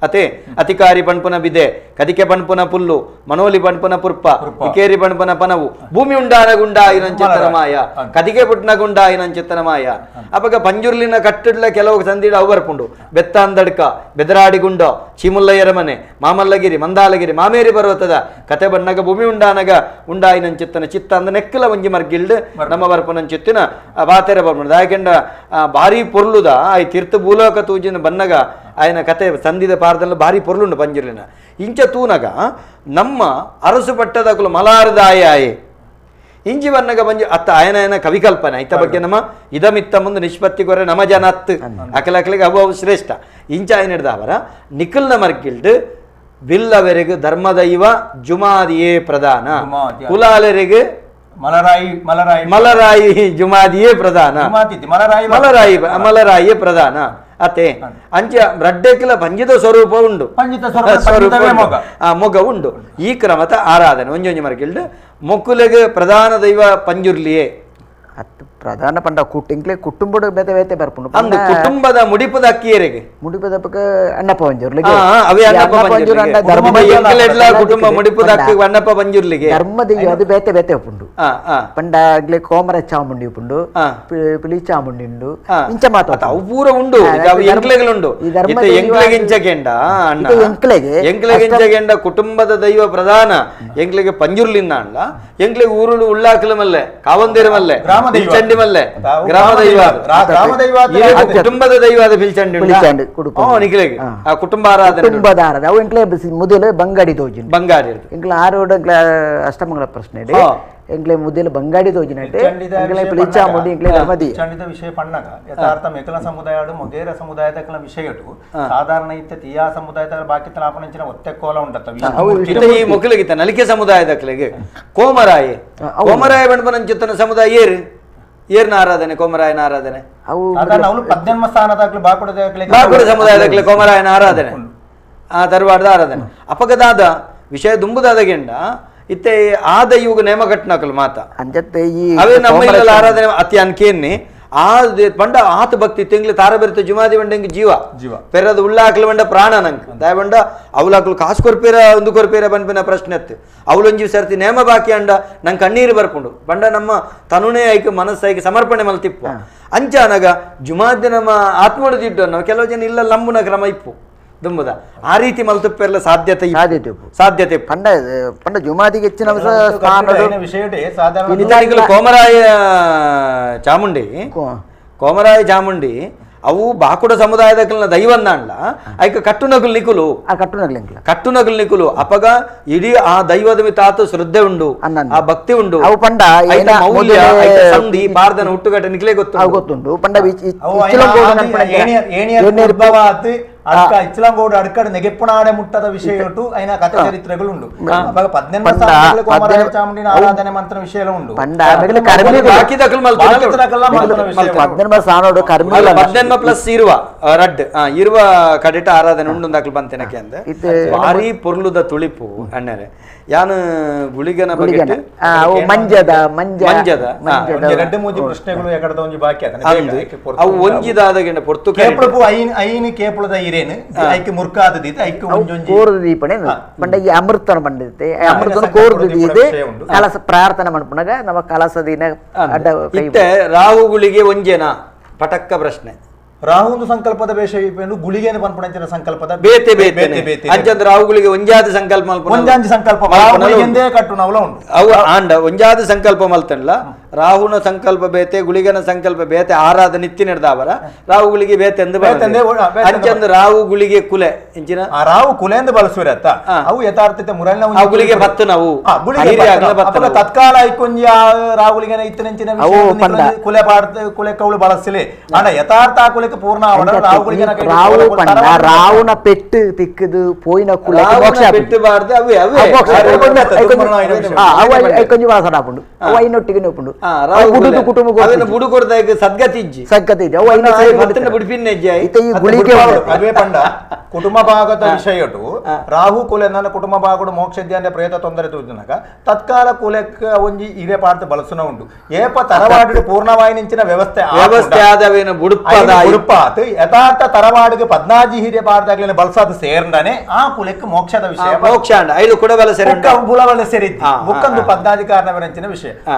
A: ಅತೆ ಅತಿಕಾರಿ ಪಣ್ಪುನ ಬಿದೆ ಕದಿಕೆ ಪಣ್ಪುನ ಪುಲ್ಲು ಮನೋಲಿ ಪಣ್ಪುನ ಪುರ್ಪ ಇಕೇರಿ ಪಣ್ಪುನ ಪನವು ಭೂಮಿ ಉಂಡಾನ ಗುಂಡ ಇನಂಚಿತ್ತನ ಮಾಯ ಕದಿಕೆ ಪುಟ್ನ ಗುಂಡ ಇನಂಚಿತ್ತನ ಮಾಯ ಅಪಗ ಪಂಜುರ್ಲಿನ ಕಟ್ಟಡ್ಲ ಕೆಲವು ಸಂದಿಡ ಅವು ಬರ್ಪುಂಡು ಬೆತ್ತಾಂದಡ್ಕ ಬೆದರಾಡಿ ಗುಂಡ ಚೀಮುಲ್ಲಯ್ಯರ ಮನೆ ಮಾಮಲ್ಲಗಿರಿ ಮಂದಾಲಗಿರಿ ಮಾಮೇರಿ ಪರ್ವತದ ಕತೆ ಬಣ್ಣಗ ಭೂಮಿ ಉಂಡಾನಗ ಉಂಡಾಯಿನಂಚಿತ್ತನ ಚಿತ್ತ ಅಂದ ನೆಕ್ಕಲ ಒಂಜಿ ಮರ್ಗಿಲ್ಡ್ ನಮ್ಮ ಬರ್ಪುನಂಚಿತ್ತಿನ ಬಾತೆರ ಬರ್ಪುಂಡು ದಾಯಕೆಂಡ ಭಾರಿ ಪೊರ್ಲುದ ಆಯ್ ತೀರ್ಥ ಭೂಲೋಕ ತೂಜಿನ ಬನ್ನಗ ಆಯನ ಕತೆ ಸಂದಿದ ಪಾರದಲ್ಲ ಭಾರಿ ಪೊರ್ಲುಂಡು ಪಂಜುರ್ಲಿನ ಇಂಚ ತೂನಗ ನಮ್ಮ ಅರಸು ಪಟ್ಟದಕುಲು ಮಲಾರದ ಆಯೆ ಆಯೆ ಇಂಚಿ ಬನ್ನಗ ಬಂಜು ಅತ್ತ ಆಯನ ಆಯನ ಕವಿಕಲ್ಪನೆ ಐತ ಬಗ್ಗೆ ನಮ್ಮ ಇದಮಿತ್ತ ಮುಂದೆ ನಿಷ್ಪತ್ತಿ ಕೊರೆ ನಮ ಜನ ಅತ್ತು ಅಕಲ ಅಕಲಿಗೆ ಅವು ಅವು ಶ್ರೇಷ್ಠ ಇಂಚ ಆಯನ ಹಿಡ್ದ ಅವರ ನಿಖಲ್ನ ಮರ್ಗಿಲ್ಡ್ ಬಿಲ್ಲವರೆಗೆ ಧರ್ಮದೈವ ಜುಮಾದಿಯೇ ಪ್ರಧಾನ ಕುಲಾಲರಿಗೆ
C: ಮಲರಾಯಿ ಮಲರಾಯಿ
A: ಮಲರಾಯಿ ಜುಮಾದಿಯೇ ಪ್ರಧಾನ
C: ಮಲರಾಯಿ
A: ಮಲರಾಯಿ ಮಲರಾಯಿಯೇ ಪ್ರಧಾನ ಅತೆ ಅಂಚ ರಡ್ಡೆಕ್ಕಿಲ ಪಂಜಿತ ಸ್ವರೂಪ ಉಂಡು ಸ್ವರೂಪ ಆ ಮೊಗ ಉಂಡು ಈ ಕ್ರಮದ ಆರಾಧನೆ ಒಂಜೊಂಜಿ ಮರಗಿಲ್ಡ್ ಮೊಕ್ಕುಲೆಗೆ ಪ್ರಧಾನ ದೈವ ಪಂಜುರ್ಲಿಯೇ
B: ಪ್ರಧಾನ ಪಂಡ ಕುಟ್ಟಿಂಕ್ಲೆ ಕುಟುಂಬದ ಬೇತೆ ಬೇತೆ ಬರ್ಪುಂಡು
A: ಅಂದು ಕುಟುಂಬದ ಮುಡಿಪದ ಅಕ್ಕಿಯರಿಗೆ
B: ಮುಡಿಪದ ಪಕ್ಕ ಅಣ್ಣಪ್ಪ ಪಂಜುರ್ಲಿಗೆ
A: ಅವೇ ಅಣ್ಣಪ್ಪ ಪಂಜುರ್ಲಿಗೆ ಕುಟುಂಬ ಮುಡಿಪದ ಅಕ್ಕಿ ಅಣ್ಣಪ್ಪ ಪಂಜುರ್ಲಿಗೆ
B: ಧರ್ಮದ ಅದು ಬೇತೆ ಬೇತೆ ಉಪ್ಪುಂಡು ಪಂಡ ಆಗ್ಲೇ ಕೋಮರ ಚಾಮುಂಡಿ ಉಪ್ಪುಂಡು ಪಿಲಿ ಚಾಮುಂಡಿ ಉಂಡು ಇಂಚ ಮಾತು
A: ಅವು ಪೂರ ಉಂಡು ಎಂಕ್ಲೆಗಳುಂಡು ಎಂಕ್ಲೆಗಿಂಚಗೆಂಡ ಅಣ್ಣ
B: ಎಂಕ್ಲೆಗೆ
A: ಎಂಕ್ಲೆಗಿಂಚಗೆಂಡ ಕುಟುಂಬದ ದೈವ ಪ್ರಧಾನ ಎಂಕ್ಲೆಗೆ ಪಂಜುರ್ಲಿಂದ ಅಣ್ಣ ಎಂಕ್ಲೆಗೆ ಊರುಳು ಉಳ್ಳಾಕಲು ಮಲ್ಲೆ ಕಾವಂದೇರು ಮಲ್ಲೆ ಚಂಡಿ ಮಲ್ಲೆ ಗ್ರಾಮ ದೈವ ಕುಟುಂಬದ ದೈವಾದ ಬಿಲ್ಚಂಡಿ ನಿಖಿಲೆಗೆ ಆ ಕುಟುಂಬ ಆರಾಧನೆ
B: ಕುಟುಂಬದ ಆರಾಧನೆ ಅವು ಎಂಕ್ಲೆ ಮೊದಲು ಬಂಗಾಡಿ ತೋಜಿನ
A: ಬಂಗಾಡಿ
B: ಎಂಕ್ಲೆ ಆರೋಡ ಎಂಕ್ಲೆ ಅಷ್ಟಮಂಗಳ ಪ್ರಶ್ನೆ ಇದೆ ಎಂಕ್ಲೆ ಮುದ್ದೆಲ ಬಂಗಾಡಿ ತೋಜಿನಟ್ಟೆ ಎಂಕ್ಲೆ ಪಿಲಿ ಚಾಮುಂಡಿ ಎಂಕ್ಲೆ ಧರ್ಮದಿ
C: ಚಂಡಿದ ವಿಷಯ ಪಣ್ಣಗ ಯಥಾರ್ಥ ಮೇಕಲ ಸಮುದಾಯಡು ಮೊಗೇರ ಸಮುದಾಯದ ವಿಷಯಟು ಸಾಧಾರಣ ಇತ್ತ ತಿಯಾ ಸಮುದಾಯದ ಬಾಕಿ ತಲಾಪನಂಚಿನ ಒತ್ತೆ ಕೋಲ ಉಂಟತ್ತ
A: ಈ ಮೊಕ್ಕಲಿಗಿತ್ತ ನಲಿಕೆ ಸಮುದಾಯದಕ್ಲೆಗೆ ಕೋಮರಾಯಿ ಕೋಮರಾಯ ಬಣ್ಪನಂಚಿತ್ತನ ಸಮುದಾಯ ಏರು ಏರ್ನ ಆರಾಧನೆ ಕೋಮರಾಯನ ಆರಾಧನೆ
C: ಪದ್ಮನಾಭ ಸ್ಥಾನದಾಗ್ಲಿ ಬಾಕುಡ
A: ಬಾಕುಡ ಸಮುದಾಯದಾಗ್ಲಿ ಕೋಮರಾಯನ ಆರಾಧನೆ ಆ ತರುವಾಡದ ಆರಾಧನೆ ಅಪಗದಾದ ವಿಷಯ ದುಂಬುದಾದ ಗೆಂಡ ಇತ್ತೆ ಆ ದೈವಗ ನೇಮ ಕಟ್ಟನಕಲು ಮಾತ
B: ಅಂಜತ್ತೆ ಈ
A: ಅವೇ ನಮ್ಮ ಇಲ್ಲಲ್ಲ ಆರಾಧನೆ ಅತಿ ಅನ್ಕೇನ್ನಿ ಆ ಪಂಡ ಆತ ಭಕ್ತಿ ತಿಂಗ್ಳು ತಾರ ಬೆರ್ತ ಜುಮಾದಿ ಬಂಡ ಜೀವ
C: ಜೀವ
A: ಪೆರದ ಉಳ್ಳಾಕ್ಲು ಬಂಡ ಪ್ರಾಣ ನಂಗೆ ದಾಯ ಬಂಡ ಅವಲಾಕ್ಲು ಕಾಸು ಕೊರ್ಪೇರ ಒಂದು ಕೊರ್ಪೇರ ಬನ್ಪಿನ ಪ್ರಶ್ನೆ ಅತ್ತು ಅವಳೊಂಜಿ ಸರ್ತಿ ನೇಮ ಬಾಕಿ ಅಂಡ ನಂಗೆ ಕಣ್ಣೀರು ಬರ್ಪುಂಡು ಬಂಡ ನಮ್ಮ ತನುನೇ ಐಕ್ ಮನಸ್ಸು ಐಕ್ ಸಮರ್ಪಣೆ ಮಲ್ತಿಪ್ಪು ಅಂಚಾನಗ ಜುಮಾದಿ ನಮ್ಮ ಆತ್ಮೊಡದಿಡ್ಡು ನಾವು ಕೆಲವು ಜನ ಇಲ್ಲ ಲಂಬುನ ಕ್ರಮ ಇಪ್ಪು ದುಂಬುದ ಆ ರೀತಿ ಮಲ್ತುಪ್ಪೆಲ್ಲ ಸಾಧ್ಯತೆ
B: ಸಾಧ್ಯತೆ
A: ಸಾಧ್ಯತೆ
B: ಪಂಡ ಪಂಡ ಜುಮಾದಿಗೆ ಹೆಚ್ಚಿನ
C: ವಿಷಯ ಸಾಧಾರಣ
A: ಕೋಮರಾಯ ಚಾಮುಂಡಿ ಕೋಮರಾಯ ಚಾಮುಂಡಿ ಅವು ಬಾಕುಡ ಸಮುದಾಯದ ದೈವನ್ನಾಂಡ್ಲ ಐಕ ಕಟ್ಟುನಗುಲ್ ನಿಕುಲು ಕಟ್ಟುನಗುಲ್ ನಿಕುಲು ಅಪಗ ಇಡೀ ಆ ದೈವದ ಮಿತಾತು ಶ್ರದ್ಧೆ ಉಂಡು ಆ ಭಕ್ತಿ ಉಂಡು
B: ಅವು ಪಂಡ
A: ಮೌಲ್ಯ ಸಂಧಿ ಪಾರ್ದನ ಹುಟ್ಟುಗಟ್ಟೆ ನಿಕ್ಲೆ ಗೊತ್ತು
B: ಗೊತ್ತುಂಡು ಪಂಡ
C: ಇಚ್ಚಲಂಗೋಡು ಅಡ್ಕಡೆ ನೆಗೆಪ್ಪುನಾಡೆ ಮುಟ್ಟದ ವಿಷಯ ಐನ ಕಥೆ ಚರಿತ್ರೆಗಳು ಉಂಡು ಅವಾಗ 18 ಕೋಮರಾಯ ಚಾಮುಂಡಿನ ಆರಾಧನೆ ಮಂತ್ರ ವಿಷಯ ಉಂಡು
A: ಪ್ಲಸ್ ಇರುವ ರಡ್ ಇರುವ ಕಡೆಟ ಆರಾಧನೆ ಉಂಡು ದಾಖಲು ಬಂತೇನಕ್ಕೆ ಅಂದ ಭಾರಿ ಪೊರ್ಲುದ ತುಳಿಪು ಅಣ್ಣರೆ ಯಾನು ಗುಳಿಗನ ಬಗ್ಗೆ
B: ಮಂಜದ ಮಂಜದ
C: ಎರಡು ಮೂಜಿ ಪ್ರಶ್ನೆಗಳು ಎಕಡದ ಒಂಜಿ ಬಾಕಿ
A: ಅವು ಒಂಜಿದಾದ ಪೊರ್ತು
C: ಕೇಪಳಪು ಐನ್ ಐನ್ ಕೇಪಳದ ಇರೇನು ಐಕ್ ಮುರ್ಕಾದ ದೀತ ಐಕ್ ಒಂಜೊಂಜಿ
B: ಕೋರ್ದು ದೀಪಣೆ ಪಂಡ ಈ ಅಮೃತನ ಬಂದಿತ್ತೆ ಅಮೃತನ ಕೋರ್ದು ದೀದೆ ಕಲಸ ಪ್ರಾರ್ಥನೆ ಮನ್ಪುನಗ ನಮ್ಮ ಕಲಸ ದಿನ ಅಡ್ಡ
A: ಇತ್ತೆ ರಾಹುಗಳಿಗೆ ಒಂಜೇನಾ ಪಟಕ್ಕ ಪ್ರಶ್ನೆ
C: ರಾಹುಂದು ಸಂಕಲ್ಪದ ಬೇಷ ಗುಳಿಗೆನ ಪನ್ಪುಣಂಚಿನ ಸಂಕಲ್ಪದ
A: ಬೇತೆ ಬೇತೆ ಬೇತೆ ಅಂಚಂದ ರಾಹುಗಳಿಗೆ ಒಂಜಾದ ಸಂಕಲ್ಪ
C: ಒಂಜಾಂಜಿ ಸಂಕಲ್ಪ ರಾಹುಗಳಿಗೆಂದೇ ಕಟ್ಟುನವಲ ಉಂಟು
A: ಅವು ಆಂಡ ಒಂಜಾದ ಸಂಕಲ್ಪ ಮಲ್ತನ್ಲ ರಾಹುನ ಸಂಕಲ್ಪ ಬೇತೆ ಗುಳಿಗನ ಸಂಕಲ್ಪ ಬೇತೆ ಆರಾಧನೆ ಇತ್ತಿ ನಡೆದಾವರ ರಾಹುಗಳಿಗೆ ಬೇತೆ ಎಂದು ಅಂಚಂದ ರಾಹು ಗುಳಿಗೆ ಕುಲೆ ಇಂಚಿನ
C: ಆ ರಾಹು ಕುಲೆ ಎಂದು ಬಳಸುವಿರತ್ತ ಅವು ಯಥಾರ್ಥತೆ ಮುರಳಿನ
A: ಗುಳಿಗೆ ಬತ್ತು ನಾವು
C: ತತ್ಕಾಲ ಐಕೊಂಜಿ ರಾಹುಗಳಿಗೆ ಇತ್ತಿನಂಚಿನ ಕುಲೆ ಪಾಡ್ತ ಕುಲೆ ಕೌಳು ಬಳಸಲಿ ಆಂಡ ಯಥಾರ್ಥ ಆ ಕುಲೆಗೆ ಪೂರ್ಣ
B: ರಾವು ಪಂಡ ರಾವುನ ಪೆಟ್ಟು ತಿಕ್ಕದು ಪೋಯಿನ ಕುಲೆ ಮೋಕ್ಷ
A: ಪೆಟ್ಟು ಅವೇ ಅವೇ
B: ಐಕೊಂಜಿ ವಾಸನ ಆಪುಂಡು ಅವು ಐನೊಟ್ಟಿಗೆ ನೋಪುಂಡು ಬುಡುದು ಕುಟುಂಬ
A: ಬುಡು ಕೊಡ್ದ ಸದ್ಗತಿ ಇಜ್ಜಿ
B: ಸದ್ಗತಿ ಇಜ್ಜಿ ಅವು ಐನ
A: ಬುಡಿಪಿನ್ನ ಇಜ್ಜಿ
B: ಇತ್ತೆ ಈ ಗುಳಿಗೆ
C: ಅವೇ ಪಂಡ ಕುಟುಂಬ ಭಾಗದ ವಿಷಯಟು ರಾಹು ಕುಲೆ ನನ್ನ ಕುಟುಂಬ ಭಾಗಡು ಮೋಕ್ಷ ಪ್ರೇತ ತೊಂದರೆ ತೂಜಿನಗ ತತ್ಕಾಲ ಕುಲೆಕ್ ಒಂಜಿ ಇರೆ ಪಾಡ್ತ ಬಳಸುನ ಉಂಡು ಏಪ ತರವಾಡು ಪೂರ್ಣವಾಯಿನಿಂಚಿನ ವ್ಯವಸ್ಥೆ
A: ವ್ಯವಸ್ಥೆ ಆದವೇನು ಬುಡುಪದ
C: ಬುಡುಪಾತ್ ಯಥಾರ್ಥ ತರವಾಡಿಗೆ ಪದ್ನಾಜಿ ಹಿರಿಯ ಪಾಡ್ದಾಗ್ಲೇನೆ ಬಳಸಾದ ಸೇರ್ಂಡನೆ ಆ ಕುಲಕ್ಕೆ ಮೋಕ್ಷದ ವಿಷಯ
A: ಮೋಕ್ಷ ಅಂಡ ಐದು ಕೂಡ ಬಲ ಸೇರಿ
C: ಬುಲ ಬಲ ಸೇರಿದ್ದು ಬುಕ್ಕಂದು ಪದ್ನಾಜಿ ಕಾರಣವರಂಚಿನ ವಿಷಯ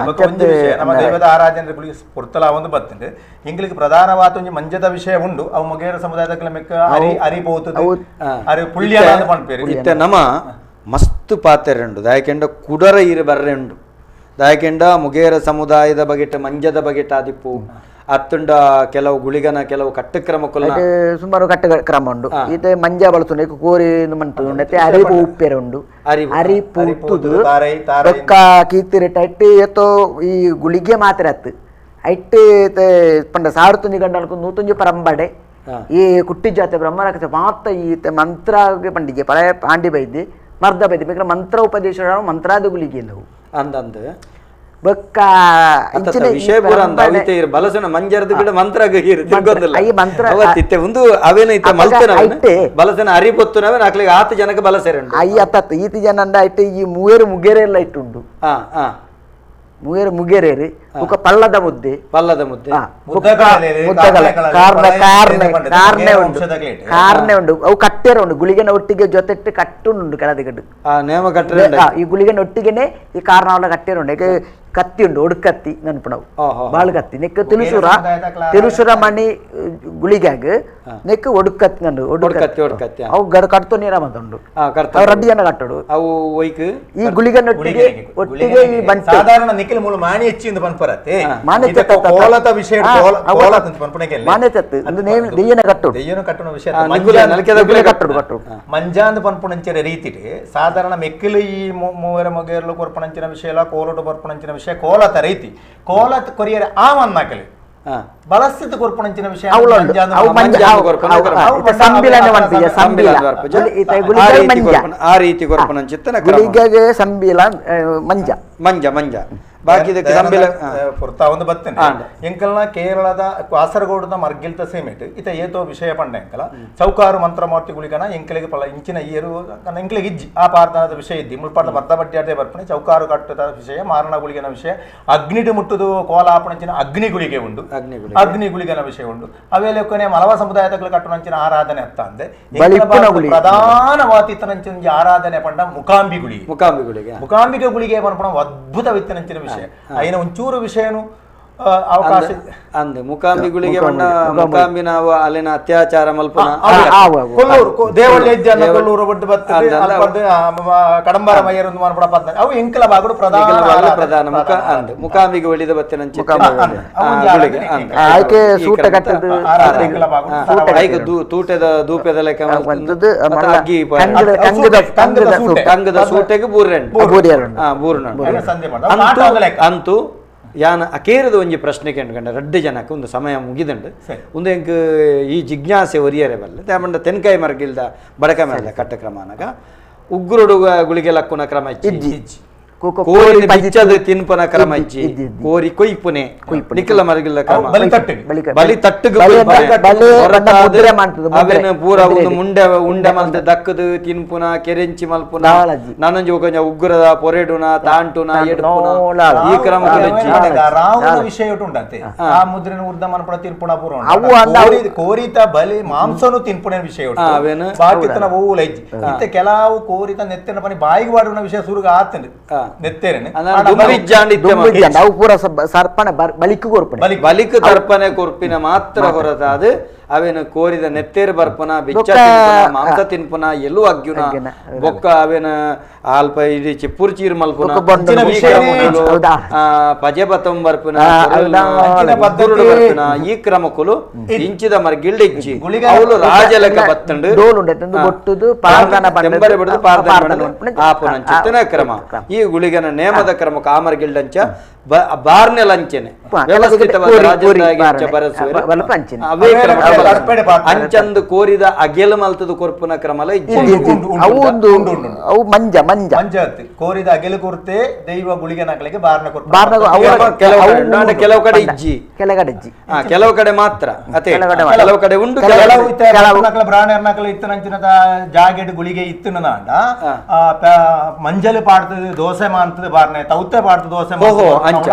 C: ಒಂದು ವಿಷಯ ನಮ್ಮ ದೈವದ ಆರಾಧನೆ ಪೊರ್ತಲ ಒಂದು ಬತ್ತುಂಡು ಇಂಗ್ಲಿಗೆ ಪ್ರಧಾನವಾದ ಒಂಜಿ ಮಂಜದ ವಿಷಯ ಉಂಡು ಅವು ಮೊಗೇರ ಸಮುದಾಯದ ಮೆಕ್ಕ ಅರಿ ಅರಿ ಪೋತುದು ಅರಿ ಪುಳ್ಯ ಪನ್ಪೇರು
A: ಇತ್ತೆ ನಮ್ಮ ಮಸ್ತ್ ಪಾತೆರುಂಡು ದಾಯಕೆಂಡ ಕುಡರ ಇರು ಬರ್ರೆ ಉಂಡು ದಾಯಕೆಂಡ ಮುಗೇರ ಸಮುದಾಯದ ಬಗೆಟ ಮಂಜದ ಬಗೆಟ ಆದಿಪ್ಪು ಅತ್ತುಂಡ ಕೆಲವು ಗುಳಿಗನ ಕೆಲವು ಕಟ್ಟುಕ್ರಮ
B: ಸುಮಾರು ಕಟ್ಟು ಕ್ರಮ ಉಂಡು ಇತ್ತೆ ಮಂಜ ಬಳಸುಂಡು ಕೋರಿ ಮಂತುಂಡು ಅರಿಪು ಉಪ್ಪೆರೆ ಉಂಡು ಅರಿಪು ಉತ್ತುದು ಬೊಕ್ಕ ಕೀರ್ತಿರೆಟ್ಟ ಇಟ್ಟು ಏತೋ ಈ ಗುಳಿಗೆ ಮಾತ್ರ ಅತ್ತು ಐಟ್ ಪಂಡ ಸಾವಿರ ಗಂಡ ನೂತೊಂಜಿ ಪರಂಬಡೆ ಈ ಕುಟ್ಟಿ ಜಾತೆ ಬ್ರಹ್ಮನ ಮಾತ ಈ ಮಂತ್ರ ಪಂಡಿಗೆ ಪಳೆ ಪಾಂಡಿ ಬೈದಿ ಮರ್ದ ಬೈದಿ ಬೇಕಾದ್ರೆ ಮಂತ್ರ ಉಪದೇಶ ಮಂತ್ರಾದ ಗುಳಿಗೆ ಇಲ್ಲವು
A: ಅಂದಂದು
B: ಬೊಕ್ಕ
A: ವಿಷಯ ಪೂರ ಅಂದ ಅವಿತೆ ಇರು ಬಲಸನ ಮಂಜರದ ಗಿಡ ಮಂತ್ರ ಇರು
B: ಮಂತ್ರ
A: ಅವತ್ತಿತ್ತೆ ಒಂದು ಅವೇನ ಇತ್ತೆ ಮಲ್ತನ ಬಲಸನ ಅರಿ ಪೊತ್ತುನವೇ ನಾಕ್ಲಿಗೆ ಆತ ಜನಕ್ಕೆ ಬಲ ಸೇರುಂಡು
B: ಅಯ್ಯ ಅತ್ತತ್ತು ಈತ ಜನ ಅಂಡ ಇಟ್ಟು ಈ ಮೂವೇರು ಮುಗೇರೆ ಎಲ್ಲ ಇಟ್ಟುಂಡು
A: ಹಾ ಹಾ
B: ಮೂವೇರು ಮುಗೇರೇರಿ ಬೊಕ್ಕ ಪಲ್ಲದ ಮುದ್ದೆ
A: ಪಲ್ಲದ ಮುದ್ದೆ
B: ಕಾರ್ನೆ ಕಾರ್ನೆ ಕಾರ್ನೆ ಉಂಡು ಕಾರ್ನೆ ಉಂಡು ಅವು ಕಟ್ಟೇರ ಉಂಡು ಗುಳಿಗೆನ ಒಟ್ಟಿಗೆ ಜೊತೆಟ್ಟು ಕಟ್ಟುಂಡು ಕೆಲದಿಗಡ್ಡು
A: ನೇಮ ಕಟ್ಟರೆ
B: ಈ ಗುಳಿಗೆನ ಒಟ್ಟಿಗೆನೆ ಈ ಕಾರ್ನಾವಲ ಕಟ್ಟೇರ ಉಂಡು ಏಕೆ ಕತ್ತಿ ಉಂಡು ಒಡುಕತ್ತಿ ನೆನಪುನವು ಬಾಳು ಕತ್ತಿ ನೆಕ್ ತಿರುಸುರ ತಿರುಸುರ ಮಣಿ ಗುಳಿಗಾಗ ನೆಕ್ ಒಡುಕತ್ತಿ ನಂಡು
A: ಒಡುಕತ್ತಿ ಒಡುಕತ್ತಿ
B: ಅವು ಗಡ ಕಟ್ತು ನೀರ ಬಂದುಂಡು ಅವು ರಡ್ಡಿಯನ್ನ ಕಟ್ಟಡು
A: ಅವು ಒಯ್ಕ್
B: ಈ ಗುಳಿಗನ ಒಟ್ಟಿಗೆ ಒಟ್ಟಿಗೆ ಈ ಬಂಟೆ
C: ಸಾಧಾರಣ ನಿಖಿಲ್ ಮೂಲ ಮಾಣಿ ಹೆಚ್ಚಿಂದ ಪನ್ಪರತ್ತೆ ಕೋಲತ ವಿಷಯ ಕೋಲತ ಅಂತ ಪನ್ಪಣಕ್ಕೆ
B: ಮಾನ್ಯತೆ ಅಂದು ನೇಮ್ ದೆಯ್ಯನ ಕಟ್ಟುಡು
C: ದೆಯ್ಯನ ಕಟ್ಟುನ ವಿಷಯ
B: ಕಟ್ಟುಡು ಕಟ್ಟುಡು
C: ಮಂಜಾಂದ ಪನ್ಪುಣಂಚಿನ ರೀತಿಟ್ ಸಾಧಾರಣ ಮೆಕ್ಕಿಲು ಈ ಮೂವರ ಮೊಗೇರ್ಲು ಕೊರ್ಪಣಂಚಿನ ವಿಷಯ ಇಲ್ಲ ಕೋಲೋಟು ಬರ್ಪಣಂಚಿನ ವಿಷಯ ಕೋಲತ ರೀತಿ ಕೋಲತ ಕೊರಿಯರ್ ಆ ಮನ್ನಾಕಲಿ ಬಳಸ್ತಿದ್ದು ಕೊರ್ಪಣಂಚಿನ ವಿಷಯ
A: ಆ ರೀತಿ ಕೊರ್ಪಣಂಚಿತ್ತನ
B: ಗುಳಿಗೆಗೆ ಸಂಬಿಲ ಮಂಜ
A: ಮಂಜ ಮಂಜ ಬಾಕಿ ತಂಬಿಲ
C: ಪೊರ್ತಾ ಒಂದು ಬತ್ತನೆ ಎಂಕಲ್ನ ಕೇರಳದ ಕಾಸರಗೋಡದ ಮರ್ಗಿಲ್ತ ಸೀಮೆಟ್ ಇತ ಏತೋ ವಿಷಯ ಪಂಡ ಎಂಕಲ ಚೌಕಾರು ಮಂತ್ರಮೂರ್ತಿ ಗುಳಿಗನ ಎಂಕಲಿಗೆ ಪಲ ಇಂಚಿನ ಏರು ಎಂಕಲಿಗೆ ಇಜ್ಜಿ ಆ ಪಾರ್ದನದ ವಿಷಯ ಇದ್ದಿ ಮುಳ್ಪಾಟ ಬರ್ದ ಬಡ್ಡಿ ಬರ್ಪಣೆ ಚೌಕಾರು ಕಟ್ಟದ ವಿಷಯ ಮಾರಣ ಗುಳಿಗನ ವಿಷಯ ಅಗ್ನಿಡು ಮುಟ್ಟುದು ಕೋಲಾಪಣಂಚಿನ ಅಗ್ನಿ ಗುಳಿಗೆ ಉಂಡು ಅಗ್ನಿ ಗುಳಿಗನ ವಿಷಯ ಉಂಡು ಅವೇಲೆ ಮಲವ ಸಮುದಾಯದ ಕಟ್ಟುನಂಚಿನ ಆರಾಧನೆ ಅತ್ತ ಅಂದೆ ಪ್ರಧಾನವಾತಿತ್ತನಂಚಿನ ಆರಾಧನೆ ಪಂಡ ಮುಕಾಂಬಿ ಗುಳಿಗೆ
A: ಮುಕಾಂಬಿ ಗುಳಿಗೆ
C: ಮುಕಾಂಬಿಕೆ ಗುಳಿಗೆ ಪನ್ಪಣ ಅದ್ಭುತ ವಿತ್ತನಂಚಿನ ವಿಷಯ ಐನ ಒಂಚೂರು ವಿಷಯನು ಅವಕಾಶ
A: ಅಂದೆ ಮುಕಾಂಬಿ ಗುಳಿಗೆ ಬಣ್ಣ ಮುಕಾಂಬಿ ನಾವು ಅಲ್ಲಿನ ಅತ್ಯಾಚಾರ ಮಲ್ಪನ
C: ಕೊಲ್ಲೂರು ದೇವಳ್ಳಿ ಇದ್ದ ಕೊಲ್ಲೂರು ಬಡ್ಡು ಬತ್ತ ಕಡಂಬಾರ ಮಯ್ಯರು ಮನ್ಪಡ ಪದ್ನ ಅವು ಎಂಕಲ ಬಾಗುಡು ಪ್ರಧಾನ
A: ಪ್ರಧಾನ ಮುಖ ಅಂದೆ ಮುಕಾಂಬಿಗೆ ಒಳಿದ ಬತ್ತಿನಂಚಿ
B: ಆಯ್ಕೆ ಸೂಟ ಕಟ್ಟದು
A: ಐಕ ತೂಟದ ದೂಪದ ಲೆಕ್ಕ ಕಂಗದ ಸೂಟೆಗೆ ಬೂರ್ಣ ಅಂತೂ ಯಾನ ಅಕೇರದ ಒಂಜಿ ಪ್ರಶ್ನೆ ಕೇಂಡ್ಕಂಡ ರಡ್ಡು ಜನಕ್ಕೆ ಒಂದು ಸಮಯ ಮುಗಿದಂಡು ಒಂದು ಎಂಕ್ ಈ ಜಿಜ್ಞಾಸೆ ಒರಿಯರೆ ಬಲ್ಲೆ ದಾಮಂಡ ತೆನ್ಕಾಯಿ ಮರ್ಗಿಲ್ದ ಬಡಕ ಮೇಲೆ ಕಟ್ಟ ಕ್ರಮನಾಗ ಉಗ್ರುಡು ಗುಳಿಗೆ ಲಕ್ಕುನ ಕ್ರಮ ಇಜ್ಜಿ ಕೋರಿ ಬಿಚ್ಚದು ತಿನ್ಪನ ಕ್ರಮ ಇಜ್ಜಿ ಕೋರಿ ಕೊಯ್ಪುನೆ ನಿಕ್ಕಲ ಮರಗಿಲ್ಲ ಕ್ರಮ ಬಲಿ ತಟ್ಟುಗು ಅವೇನು ಪೂರ ಒಂದು ಮುಂಡೆ ಉಂಡೆ ಮಲ್ತ ದಕ್ಕದು ತಿನ್ಪುನ ಕೆರೆಂಚಿ ಮಲ್ಪುನ ನಾನೊಂಜಿ ಒಂಜ ಉಗ್ರದ ಪೊರೆಡುನ ತಾಂಟುನ ಎಡ್ಪುನ ಈ ಕ್ರಮ
C: ರಾವಣ ವಿಷಯ ಉಂಟಂತೆ ಆ ಮುದ್ರೆನ ಉರ್ದ ಮನ್ಪುಣ ತಿನ್ಪುಣ ಪೂರ ಕೋರಿತ ಬಲಿ ಮಾಂಸನು ತಿನ್ಪುಣ ವಿಷಯ ಉಂಟು ಬಾಕಿತನ ಓಲ ಇಜ್ಜಿ ಇತ್ತೆ ಕೆಲವು ಕೋರಿತ ನೆತ್ತಿನ ಪನಿ ಬಾಯಿಗೆ ವಾಡುನ ವಿಷಯ ಸುರುಗ ಆತಂಡು
A: ಬಲಿಕ್ ತರ್ಪಣೆ ಕೊರ್ಪಿನ ಮಾತ್ರ ಹೊರತಾದ ಅವೇನು ಕೋರಿದ ನೆತ್ತೇರು ಬರ್ಪನ ಬಿಚ್ಚ ಮಾಂಸ ತಿನ್ಪುನ ಎಲ್ಲೂ ಅಗ್ಯುನ ಬೊಕ್ಕ ಅವೇನ ಅಲ್ಪ ಇಡೀ ಚಿಪ್ಪುರ್ ಚೀರ್ ಮಲ್ಪುನ ಪಜೆ ಬತಂ ಬರ್ಪುನ ಬರ್ಪುನ ಈ ಕ್ರಮಕ್ಕುಲು ಇಂಚಿದ ಮರ್ಗಿಲ್ಡ್ ಇಜ್ಜಿ ಅವಳು ರಾಜ ಲೆಕ್ಕ ಬತ್ತಂಡು ತೆಂಬರೆ ಬಿಡುದು ಪಾರ್ದನ ಆಪುನಂಚಿತ್ತನ ಕ್ರಮ ಈ ಗುಳಿಗನ ನೇಮದ ಕ್ರಮಕ್ಕೆ ಆ ಮರ್ಗಿಲ್ಡಂಚ ಬಾರ್ನೆಲ್ ಅಂಚೆನೆ ವ್ಯವಸ್ಥಿತವಾದ ರಾಜದಾಗಿ ಬರಸುವೆ ಅವೇ ಕ್ರಮ ಅಂಚಂದು ಕೋರಿದ ಅಗೆಲ ಮಲ್ತದ ಕೊರ್ಪುನ ಕ್ರಮಲ
B: ಅವು ಒಂದು ಅವು ಮಂಜ ಮಂಜ
C: ಮಂಜ ಕೋರಿದ ಅಗೆಲು ಕೊರ್ತೆ ದೈವ ಗುಳಿಗೆ ನಕಲಿಗೆ ಬಾರ್ನ ಕೊರ್ಪು
A: ಬಾರ್ನ ಕೆಲವು ಕಡೆ ಇಜ್ಜಿ
B: ಕೆಲಗಡೆ ಇಜ್ಜಿ
A: ಕೆಲವು ಕಡೆ ಮಾತ್ರ ಅದೇ ಕೆಲವು ಕಡೆ ಉಂಟು
C: ಕೆಲವು ಬ್ರಾಹ್ಮಣರ್ನಕಲ ಇತ್ತನಂಚಿನ ಜಾಗೆಡ್ ಗುಳಿಗೆ ಇತ್ತನಾಂಡ ಮಂಜಲು ಪಾಡ್ತದೆ ದೋಸೆ ಮಾಡ್ತದೆ ಬಾರ್ನೆ ತೌತೆ ಪಾಡ್ತದೆ ದೋಸೆ
A: ಅಂಚ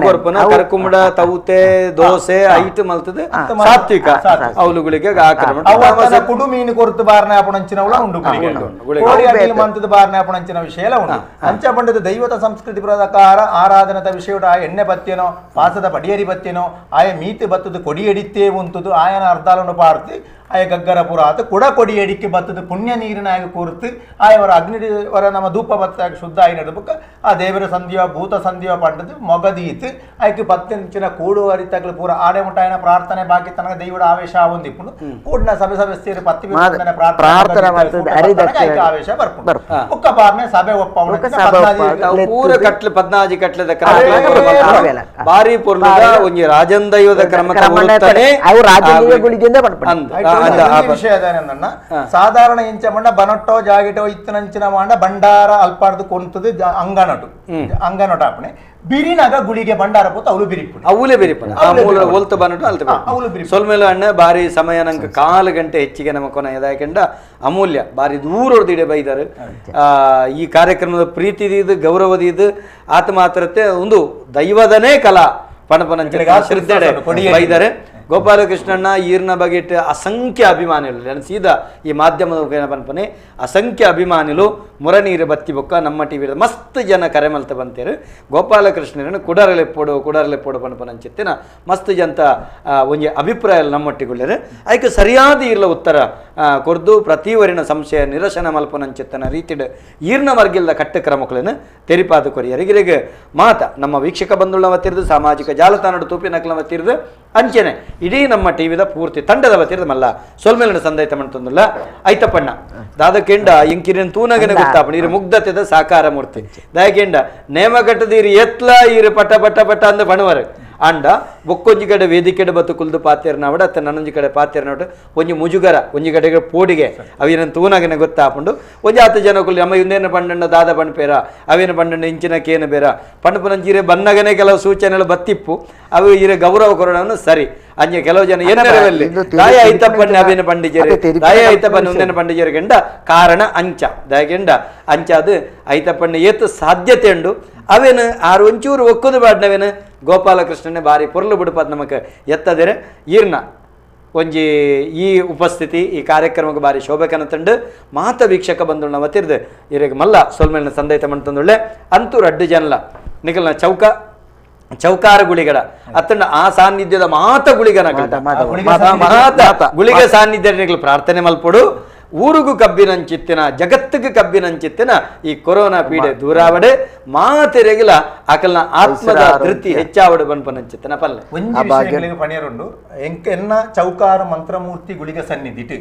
A: ಕೊರ್ಪುನ ಕರ್ಕುಂಬಡ ತೌತೆ ದೋಸೆ ಐಟ್ ಮಲ್ತದೆ ಸಾತ್ವಿಕ ಅವಲುಗಳಿಗೆ
C: ಆಕ್ರಮಣ ಕುಡು ಮೀನು ಕೊರ್ತು ಬಾರ್ನೆ ಅಪಣಂಚಿನವಳ ಉಂಡು ಗುಳಿಗೆ ಮಂತದ ಬಾರ್ನೆ ಅಪಣಂಚಿನ ವಿಷಯ ಎಲ್ಲ ಉಂಟು ಅಂಚ ಪಂಡದ ದೈವತ ಸಂಸ್ಕೃತಿ ಪ್ರಕಾರ ಆರಾಧನದ ವಿಷಯ ಆ ಎಣ್ಣೆ ಬತ್ತೇನೋ ಪಾಸದ ಪಡಿಯರಿ ಬತ್ತೇನೋ ಆಯ ಮೀತು ಬತ್ತದ ಕೊಡಿ ಎಡಿತೇ ಉಂಟುದು ಆಯನ ಅರ್ಧಾಲನ್ನು ಪಾರ್ತಿ ಆಯ ಗಗ್ಗರ ಪುರ ಆತ ಕುಡ ಕೊಡಿ ಎಡಿಕೆ ಬತ್ತದ ಪುಣ್ಯ ನೀರಿನ ಆಗ ಕೂರ್ತು ಆಯವರ ಅಗ್ನಿ ವರ ನಮ್ಮ ಧೂಪ ಬತ್ತಾಗ ಶುದ್ಧ ಆಗಿ ನಡುಬಕ್ಕ ಆ ದೇವರ ಸಂಧಿಯ ಭೂತ ಸಂಧಿಯ ಪಂಡದು ಮೊಗದೀತು ಆಯ್ಕೆ ಪತ್ತಿನ ಕೂಡು ಅರಿತಗ್ಲು ಪೂರ ಆಡೆ ಮುಟ್ಟಾಯನ ಪ್ರಾರ್ಥನೆ ಬಾಕಿ ತನಕ ದೈವಡ ಆವೇಶ ಒಂದಿಪ್ಪುಂಡು ಕೂಡಿನ ಸಭೆ ಸಭೆ ಸೇರಿ ಪತ್ತಿ
B: ಪ್ರಾರ್ಥನೆ
C: ಆವೇಶ ಬರ್ಪುಂಡು ಒಕ್ಕ ಬಾರ್ನೆ ಸಭೆ ಒಪ್ಪ
A: ಪೂರ ಕಟ್ಲು ಪದ್ನಾಜಿ ಕಟ್ಲದ ಕ್ರಮ ಬಾರಿ ಪೊರ್ಲುದ ಒಂಜಿ ರಾಜನ್ ದೈವದ ಕ್ರಮ
C: ವಿಷಯ ಸಾಧಾರಣ ಇಂಚ ಮಂಡ ಬನಟ್ಟೋ ಜಾಗಿಟೋ ಇತ್ತನಂಚಿನ ಮಾಂಡ ಭಂಡಾರ ಅಲ್ಪಾರ್ದು ಕೊಂತದು ಅಂಗನಟು ಅಂಗನಟ ಅಪ್ಪಣೆ ಬಿರಿನಾಗ ಗುಳಿಗೆ ಭಂಡಾರ ಪೋತು ಅವಳು ಬಿರಿಪುಣೆ
A: ಅವಲೇ ಬಿರಿಪುಣೆ ಮೂಲ ಒಲ್ತ ಬನಟು ಅಲ್ತ
C: ಅವಳು ಬಿರಿ
A: ಸೊಲ್ಮೇಲೆ ಅಣ್ಣ ಬಾರಿ ಸಮಯ ನಂಗೆ ಕಾಲು ಗಂಟೆ ಹೆಚ್ಚಿಗೆ ನಮ್ಮ ಕೊನೆ ಯಾಕಂಡ ಅಮೂಲ್ಯ ಬಾರಿ ದೂರೊಡ್ದಿಡೆ ಬೈದಾರೆ ಈ ಕಾರ್ಯಕ್ರಮದ ಪ್ರೀತಿದಿದ್ದು ಗೌರವದಿದ್ದು ಆತ ಮಾತ್ರತೆ ಒಂದು ದೈವದನೇ ಕಲಾ ಪಣಪನಂಚಿನ ಶ್ರದ್ಧೆ ಬೈದಾರೆ ಗೋಪಾಲಕೃಷ್ಣಣ್ಣ ಈರ್ನ ಬಗೆಟ್ ಅಸಂಖ್ಯ ಅಭಿಮಾನಿಗಳು ನಾನು ಸೀದಾ ಈ ಮಾಧ್ಯಮದ ಮುಖೇನ ಪನ್ಪನೆ ಅಸಂಖ್ಯ ಅಭಿಮಾನಿಲು ಮುರನೀರು ಬತ್ತಿ ಬೊಕ್ಕ ನಮ್ಮ ಟಿ ವಿ ಮಸ್ತ್ ಜನ ಕರೆ ಮಲ್ತ ಬಂತೇರು ಗೋಪಾಲಕೃಷ್ಣರನ್ನು ಕುಡರಲೆಪ್ಪೋಡು ಕುಡರಲೆಪ್ಪೋಡು ಪನ್ಪನಂಚಿತ್ತಿನ ಮಸ್ತ್ ಜಂತ ಒಂಜಿ ಅಭಿಪ್ರಾಯ ನಮ್ಮೊಟ್ಟಿಗುಳ್ಳರು ಅದಕ್ಕೆ ಸರಿಯಾದ ಈರ್ಲ ಉತ್ತರ ಕೊರ್ದು ಪ್ರತಿವರಿನ ಸಂಶಯ ನಿರಶನ ಮಲ್ಪನಂಚಿತ್ತನ ರೀತಿಡ್ ಈರ್ನ ವರ್ಗಿಲ್ದ ಕಟ್ಟು ಕ್ರಮಗಳನ್ನು ತೆರಿಪಾದ ಕೊರಿಯರಿಗಿರಿಗೆ ಮಾತ ನಮ್ಮ ವೀಕ್ಷಕ ಬಂಧುಗಳ ವತಿರ್ದು ಸಾಮಾಜಿಕ ಜಾಲತಾಣದ ತೂಪಿನಕ್ಲ ವತಿರ್ದು ಅಂಚೆನೆ ಇಡೀ ನಮ್ಮ ಟಿವಿದ ಪೂರ್ತಿ ತಂಡದ ವತಿರ್ದು ಮಲ್ಲ ಸೊಲ್ಮೇಲಿನ ಸಂದೈತ ಮಂತಂದುಲ್ಲ ಐತಪ್ಪಣ್ಣ ದಾದಕೆಂಡ ಇಂಕಿರಿನ ತೂನಗನೆ ಗೊತ್ತಾಪಣ ಇರು ಮುಗ್ಧತೆದ ಸಾಕಾರ ಮೂರ್ತಿ ದಾಯಕೆಂಡ ನೇಮ ಕಟ್ಟದ ಇರು ಎತ್ಲ ಇರು ಪಟ ಪಟ ಪಟ ಅಂದ ಪಣವರು ಅಂಡ ಬೊಕ್ಕೊಂಜಿ ಕಡೆ ವೇದಿಕೆಡೆ ಬತ್ತು ಕುಲ್ದು ಪಾತೆರ್ನಾವಡ ಅತ್ತ ನನ್ನೊಂಜಿ ಕಡೆ ಪಾತೆರ್ನಾವಡ ಒಂಜಿ ಮುಜುಗರ ಒಂಜಿ ಕಡೆಗೆ ಪೋಡಿಗೆ ಅವೇನ ತೂನಾಗನೆ ಗೊತ್ತಾಪುಂಡು ಒಂಜಿ ಆತ ಜನಕುಲು ನಮ್ಮ ಇಂದೇನ ಪಂಡಣ್ಣ ದಾದ ಪಂಡ್ಪೇರ ಅವೇನ ಪಂಡಣ್ಣ ಇಂಚಿನ ಕೇನ ಬೇರ ಪಂಡಪುನಂಜಿ ಬನ್ನಗನೆ ಕೆಲವು ಸೂಚನೆಗಳು ಬತ್ತಿಪ್ಪು ಅವು ಇರೆ ಗೌರವ ಕೊರೋಣವನ್ನು ಸರಿ ಅಂಜೆ ಕೆಲವು ಜನ ಏನಾರವಲ್ಲಿ ದಾಯ ಐತಪ್ಪಣ್ಣೆ ಅವೇನ ಪಂಡಿಜರು ದಾಯ ಐತಪ್ಪಣ್ಣೆ ಒಂದೇನ ಪಂಡಿಜರು ಗೆಂಡ ಕಾರಣ ಅಂಚ ದಾಯಗೆಂಡ ಅಂಚ ಅದು ಐತಪ್ಪಣ್ಣೆ ಏತು ಸಾಧ್ಯತೆ ಉಂಡು ಅವೇನು ಆರು ಒಂಚೂರು ಒಕ್ಕುದು ಬಾಡ್ನವೇನು ಗೋಪಾಲಕೃಷ್ಣನೇ ಬಾರಿ ಪೊರ್ಲು ಬಿಡುಪಾದ ನಮಕ್ ಎತ್ತದಿರೆ ಈರ್ನ ಒಂಜಿ ಈ ಉಪಸ್ಥಿತಿ ಈ ಕಾರ್ಯಕ್ರಮಕ್ಕೆ ಬಾರಿ ಶೋಭೆ ಕನತಂಡು ಮಾತ ವೀಕ್ಷಕ ಬಂದು ವತಿರ್ದು ಇರೆಗ್ ಮಲ್ಲ ಸೊಲ್ಮೇಲಿನ ಸಂದೈತ ಮಂತಂದುಳ್ಳೆ ಅಂತೂ ರಡ್ಡು ಜನಲ ನಿಕಲ್ನ ಚೌಕ ಚೌಕಾರ ಗುಳಿಗಡ ಅತ್ತಂಡ ಆ ಸಾನ್ನಿಧ್ಯದ ಮಾತ ಗುಳಿಗನ ಮಾತ ಗುಳಿಗ ಸಾನ್ನಿಧ್ಯ ನಿಕಲ್ ಪ್ರಾರ್ಥನೆ ಮಲ್ಪೊಡು ಊರುಗು ಕಬ್ಬಿನಂಚಿತ್ತಿನ ಜಗತ್ತಿಗೆ ಕಬ್ಬಿನಂಚಿತ್ತಿನ ಈ ಕೊರೋನಾ ಪೀಡೆ ದೂರಾವಡೆ ಮಾತೆರೆಗಿಲ ಅಕಲ್ನ ಆತ್ಮದ ಧೃತಿ ಹೆಚ್ಚಾವಡೆ ಬನ್ಪನಂಚಿತ್ತಿನ ಪಲ್ಲೆ
C: ಒಂಜಿ ವಿಷಯಗಳಿಗೆ ಪಣಿಯರುಂಡು ಎನ್ನ ಚೌಕಾರ ಮಂತ್ರಮೂರ್ತಿ ಗುಳಿಗ ಸನ್ನಿಧಿಟ್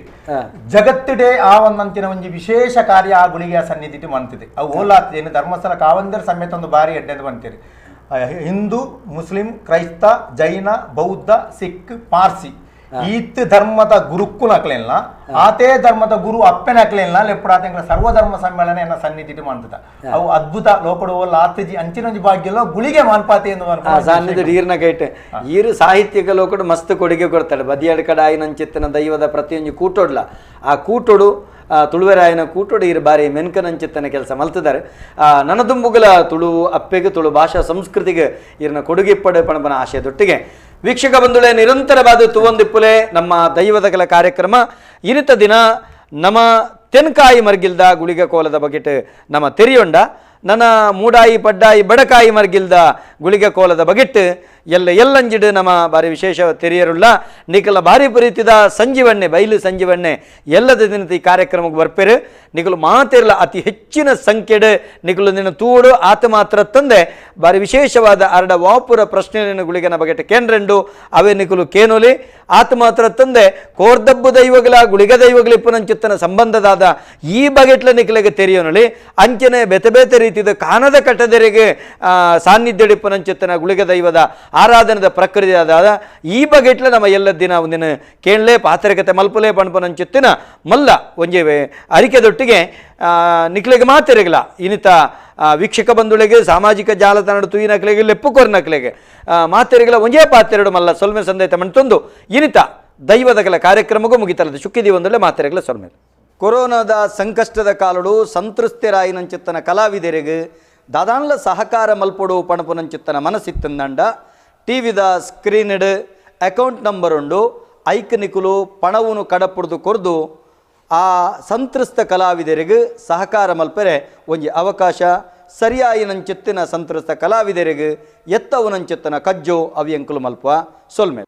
C: ಜಗತ್ತಿಡೆ ಆ ಒಂದಂತಿನ ಒಂಜಿ ವಿಶೇಷ ಕಾರ್ಯ ಆ ಗುಳಿಗೆ ಸನ್ನಿಧಿಟ್ ಮಂತಿದೆ ಅವು ಓಲಾಗ್ತದೆ ಏನು ಧರ್ಮಸ್ಥಳ ಕಾವಂದರ ಸಮೇತ ಒಂದು ಬಾರಿ ಎಡ್ಡೆ ಅಂತ ಬಂತೀರಿ. ಹಿಂದೂ ಮುಸ್ಲಿಂ ಕ್ರೈಸ್ತ ಜೈನ ಬೌದ್ಧ ಸಿಖ್ ಪಾರ್ಸಿ ಈತ್ ಧರ್ಮದ ಗುರುಕ್ಕುನಕ್ಲೆಲ್ಲ ಆತೇ ಧರ್ಮದ ಗುರು ಅಪ್ಪನಕ್ಲೆಲ್ಲ ಲೆಪ್ಪಡಾತ ಸರ್ವಧರ್ಮ ಸಮ್ಮೇಳನ ಎನ್ನ ಸನ್ನಿಧಿ ಮಾಡ್ತದ ಅವು ಅದ್ಭುತ ಲೋಕಡುವಲ್ಲ ಆತಜಿ ಅಂಚಿನೊಂಜಿ ಭಾಗ್ಯಲ್ಲ ಗುಳಿಗೆ ಮಾನ್ಪಾತಿ ಎಂದು
A: ಸಾನ್ನಿಧ್ಯ ಈರ್ನ ಕೈಟೆ ಈರು ಸಾಹಿತ್ಯಿಕ ಲೋಕಡು ಮಸ್ತ್ ಕೊಡುಗೆ ಕೊಡ್ತಾಳೆ ಬದಿಯಡ್ ಕಡ ಆಯಿನಂಚಿತ್ತನ ದೈವದ ಪ್ರತಿಯೊಂಜಿ ಕೂಟೋಡ್ಲ ಆ ಕೂಟೋಡು ತುಳುವೆರಾಯನ ಕೂಟೋಡು ಈರು ಬಾರಿ ಮೆನ್ಕನಂಚಿತ್ತನ ಕೆಲಸ ಮಲ್ತಿದ್ದಾರೆ. ನನದುಂಬುಗಲ ತುಳು ಅಪ್ಪೆಗೆ ತುಳು ಭಾಷಾ ಸಂಸ್ಕೃತಿಗೆ ಈರಿನ ಕೊಡುಗೆ ಪಡೆ ಪಣಪನ ಆಶಯದೊಟ್ಟಿಗೆ ವೀಕ್ಷಕ ಬಂಧುಗಳೇ ನಿರಂತರವಾದ ತುವಂದಿಪ್ಪುಲೆ ನಮ್ಮ ದೈವದ ಕೆಲ ಕಾರ್ಯಕ್ರಮ ಇನಿತ ದಿನ ನಮ್ಮ ತೆನ್ಕಾಯಿ ಮರ್ಗಿಲ್ದ ಗುಳಿಗ ಕೋಲದ ಬಗೆಟ್ ನಮ್ಮ ತೆರಿಯೊಂಡ ನನ್ನ ಮೂಡಾಯಿ ಪಡ್ಡಾಯಿ ಬಡಕಾಯಿ ಮರ್ಗಿಲ್ದ ಗುಳಿಗ ಕೋಲದ ಬಗೆಟ್ ಎಲ್ಲ ಎಲ್ಲಂಜಿಡು ನಮ್ಮ ಬಾರಿ ವಿಶೇಷ ತೆರಿಯರುಳ್ಳ ನಿಕಲ ಬಾರಿ ಪ್ರೀತಿದ ಸಂಜೀವಣ್ಣೆ ಬೈಲು ಸಂಜೀವಣ್ಣೆ ಎಲ್ಲದ ದಿನದ ಈ ಕಾರ್ಯಕ್ರಮಕ್ಕೆ ಬರ್ಪೇರು ನಿಕಲು ಮಾತಿರಲ ಅತಿ ಹೆಚ್ಚಿನ ಸಂಖ್ಯೆಡು ನಿಕಲು ನಿನ್ನ ತೂಡು ಆತ ಮಾತ್ರ ತಂದೆ ಬಾರಿ ವಿಶೇಷವಾದ ಅರಡ ವಾಪುರ ಪ್ರಶ್ನೆಯನ್ನು ಗುಳಿಗನ ಬಗೆಟ್ ಕೇಂದ್ರಂಡು ಅವೇ ನಿಕಲು ಕೇನೋಲಿ ಆತ ಮಾತ್ರ ತಂದೆ ಕೋರ್ದಬ್ಬು ದೈವಗಳ ಗುಳಿಗ ದೈವಗಳ ಇಪ್ಪುನಂಚಿತ್ತನ ಸಂಬಂಧದಾದ ಈ ಬಗೆಟ್ಲ ನಿಕಲಿಗೆ ತೆರಿಯೋನಲಿ ಅಂಚನೆ ಬೇತೆ ಬೇತೆ ರೀತಿದ ಕಾನದ ಕಟ್ಟದೆರೆಗೆ ಸಾನ್ನಿಧ್ಯ ಇಪ್ಪುನಂಚಿತ್ತನ ಗುಳಿಗ ದೈವದ ಆರಾಧನದ ಪ್ರಕ್ರಿಯೆಯಾದ ಈ ಬಗೆಟ್ಲ ನಮ್ಮ ಎಲ್ಲ ದಿನ ಒಂದಿನ ಕೇಳಲೆ ಪಾತ್ರಕತೆ ಮಲ್ಪಲೆ ಪಣಪನಂಚಿತ್ತಿನ ಮಲ್ಲ ಒಂಜಿ ಅರಿಕೆದೊಟ್ಟಿಗೆ ನಿಕ್ಲೆಗೆ ಮಾತಿರಗಿಲ್ಲ ಇನ್ನಿತ ವೀಕ್ಷಕ ಬಂಧುಗಳಿಗೆ ಸಾಮಾಜಿಕ ಜಾಲತಾಣ ತುಯಿನಕ್ಲೆಗೆ ಲೆಪ್ಪುಕೋರ್ನಕ್ಲೆಗೆ ಮಾತಿರಗಿಲ್ಲ ಒಂಜೇ ಪಾತ್ರೆರಡು ಮಲ್ಲ ಸೊಲ್ಮೆ ಸಂದೇತ ಮಣ್ತೊಂದು ಇನ್ನಿತ ದೈವದ ಕೆಲ ಕಾರ್ಯಕ್ರಮಕ್ಕೂ ಮುಗಿತಲ್ಲದೆ ಶುಕ್ಕಿದಿ ಒಂದೊಳ್ಳೆ ಮಾತಿರಗಿಲ್ಲ ಸೊಲ್ಮೆ. ಕೊರೋನಾದ ಸಂಕಷ್ಟದ ಕಾಲಡು ಸಂತೃಪ್ತರಾಯಿನಂಚಿತ್ತನ ಕಲಾವಿದರಿಗೆ ದಾದಾನ್ಲ ಸಹಕಾರ ಮಲ್ಪೊಡು ಪಣಪುನಂಚಿತ್ತನ ಮನಸ್ಸಿತ್ತಂದಂಡ ಟಿವಿದ ಸ್ಕ್ರೀನ್ಡ್ ಅಕೌಂಟ್ ನಂಬರ್ ಉಂಡು ಐಕ್ ನಿಕುಲು ಪಣವನ್ನು ಕಡಪುಡ್ದು ಕೊರ್ದು ಆ ಸಂತ್ರಸ್ತ ಕಲಾವಿದರಿಗೆ ಸಹಕಾರ ಮಲ್ಪೆರೆ ಒಂಜಿ ಅವಕಾಶ ಸರಿಯಾಯಿನಂಚಿತ್ತಿನ ಸಂತ್ರಸ್ತ ಕಲಾವಿದರಿಗೆ ಎತ್ತವನಂಚಿತ್ತನ ಕಜ್ಜೋ ಅವಿಯಂಕುಲು ಮಲ್ಪ ಸೊಲ್ಮೆ.